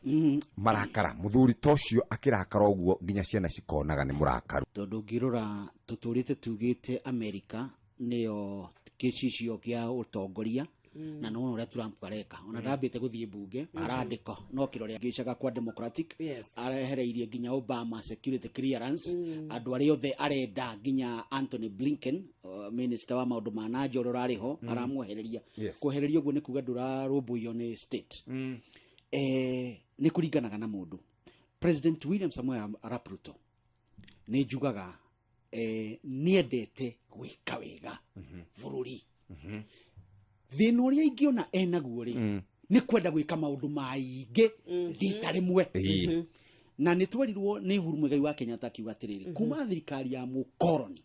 marakara muthuri ta ũcio akĩrakara ũguo nginya ciana cikonaga nĩ mũrakaru. Tondũ ũngĩrora tũtũrĩte tugĩte America nĩyo gĩcicio kĩa ũtongoria, na nĩwona ũrĩa Trump areka, ona ndambĩte gũthiĩ mbunge, arandĩka no kĩrore gĩcaga kwa Democratic. Arehereirie nginya Obama security clearance, andũ arĩa othe arenda, nginya Anthony Blinken, minister wa maũndũ ma nanja ũrĩa ũrarĩ ho, aramwehereria. Kwehereria ũguo nĩ kuga ndũrarũmbũiyo nĩ state. Nĩ kũringanaga na mũndũ. President William Samoei Arap Ruto nĩ njugaga Nĩendete gwĩka wega bũrũri. Thĩna ũrĩa ingĩona enaguo rĩ, nĩ kwenda gwĩka maũndũ maingĩ rita rĩmwe. Na nĩ twerirwo nĩ Uhuru Muigai wa Kenyatta akiuga atĩrĩrĩ, kuma thirikari ya mũkoroni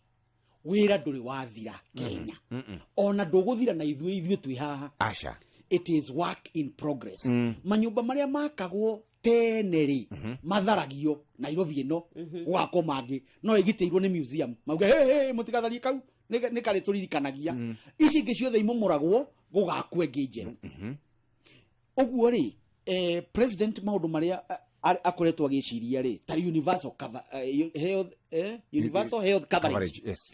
wĩra ndũrĩ wathira Kenya, ona ndũgũthira na ithuĩ twĩ haha. Aca. It is work in progress. Manyũmba marĩa makagwo tene rĩ, matharagio Nairobi ĩno, gwakwo mangĩ no ĩgitĩirwo nĩ museum, mauge, "Hey, hey, mũtigatharie kau, nĩ karĩ tũririkanagia." Ici ingĩ ciothe imomoragwo, gũgakwo ĩngĩ njerũ. Ũguo rĩ, president maũndũ marĩa akoretwo agĩciria rĩ, ta universal cover, health, universal health coverage. Yes.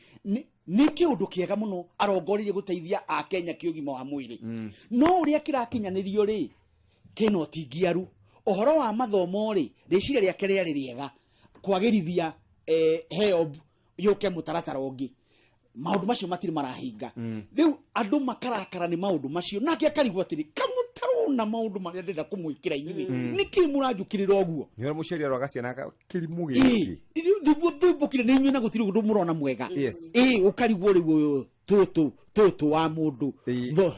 Nĩ kĩũndũ kĩega mũno arongoreirie gũteithia akenya kĩũgima wa mwĩrĩ, no ũrĩa kĩrakinyanĩrio rĩ, kĩna ũtingiaru. Ũhoro wa mathomo rĩ, rĩciria rĩake rĩarĩ rĩega kwagĩrithia HELB yũke mũtaratara ũngĩ. Maũndũ macio matirĩ marahinga. Rĩu andũ makarakara nĩ maũndũ macio, nake akarigwo atĩrĩ, kamũtarona maũndũ marĩa ndĩrenda kũmwĩkĩra inyuĩ, nĩkĩ mũranjũkĩrĩra ũguo? Nĩ ũrĩa mũciari aroraga ciana kĩrimũ gĩkĩ. Nĩguo thumbũkire nĩ inyuĩ na gũtirĩ ũndũ mũrona mwega. Ĩ ũkarigwo rĩu, ũyũ tũtũ tũtũ wa mũndũ,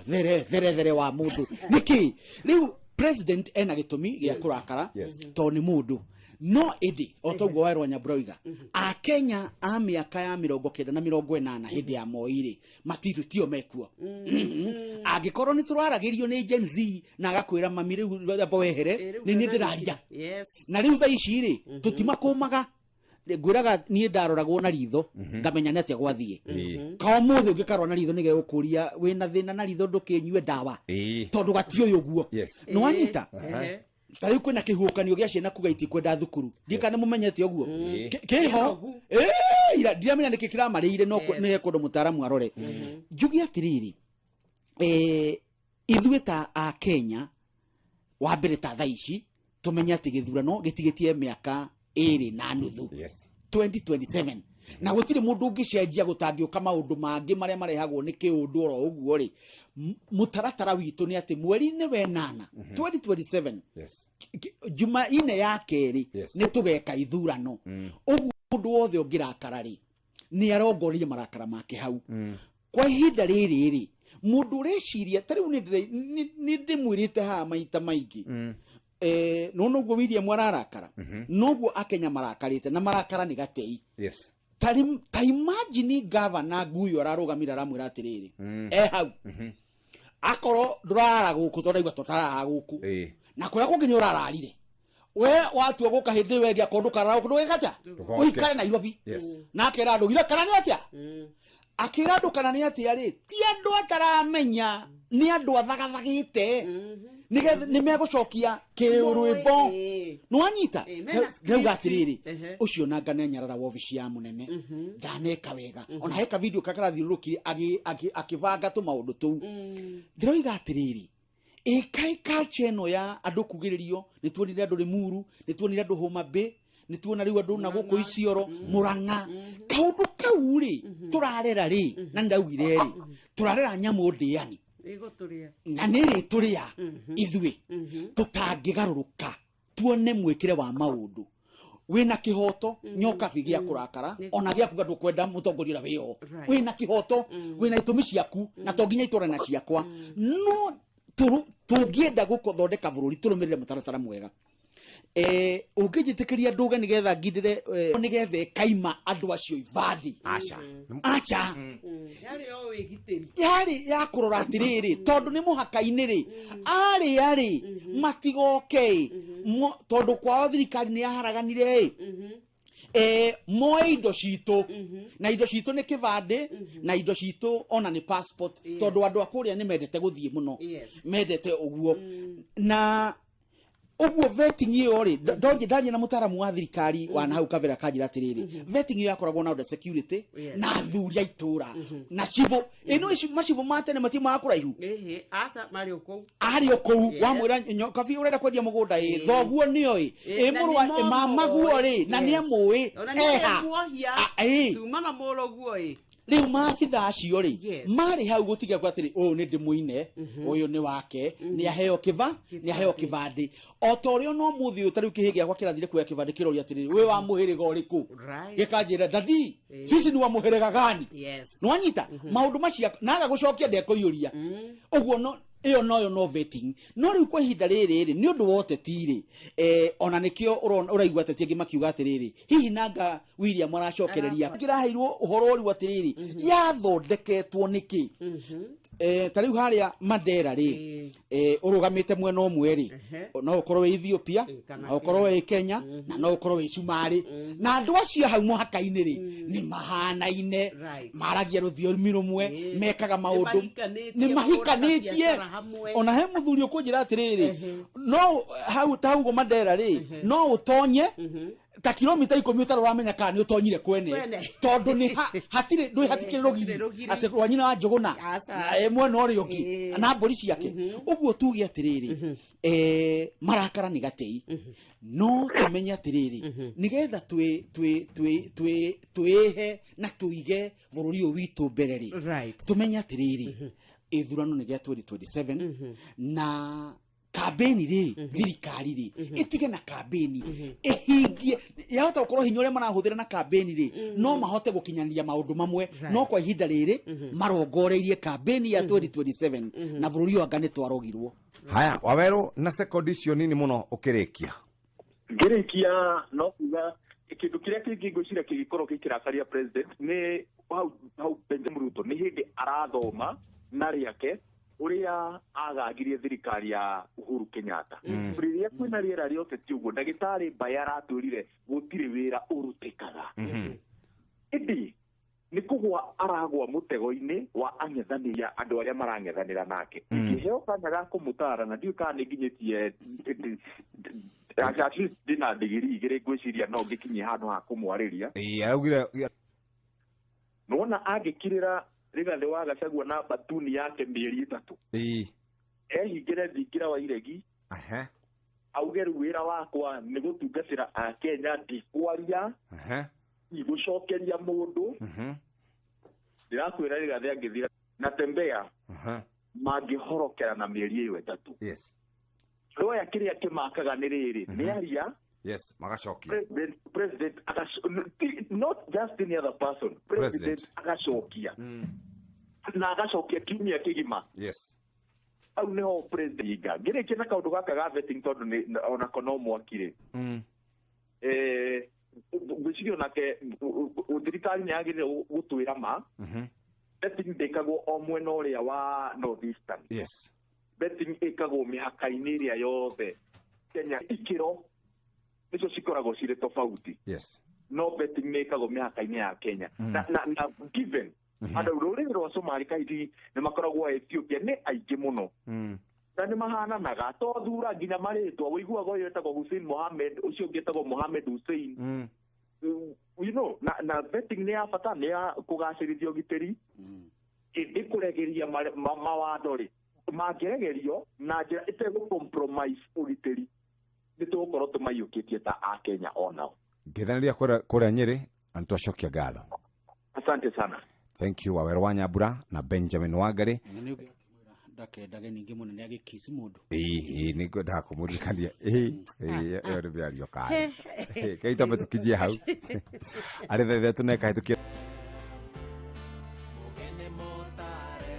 there there there wa mũndũ nĩkĩ? Rĩu president ena gĩtũmi gĩa kũrakara tondũ nĩ mũndũ, no ĩndĩ o toguo werwo Nyambura akenya a mĩaka ya 90 na 80 hĩndĩ ya Moi rĩ, matirũ tio mekuo. Angĩkorwo nĩ tũraragĩrio nĩ Gen Z na agakwĩra, "Mami, rĩu amba wehere, nĩ niĩ ndĩraria." Na rĩu thaa ici rĩ, tũtimakũmaga. Ngwĩraga niĩ ndaroragwo na ritho ngamenya nĩ atĩa gwathiĩ. Ka ũmũthĩ ũngĩkarora na ritho nĩgegũkũria wĩna thĩna na ritho, ndũkĩnyue ndawa, tondũ gatiũĩ ũguo. Nĩ wanyita? Ta rĩu kwĩna kĩhuhũkanio gĩa ciana kuga itikwenda thukuru, ndiĩ kana mũmenyete ũguo. Kĩho. Ĩĩ, ira ndiramenya nĩkĩ kĩramarĩire, no nĩ hekwendwo mũtaaramu arore. Njuge atĩrĩrĩ, ithuĩ ta a Kenya, wa mbere ta thaa ici tũmenye atĩ gĩthurano gĩtigĩtie mĩaka 2.5, 2027, na gũtirĩ mũndũ ũngĩcenjia, gũtangĩũka maũndũ mangĩ marĩa marehagwo nĩ kĩũndũ oro ũguo rĩ. Mũtaratara witũ nĩ atĩ mweri-inĩ wenana 2027, Jumaine ya kerĩ, nĩ tũgeka ithurano. Ũguo mũndũ wothe ũngĩrakara rĩ, nĩ arongoreirie marakara make hau. Kwa ihinda rĩrĩ rĩ, mũndũ ũreciria ta rĩu nĩ ndĩmwĩrĩte haha maita maingĩ, no noguo William ararakara, noguo akenya marakarĩte, na marakara nĩ gatei. Ta imagine gavana Nguyo ararũgamire aramwĩra atĩrĩrĩ, e hau, akorwo ndũrarara gũkũ, tondũ ndaigua tũtarara gũkũ, na kũrĩa kũngĩ nĩ ũrararire, we watua gũka hĩndĩ ĩyo ĩngĩ, akorwo ndũkarara gũkũ, ndũgĩka Ndũgoke. ũikare Nairobi. Na akera andũ githe kana nĩ atĩa, akĩra andũ kana nĩ atĩa rĩ, ti andũ ataramenya, nĩ andũ athagathagĩte nĩgetha nĩ megũcokia kĩrwĩmbo. Nĩ wanyita? Mena Ndauga script. atĩrĩrĩ, ũcio nanga nĩ anyarara wobici ya mũnene, ndaneka wega. Ona heka video karathiũrũrũkire akĩbanga tũmaũndũ tũu. Ndĩroiga atĩrĩrĩ, ĩkaĩ culture ĩno ya andũ kugĩrĩrio, nĩ tuonire andũ Limuru, nĩ tuonire andũ Homa Bay, nĩ tuona rĩu andũ na gũkũ Isiolo, Murang'a. Kaũndũ kau rĩ, tũrarera rĩ, na nĩ ndaugire rĩ, tũrarera nyamũ ndĩani. Ĩgũtũrĩa. Na nĩ rĩ tũrĩa ithuĩ tũtangĩgarũrũka tuone mwĩkĩre wa maũndũ wĩna kĩhoto nyokabi gĩa kũrakara, ona gĩa kuga ndũkwenda mũtongoria ũrĩa wĩho. Wĩna kĩhoto, wĩna itũmi ciaku, na to nginya itwarane na ciakwa, no tũngĩenda gũthondeka bũrũri tũrũmĩrĩre mũtaratara mwega. Ũngĩnjĩtĩkĩria ndũge nĩgetha ngindĩre, nĩgetha ĩkaima andũ acio ibandĩ. Aca. Aca. Yarĩ o wĩgitĩri. Yarĩ ya kũrora atĩrĩrĩ, tondũ nĩ mũhaka-inĩ rĩ, arĩa rĩ matigoke ĩ, tondũ kwao thirikari nĩ yaharaganire ĩ, moe indo citũ, na indo citũ nĩ kĩbandĩ, na indo citũ ona nĩ passport, tondũ andũ a kũrĩa nĩ mendete gũthiĩ mũno, mendete ũguo. Na ũguo vetting ĩyo rĩ, ndorie ndaria na mũtaaramu wa thirikari wa na hau kabere, akanjĩra atĩrĩrĩ, vetting ĩyo yakoragwo na under security na athuri a itũra na cibũ ĩno. Ici macibũ ma tene matiumaga kũraihu. Ĩhĩ, aca, marĩ o kũu. Arĩ o kũu. Wamwĩra nyokabi ũrenda kwendia mũgũnda ĩ, thoguo nĩoĩ ĩ, Na mũrũ wa nĩ mamaguo rĩ, na Yes. nĩ amũĩ Ona nĩ eha. muohia. Ĩ. Tuma na mũrũguo ĩ. Rĩu maabitha acio rĩ, Yes. marĩ hau gũtiga kwa atĩrĩ, ũyũ nĩ ndĩmũine, ũyũ nĩ wake, nĩ aheo kĩva, nĩ aheo kĩbandĩ. O ta ũrĩa no mũthĩ ũyũ, ta rĩu kĩhĩ gĩakwa kĩrathire kuoya kĩbandĩ, kĩroria atĩrĩrĩ, wĩ wa mũhĩrĩga ũrĩkũ? Right. Gĩkanjĩra, dadi, Eh. sisi ni wa mũhĩrĩga gani? Yes. Nĩwanyita maũndũ macio naga gũcokia ndekũiyũria ũguo. No ĩyo noyo no vetting. No rĩu kwa ihinda rĩrĩ rĩ, nĩ ũndũ wa ũteti rĩ, ona nĩkĩo ũraigua ateti angĩ makiuga atĩrĩrĩ, hihi nanga William aracokereria kĩraheirwo ũhoro ũrĩu atĩrĩrĩ, yathondeketwo nĩkĩ? Ta rĩu harĩa Mandera rĩ, ũrũgamĩte mwena ũmwe rĩ, no ũkorwo wĩ Ethiopia, no ũkorwo wĩ Kenya, na no ũkorwo wĩ Cumarĩ, na andũ acio hau mũhaka-inĩ rĩ, nĩ mahanaine, maragia rũthiomi rũmwe, mekaga maũndũ, Nĩmahikanĩtie, nĩ mahikanĩtie. Mahũraga biacara hamwe. Ona he mũthuri ũkũnjĩra atĩrĩrĩ, no hau ta hau Mandera rĩ, no ũtonye ta kilomita 10 ũtarĩ ũramenya kana nĩ ũtonyire kwene. Kwene. Tondũ nĩ hatirĩ ndwĩ hatikĩrĩ rũgiri rũgiri. atĩ rwa nyina wa Njũgũna Aca. na mwena ũrĩa ũngĩ na mbũri ciake ũguo. Tuge atĩrĩrĩ, marakara nĩ gatĩi, no tũmenye atĩrĩrĩ, nĩgetha twĩ twĩ twĩ twĩ twĩhe na tũige bũrũri ũyũ witũ mbere rĩ, tũmenye atĩrĩrĩ, ithurano nĩ gĩa 2027 na kambeni rĩ, thirikari rĩ ĩtige na kambeni, ĩhingie. Yahota gũkorwo hinya ũrĩa marahũthĩra na kambeni rĩ, no mahote gũkinyanĩria maũndũ mamwe, no kwa ihinda rĩrĩ marongoreirie kambeni ya 2027 na bũrũri ũyũ anga nĩ twarogirwo. Haya, Wawerũ, na sekondi icio nini mũno ũkĩrĩkia. Ngĩrĩkia no kuga kĩndũ kĩrĩa kĩngĩ ngwĩciria kĩngĩkorwo gĩkĩrakaria president nĩ hau hau Benjamin Ruto nĩ hĩndĩ arathoma na rĩake ũrĩa agagirie thirikari ya Uhuru Kenyatta. Rĩrĩa kwĩna rĩera rĩa ũteti ũguo, ndagĩtarĩ Mbae aratwĩrire gũtirĩ wĩra ũrutĩkaga, ĩndĩ nĩ kũgwa aragwa mũtego-inĩ wa ang'ethanĩri, andũ arĩa marang'ethanĩra nake. Ingĩheo kanya ga kũmũtara, na ndiũĩ kana nĩ nginyĩtie, at least ndĩna ndigiri 2, ngwĩciria no ngĩkinyie handũ ha kũmwarĩria. Ĩĩ, araugire. Nĩwona angĩkirĩra Rigathĩ wa Gachagua na batuni yake mĩeri 3, ehingĩre thingira wa iregi, auge rĩu wĩra wakwa nĩ gũtungatĩra Akenya, ndikwaria, igũcokeria mũndũ. Ndĩrakwĩra Rigathĩ angĩthira na tembea, mangĩhorokera na mĩeri ĩyo 3. Andũ aya kĩrĩa kĩmakaga nĩ rĩrĩ, nĩ aria Yes, magacokia. President not just any other person, president, President. Agacokia na agacokia kiumia kĩgima. Hau nĩho president inga ngĩrĩkia na kaũndũ gaka ga vetting, tondũ onako no mwaki rĩ. Ngwĩciria onake thirikari nĩ yagĩrĩire gũtwĩra ma vetting ndĩkagwo o mwena ũrĩa wa North Eastern. Vetting ĩkagwo mĩhaka-inĩ ĩrĩa yothe Kenya, ikĩro nĩcio cikoragwo cirĩ tofauti, no vetting nĩ ĩkagwo mĩhaka-inĩ ya Kenya. Na given andũ rũrĩrĩ rwa Somali kaingĩ nĩ makoragwo Ethiopia nĩ aingĩ mũno, na nĩ mahananaga to thura nginya marĩtwa, ũiguaga ũyũ etagwo Hussein Mohamed, ũcio ũngĩ etagwo Mohamed Hussein. Na vetting nĩ ya bata, nĩ ya kũgacĩrithia ũgitĩri, ĩndĩ kũregeria mawatho rĩ, mangĩregerio na njĩra ĩtegũ compromise ũgitĩri, nĩ tũgũkorwo tũmaiyũkĩtie ta Akenya onao. Ngethanĩria kũrĩa Nyĩrĩ na nĩ twacokia ngatho. Asante sana. Thank you, Wawerũ wa Nyambura na Benjamin Wangari. Nĩ ũngĩ ndakendage ningĩ mũnene agĩkiss mũndũ. Ĩĩ, nĩ ngwendaga kũmũririkania. Ĩĩ, ĩyo nĩ mĩario kaya keitambe tũkinyie hau arĩ thaa 3 na ĩkahĩtũkia. Mugene mutare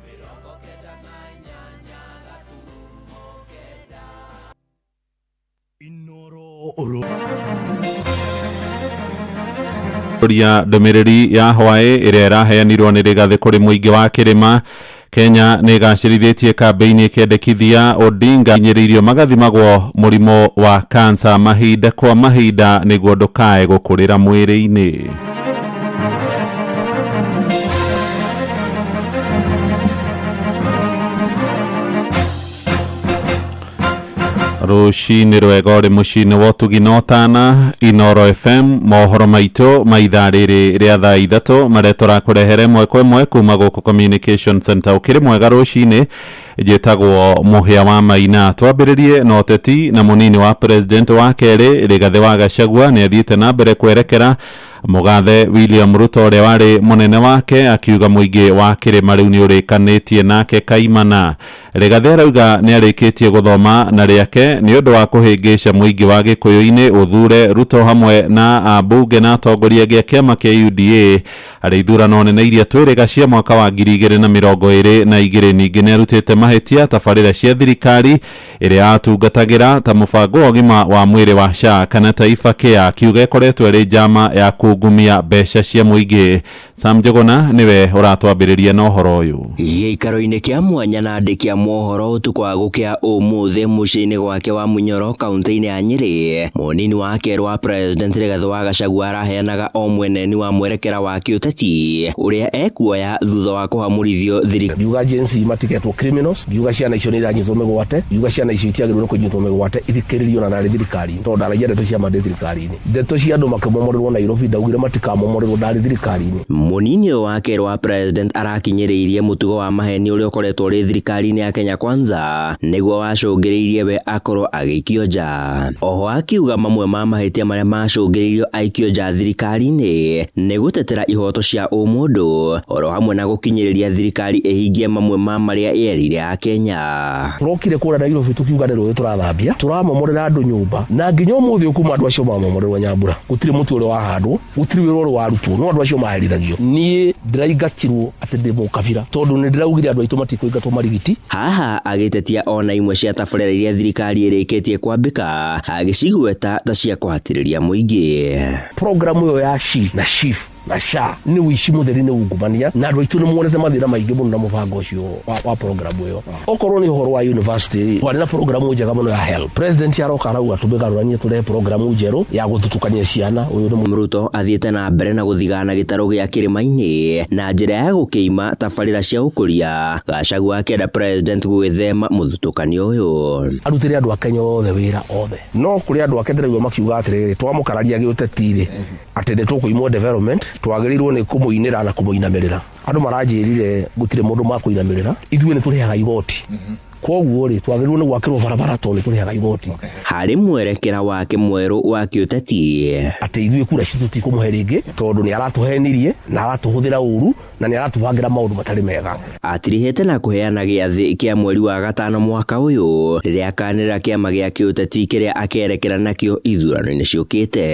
98.9. Inoro oro. Ria ndũmĩrĩri ya hwaĩ ĩrĩa ĩraheanirwo nĩ Rigathĩ kũrĩ mũingĩ wa kĩrĩma Kenya nĩ ĩgacĩrithĩtie kambĩini ĩkĩendekithia Odinga inyĩrĩirio magathimagwo mũrimũ wa kansa mahinda kwa mahinda nĩguo ndũkae gũkũrĩra mwĩrĩ-inĩ. Rũcinĩ rwega ũrĩ mũciĩ-inĩ wa ũtugi na ũtana Inoro FM, mohoro maitũ ma ithaa rĩrĩ rĩa thaa 3 marĩa tũrakũrehere ĩmwe kwa ĩmwe kuma gũkũ Communication Center. Ũkĩrĩ mwega rũcinĩ, njĩtagwo Mũhĩa wa Maina. Twambĩrĩrie na ũteti na mũnini wa president wa kerĩ Rigathĩ wa Gachagua nĩ athiĩte na mbere kwerekera Mũgathe William Ruto ũrĩa warĩ mũnene wake akiuga mũingĩ wa kĩrĩma rĩu nĩ ũrĩkanĩtie nake kaimana. Rigathĩ arauga nĩ arĩkĩtie gũthoma na rĩake nĩ ũndũ wa kũhĩngĩca mũingĩ wa Gĩkũyũ-inĩ ũthure Ruto hamwe na ambunge na atongoria angĩ a kĩama kĩa UDA harĩ ithurano nene iria twĩrĩga cia mwaka wa 2022. Ningĩ nĩ arutĩte mahĩtia tabarĩra cia thirikari ĩrĩa atungatagĩra ta mũbango wa ũgima wa mwĩrĩ wa SHA kana Taifa Care, akiuga ĩkoretwo ĩrĩ njama ya kungumia mbeca cia mũingĩ. Sam Njuguna nĩwe ũratwambĩrĩria na ũhoro ũyũ. Gĩikaro-inĩ kĩa mwanya na andĩki a mohoro ũtukũ wa gũkĩa ũmũthĩ mũciĩ-inĩ gwake wa Munyoro kaunti-inĩ ya Nyĩrĩ, mũnini wa kerĩ wa President Rigathĩ wa Gachagua araheanaga o mweneni wa mwerekera wa kĩũteti ũrĩa ekuoya thutha wa kũhamũrithio thirikari. Ngiuga Gen Z matiketwo criminals, ngiuga ciana icio nĩ iranyitwo mĩgwate, ngiuga ciana icio itiagĩrĩirwo nĩ kũnyitwo mĩgwate ithikĩrĩrio na narĩ thirikari-inĩ, tondũ ndaragia ndeto cia ma ndĩ thirikari-inĩ. Ndeto cia andũ makĩmomorerwo Nairobi ndaugire matikamomorerwo ndarĩ thirikari-inĩ. Mũnini ũyũ wa kerĩ wa President arakinyĩrĩirie mũtugo wa maheni ũrĩa ũkoretwo ũrĩ thirikari-inĩ ya Kenya Kwanza nĩguo wacũngĩrĩirie we akorwo agĩikio nja. Oho akiuga mamwe ma mahĩtia marĩa macũngĩrĩirio aikio nja thirikari-inĩ nĩ gũtetera ihoto cia ũmũndũ oro hamwe na gũkinyĩrĩria thirikari ĩhingie mamwe ma marĩa yerĩire Akenya. Tũrokire kũrĩa Nairobi tũkiuga nĩ rũĩ tũrathambia, tũramomorera andũ nyũmba na nginya ũmũthĩ ũkuma andũ acio mamomorerwo Nyambura gũtirĩ mũtĩ ũrĩa wahandwo, gũtirĩ wĩra ũrĩa warutwo, no andũ acio maherithagio. Niĩ ndĩraingatirwo atĩ ndĩ mũkabira tondũ nĩ ndĩraugire andũ aitũ matikũingatwo marigiti. Haha agĩtetia ona imwe cia tabarĩra iria thirikari ĩrĩkĩtie kwambĩka agĩcigweta ta cia kũhatĩrĩria mũingĩ. Programu ĩyo ya SHI na SHIF na SHA nĩ ũici mũtheri, nĩ ungumania, na andũ aitũ nĩ monete mathĩna maingĩ mũno na mũbango ũcio wa programu ĩyo. Okorwo nĩ ũhoro wa university, kwarĩ na programu njega mũno ya HELB. President aroka arauga tũmĩgarũranie tũrehe programu njerũ ya gũthutũkania ciana. Ũyũ nĩ Ruto athiĩte na mbere na gũthigana gĩtarũ gĩa kĩrĩma-inĩ na njĩra ya gũkĩima tabarĩra cia ũkũria. Gachagua akĩenda president gwĩthema mũthutũkanio ũyũ. Arutĩre andũ a Kenya othe wĩra othe, no kũrĩ andũ ake ndĩraigua makiuga atĩrĩrĩ, twamũkararia gĩũteti rĩ, atĩ nĩ tũkũimwo development, twagĩrĩirwo nĩ kũmũinĩra na kũmũinamĩrĩra. Andũ maranjĩrire gũtirĩ mũndũ makũinamĩrĩra, ithuĩ nĩ tũrĩhaga igoti, koguo rĩ twagĩrĩirwo nĩ gwakĩrwo barabara tondũ nĩ tũrĩhaga igoti. Harĩ mwerekera wake mwerũ wa kĩũteti, atĩ ithuĩ kura citũ tikũmũhe rĩngĩ tondũ nĩ aratũhenirie na aratũhũthĩra ũru na nĩ aratũbangĩra maũndũ matarĩ mega. Atirihĩte na kũheana gĩathĩ kĩa mweri wa gatano mwaka ũyũ rĩrĩa akanĩrĩra kĩama gĩa kĩũteti kĩrĩa akerekera nakĩo ithurano-inĩ ciũkĩte.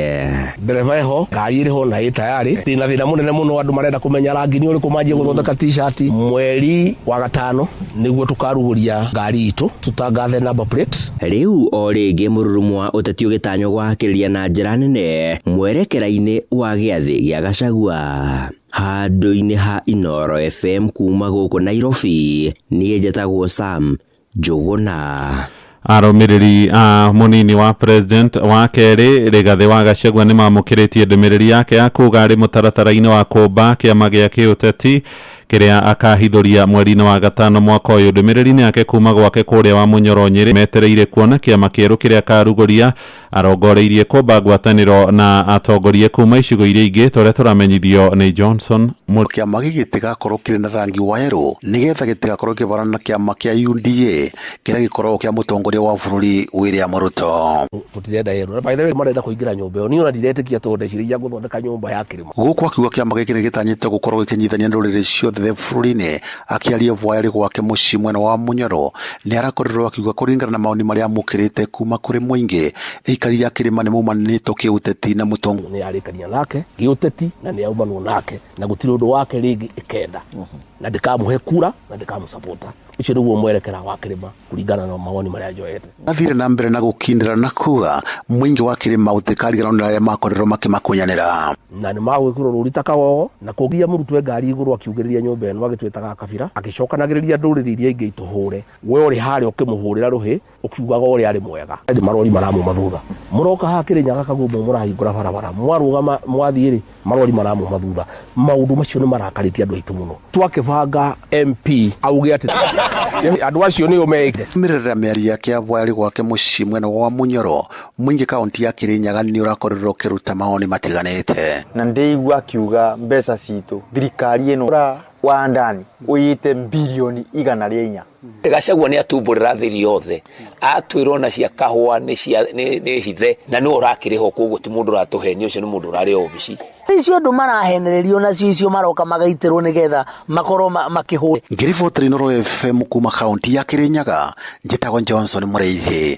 Ndereba ĩho, ngari ĩrĩ ho na ĩ tayarĩ. Ndĩna thĩna mũnene mũno, andũ marenda kũmenya rangi nĩ ũrĩkũ manjie gũthondeka t-shirt. Mweri wa gatano nĩguo tũkarugũria ngari itũ, tũtangathe number plate. Rĩu o rĩngĩ mũrurumo wa ũteti ũgĩtanywo gwakĩrĩria na njĩra nene mwerekera-inĩ wa gĩathĩ gĩa Gachagua. Handũ-inĩ ha Inooro FM kuma gũkũ Nairobi, niĩ njĩtagwo Sam Njuguna. Arũmĩrĩri a mũnini wa president wa kerĩ Rigathĩ wa Gachagua nĩ mamũkĩrĩtie ndũmĩrĩri yake ya kuga arĩ mũtaratara-inĩ wa kũmba kĩama gĩa kĩũteti kĩrĩa akahithũria mweri-inĩ wa gatano mwaka ũyũ. Ndũmĩrĩri-inĩ yake kuma gwake kũrĩa wa Munyoro Nyĩrĩ, metereire kuona kĩama kĩerũ kĩrĩa akarugũria. Arongoreirie kũmba ngwatanĩro na atongoria kuma icigo iria ingĩ ta ũrĩa tũramenyithio nĩ Johnson. Kĩama gĩkĩ gĩtigakorwo kĩrĩ na rangi wa yerũ nĩgetha gĩtigakorwo kĩbarana na kĩama kĩa UDA kĩrĩa gĩkoragwo kĩa mũtongoria wa bũrũri William Ruto. Tũtirenda yerũ. Na by the way marenda kũingĩra nyũmba ĩyo, niĩ ona ndiretĩkia tondũ ndeciragia gũthondeka nyũmba ya kĩrĩma. Gũkũ akiuga kĩama gĩkĩ nĩ gĩtanyĩte gũkorwo gĩkĩnyitithania ndũrĩrĩ ciothe bũrũri-inĩ. Akĩaria Bwayarĩ gwake mũciĩ mwena wa Munyoro, nĩ arakorirwo akiuga kũringana na maoni marĩa amũkĩrĩte kuma kũrĩ mũingĩ, aikari a kĩrĩma nĩ maumanĩtwo kĩũteti na mũtongoria. Nĩ arĩkania nake gĩũteti na nĩ aumanwo nake na gũtirĩ ũndũ wake rĩngĩ ĩkenda, na ndĩkamũhe kura na ndĩkamũsapota. Ũcio nĩguo mwerekera wa kĩrĩma kũringana na mawoni marĩa njoete. Athire na mbere na gũkindĩra na kuga mũingĩ wa kĩrĩma ũtikariganĩrwo nĩ arĩa makorirwo makĩmakunyanĩra. Na nĩ magwĩkĩrwo rũri ta kagogo na kũgia mũrutwo ngari igũrũ akiugĩrĩria nyũmba ĩno agĩtwĩtaga kabira, agĩcokanagĩrĩria ndũrĩrĩ iria ingĩ itũhũre. We ũrĩ harĩa ũkĩmũhũrĩra rũhĩ ũkiugaga ũrĩa arĩ mwega. Nĩ marori maramuma thutha, mũroka haha Kĩrĩnyaga Kagumo mũrahingũra barabara, mwarũgama mwathiĩ rĩ marori maramuma thutha. Maũndũ macio nĩ marakarĩtie andũ aitũ mũno. Twakĩbanga MP auge atĩ andũ acio nĩo meĩke. Mĩrĩra mĩario yake ya Bwayarĩ gwake mũciĩ mwena wa Munyoro, mũingĩ kaunti ya Kĩrĩnyaga nĩ ũrakorirwo ũkĩruta mawoni matiganĩte. Na ndĩigua akiuga mbeca citũ thirikari ĩno wa ndani ũiyĩte bilioni 104. Gachagua nĩ atumbũrĩra thiri yothe, atwĩrwo na cia kahũa nĩ hithe, na nĩwe ũrakĩrĩhwo, koguo ti mũndũ ũratũhenia, ũcio nĩ mũndũ ũrarĩ obici. Icio andũ marahenererio nacio, icio maroka magaitĩrwo nĩgetha makorwo makĩhũra. Ngĩribotera Inooro FM kuma kaunti ya Kirinyaga, njĩtagwo Johnson Mũrĩithi.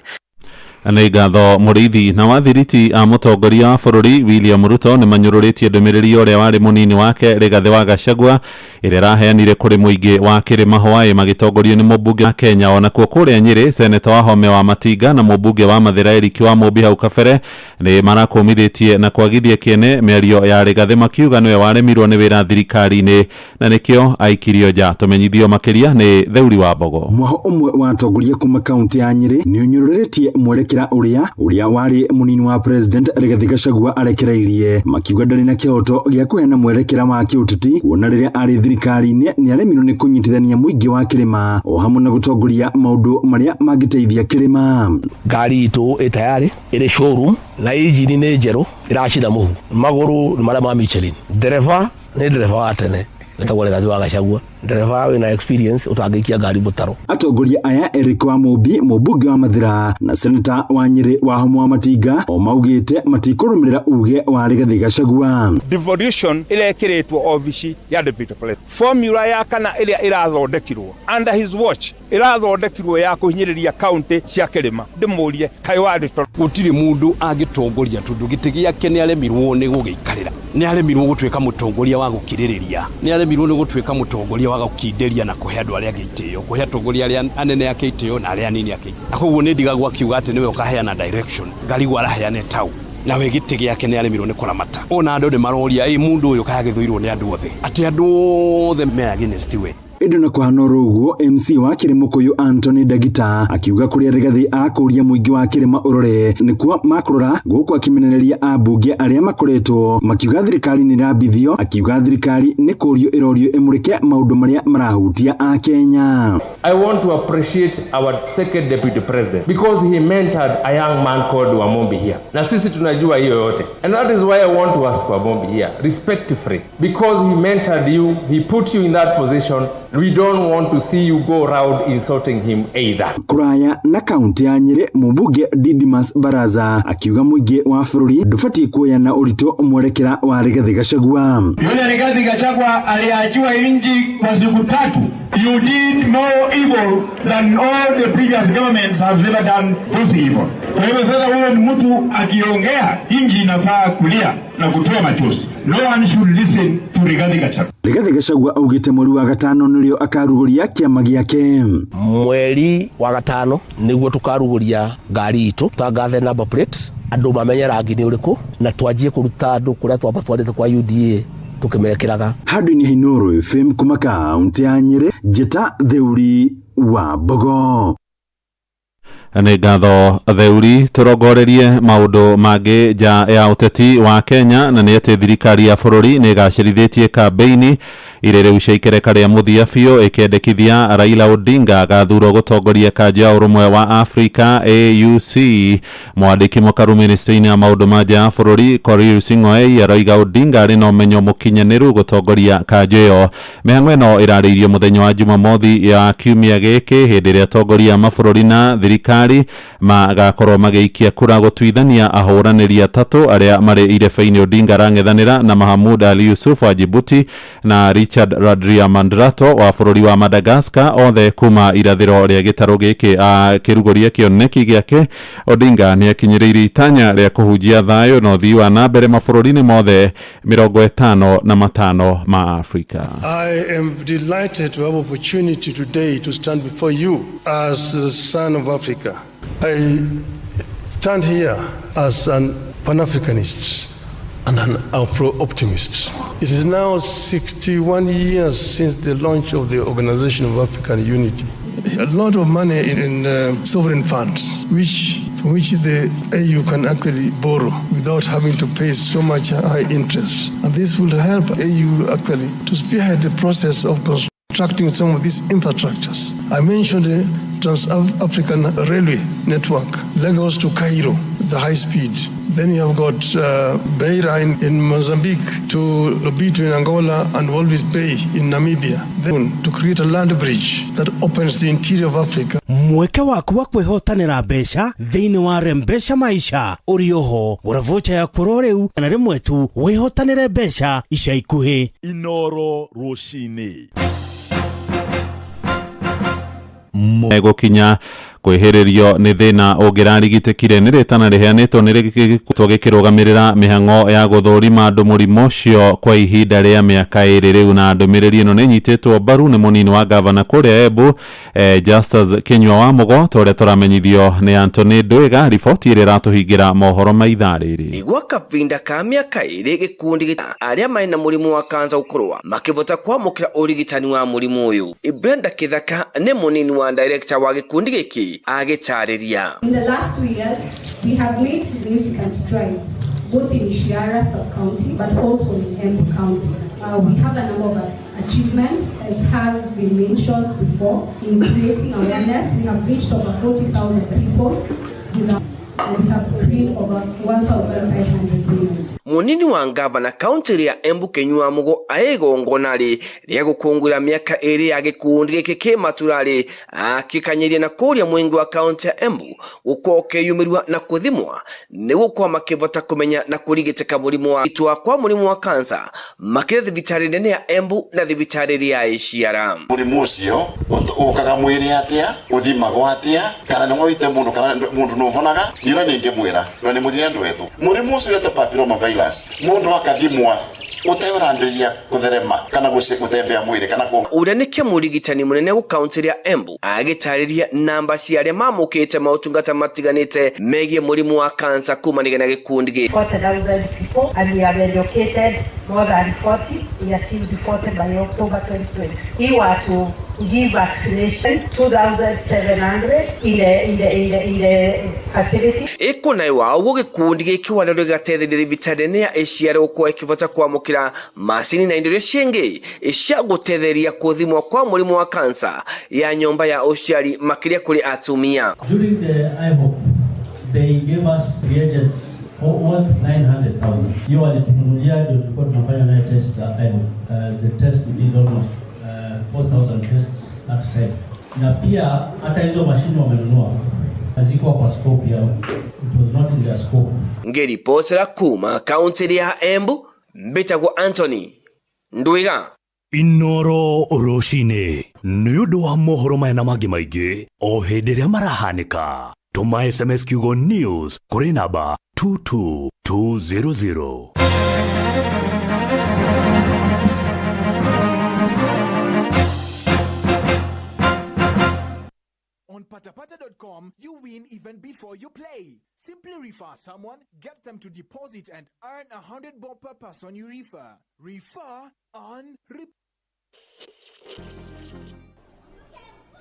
Nĩ ngatho Mũrĩithi. Na wathiriti a mũtongoria wa bũrũri William Ruto nĩ manyũrũrĩtie ndũmĩrĩri ũrĩa warĩ mũnini wake Rigathĩ wa Gachagua ĩrĩa ĩraheanire kũrĩ mũingĩ wa Kĩrĩma Hawaii magĩtongorio nĩ mũmbunge wa Kenya. Onakuo kũrĩa Nyĩrĩ, seneta wa Home wa Matinga na mũmbunge wa Mathĩra Eric wa Mũmbi hau kabere nĩ marakũmithĩtie na kwagithia kĩene mĩario ya Rigathĩ, makiuga nĩwe waremirwo nĩ wĩra thirikari-inĩ na nĩkĩo aikirio nja. Tũmenyithio makĩria nĩ Theuri wa Mbogo. Mwaho ũmwe wa atongoria kuma kaunti ya Nyĩrĩ nĩ ũnyũrũrĩtie mwerekera ũrĩa warĩ mũnini wa president Rigathĩ Gachagua arekereirie, makiuga ndarĩ na kĩhoto gĩa kũheana mwerekera wa kĩũteti, kuona rĩrĩa arĩ thirikari-inĩ nĩ aremirwo nĩ kũnyitithania mũingĩ wa kĩrĩma o hamwe na gũtongoria maũndũ marĩa mangĩteithia kĩrĩma. Ngari itũ ĩ tayari, ĩrĩ showroom na injini nĩ njerũ ĩracina mũhu, magũrũ nĩ marĩa ma Michelin, ndereba nĩ ndereba wa tene etagwo Rigathĩ wa Gachagua, ndereba wĩna experience ũtangĩikia ngari mũtaro. Atongoria aya Eric wa Mũmbi, mũmbunge wa Mathĩra na seneta wa Nyĩrĩ wa Homo wa Matinga o maugĩte matikũrũmĩrĩra uge wa Rigathĩ Gachagua. Devolution ĩrekĩrĩtwo obici ya deputy president, formula ya kana ĩrĩa ĩrathondekirwo under his watch ĩrathondekirwo ya kũhinyĩrĩria county cia kĩrĩma. Ndĩmũrie kaĩ warĩ toro. Gũtirĩ mũndũ angĩtongoria tondũ gĩtĩ gĩake nĩ aremirwo nĩ gũgĩikarĩra, nĩ aremirwo gũtuĩka mũtongoria wa gũkirĩrĩria, nĩ aremirwo nĩ gũtuĩka mũtongoria wa gũkindĩria na kũhe andũ arĩa angĩ itĩo, kũhe atongoria arĩa anene ake itĩo na arĩa anini ake itĩo. Na koguo nĩ ndigagwo akiuga atĩ nĩwe ũkaheana direction, ngarigwo araheana tau nawe gĩtĩ gĩake nĩ aremirwo nĩ kũramata. Ona andũ nĩ maroria ĩ mũndũ ũyũ kaĩ agĩthũirwo nĩ andũ othe, atĩ andũ othe me against we. Ĩndĩ na kũhana oro ũguo, MC wa Kĩrĩmũkũyũ Anthony Ndagita akiuga kũrĩa Rigathĩ akũria mũingĩ wa kĩrĩma ũrore nĩkuo makũrora, gũkũ akĩmenereria ambunge arĩa makoretwo makiuga thirikari nĩ ĩrambithio, akiuga thirikari nĩ kũrio ĩrorio ĩmũrĩke maũndũ marĩa marahutia Akenya. I want to appreciate our second deputy president because he mentored a young man called Wamombi here. Na sisi tunajua hiyo yote. And that is why I want to ask Wamombi here respectfully, because he mentored you, he put you in that position. We don't want to see you go round insulting him either. Kũraya na kaunti ya Nyĩrĩ, mũmbunge Didmas Baraza akiuga mũingĩ wa bũrũri ndũbatiĩ kuoya na ũritũ mwerekera wa Rigathĩ Gachagua. Yule Rigathi Gachagua aliachiwa nchi kwa siku 3. You did more evil than all the previous governments have ever done those evil. Kwa hivyo sasa huyo ni mtu akiongea nchi inafaa kulia na kutoa machozi. No one should listen to Rigathi Gachagua. Rigathĩ Gachagua augĩte mweri wa gatano nĩrĩo akarugũria kĩama gĩake. Mweri wa gatano nĩguo tũkarugũria ngari itũ, tũtangathe number plate, andũ mamenye rangi nĩ ũrĩkũ, na twanjie kũruta andũ kũrĩa twamba twarĩte kwa UDA tũkĩmekĩraga. Handũ-inĩ ha Inooro FM kuma kaunti ya Nyĩrĩ, njĩta Theuri wa Mbogo. Nĩ ngatho Theuri. Tũrongorerie maũndũ mangĩ nja ya ũteti wa Kenya, na nĩ atĩ thirikari ya bũrũri nĩ ĩgacĩrithĩtie kambĩini irĩ rĩu cia ikereka rĩa mũthia biũ ĩkĩendekithia Raila Odinga agathurwo gũtongoria kanjũ ya ũrũmwe wa Afrika AUC. Mwandĩki mũkaru ministry-inĩ ya maũndũ ma nja ya bũrũri Korir Sing'oei aroiga Odinga arĩ na ũmenyo mũkinyanĩru gũtongoria kanjũ ĩyo. Mĩhang'o ĩno ĩrarĩirio mũthenya wa Jumamothi ya kiumia gĩkĩ hĩndĩ ĩrĩa atongoria a mabũrũri na thirikari magakorwo magĩikia kura gũtuithania ahũranĩri atatũ arĩa marĩ irebe-inĩ. Odinga arang'ethanĩra na Mahamud Ali Yusuf wa Djibouti na Richard Randriamandrato wa bũrũri wa Madagascar, othe kuma irathĩro rĩa gĩtarũ gĩkĩ. Akĩrugũria kĩoneki gĩake, Odinga nĩ akinyĩrĩirie itanya rĩa kũhunjia thayũ na ũthii wa na mbere mabũrũri-inĩ mothe 55 ma Afrika. I am delighted to have opportunity today to stand before you as the son of Africa. I stand here as an Pan-Africanist and an Afro-optimist. It is now 61 years since the launch of the Organization of African Unity. A lot of money in sovereign funds, from which the AU can actually borrow without having to pay so much high interest. And this will help AU actually to spearhead the process of constructing some of these infrastructures. I mentioned the Trans-African Railway Network, Lagos to Cairo. the high speed. Then you have got Beira in Mozambique to Lobito in Angola and Walvis Bay in Namibia. Then to create a land bridge that opens the interior of Africa. Mweke waku wa kwĩhotanĩra mbeca thĩinĩ wa Rembesha Maisha ũrĩ oho gũra vocha yaku oro rĩu na rĩmwe tu wĩhotanĩre mbeca ica ikuhĩ. Inoro rũcinĩ. Gũkinya kwĩhĩrĩrio nĩ thĩna ũngĩrarigitĩkire nĩ rĩtana rĩheanĩtwo nĩ gĩkĩtwo gĩkĩrũgamĩrĩra mĩhang'o ya gũthũrima andũ mũrimũ ũcio kwa ihinda rĩa mĩaka 2 rĩu, na ndũmĩrĩri ĩno nĩ ĩnyitĩtwo mbaru nĩ mũnini wa gavana kũrĩa Embu Justus Kinyua wa Mũgo, ta ũrĩa tũramenyithio nĩ Anthony Ndwiga. Riboti ĩrĩa ĩratũhingĩra mohoro ma ithaa rĩrĩ. Gwa kavinda ka mĩaka 2 gĩkundi arĩa marĩ na mũrimũ wa kansa gũkorwo makĩvota kwamũkĩra ũrigitani wa mũrimũ ũyũ. Brenda Kithaka nĩ mũnini wa director wa gĩkundi gĩkĩ agĩtarĩria. In the last 2 years, we have made significant strides, both in Ishiara sub-county, but also in Embu County. We have a number of achievements, as have been mentioned before, in creating awareness. We have reached over 40,000 people, and we have screened over 1,500 women. Munini wa ngavana kaunti ya Embu Kinyua Mugo aigongona rĩ rĩa gũkũngũĩra mĩaka 2 ya gĩkundi gĩkĩ kĩ maturarĩ akĩkanyiria na kũrĩa mũingi wa kaunti ya Embu gũkorwo ũkĩyumĩrua na kũthimwa nĩ gũkorwo makĩvota kũmenya na kũrigitĩka mũrimũ wa itua kwa mũrimũ wa kansa makĩria thibitarĩ nene ya Embu na thibitarĩ ya Ishiara. Mũrimũ ũcio ũkaga mwĩrĩ atĩa, ũthimagwo atĩa, kana nĩ woite mũndũ kana mũndũ nĩ ũvonaga, nĩ nĩngĩmwĩra na nĩ mwĩrire andũ etũ. Mũrimũ ũcio wĩtwo papilloma virus, mũndũ akathimwa ũteũrambĩrĩria kũtherema kana gũtembea mwĩrĩ kana ũrĩa nĩkĩ mũrigitani mũnene gũ kaunti ya Embu agĩtarĩria namba cia arĩa mamũkĩte maũtungata matiganĩte megiĩ mũrimũ wa kansa kumanagia na gĩkundi gĩkĩ. 40,000 people, and we have educated more than 40. We achieved 40 by October 2020. We were to give vaccination 2,700 in the facility. Ĩkũnaĩ wa ũguo gĩkundi gĩkĩ warĩrwo gĩgateithĩrĩria thibitarĩ nene ya Ishiara gũkorwo ĩkĩvota kwamũkĩra macini na indo iria cingĩ cia gũtetheria kũthimwo kwa mũrimũ wa kansa ya nyũmba ya ũciari makĩria kũrĩ atumia. During the IHOP, they gave us reagents for worth 900,000. Hiyo walitununulia ndio tulikuwa tunafanya nayo test ya IHOP. The test we did almost 4,000 tests that time. Na pia hata hizo mashine wamenunua hazikuwa kwa scope yao. It was not in their scope. Ngĩribotera kuma kaunti ya Embu, mbĩtagwo Anthony Ndwiga. Inoro rũcinĩ nĩ ũndũ wa mohoro maya na mangĩ maingĩ o hĩndĩ ĩrĩa marahanĩka. Tũma SMS kiugo news kũrĩ namba 22200. On patapata.com, you win even before you play. Simply refer someone, get them to deposit and earn 100 bob per person you refer. Refer on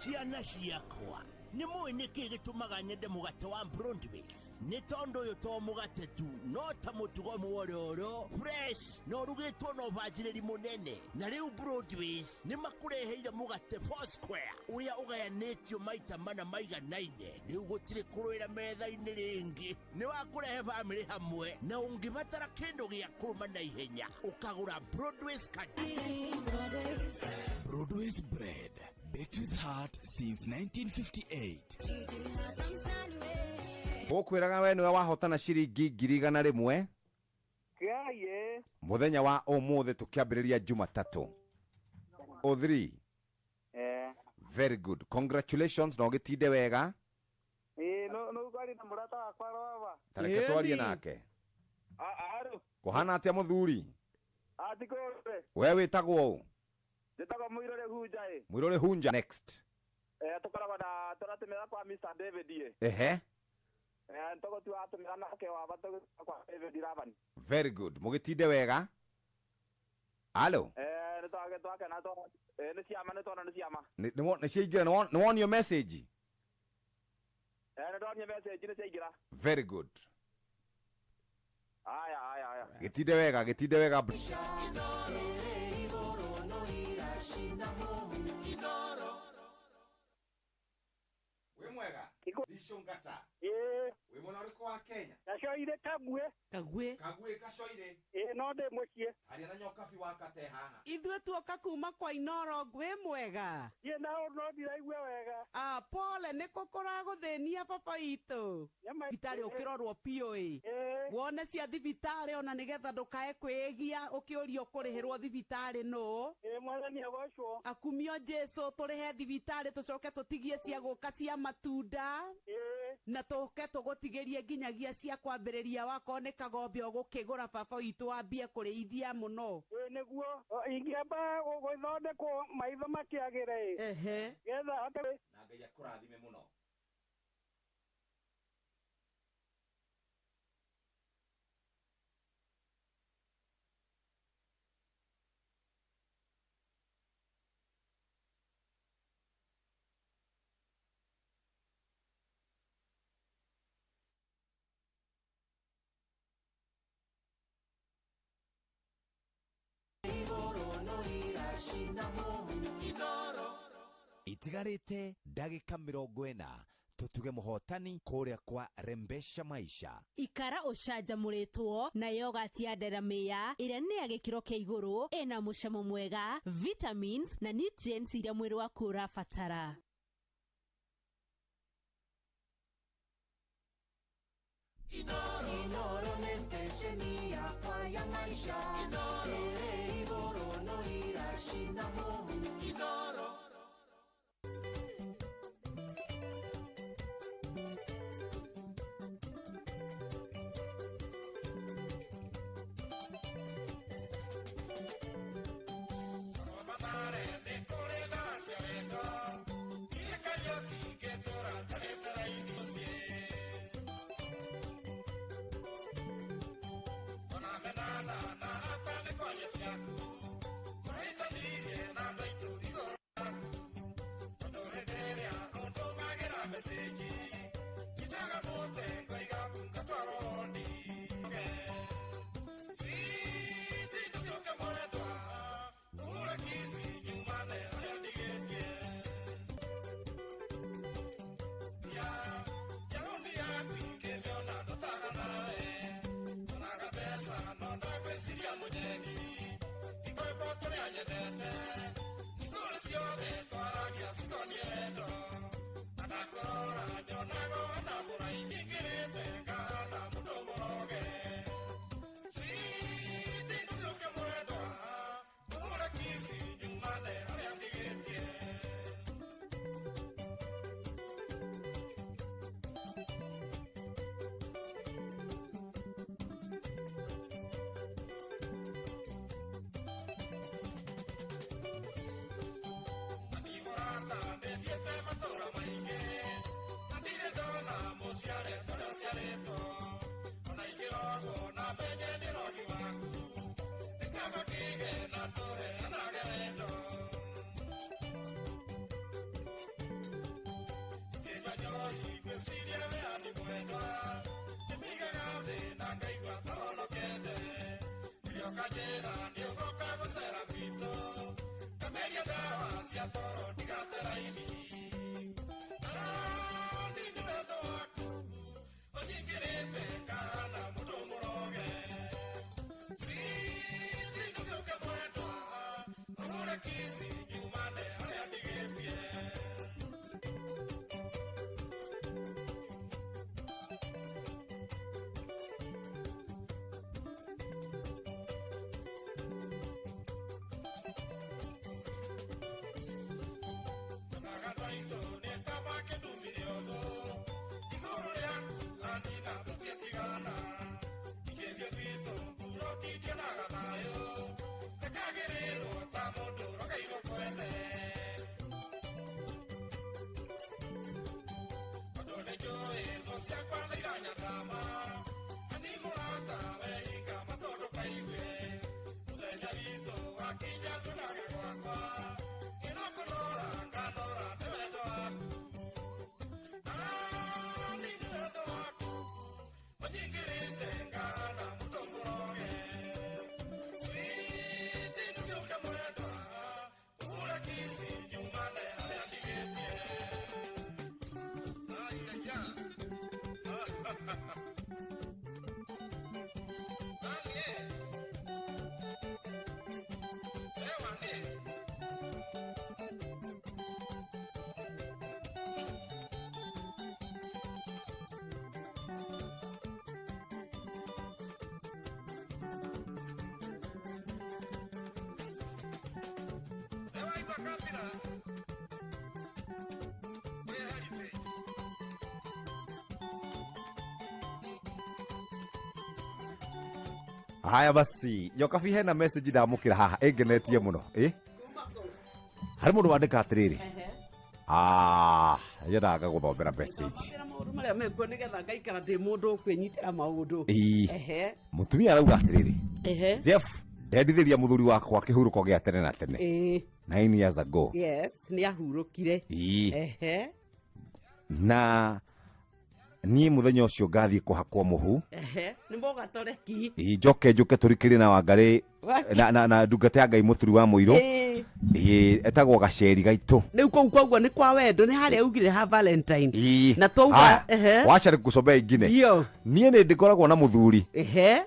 Ciana ciakwa nĩ mũĩ nĩkĩ gĩtũmaga nyende mũgate wa Broadways? Nĩ tondũ ũyũ to mũgate tu, no ta mũtugo mwororo fresh na ũrugĩtwo na ũbacĩrĩri mũnene. Na rĩu Broadways nĩ makũreheire mũgate Four Square ũrĩa ũgayanĩtio maita mana maiganaine. Rĩu gũtirĩ kũrũĩra metha-inĩ rĩngĩ, nĩ wa kũrehe bamĩrĩ hamwe, na ũngĩbatara kĩndũ gĩa kũrũma na ihenya ũkagũra Broadways Candy. Broadways Bread, baked with heart since 1958. Gũkwĩraga we nĩwe wahotana ciringi 100,000 mũthenya wa ũmũthĩ tũkĩambĩrĩria Jumatatũ. 03. Very good. Congratulations na ũgĩtinde wega. Ta reke twarie nake. Kũhana atĩa mũthuri? We wĩtagwo ũ? Njĩtagwo Mũirũrĩ Hunja ĩ. Mũirũrĩ Hunja next. Tũkoragwo na tũratũmĩra kwa Mr David ĩ. Ehe. Tũgũtua atũmĩra nake waba tũgũtua kwa David Ravan. Very good. Mũgĩtinde wega. Halo. Nĩ twakena nĩ ciama nĩ twona nĩ ciama. Nĩ ciaingĩra, nĩ wonio message? Nĩ ndonio message nĩ ciaingĩra. Very good. Aya aya aya. Gĩtinde wega, gĩtinde wega. Wĩ mwega? Icũngata. Wĩ Mwena ũrĩkũ wa Kenya? Gacoire Kagwe. Kagwe. Kagwe Gacoire. Ĩĩ no ndĩ mũciĩ. Aria na Nyokabi wa Kate haha. Ithuĩ tuoka kuma kwa Inoro ngwĩ mwega. Niĩ na no ndiraigua wega. Ah, pole nĩ kũ kũragũthĩnia baba itũ. Thibitarĩ ũkĩrorwo piũ ĩ. Wone cia thibitarĩ ona nĩgetha ndũkae kwĩgia ũkĩũrio kũrĩhĩrwo thibitarĩ nũ. Ĩĩ mwathani agocwo. Akumio Jesu tũrĩhe thibitarĩ tũcoke tũtigie cia gũka cia matunda. Na tũke tũgũtigĩrie nginyagia cia kwambĩrĩria wakorwo nĩ kagombe ũgũkĩgũra baba witũ wambie kũrĩithia mũno. Ĩĩ nĩguo ingĩamba gũthondekwo maitho makĩagĩre ĩ. Ehe. Getha hote. Na Ngai akũrathime mũno. Itigarĩte ndagĩka 40 tũtuge mũhotani kũrĩa kwa Rembesha Maisha. Ikara ũcanjamũrĩtwo na yogati ya Delamere ĩrĩa nĩ ya gĩkĩro kĩa igũrũ, ĩna mũcamo mwega, vitamins na nutrients iria mwĩrĩ waku ũrabatara. Inoro nĩ stesheni yakwa ya maisha. Ĩrĩ igũrũ no iracina mũhu. Inoro. Haya basi, nyokabi hena message ndamũkĩra haha ĩngenetie mũno ĩ harĩ mũndũ wandĩka atĩrĩrĩ, ah, nyendaga ngagũthomera message. Maũndũ marĩa mekuo nĩgetha ngaikara ndĩ mũndũ ũkwĩnyitĩra maũndũ. Ĩĩ. Ehe. Mũtumia arauga atĩrĩrĩ, Ehe. Jeff, ndendithĩria mũthuri wakwa kĩhurũko gĩa tene na tene Ĩĩ. 9 years ago. Yes, nĩ ahurũkire. Ĩĩ. Ehe. Na niĩ mũthenya ũcio ngathiĩ kũhakwo mũhu. Ehe, nĩ mũgatoreki. Ĩĩ, njoke njũke tũrikĩrie na Wangarĩ na ndungata ya Ngai mũturi wa mũirũ. Ĩĩ. Ĩĩ, etagwo gaceri gaitũ. Rĩu kũu koguo nĩ kwa wendo, nĩ harĩa ugire ha Valentine. Ĩĩ. Na twauga Haya, ehe. wacha nikusomea ingine. Ndio. Niĩ nĩ ndĩkoragwo na mũthuri Ehe.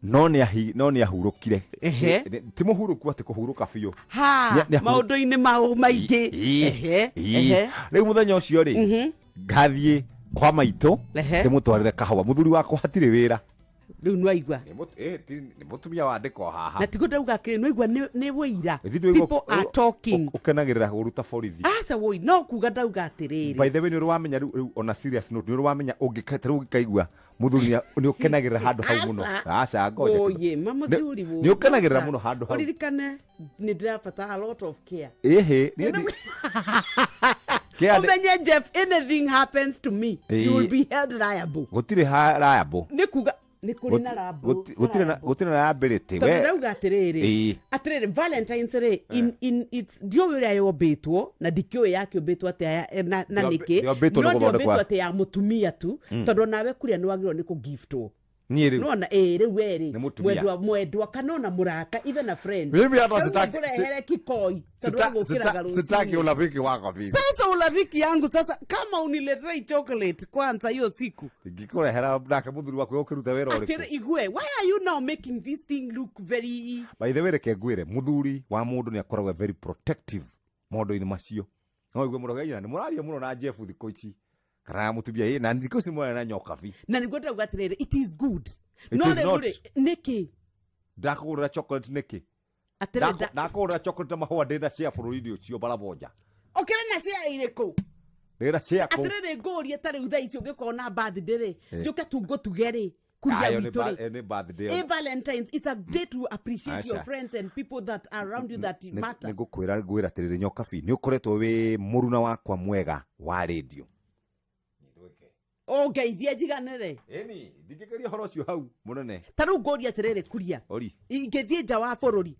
no nĩ ahurũkire. Ehe. Ti mũhurũku atĩ kũhurũka biũ. Ha, maũndũ-inĩ mao maingĩ. Ĩĩ. Ehe. Ĩĩ. Ehe. Rĩu mũthenya ũcio rĩ, ngathiĩ kwa maitũ Ehe. ndĩmũtwarĩre kahũa, mũthuri wakwa hatirĩ wĩra. Rĩu nĩwaigua. Nĩ mũtumia wandĩkwo haha. Na tiguo ndauga atĩrĩ, nĩwaigua nĩ wũira. Ithuĩ ndũigua- People are talking. Ũkenagĩrĩra gũruta borithi. Aca woi, no kuga ndauga atĩrĩrĩ. By the way, nĩ ũrĩ wamenya rĩu ona serious note, nĩ ũrĩ wamenya ũngĩka ta rĩu ũngĩkaigua mũthuri nĩ ũkenagĩrĩra handũ hau mũno. Aca. Aca ngoja. Oye, ma mũthuri woi. Nĩ ũkenagĩrĩra Aca. mũno handũ hau. Ũririkane nĩ ndĩrabatara a lot of care. Ĩhĩ, niĩ Care Ũmenye Jeff, anything happens to me, you will Ĩĩ. be held liable. Gũtirĩ liable. Nĩ kuga nĩ kũrĩ na liable. Gũtirĩ na liability. Tondũ ndauga atĩrĩrĩ, Ĩĩ. atĩrĩrĩ, Valentines rĩ, in its ndiũĩ ũrĩa yombĩtwo na ndikĩũĩ yakĩũmbĩtwo atĩa na nĩkĩ, Yombĩtwo no nĩ gũthondekwo. ndĩombĩtwo atĩ ya mũtumia tu, tondũ nawe kuria nĩ wagĩrĩirwo nĩ kũgiftwo. Niĩ rĩu. Nona ĩĩ, rĩu we rĩ, Nĩ mũtumia. mwendwa kana ona mũrata, even a friend. Mimi hata Rĩu ngũrehere kikoi tondũ wa gũkĩraga rũcinĩ. Sitaki urafiki wako mimi. Sasa urafiki yangu sasa, kama uniletei chocolate kwanza hiyo siku. Ingĩkũrehera nake mũthuri waku ũkĩruta wĩra Atĩrĩ, ũrĩkũ? igue, why are you now making this thing look very By the way, reke ngwĩre, mũthuri wa mũndũ nĩ akoragwo very protective maũndũ-inĩ macio. No igue mũno gaina nĩ mũraria mũno na Jeff thikũ ici kana na mũtumia ĩ na thikũ ici mũraria na nyokabi. Na nĩguo ndauga atĩrĩrĩ, it is good. It No is rĩu not. rĩ, nĩkĩ? Ndakũgũrĩra chocolate nĩkĩ? Atĩrĩ, Ndakũgũrĩra chocolate na mahũa ndĩna share bũrũri-inĩ ũcio baraboja. Ũkĩrĩ na cia irĩkũ? Ndĩna share kũu. Atĩrĩrĩ, ngũrie, ta rĩu thaa ici ũngĩkorwo na birthday rĩ, Eh. njũke tu ngũtuge rĩ, kuria Ayo nĩ witũ rĩ. nĩ birthday. Ĩ Valentines, it's a day to appreciate your Aca. friends and people that are around you that matter. Nĩ ngũkwĩra, ngwĩra atĩrĩrĩ nyokabi, nĩ ũkoretwo wĩ mũruna wakwa mwega wa rĩndio. Ũngeithie njiganĩre. Ĩni ndingĩkĩria ũhoro ũcio hau mũnene. Ta rĩu ngũrie atĩrĩrĩ, kuria, Ori. ingĩthiĩ nja wa bũrũri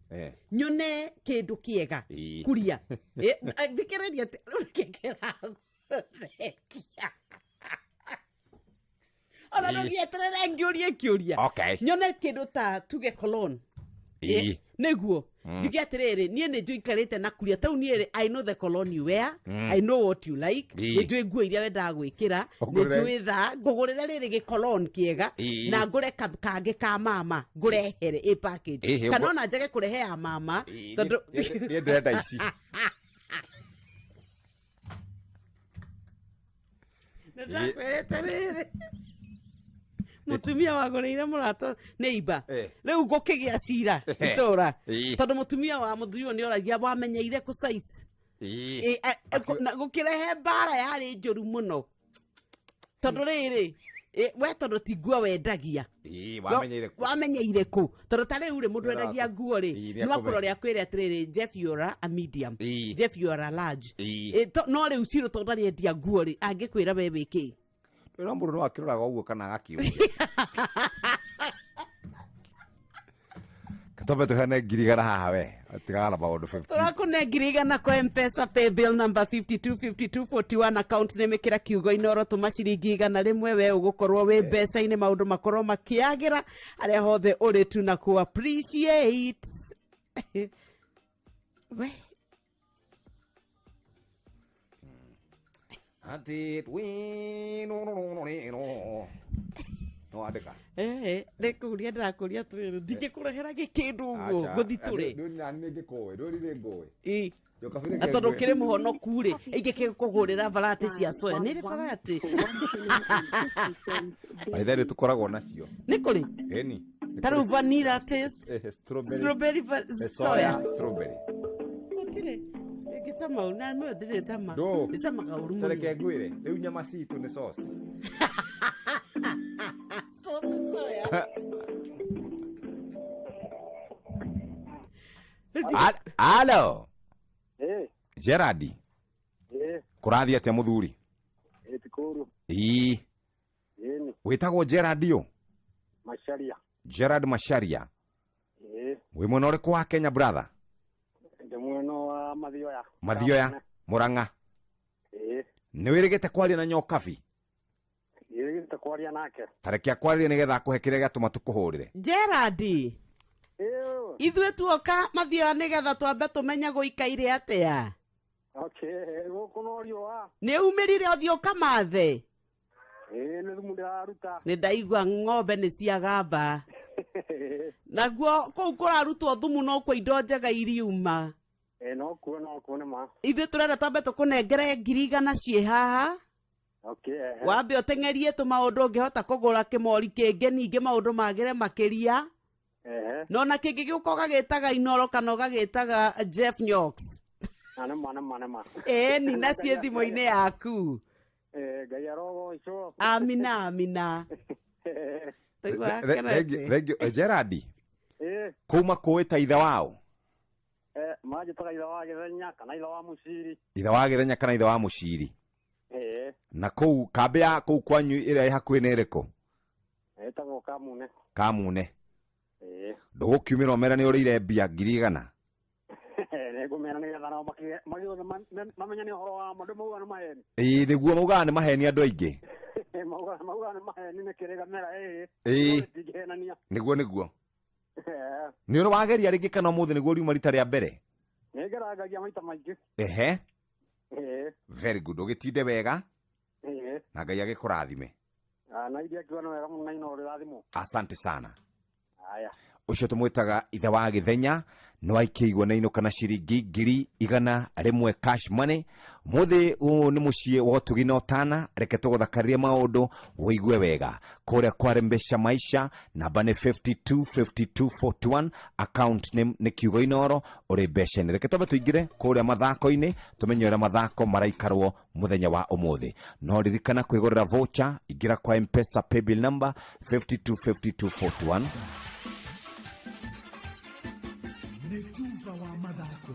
nyone kĩndũ kĩega, Ĩĩ. kuria. Thikĩrĩria, rĩu nĩkĩ kĩragũthekia? Ona Ĩĩ. ndũgĩeterere ngĩũrie kĩũria. Okay. Nyone kĩndũ ta tuge cologne. Ĩĩ. Nĩguo njuge atĩrĩrĩ, niĩ nĩ njuikarĩte na kuria tau, niĩ rĩ, I know the cologne you wear, I know what you like, nĩ njũĩ nguo iria wendaga gwĩkĩra, nĩ Ũngũrĩre. njũĩ thaa ngũgũrĩre rĩrĩ gĩkolon kĩega, na ngũre kangĩ ka mama ngũrehere ĩ package, Ĩhĩ, kana ona njage kũrehe ya mama tondũ Niĩ ndĩrenda ici. Nĩndakwĩrĩte rĩrĩ, mũtumia wagũrĩire mũrata neighbor, Eh. rĩu ngũkĩgĩa cira itũra, Ĩĩ. tondũ mũtumia wa mũthuri ũyũ nĩoragia wamenyeire kũ size. Ĩĩ. Ĩ, na gũkĩrehe mbara yarĩ njũru mũno, tondũ rĩrĩ, we tondũ ti nguo wendagia. Ĩĩ, wamenyeire kũ? Wamenyeire kũ? Tondũ ta rĩu rĩ, mũndũ Nĩ wendagia nguo rĩ, Ĩĩ, nĩ no akũmenya. akũrore akwĩre atĩrĩrĩ, Jeff, you are a medium. Ĩĩ. Jeff, you are a large. Ĩĩ. No rĩu cirũ tondũ ndarĩendia nguo rĩ, angĩkwĩra we wĩ kĩ? Ndĩrona mũndũ no akĩroraga ũguo kana agakiũria. Katombe tũheane 100,000 haha we tigaga na maũndũ 50. Tũrakũne 100,000 kwa Mpesa paybill number 525241, account name ĩkĩra kiugo Inoro, tũma ciringi 100, we ũgũkorwo wĩ mbeca-inĩ, maũndũ makorwo makĩagĩra arĩa hothe ũrĩ tu na ku appreciate we. Ati wi no no no no no. No andĩka. Nĩ kũria ndĩrakũria atĩrĩrĩ, ndingĩkũrehera gĩkĩndũ ũguo Aca. ngũthitũre. Nĩ nĩ ngĩkũĩ, ndũrire ngũĩ. Ĩ. Nyokabi Na tondũ ũkĩrĩ mũhonoku rĩ, ingĩkĩkũgũrĩra barati cia soya, nĩ rĩ barati? By the way, tũkoragwo nacio. Nĩ kũrĩ. Ĩni. Ta rĩu vanilla taste. Strawberry. Strawberry Soya, soya. strawberry. Gũtirĩ. Ndĩrĩ cama na mĩo ndĩrĩ cama. Ndũ. Ĩcamaga ũru mũno. Tareke ngwĩre rĩu nyama citũ nĩ coci. Sosi soya. Alo. Eh. Gerard. Eh. Kũrathiĩ atĩa mũthuri? Eh, tikuru. Ii. Yeni. Wĩtagwo Gerard ũ? Macharia. Gerard Macharia. Eh. Wĩ mwena ũrĩkũ wa Kenya, brother? Ndĩ mwena wa Mathioya. Mathioya, Murang'a. Eh. Nĩ wĩrĩgĩte kwaria na Nyokabi? Yĩrĩgĩte kwaria nake. Tareke akwarĩrie nĩgetha akũhe kĩrĩa gĩatũma tũkũhũrĩre. Gerard, ithuĩ tuoka Mathioya nĩgetha twambe tũmenye gũikaire atĩa. Okay, gũkũ no riũa. Nĩ umĩrire ũthiĩ ũkamathe? Ĩĩ, nĩ thumu ndĩraruta. Nĩ ndaigua ng'ombe nĩ ciagamba. Naguo kũu kũrarutwo thumu nokuo indo njega iriuma. Ĩĩ, nokuo nokuo nĩ ma. Ithuĩ tũrenda twambe tũkũnengere 100,000 ciĩ haha. Okay. Ehe. Wambe ũteng'erie tũmaũndũ ũngĩhota kũgũra kĩmori kĩngĩ ningĩ maũndũ magĩre makĩria. Ehe. No na kĩngĩ gĩũka ũgagĩtaga Inoro kana ũgagĩtaga Jeff Nyox. Na nĩ ma nĩ ma nĩ ma. Ĩni na ciĩ thimũ-inĩ yaku. Eh, Ngai arogocwo. Amina amina. Ndaigua akenete. Thank you. Gerard, Eh, kũu makũĩ ta ithe wao? eh, manjĩtaga ithe wa Gĩthenya kana ithe wa Mũciri. Ithe wa Gĩthenya kana ithe wa Mũciri? Eh, Na kũu kambĩ ya kũu kwanyu ĩrĩa ĩ hakuhĩ nĩ ĩrĩkũ? ĩtagwo Kamune. Kamune. Eh. Ndũgũkiumĩra ũmere nĩ ũrĩire mbia 100,000. Nĩngũmera nĩgetha nao magĩothe mamenye nĩ ũhoro wa ma, andũ maugaga nĩ maheni. Ĩĩ, nĩguo maugaga nĩ maheni andũ aingĩ. Maugaga maugaga nĩ maheni nĩ kĩrĩgamĩra ĩĩ. Ĩĩ. Ndingĩhenania. Nĩguo nĩguo. Eh, Nĩ ũrĩ wageria rĩngĩ kana ũmũthĩ nĩguo riuma rita rĩa mbere? nĩngerangagia maita maingĩ. Ehe. Eh, Very good. Ũgĩtinde wega eh. na Ngai agĩkũrathime. Ah, na iria akiuga nĩ wega mũno na Inoro rĩrathimwo. Asante sana. Haya. Ũcio tũmwĩtaga ithe wa Gĩthenya nĩ waikĩirwo na inũka na ciringi 100,000 cash money. Mũthĩ ũyũ nĩ mũciĩ wa ũtugi na ũtana. Reke tũgũthakarie maũndũ ũigue wega. Kũrĩa kwa Mbeca Maisha namba nĩ 525241, account name nĩ kiugo Inoro, ũrĩ mbeca-inĩ. Reke twambe tũingĩre kũrĩa mathako-inĩ tũmenye ũrĩa mathako maraikarwo mũthenya wa ũmũthĩ. No ririkana kwĩgũrĩra voucher, ingĩra kwa M-Pesa paybill number 525241. Nĩ tuba wa mathako.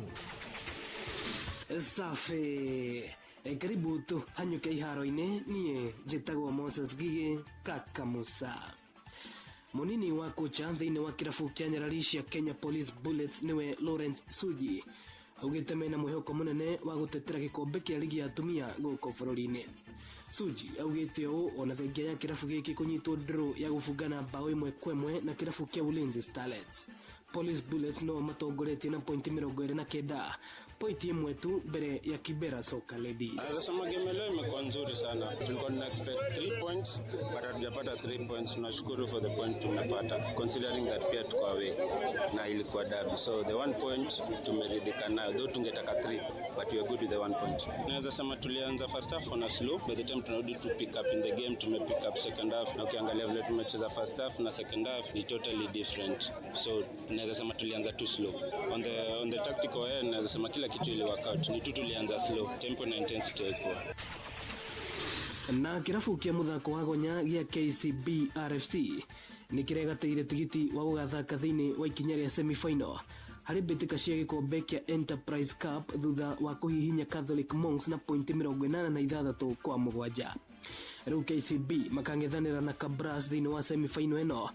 Safi. E, karibu tu hanyuke iharo-inĩ. Niĩ njĩtagwo Moses Gigi Kaka Musa. Munini wa kocha thĩinĩ wa kĩrabu kĩa nyarari cia Kenya Police Bullets nĩwe Lawrence Suji augĩte mena mwĩhoko mũnene wa gũtetera gĩkombe kĩa ligi ya atumia gũkũ bũrũri-inĩ. Suji augĩte ũũ ona thengia ya kĩrabu gĩkĩ kũnyitwo draw ya gũbungana bao 1-1 na kĩrabu kĩa Ulinzi Starlets. Police Bullets no matongoretie na pointi 29, pointi 1 tu mbere ya Kibera Soka Ladies. Sasa game leo imekuwa nzuri sana. Tulikuwa tuna expect 3 points but hatujapata 3 points. Tunashukuru for the point tumepata considering that pia tuko away na ilikuwa derby. So the 1 point tumeridhika nayo, though tungetaka 3 but we are good with the 1 point. Naweza sema tulianza first half on a slow, by the time tunarudi to pick up in the game tume pick up second half, na ukiangalia vile tumecheza first half na second half ni totally different. So naweza sema tulianza too slow. On the tactical end naweza sema kila kitu ili work out. Ni tu tulianza slow, tempo na intensity haikuwa. Na kĩrabu kĩa mũthako wa gonya gĩa KCB RFC nĩ kĩregatĩire tigiti wa gũgathaka thĩinĩ wa ikinya rĩa semi-final harĩ mbĩtĩka cia gĩkombe kĩa Enterprise Cup thutha wa kũhihinya Catholic Monks na pointi 86-7. Rĩu KCB makang'ethanĩra na Kabras thĩinĩ wa semi-final ĩno.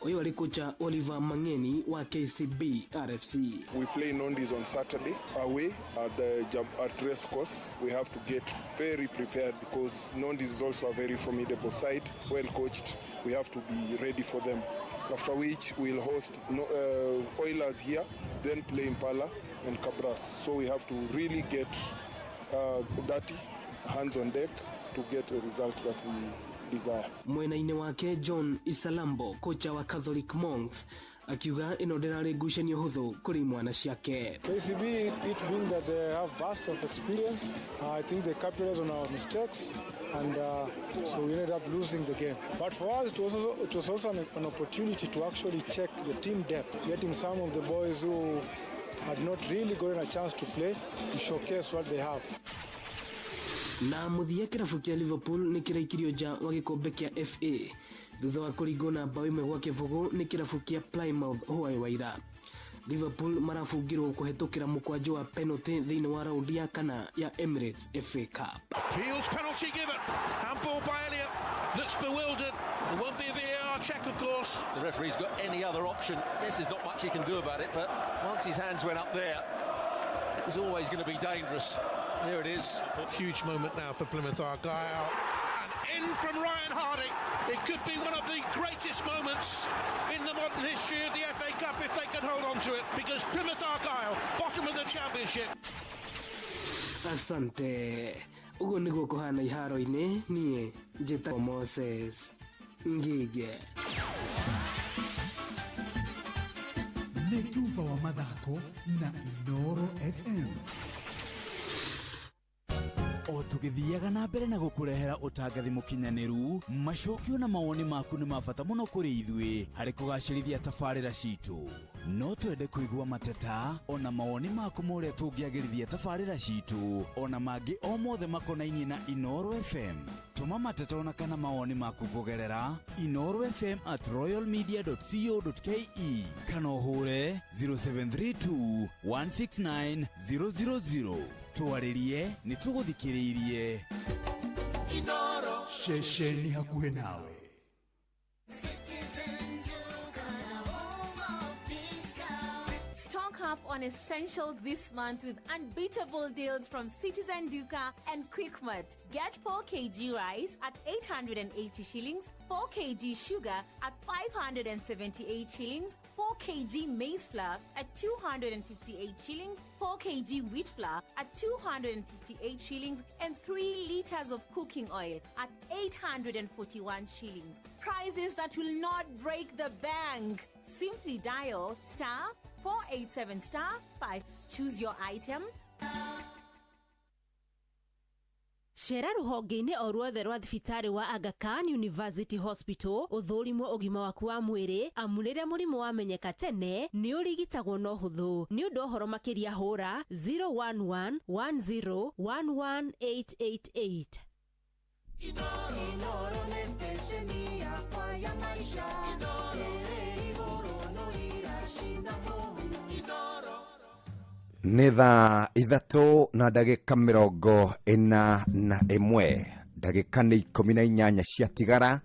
Ũyũ arĩ kocha Oliver Mang'eni wa KCB RFC. We play Nondis on Saturday away at the at race course. We have to get very prepared because Nondis is also a very formidable side, well coached. We have to be ready for them. After which we'll host Oilers here, then play Impala and Kabras. So we have to really get dirty, hands on deck to get a result that we desire. Mwena-inĩ wake John Isalambo, kocha wa Catholic Monks, akiuga ĩno ndĩrarĩ ngucanio hũthũ kũrĩ imwana ciake. KCB, it being that they have vast of experience, I think they capitalized on our mistakes, and so we ended up losing the game. But for us, it was also an opportunity to actually check the team depth, getting some of the boys who had not really gotten a chance to play, to showcase what they have. Na mũthia kĩrabu kĩa Liverpool nĩ kĩraikirio nja wa gĩkombe kĩa FA thutha wa kũringwo na mbaũ ĩmwe gwa kĩbũgũ nĩ kĩrabu kĩa Plymouth hwaĩ wa ira. Liverpool marabungirwo kũhetũkĩra mũkwanjũ wa penalty thĩinĩ wa raundi ya kana ya Emirates FA Cup. Fields penalty given. Handball by Elliott. Looks bewildered. There won't be a VAR check, of course. The referee's got any other option. Yes, there's not much he can do about it, but once his hands went up there, it was always going to be dangerous. There it is. Huge moment now for Plymouth Argyle. And in from Ryan Harding. It could be one of the greatest moments in the modern history of the FA Cup if they can hold on to it, because Plymouth Argyle, bottom of the championship. Asante. Ũguo nĩguo kũhana iharo-inĩ. Niĩ njĩtagwo Moses Ngige. Nĩ tuba wa mathako na Inooro FM. O tũgĩthiaga na mbere na gũkũrehera ũtangathi mũkinyanĩru, macokio na mawoni maku nĩ ma bata mũno kũrĩ ithuĩ harĩ kũgacĩrithia tabarĩra citũ. No twende kũigua mateta ona mawoni maku ma ũrĩa tũngĩagĩrithia tabarĩra citũ, ona mangĩ o mothe makonainie na Inooro FM. Tũma mateta ona kana mawoni maku kũgerera inoorofm@royalmedia.co.ke kana ũhũre 0732 169 000. Twarĩrie, nĩ tũgũthikĩrĩirie. Ceceni hakuhĩ nawe. Citizen Duka, the home of discount. Stock up on essentials this month with unbeatable deals from Citizen Duka and Quickmart. Get 4 kg rice at 880 shillings, 4 kg sugar at 578 shillings, 4 kg maize flour at 258 shillings, 4 kg wheat flour at 258 shillings, and 3 liters of cooking oil at 841 shillings. Prices that will not break the bank. Simply dial star 487 star 5. Choose your item. Cera rũhonge-inĩ o ruothe rwa thibitarĩ wa Aga Khan University Hospital ũthũrimwo ũgima waku wa mwĩrĩ, amu rĩrĩa mũrimũ wamenyeka tene nĩ ũrigitagwo na ũhũthũ. Nĩ ũndũ ũhoro makĩria hũra 011 10 11888. Inoro nĩ station yakwa ya maisha. Ĩrĩ igũrũ no iracina mũhu. Nĩ thaa 3 na ndagĩka 41, ndagĩka nĩ 18 ciatigara.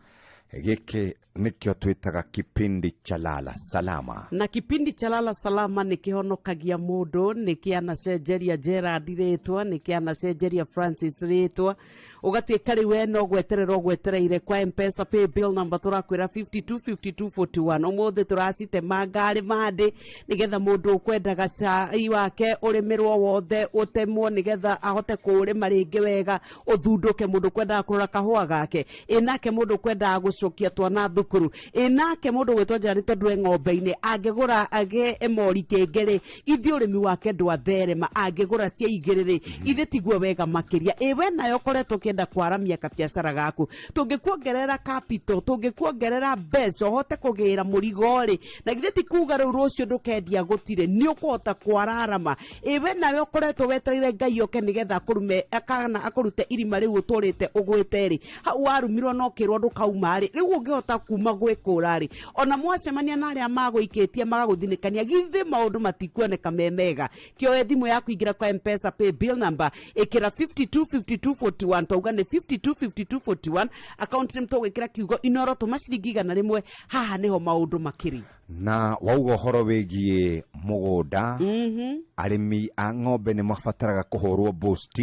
Gĩkĩ nĩkĩo twĩtaga kipindi cha Lala Salama. Na kipindi cha Lala Salama nĩ kĩhonokagia mũndũ, nĩ kĩanacenjeria Gerard rĩtwa, nĩ kĩanacenjeria Francis rĩtwa, ũgatuĩka rĩu we no gweterera ũgwetereire kwa Mpesa pay bill number tũrakwĩra 525241. Ũmũthĩ tũracitema ngarĩ mandĩ nĩgetha mũndũ ũkwendaga cai wake ũrĩmĩrwo wothe ũtemwo nĩgetha ahote kũũrĩma rĩngĩ wega ũthundũke, mũndũ ũkwendaga kũrora kahũa gake, ĩ nake mũndũ ũkwendaga gũcokia twana thukuru, ĩ nake mũndũ gwĩtwo Njara nĩ tondũ e ng'ombe-inĩ angĩgũra age mori kĩngĩ rĩ, ithuĩ ũrĩmi wake ndwatherema, angĩgũra cia igĩrĩ rĩ, ithuĩ tiguo wega makĩria. Ĩ we nayo ũkoretwo ũkĩenda kwaramia kabiacara gaku, tũngĩkuongerera capital, tũngĩkuongerera mbeca ũhote kũgĩra mũrigo rĩ, na githĩ ti kuga rĩu rũciũ ndũkendia gũtirĩ, nĩ ũkũhota kwararama. Ĩ we nawe ũkoretwo wetereire Ngai oke nĩgetha akũrume kana akũrute irima rĩu ũtũrĩte ũgwĩte rĩ, hau warumirwo na ũkĩrwo ndũkauma rĩ, rĩu ũngĩhota kuma gwĩkũra rĩ, ona mwacemania na arĩa magũikĩtie magagũthinĩkania, githĩ maũndũ matikuoneka me mega. Kĩoe thimũ yaku, ingĩra kwa Mpesa pay bill number, ĩkĩra 525241, twauga nĩ 525241, account nĩ tũgwĩkĩra kiugo Inoro, tũma ciringi 100. Haha nĩho maũndũ makĩrĩ. Na wauga ũhoro wĩgiĩ mũgũnda, arĩmi a ng'ombe nĩ mabataraga kũhũrwo boost.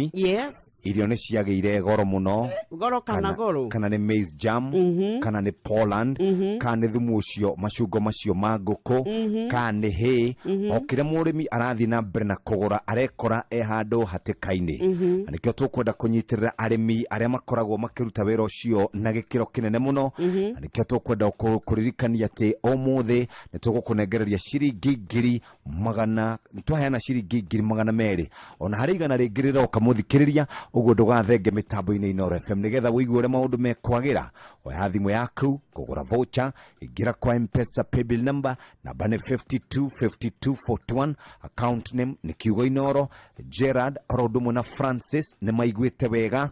Irio nĩ ciagĩire goro mũno. Goro kana goro? Kana nĩ maize jam, kana nĩ Poland, kana nĩ thumu ũcio macungo macio ma ngũkũ, kana nĩ hay, o kĩrĩa mũrĩmi arathiĩ na mbere na kũgũra arekora e handũ hatĩka-inĩ. Na nĩkĩo tũkwenda kũnyitĩrĩra arĩmi arĩa makoragwo makĩruta wĩra ũcio na gĩkĩro kĩnene mũno. Na nĩkĩo tũkwenda kũririkania atĩ ũmũthĩ nĩ tũgũkũnengereria ciringi ngiri magana, twaheana ciringi 200,000, ona harĩ 100 rĩngĩ rĩroka mũthikĩrĩria. Ũguo ndũgathenge mĩtambo-inĩ Inooro FM nĩgetha ũigue ũrĩa maũndũ mekwagĩra. Oya thimũ yaku kũgũra. Kũgũra voucher, ingĩra kwa Mpesa paybill number, namba nĩ 525241, account name nĩ kiugo Inoro. Gerard oro ũndũ ũmwe na Francis nĩ maiguĩte wega.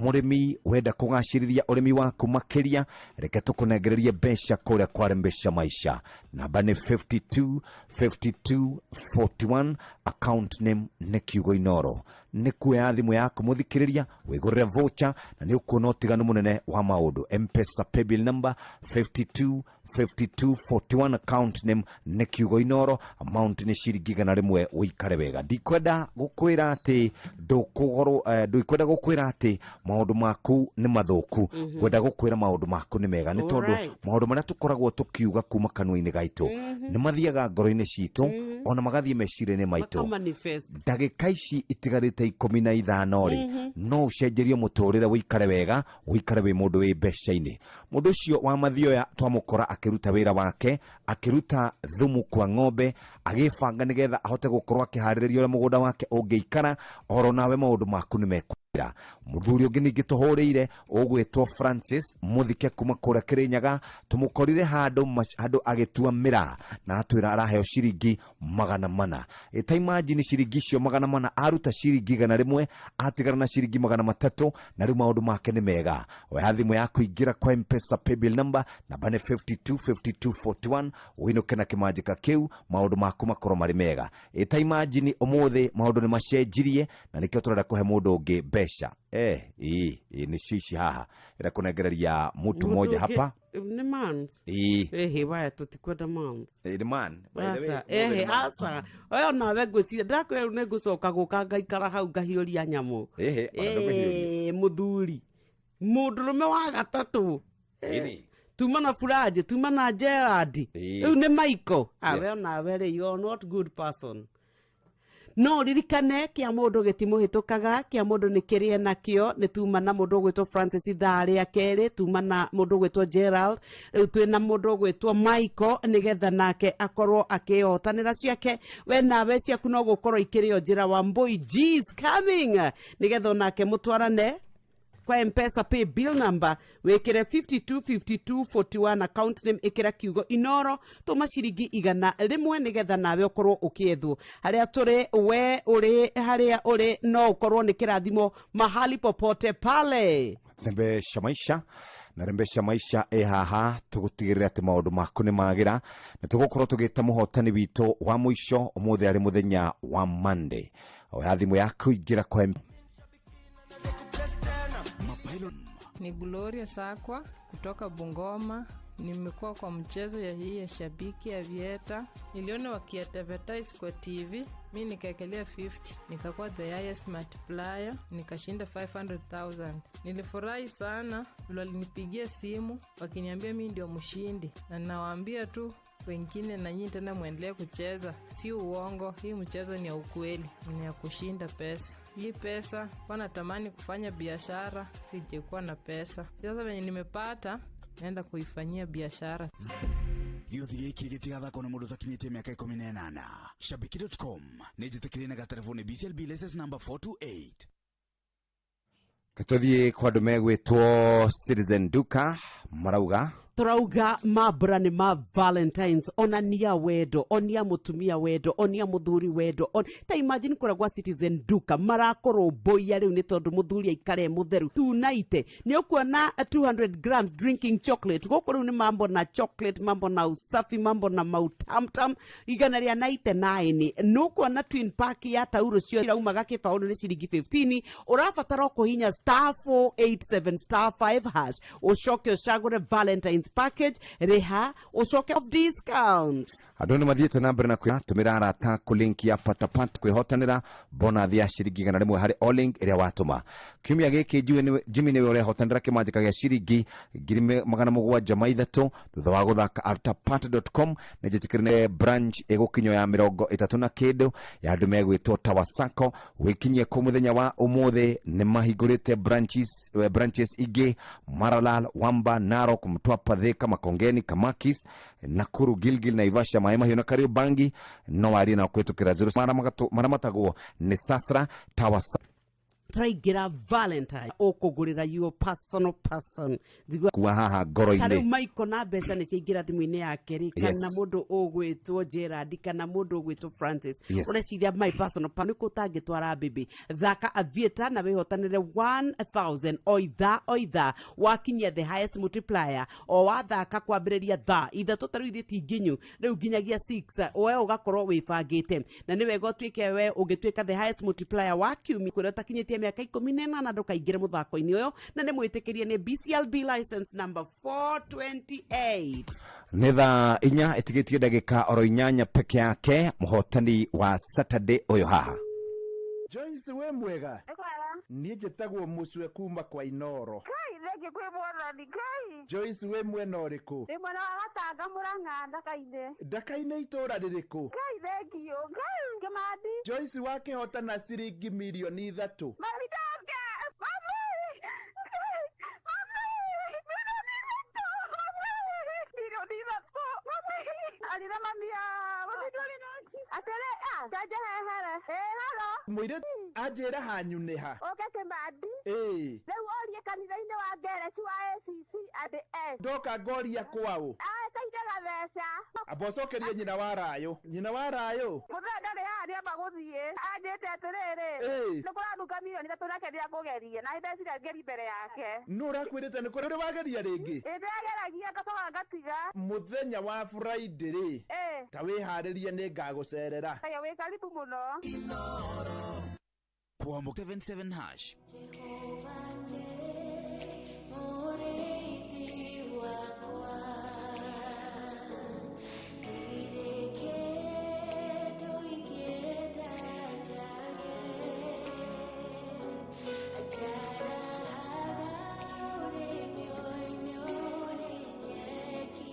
Mũrĩmi wenda kũgacĩrithia ũrĩmi waku makĩria, reke tũkũnengererie mbeca kũrĩa kwa Rembesha Maisha, namba nĩ 525241, account name nĩ kiugo Inoro. Nĩ kuoya thimũ yaku mũthikĩrĩria, wĩgũrĩre voucher na nĩ ũkuona ũtiganu mũnene wa maũndũ. Mpesa paybill number 525241, account name nĩ kiugo Inoro, amount nĩ ciringi 100. Ũikare wega. Ndikwenda gũkwĩra atĩ ndũkũgorwo, ndikwenda gũkwĩra atĩ maũndũ maku nĩ mathũku. Ngwenda gũkwĩra maũndũ maku nĩ mega, nĩ tondũ maũndũ marĩa tũkoragwo tũkiuga kuma kanua-inĩ gaitũ nĩ mathiaga ngoro-inĩ citũ, ona magathiĩ meciria-inĩ maitũ. Makamanifest. Ndagĩka ici itigarĩte 15 rĩ, no ũcenjerie mũtũrĩre, ũikare wega, ũikare wĩ mũndũ wĩ mbeca-inĩ. Mũndũ ũcio wa mathioya twamũkora akĩruta wĩra wake, akĩruta thumu kwa ng'ombe, agĩbanga nĩgetha ahote gũkorwo akĩharĩrĩria ũrĩa mũgũnda wake ũngĩikara. Oro nawe maũndũ maku nĩ mekwĩra. Mũthuri ũngĩ ningĩ tũhũrĩire ũgwĩtwo Francis Mũthike kuma kũrĩa Kĩrĩnyaga, tũmũkorire handũ handũ agĩtua mĩraa na atwĩra araheo ciringi 400. Ta imagine ciringi icio 400, aruta ciringi 100, atigara na ciringi 300, na rĩu maũndũ make nĩ mega. Oya thimũ yaku, ingĩra kwa Mpesa paybill number, namba nĩ 525241, ũinũke na kĩmanjĩka kĩu, maũndũ maku makorwo marĩ mega. Ta imagine ũmũthĩ maũndũ nĩ macenjirie, na nĩkĩo tũrenda kũhe mũndũ ũngĩ mbeca. Ĩ ĩ nĩcio ici haha ĩrenda kũnengereria mũtu moja hapa. Nĩ mans. Ĩ. Ĩhĩ, waya tũtikwenda mans. Nĩ man. By the way, Aca, ũmũthĩ ehe nĩ man. Aca, ũyũ nawe ngwĩciria ndakwĩra rĩu nĩ ngũcoka gũka ngaikara hau ngahiũria nyamũ. Ĩhĩ, ona ndũkũhiũria. Ĩĩ, mũthuri mũndũrũme wa gatatũ. Ĩni. Tuma na Furaje, tuma na Gerard. Ĩĩ. Rĩu nĩ Michael. Awe onawe rĩ, you are not good person. No ririkane kĩa mũndũ gĩtimũhĩtũkaga, kĩa mũndũ nĩ kĩrĩe nakĩo. Nĩ tuma na mũndũ ũgwĩtwo Francis ithaa rĩa kerĩ, tuma na mũndũ ũgwĩtwo Gerald, rĩu twĩ na mũndũ ũgwĩtwo Michael, nĩgetha nake akorwo akĩhotanĩra ciake. We nawe ciaku no gũkorwo ikĩrĩo njĩra wa Mbui G is coming, nĩgetha onake mũtwarane kwa Mpesa pay bill number, wikire 525241, account name ikira kiugo Inoro, tuma ciringi 100 nigetha nawe ukorwo ukiethwo haria turi. We uri haria uri no ukorwo ni kirathimo mahali popote pale. Rembesha Maisha na Rembesha Maisha ĩ haha tũgũtigĩrĩra atĩ maũndũ maku nĩ magĩra, na tũgũkorwo tũgĩta mũhotani witũ wa mũico ũmũthĩ arĩ mũthenya wa Monday. Oya thimũ yaku, ingĩra kwa Ni Gloria Sakwa kutoka Bungoma. Nimekuwa kwa mchezo ya hii ya Shabiki Aviator. Niliona wakiadvertise kwa TV, mi nikaekelea 50, nikakuwa the highest multiplier, nikashinda 500,000. Nilifurahi sana vile walinipigia simu wakiniambia mi ndio mshindi, na nawaambia tu wengine, na nyinyi tena mwendelee kucheza, si uongo, hii mchezo ni ya ukweli, ni ya kushinda pesa. Hii pesa kwa natamani kufanya biashara, sijakuwa na pesa. Sasa venye nimepata, naenda kuifanyia biashara. Gĩũthi gĩkĩ gĩtigathakwo nĩ mũndũ ũtakinyĩtie mĩaka 18. Shabiki.com nĩ njĩtĩkĩrie na gatereboni BCLB license number 428. Tũthiĩ kwa andũ megwĩtwo Citizen Duka, marauga Tũrauga mambura nĩ ma Valentines. Onania wendo, onia mũtumia wendo, onia mũthuri wendo. Ta imagine kũrĩa gwa Citizen Duka marakũrũmbũiya rĩu, nĩ tondũ mũthuri aikare e mũtheru tunaite. Nĩ ũkuona 200 grams drinking chocolate gũkũ rĩu nĩ mambo na chocolate, mambo na usafi, mambo na mautamtam, 199. Nĩ ũkuona twin pack ya tauro cio iraumaga kĩbaũ nĩ ciringi 15. Ũrabatara o kũhinya star 487 star 5 hash, ũcoke ũcagũre Valentines package, rĩha ũcoke of discounts. Andũ nĩ mathiĩte na mbere na kwĩtũmĩra arata kũ link ya Patapata kwĩhotanĩra bonathi ya ciringi 100 harĩ o link ĩrĩa watũma. Kiumia gĩkĩ Jimmy nĩwe ũrehotanĩra kĩmanjĩka gĩa ciringi 703,000 thutha wa gũthaka altapata.com. Nĩ njĩtĩkĩrĩ branch ĩgũkinywo ya 30 na kĩndũ ya andũ megwĩtwo Tawasako. Wĩkinyie kũ mũthenya wa ũmũthĩ, nĩ mahingũrĩte branches ingĩ Maralal, Wamba, Narok, Mtwapa, Thika, Makongeni, Kamakis, Nakuru, Gilgil, Naivasha, Maĩ Mahiũ na Kariobangi. No warie nao kũhĩtũkĩra 0 maramatagwo nĩ Sasra Tawasa. Tũraingĩra Valentine, ũkũgũrĩra your personal person. Njigua Kuwa haha ta rĩu ngoro-inĩ. Maiko na mbeca nĩ ciaingĩra thimũ-inĩ yake rĩ, Yes. kana mũndũ ũgwĩtwo Gerard kana mũndũ ũgwĩtwo Francis, Yes. ũreciria my personal nĩ kũ ũtangĩtwara mbĩmbĩ. Thaka Aviator na wĩhotanĩre 1000 o ithaa o ithaa, wakinyia the highest multiplier o wathaka kwambĩrĩria thaa 3, ta rĩu ithuĩ ti nginyu rĩu, nginyagia 6 we ũgakorwo wĩbangĩte, na nĩ wega ũtuĩke we ũngĩtuĩka the highest multiplier wa kiumia. Kũrĩa ũtakinyĩtie mĩaka 18 ndũkaingĩre mũthako-inĩ ũyũ, na nĩ mwĩtĩkĩrie nĩ BCLB license number 428. Nĩ thaa 4 ĩtigĩtie ndagĩka oro 8 peke yake. Mũhotani wa Saturday ũyũ haha. Joyce, wĩ mwega? Niĩ njĩtagwo Mũcwe kuma kwa Inoro. Ngai, thengiũ kwĩ Mwathani Ngai. Joyce, wĩ mwena ũrĩkũ? Ndĩ mwena wa Gatanga, Mũrang'a, Ndaka-inĩ. Ndaka-inĩ itũũra rĩrĩkũ? Ngai, thengiũ Ngai, Kĩmandi. Joyce, wakĩhotana ciringi mirioni 3. Mami, ndoke mami, Ngai, mami, 3 mami, 3 mami, arira mami ya mami ndwari atĩrĩ, ah, njanjehehere ĩ haro. Mũirĩtu anjĩra hanyu nĩ ha? Ũke Kĩmandi. Ĩĩ. Rĩu ũrie kanitha-inĩ wa Ngereci wa ACC and S. Ndoka ngoria kwaũ? Kaire gatheca. Amba ũcokerie nyina wa rayũ, nyina wa rayũ. Mũthee ndarĩ haha, nĩamba gũthiĩ anjĩte atĩrĩrĩ, Ĩĩ. nĩ kũranunga 3 milioni nake nĩakũgeria, na ndeciria ngeri mbere yake. Nũ ũrakwĩrĩte nĩ kũrĩ wageria rĩngĩ? Ĩ, ndĩrageragia ngacoka ngatiga. Mũthenya wa Friday rĩ, Ĩ. ta wĩharĩrie, nĩ ngagũcerera. Kaya wĩ karibu mũno. Kwambo 77 hash. Mũrĩithi wakwa, ndirĩ kĩndũ ingĩenda njage, njarahaga ũrĩithio-inĩ ũrĩ nyeki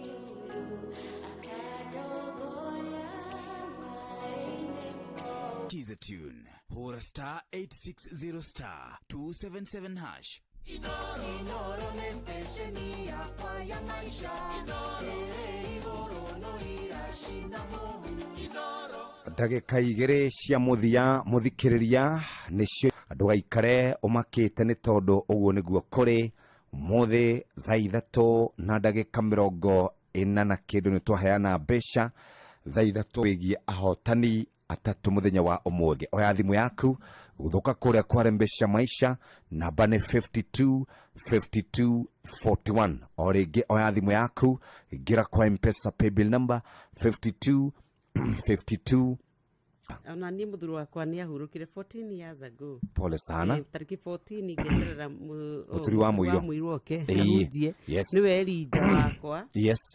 nduru, akandongoria maĩ-inĩ mo. Keys a tune. Hura star 860 star 277 hash. Inoro nĩ stesheni yakwa ya maisha, ĩrĩ igũrũ no iracina mũhu. Ndagĩka 2 cia mũthia, mũthikĩrĩria, nĩcio. Ndũgaikare ũmakĩte, nĩ tondũ ũguo nĩguo kũrĩ. Mũthĩ thaa 3 na ndagĩka 40 na kĩndũ nĩ twaheana mbeca thaa 3 wĩgiĩ ahotani atatũ mũthenya wa ũmũthĩ. Oya thimũ yaku, gũthũka kũrĩa kware mbeca maisha, namba nĩ 52 52 41. O rĩngĩ, oya thimũ yaku, ingĩra kwa Mpesa paybill number 52 52. Ona niĩ mũthuri wakwa nĩ ahurũkire 14 years ago. Pole sana. Tarĩki 14 ngĩeterera Mũturi wa mũirũ. Mũirũ oke Ĩĩ. ahunjie. Nĩwe Elija wakwa.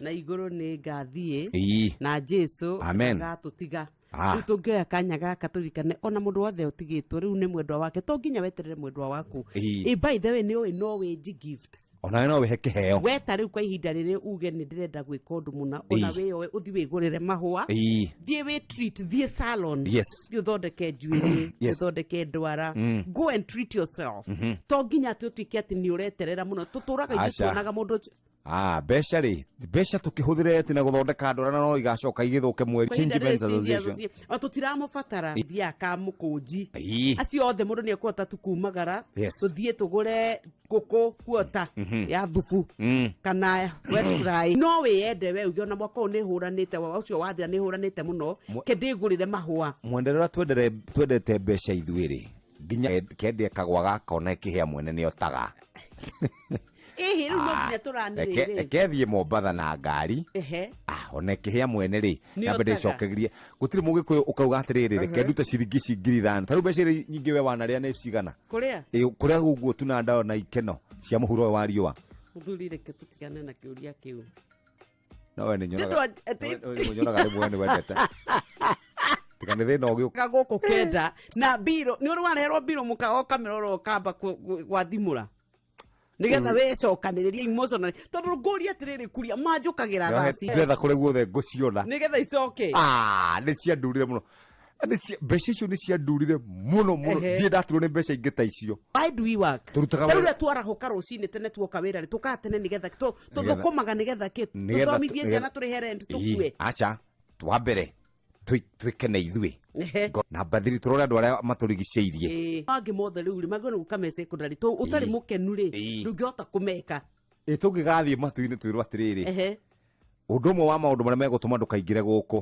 Na igũrũ nĩ ngathiĩ na Jesu Amen. agatũtiga. Ah. Rĩu tũngĩoya kanya gaka tũririkane ona mũndũ wothe ũtigĩtwo rĩu nĩ mwendwa wake, to nginya weterere mwendwa waku. Ĩ, by the way, nĩ ũĩ no wĩnji gift. Onawe no wĩhe kĩheo. We ta rĩu kwa ihinda rĩrĩ uge nĩ ndĩrenda gwĩka ũndũ mũna, ona wĩyoe ũthiĩ wĩgũrĩre mahũa, thiĩ wĩ treat, thiĩ salon, thiĩ ũthondeke njuĩrĩ, ũthondeke ndwara. Go and treat yourself. To nginya atĩ ũtuĩke atĩ nĩ ũreterera mũno, tũtũraga ithuĩ Aca. tuonaga mũndũ ũcio. Ah, mbeca rĩ, mbeca tũkĩhũthĩre atĩ na gũthondeka andũ arĩa no igacoka igĩthũke mweri. Kwa ihinda Change rĩrĩ Events Change Association. Association. O tũtiramũbatara, thiaga kamũkũnji acio othe mũndũ nĩ ekũhota tu kumagara, tũthiĩ tũgũre ngũkũ kuota ya thubu kana wet fry. No wĩyende we uge ona mwaka ũyũ nĩ hũranĩte wa ũcio wathira, nĩ hũranĩte mũno, ke ndĩgũrĩre mahũa. Mwendere ũrĩa twendete mbeca ithuĩ rĩ, nginya kendie kagwa gaka ona ĩkĩhĩa mwene nĩ otaga. Ĩhĩ, rĩu no nginya tũranĩrĩre. Reke thiĩ Mombatha na ngari. Ah, ona ĩkĩhĩa mwene rĩ, Nĩ nyambe otaga. ndĩcokerie. Gũtirĩ mũgĩkũyũ ũkauga atĩrĩrĩ, reke ndute ciringi ici 5,000. Ta rĩu mbeca iria nyingĩ we wanarĩa nĩ cigana? Kũrĩa? Ĩ, kũrĩa ũguo tu na ndawa na ikeno cia mũhuro ũyũ wa riũa. Mũthuri, reke tũtigane na kĩũria kĩu. No we nĩ nyonaga. Ndĩndwa- Nyonaga rĩmwe nĩ wendete tiga nĩ thĩna ũgĩũka. Ga gũkũ kenda na mbirũ nĩ ũrĩ wareherwo mbirũ mũkawa ũkamĩrora ũkamba gwathimũra nĩgetha wĩcokanĩrĩrie emotionally, tondũ ngũria atĩrĩrĩ, kuria manjũkagĩra thaa Ndetha kũrĩa guothe ngũciona. Nĩgetha icoke. Ah, nĩ ciandurire mũno. Mbeca icio nĩ ciandurire mũno mũno. Ndirĩ ndaturwo nĩ mbeca ingĩ ta icio. Why do we work? Tũrutaga Ta rĩu wĩra. rĩrĩa twarahũka rũcinĩ tene, tuoka wĩra rĩ, tũkaga tene nĩgetha tũthũkũmaga nĩgetha kĩ? Nĩgetha Tũthomithie ciana, tũrĩhe rent, tũkue. Ĩĩ, aca, wa mbere Twĩkene ithuĩ. Ehe. Namba 3, tũrore andũ arĩa matũrigicĩirie. Ĩĩ. Mangĩ mothe rĩu rĩ magĩrĩirwo nĩ gũka me secondary to ũtarĩ mũkenu rĩ, ndũngĩhota kũmeka. Ĩ tũngĩgathiĩ matu-inĩ twĩrwo atĩrĩrĩ, Ehe. Ũndũ ũmwe wa maũndũ marĩa megũtũma ndũkaingĩre gũkũ,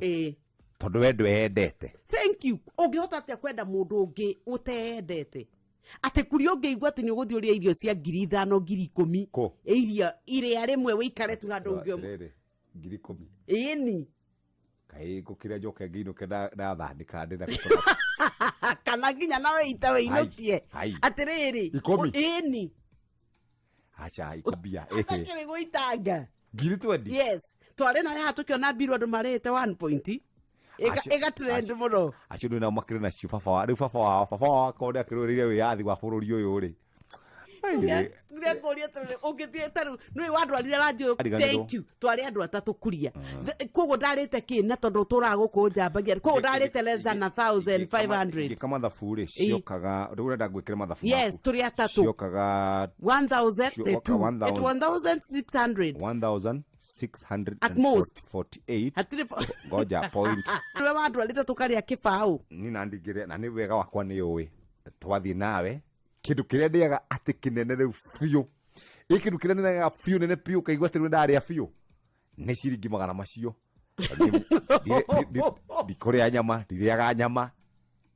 tondũ we ndweyendete. Thank you. Ũngĩhota atĩa kwenda mũndũ ũngĩ ũteyendete? Atĩ kuria ũngĩigua atĩ nĩ ũgũthiĩ ũrĩe irio cia 5,000, 10,000? Kũ? Irio irĩa rĩmwe wĩikare tu handũ ũngĩ. Atĩrĩrĩ, 10,000? Ĩni. Kaĩ ngũkĩra njoke ngĩinũke ndathandĩka ndĩ na Kana nginya nawe ita wĩinũkie. Hai. Atĩrĩrĩ. 10? Ĩni. Acha ikambia. Atakĩrĩ gũitanga. 20,000? Yes, twarĩ nawe haha tũkĩona mbiru andũ marĩte 1 point ĩga trend mũno. Acio ndå nao makĩrĩ nacio baba wa rĩu baba wakwa ũrĩa akĩrũĩrĩire wĩyathi wa bũrũri ũyũ rĩ. Ngũria atĩrĩrĩ, ũngĩthiĩ ta rĩu nĩũĩ wandwarire ranji ũyũ? Ariganĩrwo. Thank you. Twarĩ andũ atatũ kuria. Koguo ndarĩte kĩ na tondũ tũraga gũkũ njambagia, koguo ndarĩte less than 1500. Ingĩka mathabu rĩ, ciokaga rĩu ũrenda ngwĩkĩre mathabu Yes, maku. tũrĩ atatũ. Ciokaga 1000 the Cioka two. 1000. At 1600. 1648. At most. Hatirĩ Ngoja point. Nĩwe wandwarĩte tũkarĩa kĩbaũ. Ni na ndingĩrĩa na nĩ wega wakwa nĩ ũĩ twathiĩ nawe kĩndũ kĩrĩa ndĩaga atĩ kĩnene rĩu biũ, ĩ kĩndũ kĩrĩa ndĩaga biũ nene biũ ũkaigua atĩ rĩu ndarĩa biũ nĩ ciringi magana macio. Ndikũrĩa nyama, ndirĩaga nyama,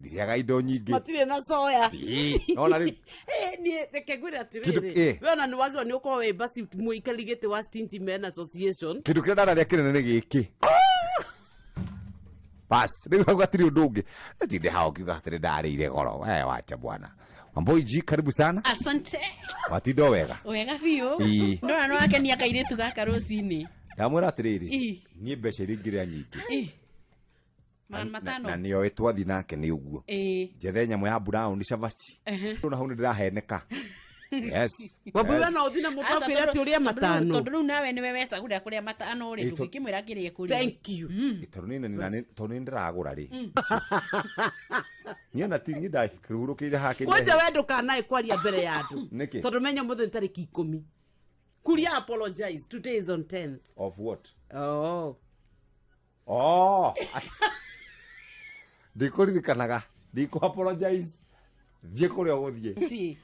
ndirĩaga indo nyingĩ. Matirĩ na soya. Ĩĩ, nona rĩu. Eh, niĩ reke ngwĩre Kĩndũ- atĩrĩrĩ, we ona nĩ wagĩrĩirwo nĩ ũkorwo wĩ basi mũikari gĩtĩ wa Stingy Men Association. Kĩndũ kĩrĩa ndararĩa kĩnene nĩ gĩkĩ bas, rĩu hau hatirĩ ũndũ ũngĩ tinde hao kiuga atĩrĩ ndarĩire goro. We wacha bwana Wamboiji, karibu sana. Asante. Watinda o wega? Wega biũ. Ii. Ndona nĩ wakenia kairĩtu gaka rũcinĩ. Ndamwĩra atĩrĩrĩ, Ii. niĩ mbeca iria ingĩrĩa nyingĩ Ii. Magana matano. Na nĩoĩ twathiĩ nake nĩ ũguo, njethe nyamũ ya brown cabaci. Rĩu hau nĩ ndĩraheneka, yes. Wambui, Yes. we no ũthiĩ na mũndũ Aca, akwĩre atĩ ũrĩe matano? Tondũ rĩu nawe nĩwe wecagũrĩra kũrĩa matano rĩ, Ĩ, ndũngĩkĩmwĩra kĩrĩa kũrĩa. Thank you. Tondũ nĩ tondũ nĩ ndĩragũra rĩ, niĩ ona ti niĩ ndakĩhurũkĩire haha. Kwanja we ndũkanae kwaria mbere ya andũ. Nĩkĩ? Tondũ menya ũmũthĩ nĩ tarĩki 10. Kuria apologize. Today is on 10th. Of what? Oh. Oh, ndikũririkanaga, ndikũ apologize, thiĩ kũrĩa ũgũthiĩ. Ti.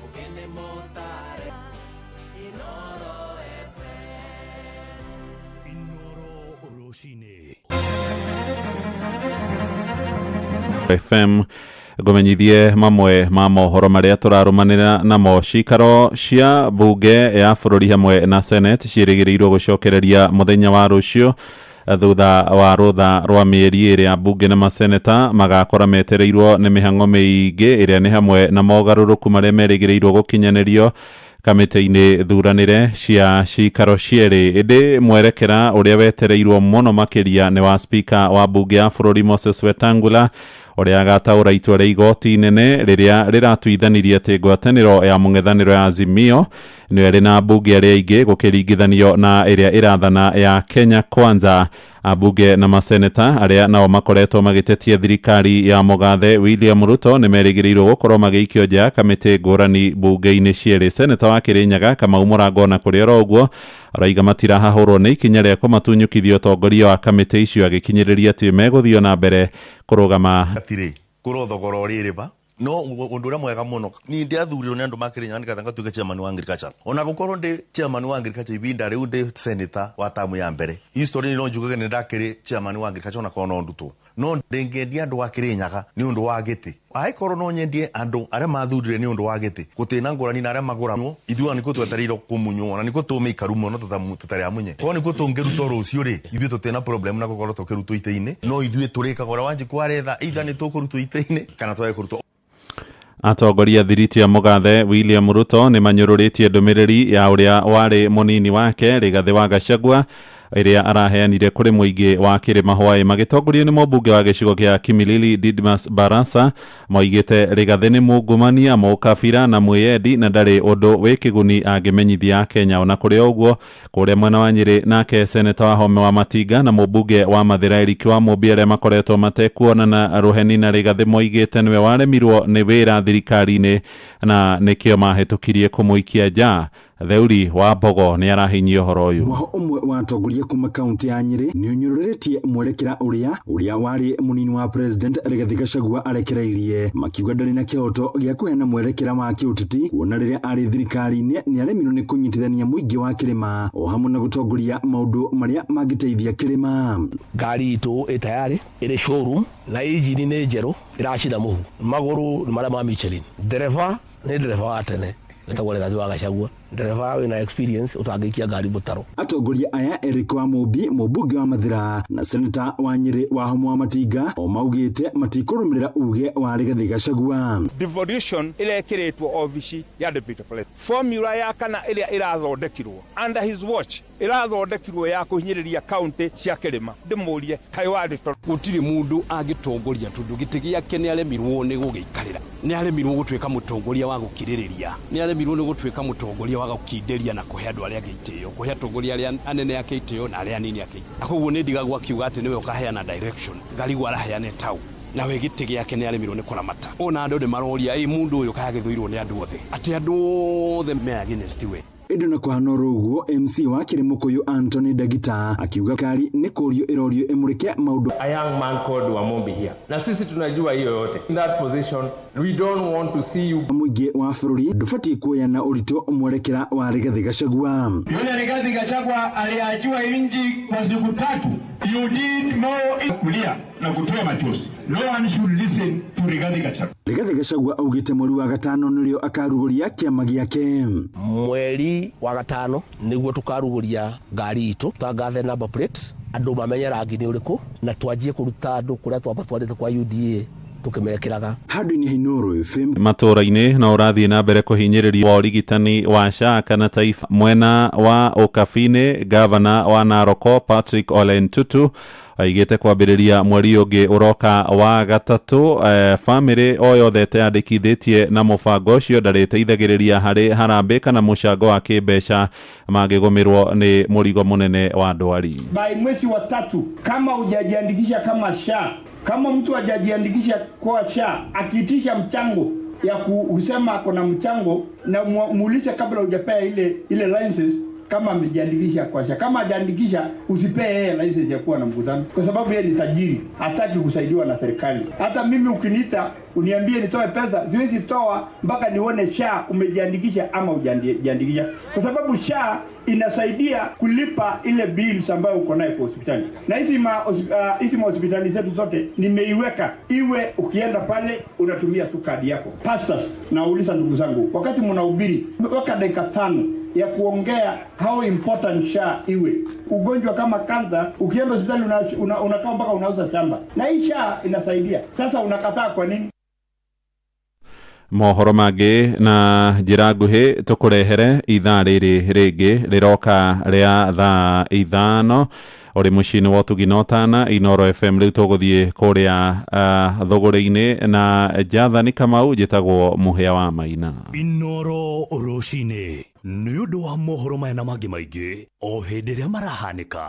Mugene motare Inoro FM. Inoro rũcinĩ. FM ngũmenyithie mamwe ma mohoro marĩa tũrarũmanĩra namo. Cikaro cia bunge ya bũrũri hamwe na senate ciĩrĩgĩrĩirwo gũcokereria mũthenya wa rũciũ thutha wa rũtha rwa mĩeri ĩrĩa mbunge na maseneta magakora metereirwo nĩ mĩhang'o mĩingĩ ĩrĩa nĩ hamwe na mogarũrũku marĩa merĩgĩrĩirwo gũkinyanĩrio kamĩtĩ-inĩ thuranĩre cia cikaro cierĩ. Ĩndĩ mwerekera ũrĩa wetereirwo mũno makĩria nĩ wa spika wa mbunge ya bũrũri Moses Wetangula, ũrĩa agataũra itua rĩa igoti inene rĩrĩa rĩratuithanirie atĩ ngwatanĩro ya mũng'ethanĩro ya Azimio nĩyo ĩrĩ na mbunge arĩa aingĩ gũkĩringithanio na ĩrĩa ĩrathana ya Kenya Kwanza. Ambunge na maseneta arĩa nao makoretwo magĩtetia thirikari ya mũgathe William Ruto nĩ merĩgĩrĩirwo gũkorwo magĩikio nja ya kamĩtĩ ngũrani mbunge-inĩ cierĩ. Seneta wa Kĩrĩnyaga Kamau Mũrango ona kũrĩ oro ũguo araiga matirahahũrwo nĩ ikinya rĩa kũmatunyũkithia ũtongoria wa kamĩtĩ icio, agĩkinyĩrĩria atĩ megũthiĩ na mbere kũrũgama. Atirĩ kũrwo thogora ũrĩrĩba no ũndũ ũrĩa mwega mũno niĩ ndiathurirwo nĩ andũ ma Kĩrĩnyaga nĩgetha ngatuĩke chairman wa agriculture, ona gũkorwo ndĩ chairman wa agriculture ibinda rĩu ndĩ senator wa tamu ya mbere history no njugage nĩ ndakĩrĩ chairman wa agriculture ona korwo no ndutwo no ndĩngĩendia andũ a Kĩrĩnyaga nĩ ũndũ wa gĩtĩ. Angĩkorwo no nyendie andũ arĩa mathurire nĩ ũndũ wa gĩtĩ, gũtirĩ ngũrani na arĩa magũranwo. Ithuĩ ona nĩkuo twetereirwo kũmunywo, ona nĩkuo tũmĩikaru mũno tũtarĩ amunye. Korwo nĩkuo tũngĩrutwo rũciũ rĩ, ithuĩ tũtirĩ na problem na gũkorwo tũkĩrutwo itĩ-inĩ, no ithuĩ tũrĩkaga ũrĩa Wanjikũ aretha, either nĩ tũkũrutwo itĩ-inĩ kana twage kũrutwo. Atongoria thiriti ya mũgathe William Ruto nĩ manyũrũrĩtie ndũmĩrĩri ya ũrĩa warĩ mũnini wake Rigathĩ wa Gachagua ĩrĩa araheanire kũrĩ mũingĩ wa Kĩrĩma Hwaĩ. Magĩtongorio nĩ mũmbunge wa gĩcigo kĩa Kimilili Didmas Barasa, moigĩte Rigathĩ nĩ mungumania, mũkabira na mwĩyendi na ndarĩ ũndũ wĩ kĩguni angĩmenyithia Akenya. Ona kũrĩ o ũguo, kũrĩa mwena wa Nyĩrĩ nake seneta wa Home wa Matinga na mũmbunge wa Mathĩra Eric wa Mũmbi arĩa makoretwo matekuonana rũheni na Rigathĩ moigĩte nĩwe waremirwo nĩ wĩra thirikari-inĩ na nĩkĩo mahĩtũkirie kũmũikia nja. Theuri wa Mbogo nĩ arahinyia ũhoro ũyũ. Mwaho ũmwe wa atongoria kuma kaunti ya Nyĩrĩ nĩ ũnyũrũrĩtie mwerekera ũrĩa warĩ mũnini wa president Rigathĩ Gachagua arekereirie, makiuga ndarĩ na kĩhoto gĩa kũheana mwerekera wa kĩũteti, kuona rĩrĩa arĩ thirikari-inĩ nĩ aremirwo nĩ kũnyitithania mũingĩ wa kĩrĩma o hamwe na gũtongoria maũndũ marĩa mangĩteithia kĩrĩma. Ngari itũ ĩ tayari ĩrĩ showroom na injini nĩ njerũ ĩracina mũhu, magũrũ nĩ marĩa ma Michelin, ndereba nĩ ndereba wa tene etagwo Rigathĩ wa Gachagua, ndereba wĩna experience ũtangĩikia ngari mũtaro. Atongoria aya Eric wa Mũmbi, mũmbunge wa Mathira na seneta wa Nyĩrĩ wa Homo wa Matinga o maugĩte matikũrũmĩrĩra uge wa Rigathĩ Gachagua. Devolution ĩrekĩrĩtwo obici ya deputy president, formula ya kana ĩrĩa ĩrathondekirwo under his watch ĩrathondekirwo ya kũhinyĩrĩria county cia kĩrĩma. Ndĩmũrie kaĩ warĩ toro. Gũtirĩ mũndũ angĩtongoria tondũ gĩtĩ gĩake nĩ aremirwo nĩ gũgĩikarĩra, nĩ aremirwo gũtuĩka mũtongoria wa gũkirĩrĩria, nĩ aremirwo nĩ gũtuĩka mũtongoria wa gũkindĩria na kũhe andũ arĩa angĩ itĩo, kũhe atongoria arĩa anene ake itĩo na arĩa anini ake. Na koguo nĩ ndigagwo akiuga atĩ nĩwe ũkaheana direction, ngarigwo araheana tau nawe gĩtĩ gĩake nĩ aremirwo nĩ kũramata. Ona andũ nĩ maroria ĩ mũndũ ũyũ kaĩ agĩthũirwo nĩ andũ othe, atĩ andũ othe me against we. Ĩndĩ na kũhana oro ũguo, MC wa Kĩrĩmũkũyũ Anthony Ndagita akiuga kari nĩ kũrio ĩrorio ĩmũrĩke maũndũ. A young man called Wamumbi here. Na sisi tunajua hiyo yote. In that position, we don't want to see you. Mũingĩ wa bũrũri ndũbatiĩ kuoya na ũritũ mwerekera wa Rigathĩ Gachagua. Yule Rigathi Gachagua aliachiwa nchi kwa siku 3. You did more kulia na kutoa machozi. No one should listen to Rigathi Gachagua. Rigathĩ Gachagua augĩte mweri wa gatano nĩrĩo akarugũria kĩama gĩake. Mweri wa gatano nĩguo tũkarugũria ngari itũ, tũtangathe number plate, andũ mamenye rangi nĩ ũrĩkũ, na twanjie kũruta andũ kũrĩa twamba twarĩte kwa UDA tũkĩmekĩraga. Handũ-inĩ ha Inooro FM. Matũra-inĩ no ũrathiĩ na mbere kũhinyĩrĩrio wa ũrigitani wa SHA kana Taifa. Mwena wa Ũkabi-inĩ, gavana wa Naroko Patrick Ole Ntutu aigĩte kwambĩrĩria mweri ũngĩ ũroka wa gatatũ, bamĩrĩ o yothe ĩteyandĩkithĩtie na mũbango ũcio ndarĩteithagĩrĩria harĩ harambĩ kana mũcango wa kĩmbeca mangĩgũmĩrwo nĩ mũrigo mũnene wa ndwari. By mwezi wa 3 kama hujajiandikisha kama SHA, kama mtu hajajiandikisha kwa SHA akiitisha mchango ya kusema kuna mchango, na muulize kabla hujapea ile license kama amejiandikisha kwa SHA. Kama hajaandikisha usipee yeye license ya kuwa na mkutano, kwa sababu yeye ni tajiri, hataki kusaidiwa na serikali. Hata mimi ukiniita uniambie nitoe pesa, siwezi toa mpaka nione SHA umejiandikisha ama hujajiandikisha, kwa sababu SHA inasaidia kulipa ile bills ambayo uko nayo kwa hospitali. Na hizi hospitali zetu zote nimeiweka iwe ukienda pale unatumia tu kadi yako. Pastors, nauliza ndugu zangu, wakati mnahubiri weka dakika 5 ya kuongea how important SHA iwe. Ugonjwa kama kansa ukienda hospitali unakaa mpaka unauza shamba, na hii SHA inasaidia. Sasa unakataa kwa nini? Mohoro mangĩ na njĩra nguhĩ tũkũrehere ithaa rĩrĩ rĩngĩ rĩroka rĩa thaa 5 ũrĩ mũciĩ-inĩ wa ũtugi na ũtana Inooro FM. Rĩu tũgũthiĩ kũrĩa thũgũrĩ-inĩ na Jathani Kamau, njĩtagwo Mũhĩa wa Maina. Inooro rũcinĩ nĩ ũndũ wa mohoro maya na mangĩ maingĩ o hĩndĩ ĩrĩa marahanĩka,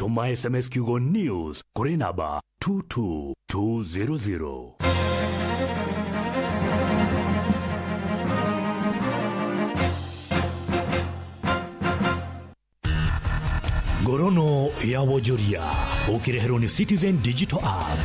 tũma SMS kiugo news kũrĩ namba 22200. Ngorono ya wonjoria ũkĩreherwo nĩ Citizen Digital App.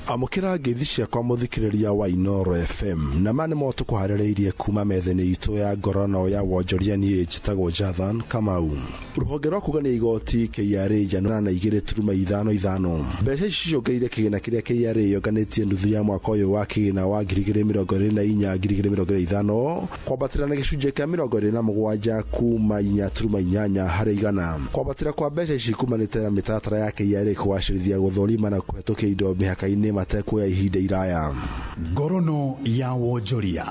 Amũkĩra ngeithi ciakwa mũthikĩrĩria wa Inooro FM, na ma nĩmo tũkũharĩrĩirie kuma metha-inĩ itũ ya ngorono ya wonjoria. Niĩ njĩtagwo Jathan Kamau. Rũhonge rwa kũgania igoti KRA 802.55 mbeca ici cicongereire kĩgĩna kĩrĩa KRA yonganĩtie nuthu ya mwaka ũyũ wa kĩgĩna wa 2024 2025 kwambatĩra na gĩcunjĩ kĩa 27 kuma 4.8 harĩ igana. Kwambatĩra kwa mbeca ici kumanĩte na mĩtaratara ya KRA kũgacĩrithia gũthũrima na kũhetũkia indo mĩhaka-inĩ matekuoya ihinda iraya. Ngorono ya wonjoria.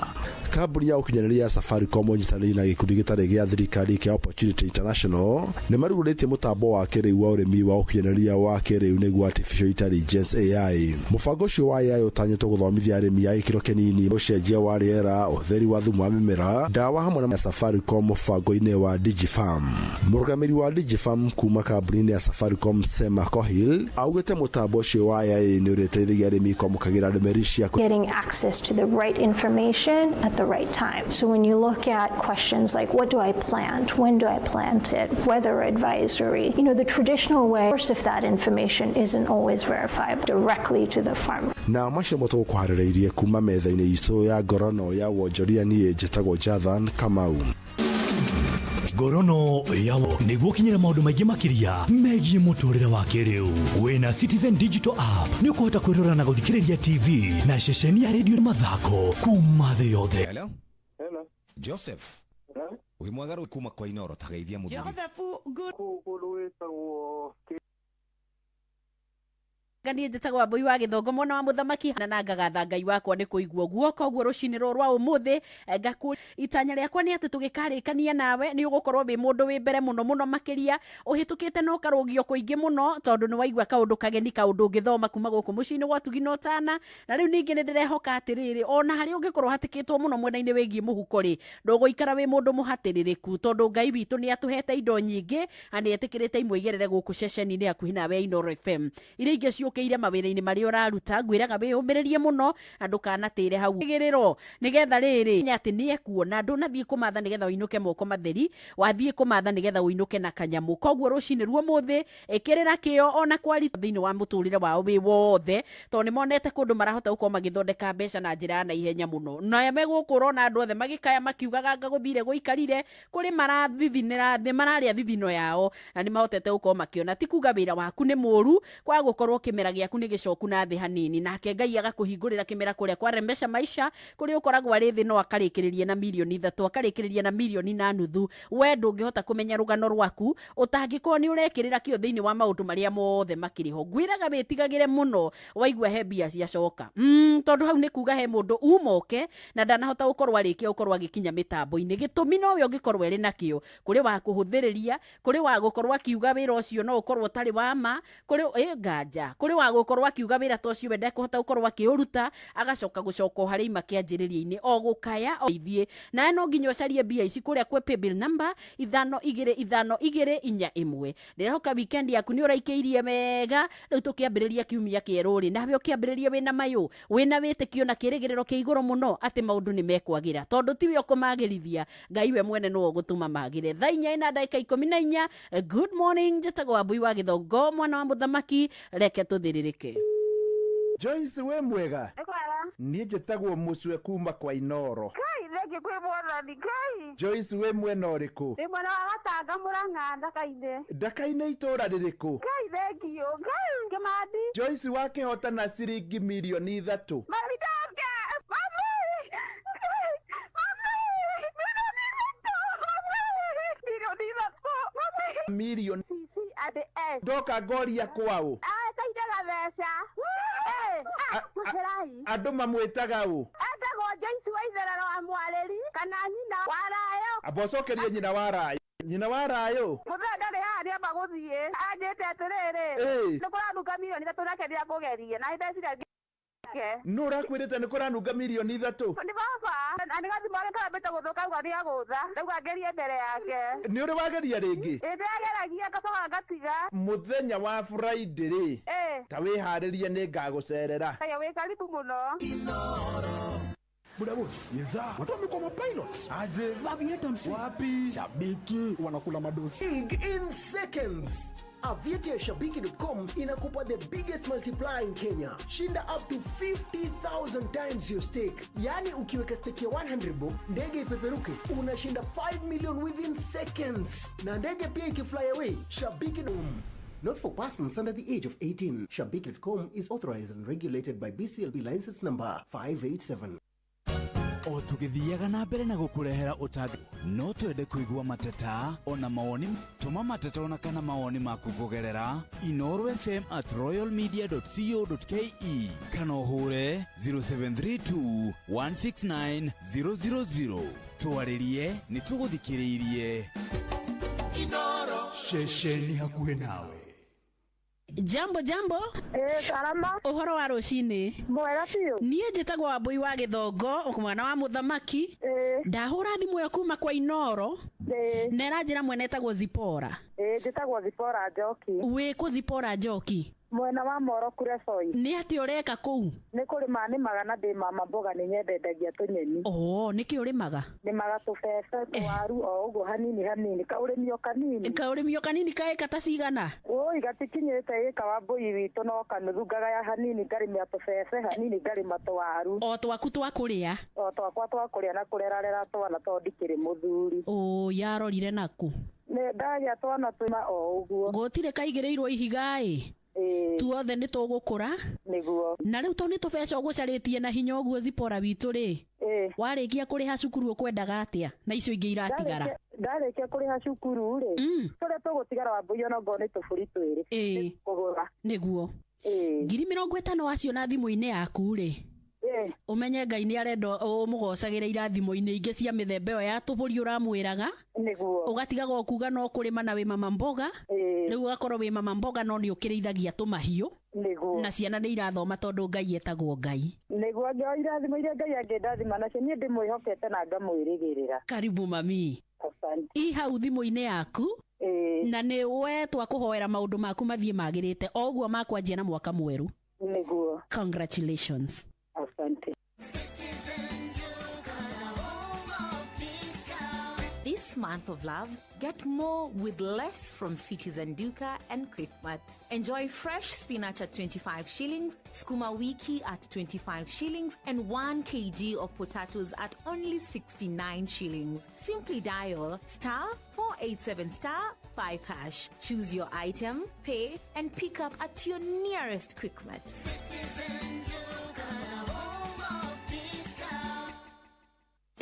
Kambuni ya ũkinyanĩria ya Safaricom ũnyitanĩire na gĩkundi gĩtarĩ gĩa thirikari kĩa Opportunity International nĩ marugũrĩtie mũtambo wa kĩrĩu wa ũrĩmi wa ũkinyanĩria wa kĩrĩu nĩguo Artificial Intelligence AI. Mũbango ũcio wa AI ũtanyĩtwo gũthomithia arĩmi a gĩkĩro kĩnini ũcenjia wa rĩera, ũhũthĩri wa thumu wa mĩmera, ndawa hamwe na Safaricom mũbango-inĩ wa DigiFarm. Mũrũgamĩrĩri wa DigiFarm kuma kambuni-inĩ ya Safaricom Sema Kohil augĩte mũtambo ũcio wa AI nĩ ũrĩteithagia arĩmi kwamũkagĩra ndũmĩrĩri cia Getting access to the right information at the right time. So when you look at questions like what do I plant, when do I plant it, weather advisory, the traditional way, of course, if that information isn't always verifiable directly to the farmer. Na macio mo tũgũkũharĩrĩirie kuma metha-inĩ itũ ya ngorono ya wonjoria. Niĩ njĩtagwo Jathan Kamau. Ngorono yawo nĩguo ũkinyĩre maũndũ maingĩ makĩria megiĩ mũtũrĩre wa kĩrĩu. Wĩna Citizen Digital App nĩ ũkũhota kwĩrora na gũthikĩrĩria TV na ceceni ya redio mathako kuma thĩ yothe. Hello. Hello. Joseph. Wĩ mwega rũ kuma kwa Inoro tageithia mũthuri. Joseph, good. Kũndũ wĩtagwo Niĩ njĩtagwo Wambũi wa Gĩthongo, mwana wa mũthamaki, na ngagatha Ngai wakwa nĩ kũigua ũguo. Koguo rũcinĩ rũrũ rwa ũmũthĩ, ngaku itanya rĩakwa nĩ atĩ tũgĩkarĩkania nawe nĩ ũgũkorwo wĩ mũndũ wĩ mbere mũno mũno makĩria, ũhĩtũkĩte na ũkarũgio kũingĩ mũno, tondũ nĩ waigua kaũndũ kageni, kaũndũ ũngĩthoma kuma gũkũ mũciĩ-inĩ wa ũtugi na ũtana. Na rĩu ningĩ nĩ ndĩrehoka atĩrĩrĩ, ona harĩa ũngĩkorwo hatĩkĩtwo mũno mwena-inĩ wĩgiĩ mũhuko rĩ, ndũgũikara wĩ mũndũ mũhatĩrĩrĩku, tondũ Ngai witũ nĩ atũhete indo nyingĩ na nĩ etĩkĩrĩte imwe igerere gũkũ ceceni-inĩ hakuhĩ nawe ya Inooro FM. Iria ingĩ ciũkĩire mawĩra-inĩ marĩa ũraruta, ngwĩraga wĩyũmĩrĩrie mũno na ndũkanatĩre hau gĩrĩro, nĩgetha rĩrĩ atĩ nĩ ekuona. Ndũnathiĩ kũmatha nĩgetha ũinũke moko matheri, wathiĩ kũmatha nĩgetha ũinũke na kanyamũ. Koguo rũcinĩ ruo mũthĩ ĩkĩrĩra kĩo ona kwari thĩinĩ wa mũtũrĩre wao wĩ wothe, tondũ nĩ monete kũndũ marahota gũkorwo magĩthondeka mbeca na njĩra ya naihenya mũno. Na megũkũ ũrona andũ othe magĩkaya makiugaga anga gũthire gũikarire kũrĩ marathithinĩra thĩ, mararĩa thithino yao, na nĩ mahotete gũkorwo makĩona. Ti kuga wĩra waku nĩ mũru, kwaga gũkorwo kĩmera gĩaku nĩ gĩcoku na thĩ hanini, nake Ngai agakũhingũrĩra kĩmera kũrĩa kwa remesha maisha, kũrĩa ũkoragwo arĩ thĩ no akarĩkĩrĩria na mirioni 3, akarĩkĩrĩria na mirioni na nuthu. We ndũngĩhota kũmenya rũgano rwaku ũtangĩkorwo nĩ ũrekĩrĩra kĩo thĩinĩ wa maũndũ marĩa mothe makĩrĩ ho. Ngwĩraga wĩtigagĩre mũno waigua he mbia ciacoka, tondũ hau nĩ kuga he mũndũ umoke na ndanahota gũkorwo arĩkia gũkorwo agĩkinya mĩtambo-inĩ. Gĩtũmi nowe ũngĩkorwo ĩrĩ nakĩo, kũrĩ wa kũhũthĩrĩria, kũrĩ wa gũkorwo akiuga wĩra ũcio no ũkorwo ũtarĩ wa ma, kũrĩ nganja, kũrĩ wa gũkorwo akiuga wĩra ta ũcio we ndekũhota gũkorwo akĩũruta, agacoka gũcoka o harĩa ima kĩanjĩrĩria-inĩ o gũkaya o ithiĩ nawe. No nginya ũcarie mbia ici kũrĩa kwĩ paybill number 525241. Ndĩrehoka weekend yaku nĩ ũraikĩirie wega. Rĩu tũkĩambĩrĩria kiumia kĩerũ rĩ, nawe ũkĩambĩrĩria wĩna mayũ, wĩna wĩtĩkio na kĩrĩgĩrĩro kĩa igũrũ mũno atĩ maũndũ nĩ mekwagĩra, tondũ tiwe ũkũmagĩrithia, Ngai we mwene nĩwe ũgũtũma magĩre. Thaa 4:14. Good morning, njĩtagwo Wambui wa Gĩthongo, mwana wa mũthamaki. Reke tũthĩrĩrĩke. Joyce, wĩ mwega? Niĩ njĩtagwo Mũcue kuma kwa Inoro. Ngai thengiũ kwĩ Mwathani Ngai. Joyce, wĩ mwena ũrĩkũ? Ndĩ mwena wa Gatanga Mũrang'a, Ndaka-inĩ. Ndaka-inĩ itũũra rĩrĩkũ? Ngai thengiũ Ngai Kĩmandi. Joyce, wakĩhotana ciringi mirioni 3. Mami ndoke mami mami, 3 mirioni, mami, 3 mirioni mami. Mirioni C and S. Ndoka ngoria kwaũ? Kaire gatheca. Tũcĩrai. Andũ mamwĩtaga ũ? Etagwo Joyce wa Itherero wa Mwarĩri kana nyina wa Rayo. Amba ũcokerie nyina wa Rayo, nyina wa Rayo. Mũthee ndarĩ haha, nĩamba gũthiĩ anjĩte atĩrĩrĩ, nĩ kũranunga 3 mirioni nake nĩakũgerie na ndeciria Nũ ũrakwĩrĩte nĩ kũranunga mirioni 3? Nĩ baba, na nĩ gathimũ gake karambĩte gũthũka, auga nĩagũtha ndauga ngerie mbere yake. Nĩ ũrĩ wageria rĩngĩ? Ĩ, ndĩrageragia ngacoka ngatiga. Mũthenya wa Friday rĩ, ta wĩharĩrie, nĩ ngagũcerera. Haya, wĩ karibu mũno. Buda boss. Yeza. Watu wamekuwa mapilot. Aje. Aviator msi. Wapi? Shabiki wanakula madosi. Big in seconds. Aviator ya Shabiki.com inakupa the biggest multiplier in Kenya. Shinda up to 50,000 times your stake. Yaani ukiweka stake ya 100 bob, ndege ipeperuke, unashinda 5 million within seconds. Na ndege pia ikifly away, Shabiki.com. Not for persons under the age of 18. Shabiki.com is authorized and regulated by BCLB license number 587. O tũgĩthiaga na mbere na gũkũrehera ũtanga, no twende kũigua mateta ona mawoni. Tũma mateta ona kana mawoni maku kũgerera Inoro FM at royalmedia.co.ke kana ũhũre 0732 169 000. Twarĩrie, nĩ tũgũthikĩrĩirie. Ceceni hakuhĩ nawe. Jambo jambo. Salama. Ũhoro wa rũcinĩ? Mwega biũ. Niĩ njĩtagwo Wambũi wa Gĩthongo, mwana wa mũthamaki. Ndahũra thimũ ĩyo kuma kwa Inoro na ĩranjĩra mwene etagwo Zipora. Njĩtagwo Zipora Njoki. Wĩ kũ, Zipora Njoki? Mwena wa Moro Kuresoi. Nĩ atĩ ũreka kũu? Nĩ kũrĩma nĩmaga na ndĩ mama mboga nĩ nyendendagia tũnyeni. Oo, nĩkĩ ũrĩmaga? Nĩmaga tũbebe, tũwaru o ũguo hanini hanini, kaũrĩmi o kanini. Kaũrĩmi o kanini ka ĩka ta cigana? Oi, gatikinyĩte ĩka wa mbũi witũ no kanuthu ngagaya hanini ngarĩmia tũbebe hanini ngarĩma tũwaru. O twaku twa kũrĩa? O twakwa twa kũrĩa na kũrerarera twana tondũ ndikĩrĩ mũthuri. Ũ, yarorire naku? Nĩ ndagĩa twana tũna o ũguo. Gũtirĩ kaigĩrĩirwo ihiga ĩ? Tuothe nĩ tũgũkũra. Nĩguo. Na rĩu tondũ nĩ tũbeca ũgũcarĩtie na hinya ũguo Zipora witũ rĩ, warĩkia kũrĩha cukuru ũkwendaga atĩa na icio ingĩ iratigara? Ndarĩkia kũrĩha cukuru rĩ, tũrĩa tũgũtigara wambũi ona ngorwo nĩ tũbũri twĩrĩ. Kũgũra. Nĩguo. 50,000 waciona thimũ-inĩ yaku rĩ, ũmenye Ngai nĩ arenda ũmũgocagĩre irathimo-inĩ ingĩ cia mĩthemba ĩyo ya tũbũri ũramwĩraga. Nĩguo. Ũgatigaga o kuga no kũrĩma na wĩ mama mboga. Rĩu ũgakorwo wĩ mama mboga no nĩ ũkĩrĩithagia tũmahiũ. Nĩguo. Na ciana nĩ irathoma tondũ Ngai etagwo Ngai. Nĩguo, ngĩoya irathimo iria Ngai angĩndathima nacio niĩ ndĩmwĩhokete na ngamwĩrĩgĩrĩra. Karibu mami. Asante. I hau thimũ-inĩ yaku na nĩ we twakũhoera maũndũ maku mathiĩ magĩrĩte o ũguo makwanjia na mwaka mwerũ. Nĩguo. Congratulations. Asante. This month of love, get more with less from Citizen Duka and Quickmart. Enjoy fresh spinach at 25 shillings, skuma wiki at 25 shillings, and 1 kg of potatoes at only 69 shillings. Simply dial star 487 star 5 hash. Choose your item, pay, and pick up at your nearest Quickmart.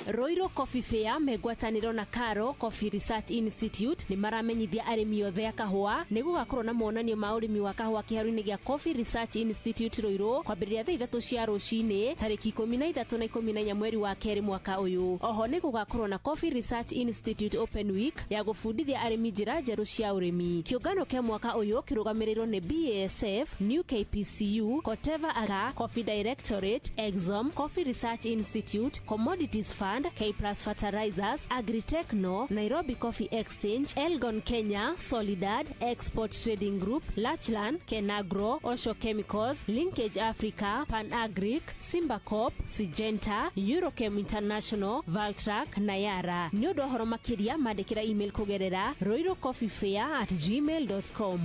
Roiro Coffee Fair megwatanĩro na Karo Coffee Research Institute nĩ maramenyithia arĩmi othe a kahũa nĩ gũgakorwo na monanio ma ũrĩmi wa kahũa kĩharoinĩ gĩa Coffee Research Institute Ruiru kwambĩrĩria thaa 3 cia rũcinĩ tarĩki 13 na 14 mweri wa kerĩ mwaka ũyũ. Oho nĩ gũgakorwo na Coffee Research Institute Open Week ya gũbundithia arĩmi njĩra njerũ cia ũrĩmi. Kĩũngano kĩa mwaka ũyũ kĩrũgamĩrĩirwo nĩ BASF, New KPCU, Koteva Aga, Coffee Directorate, Exom, Coffee Research Institute, Commodities Fund, K Plus Fertilizers, Agritechno, Nairobi Coffee Exchange, Elgon Kenya, Solidad, Export Trading Group, Lachlan, Kenagro, Osho Chemicals, Linkage Africa, Pan Agric, Simba Corp, Syngenta, Eurochem International, Valtrac na Yara. Nĩ ũndũ wa ũhoro makĩria mandĩkĩra email kũgerera roirocoffeefair@gmail.com.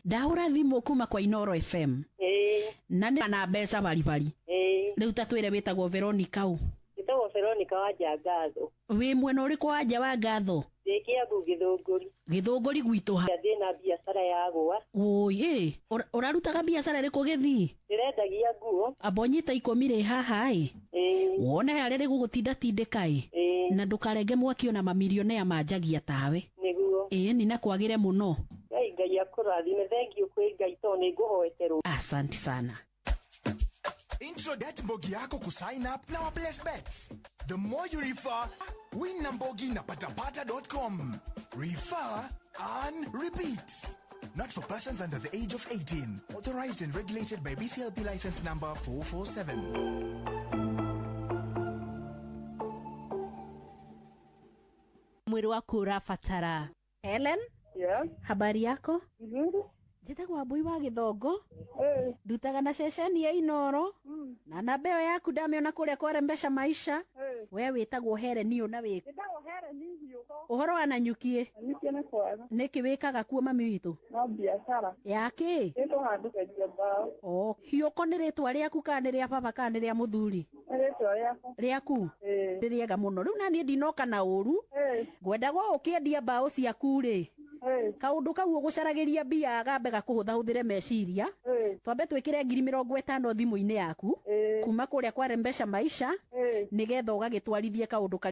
Ndahũra thimũ kuma kwa Inoro FM na nĩ na mbeca baribari. Rĩu ta twĩre wĩtagwo Veronica ũ? Njĩtagwo Veronica wa Njangatho. Wĩ mwena ũrĩkũ wa nja wa Ngatho? Ndĩ Kĩambu Gĩthũngũri. Gĩthũngũri gwitũ ha? Ndĩ na biacara ya gũa. Wũi ĩ, ũrarutaga biacara ĩrĩkũ Gĩthii? Ndĩrendagia nguo. Amba ũnyite 10 rĩ haha ĩ. Wone harĩa rĩgũgũtinda tindĩka ĩ. Na ndũkarenge mwaki ona mamilionea manjagia tawe. Nĩguo. Ĩĩ na kwagĩre mũno. Ngai Ngai akũrathime. Thengiũ kwĩ Ngai tondũ nĩ ngũhoete rũ. Asante sana. Intro det mbogi yako kusign up na waplace bets. The more you refer, win na mbogi na patapata.com. Refer and repeat. Not for persons under the age of 18. Authorized and regulated by BCLP license number 447. Mwĩrĩ waku ũrabatara. Helen? Yeah. Habari yako? Nzuri. Njĩtagwo Wambui wa Gĩthongo. Ndutaga na ceceni ya Inoro. Na namba ĩyo yaku ndamĩona kũrĩa kwarembesha maisha. We wĩtagwo Helen ũ na wĩ? Njĩtagwo Helen Hiũko. Ũhoro wa Nanyuki? Nanyuki nĩ kwega. Nĩkĩ wĩkaga kuo mami witũ? No biacara. Ya kĩ? Nĩ handũ kwendia mbaũ. Oh, Hiũko nĩ rĩtwa rĩaku kana nĩ rĩa baba kana nĩ rĩa mũthuri? Nĩ rĩtwa rĩakwa. Rĩaku? Nĩ rĩega mũno. Rĩu naniĩ ndinoka na ũru. Ngwendaga ũkĩendia mbaũ ciaku rĩ. Kaũndũ kau ũgũcaragĩria mbia gambe gakũhũthahũthĩre meciria. Twambe twĩkĩre 50,000 thimũ-inĩ yaku kuma kũrĩa kwarembesha maisha nĩgetha ũgagĩtwarithie kaũndũ.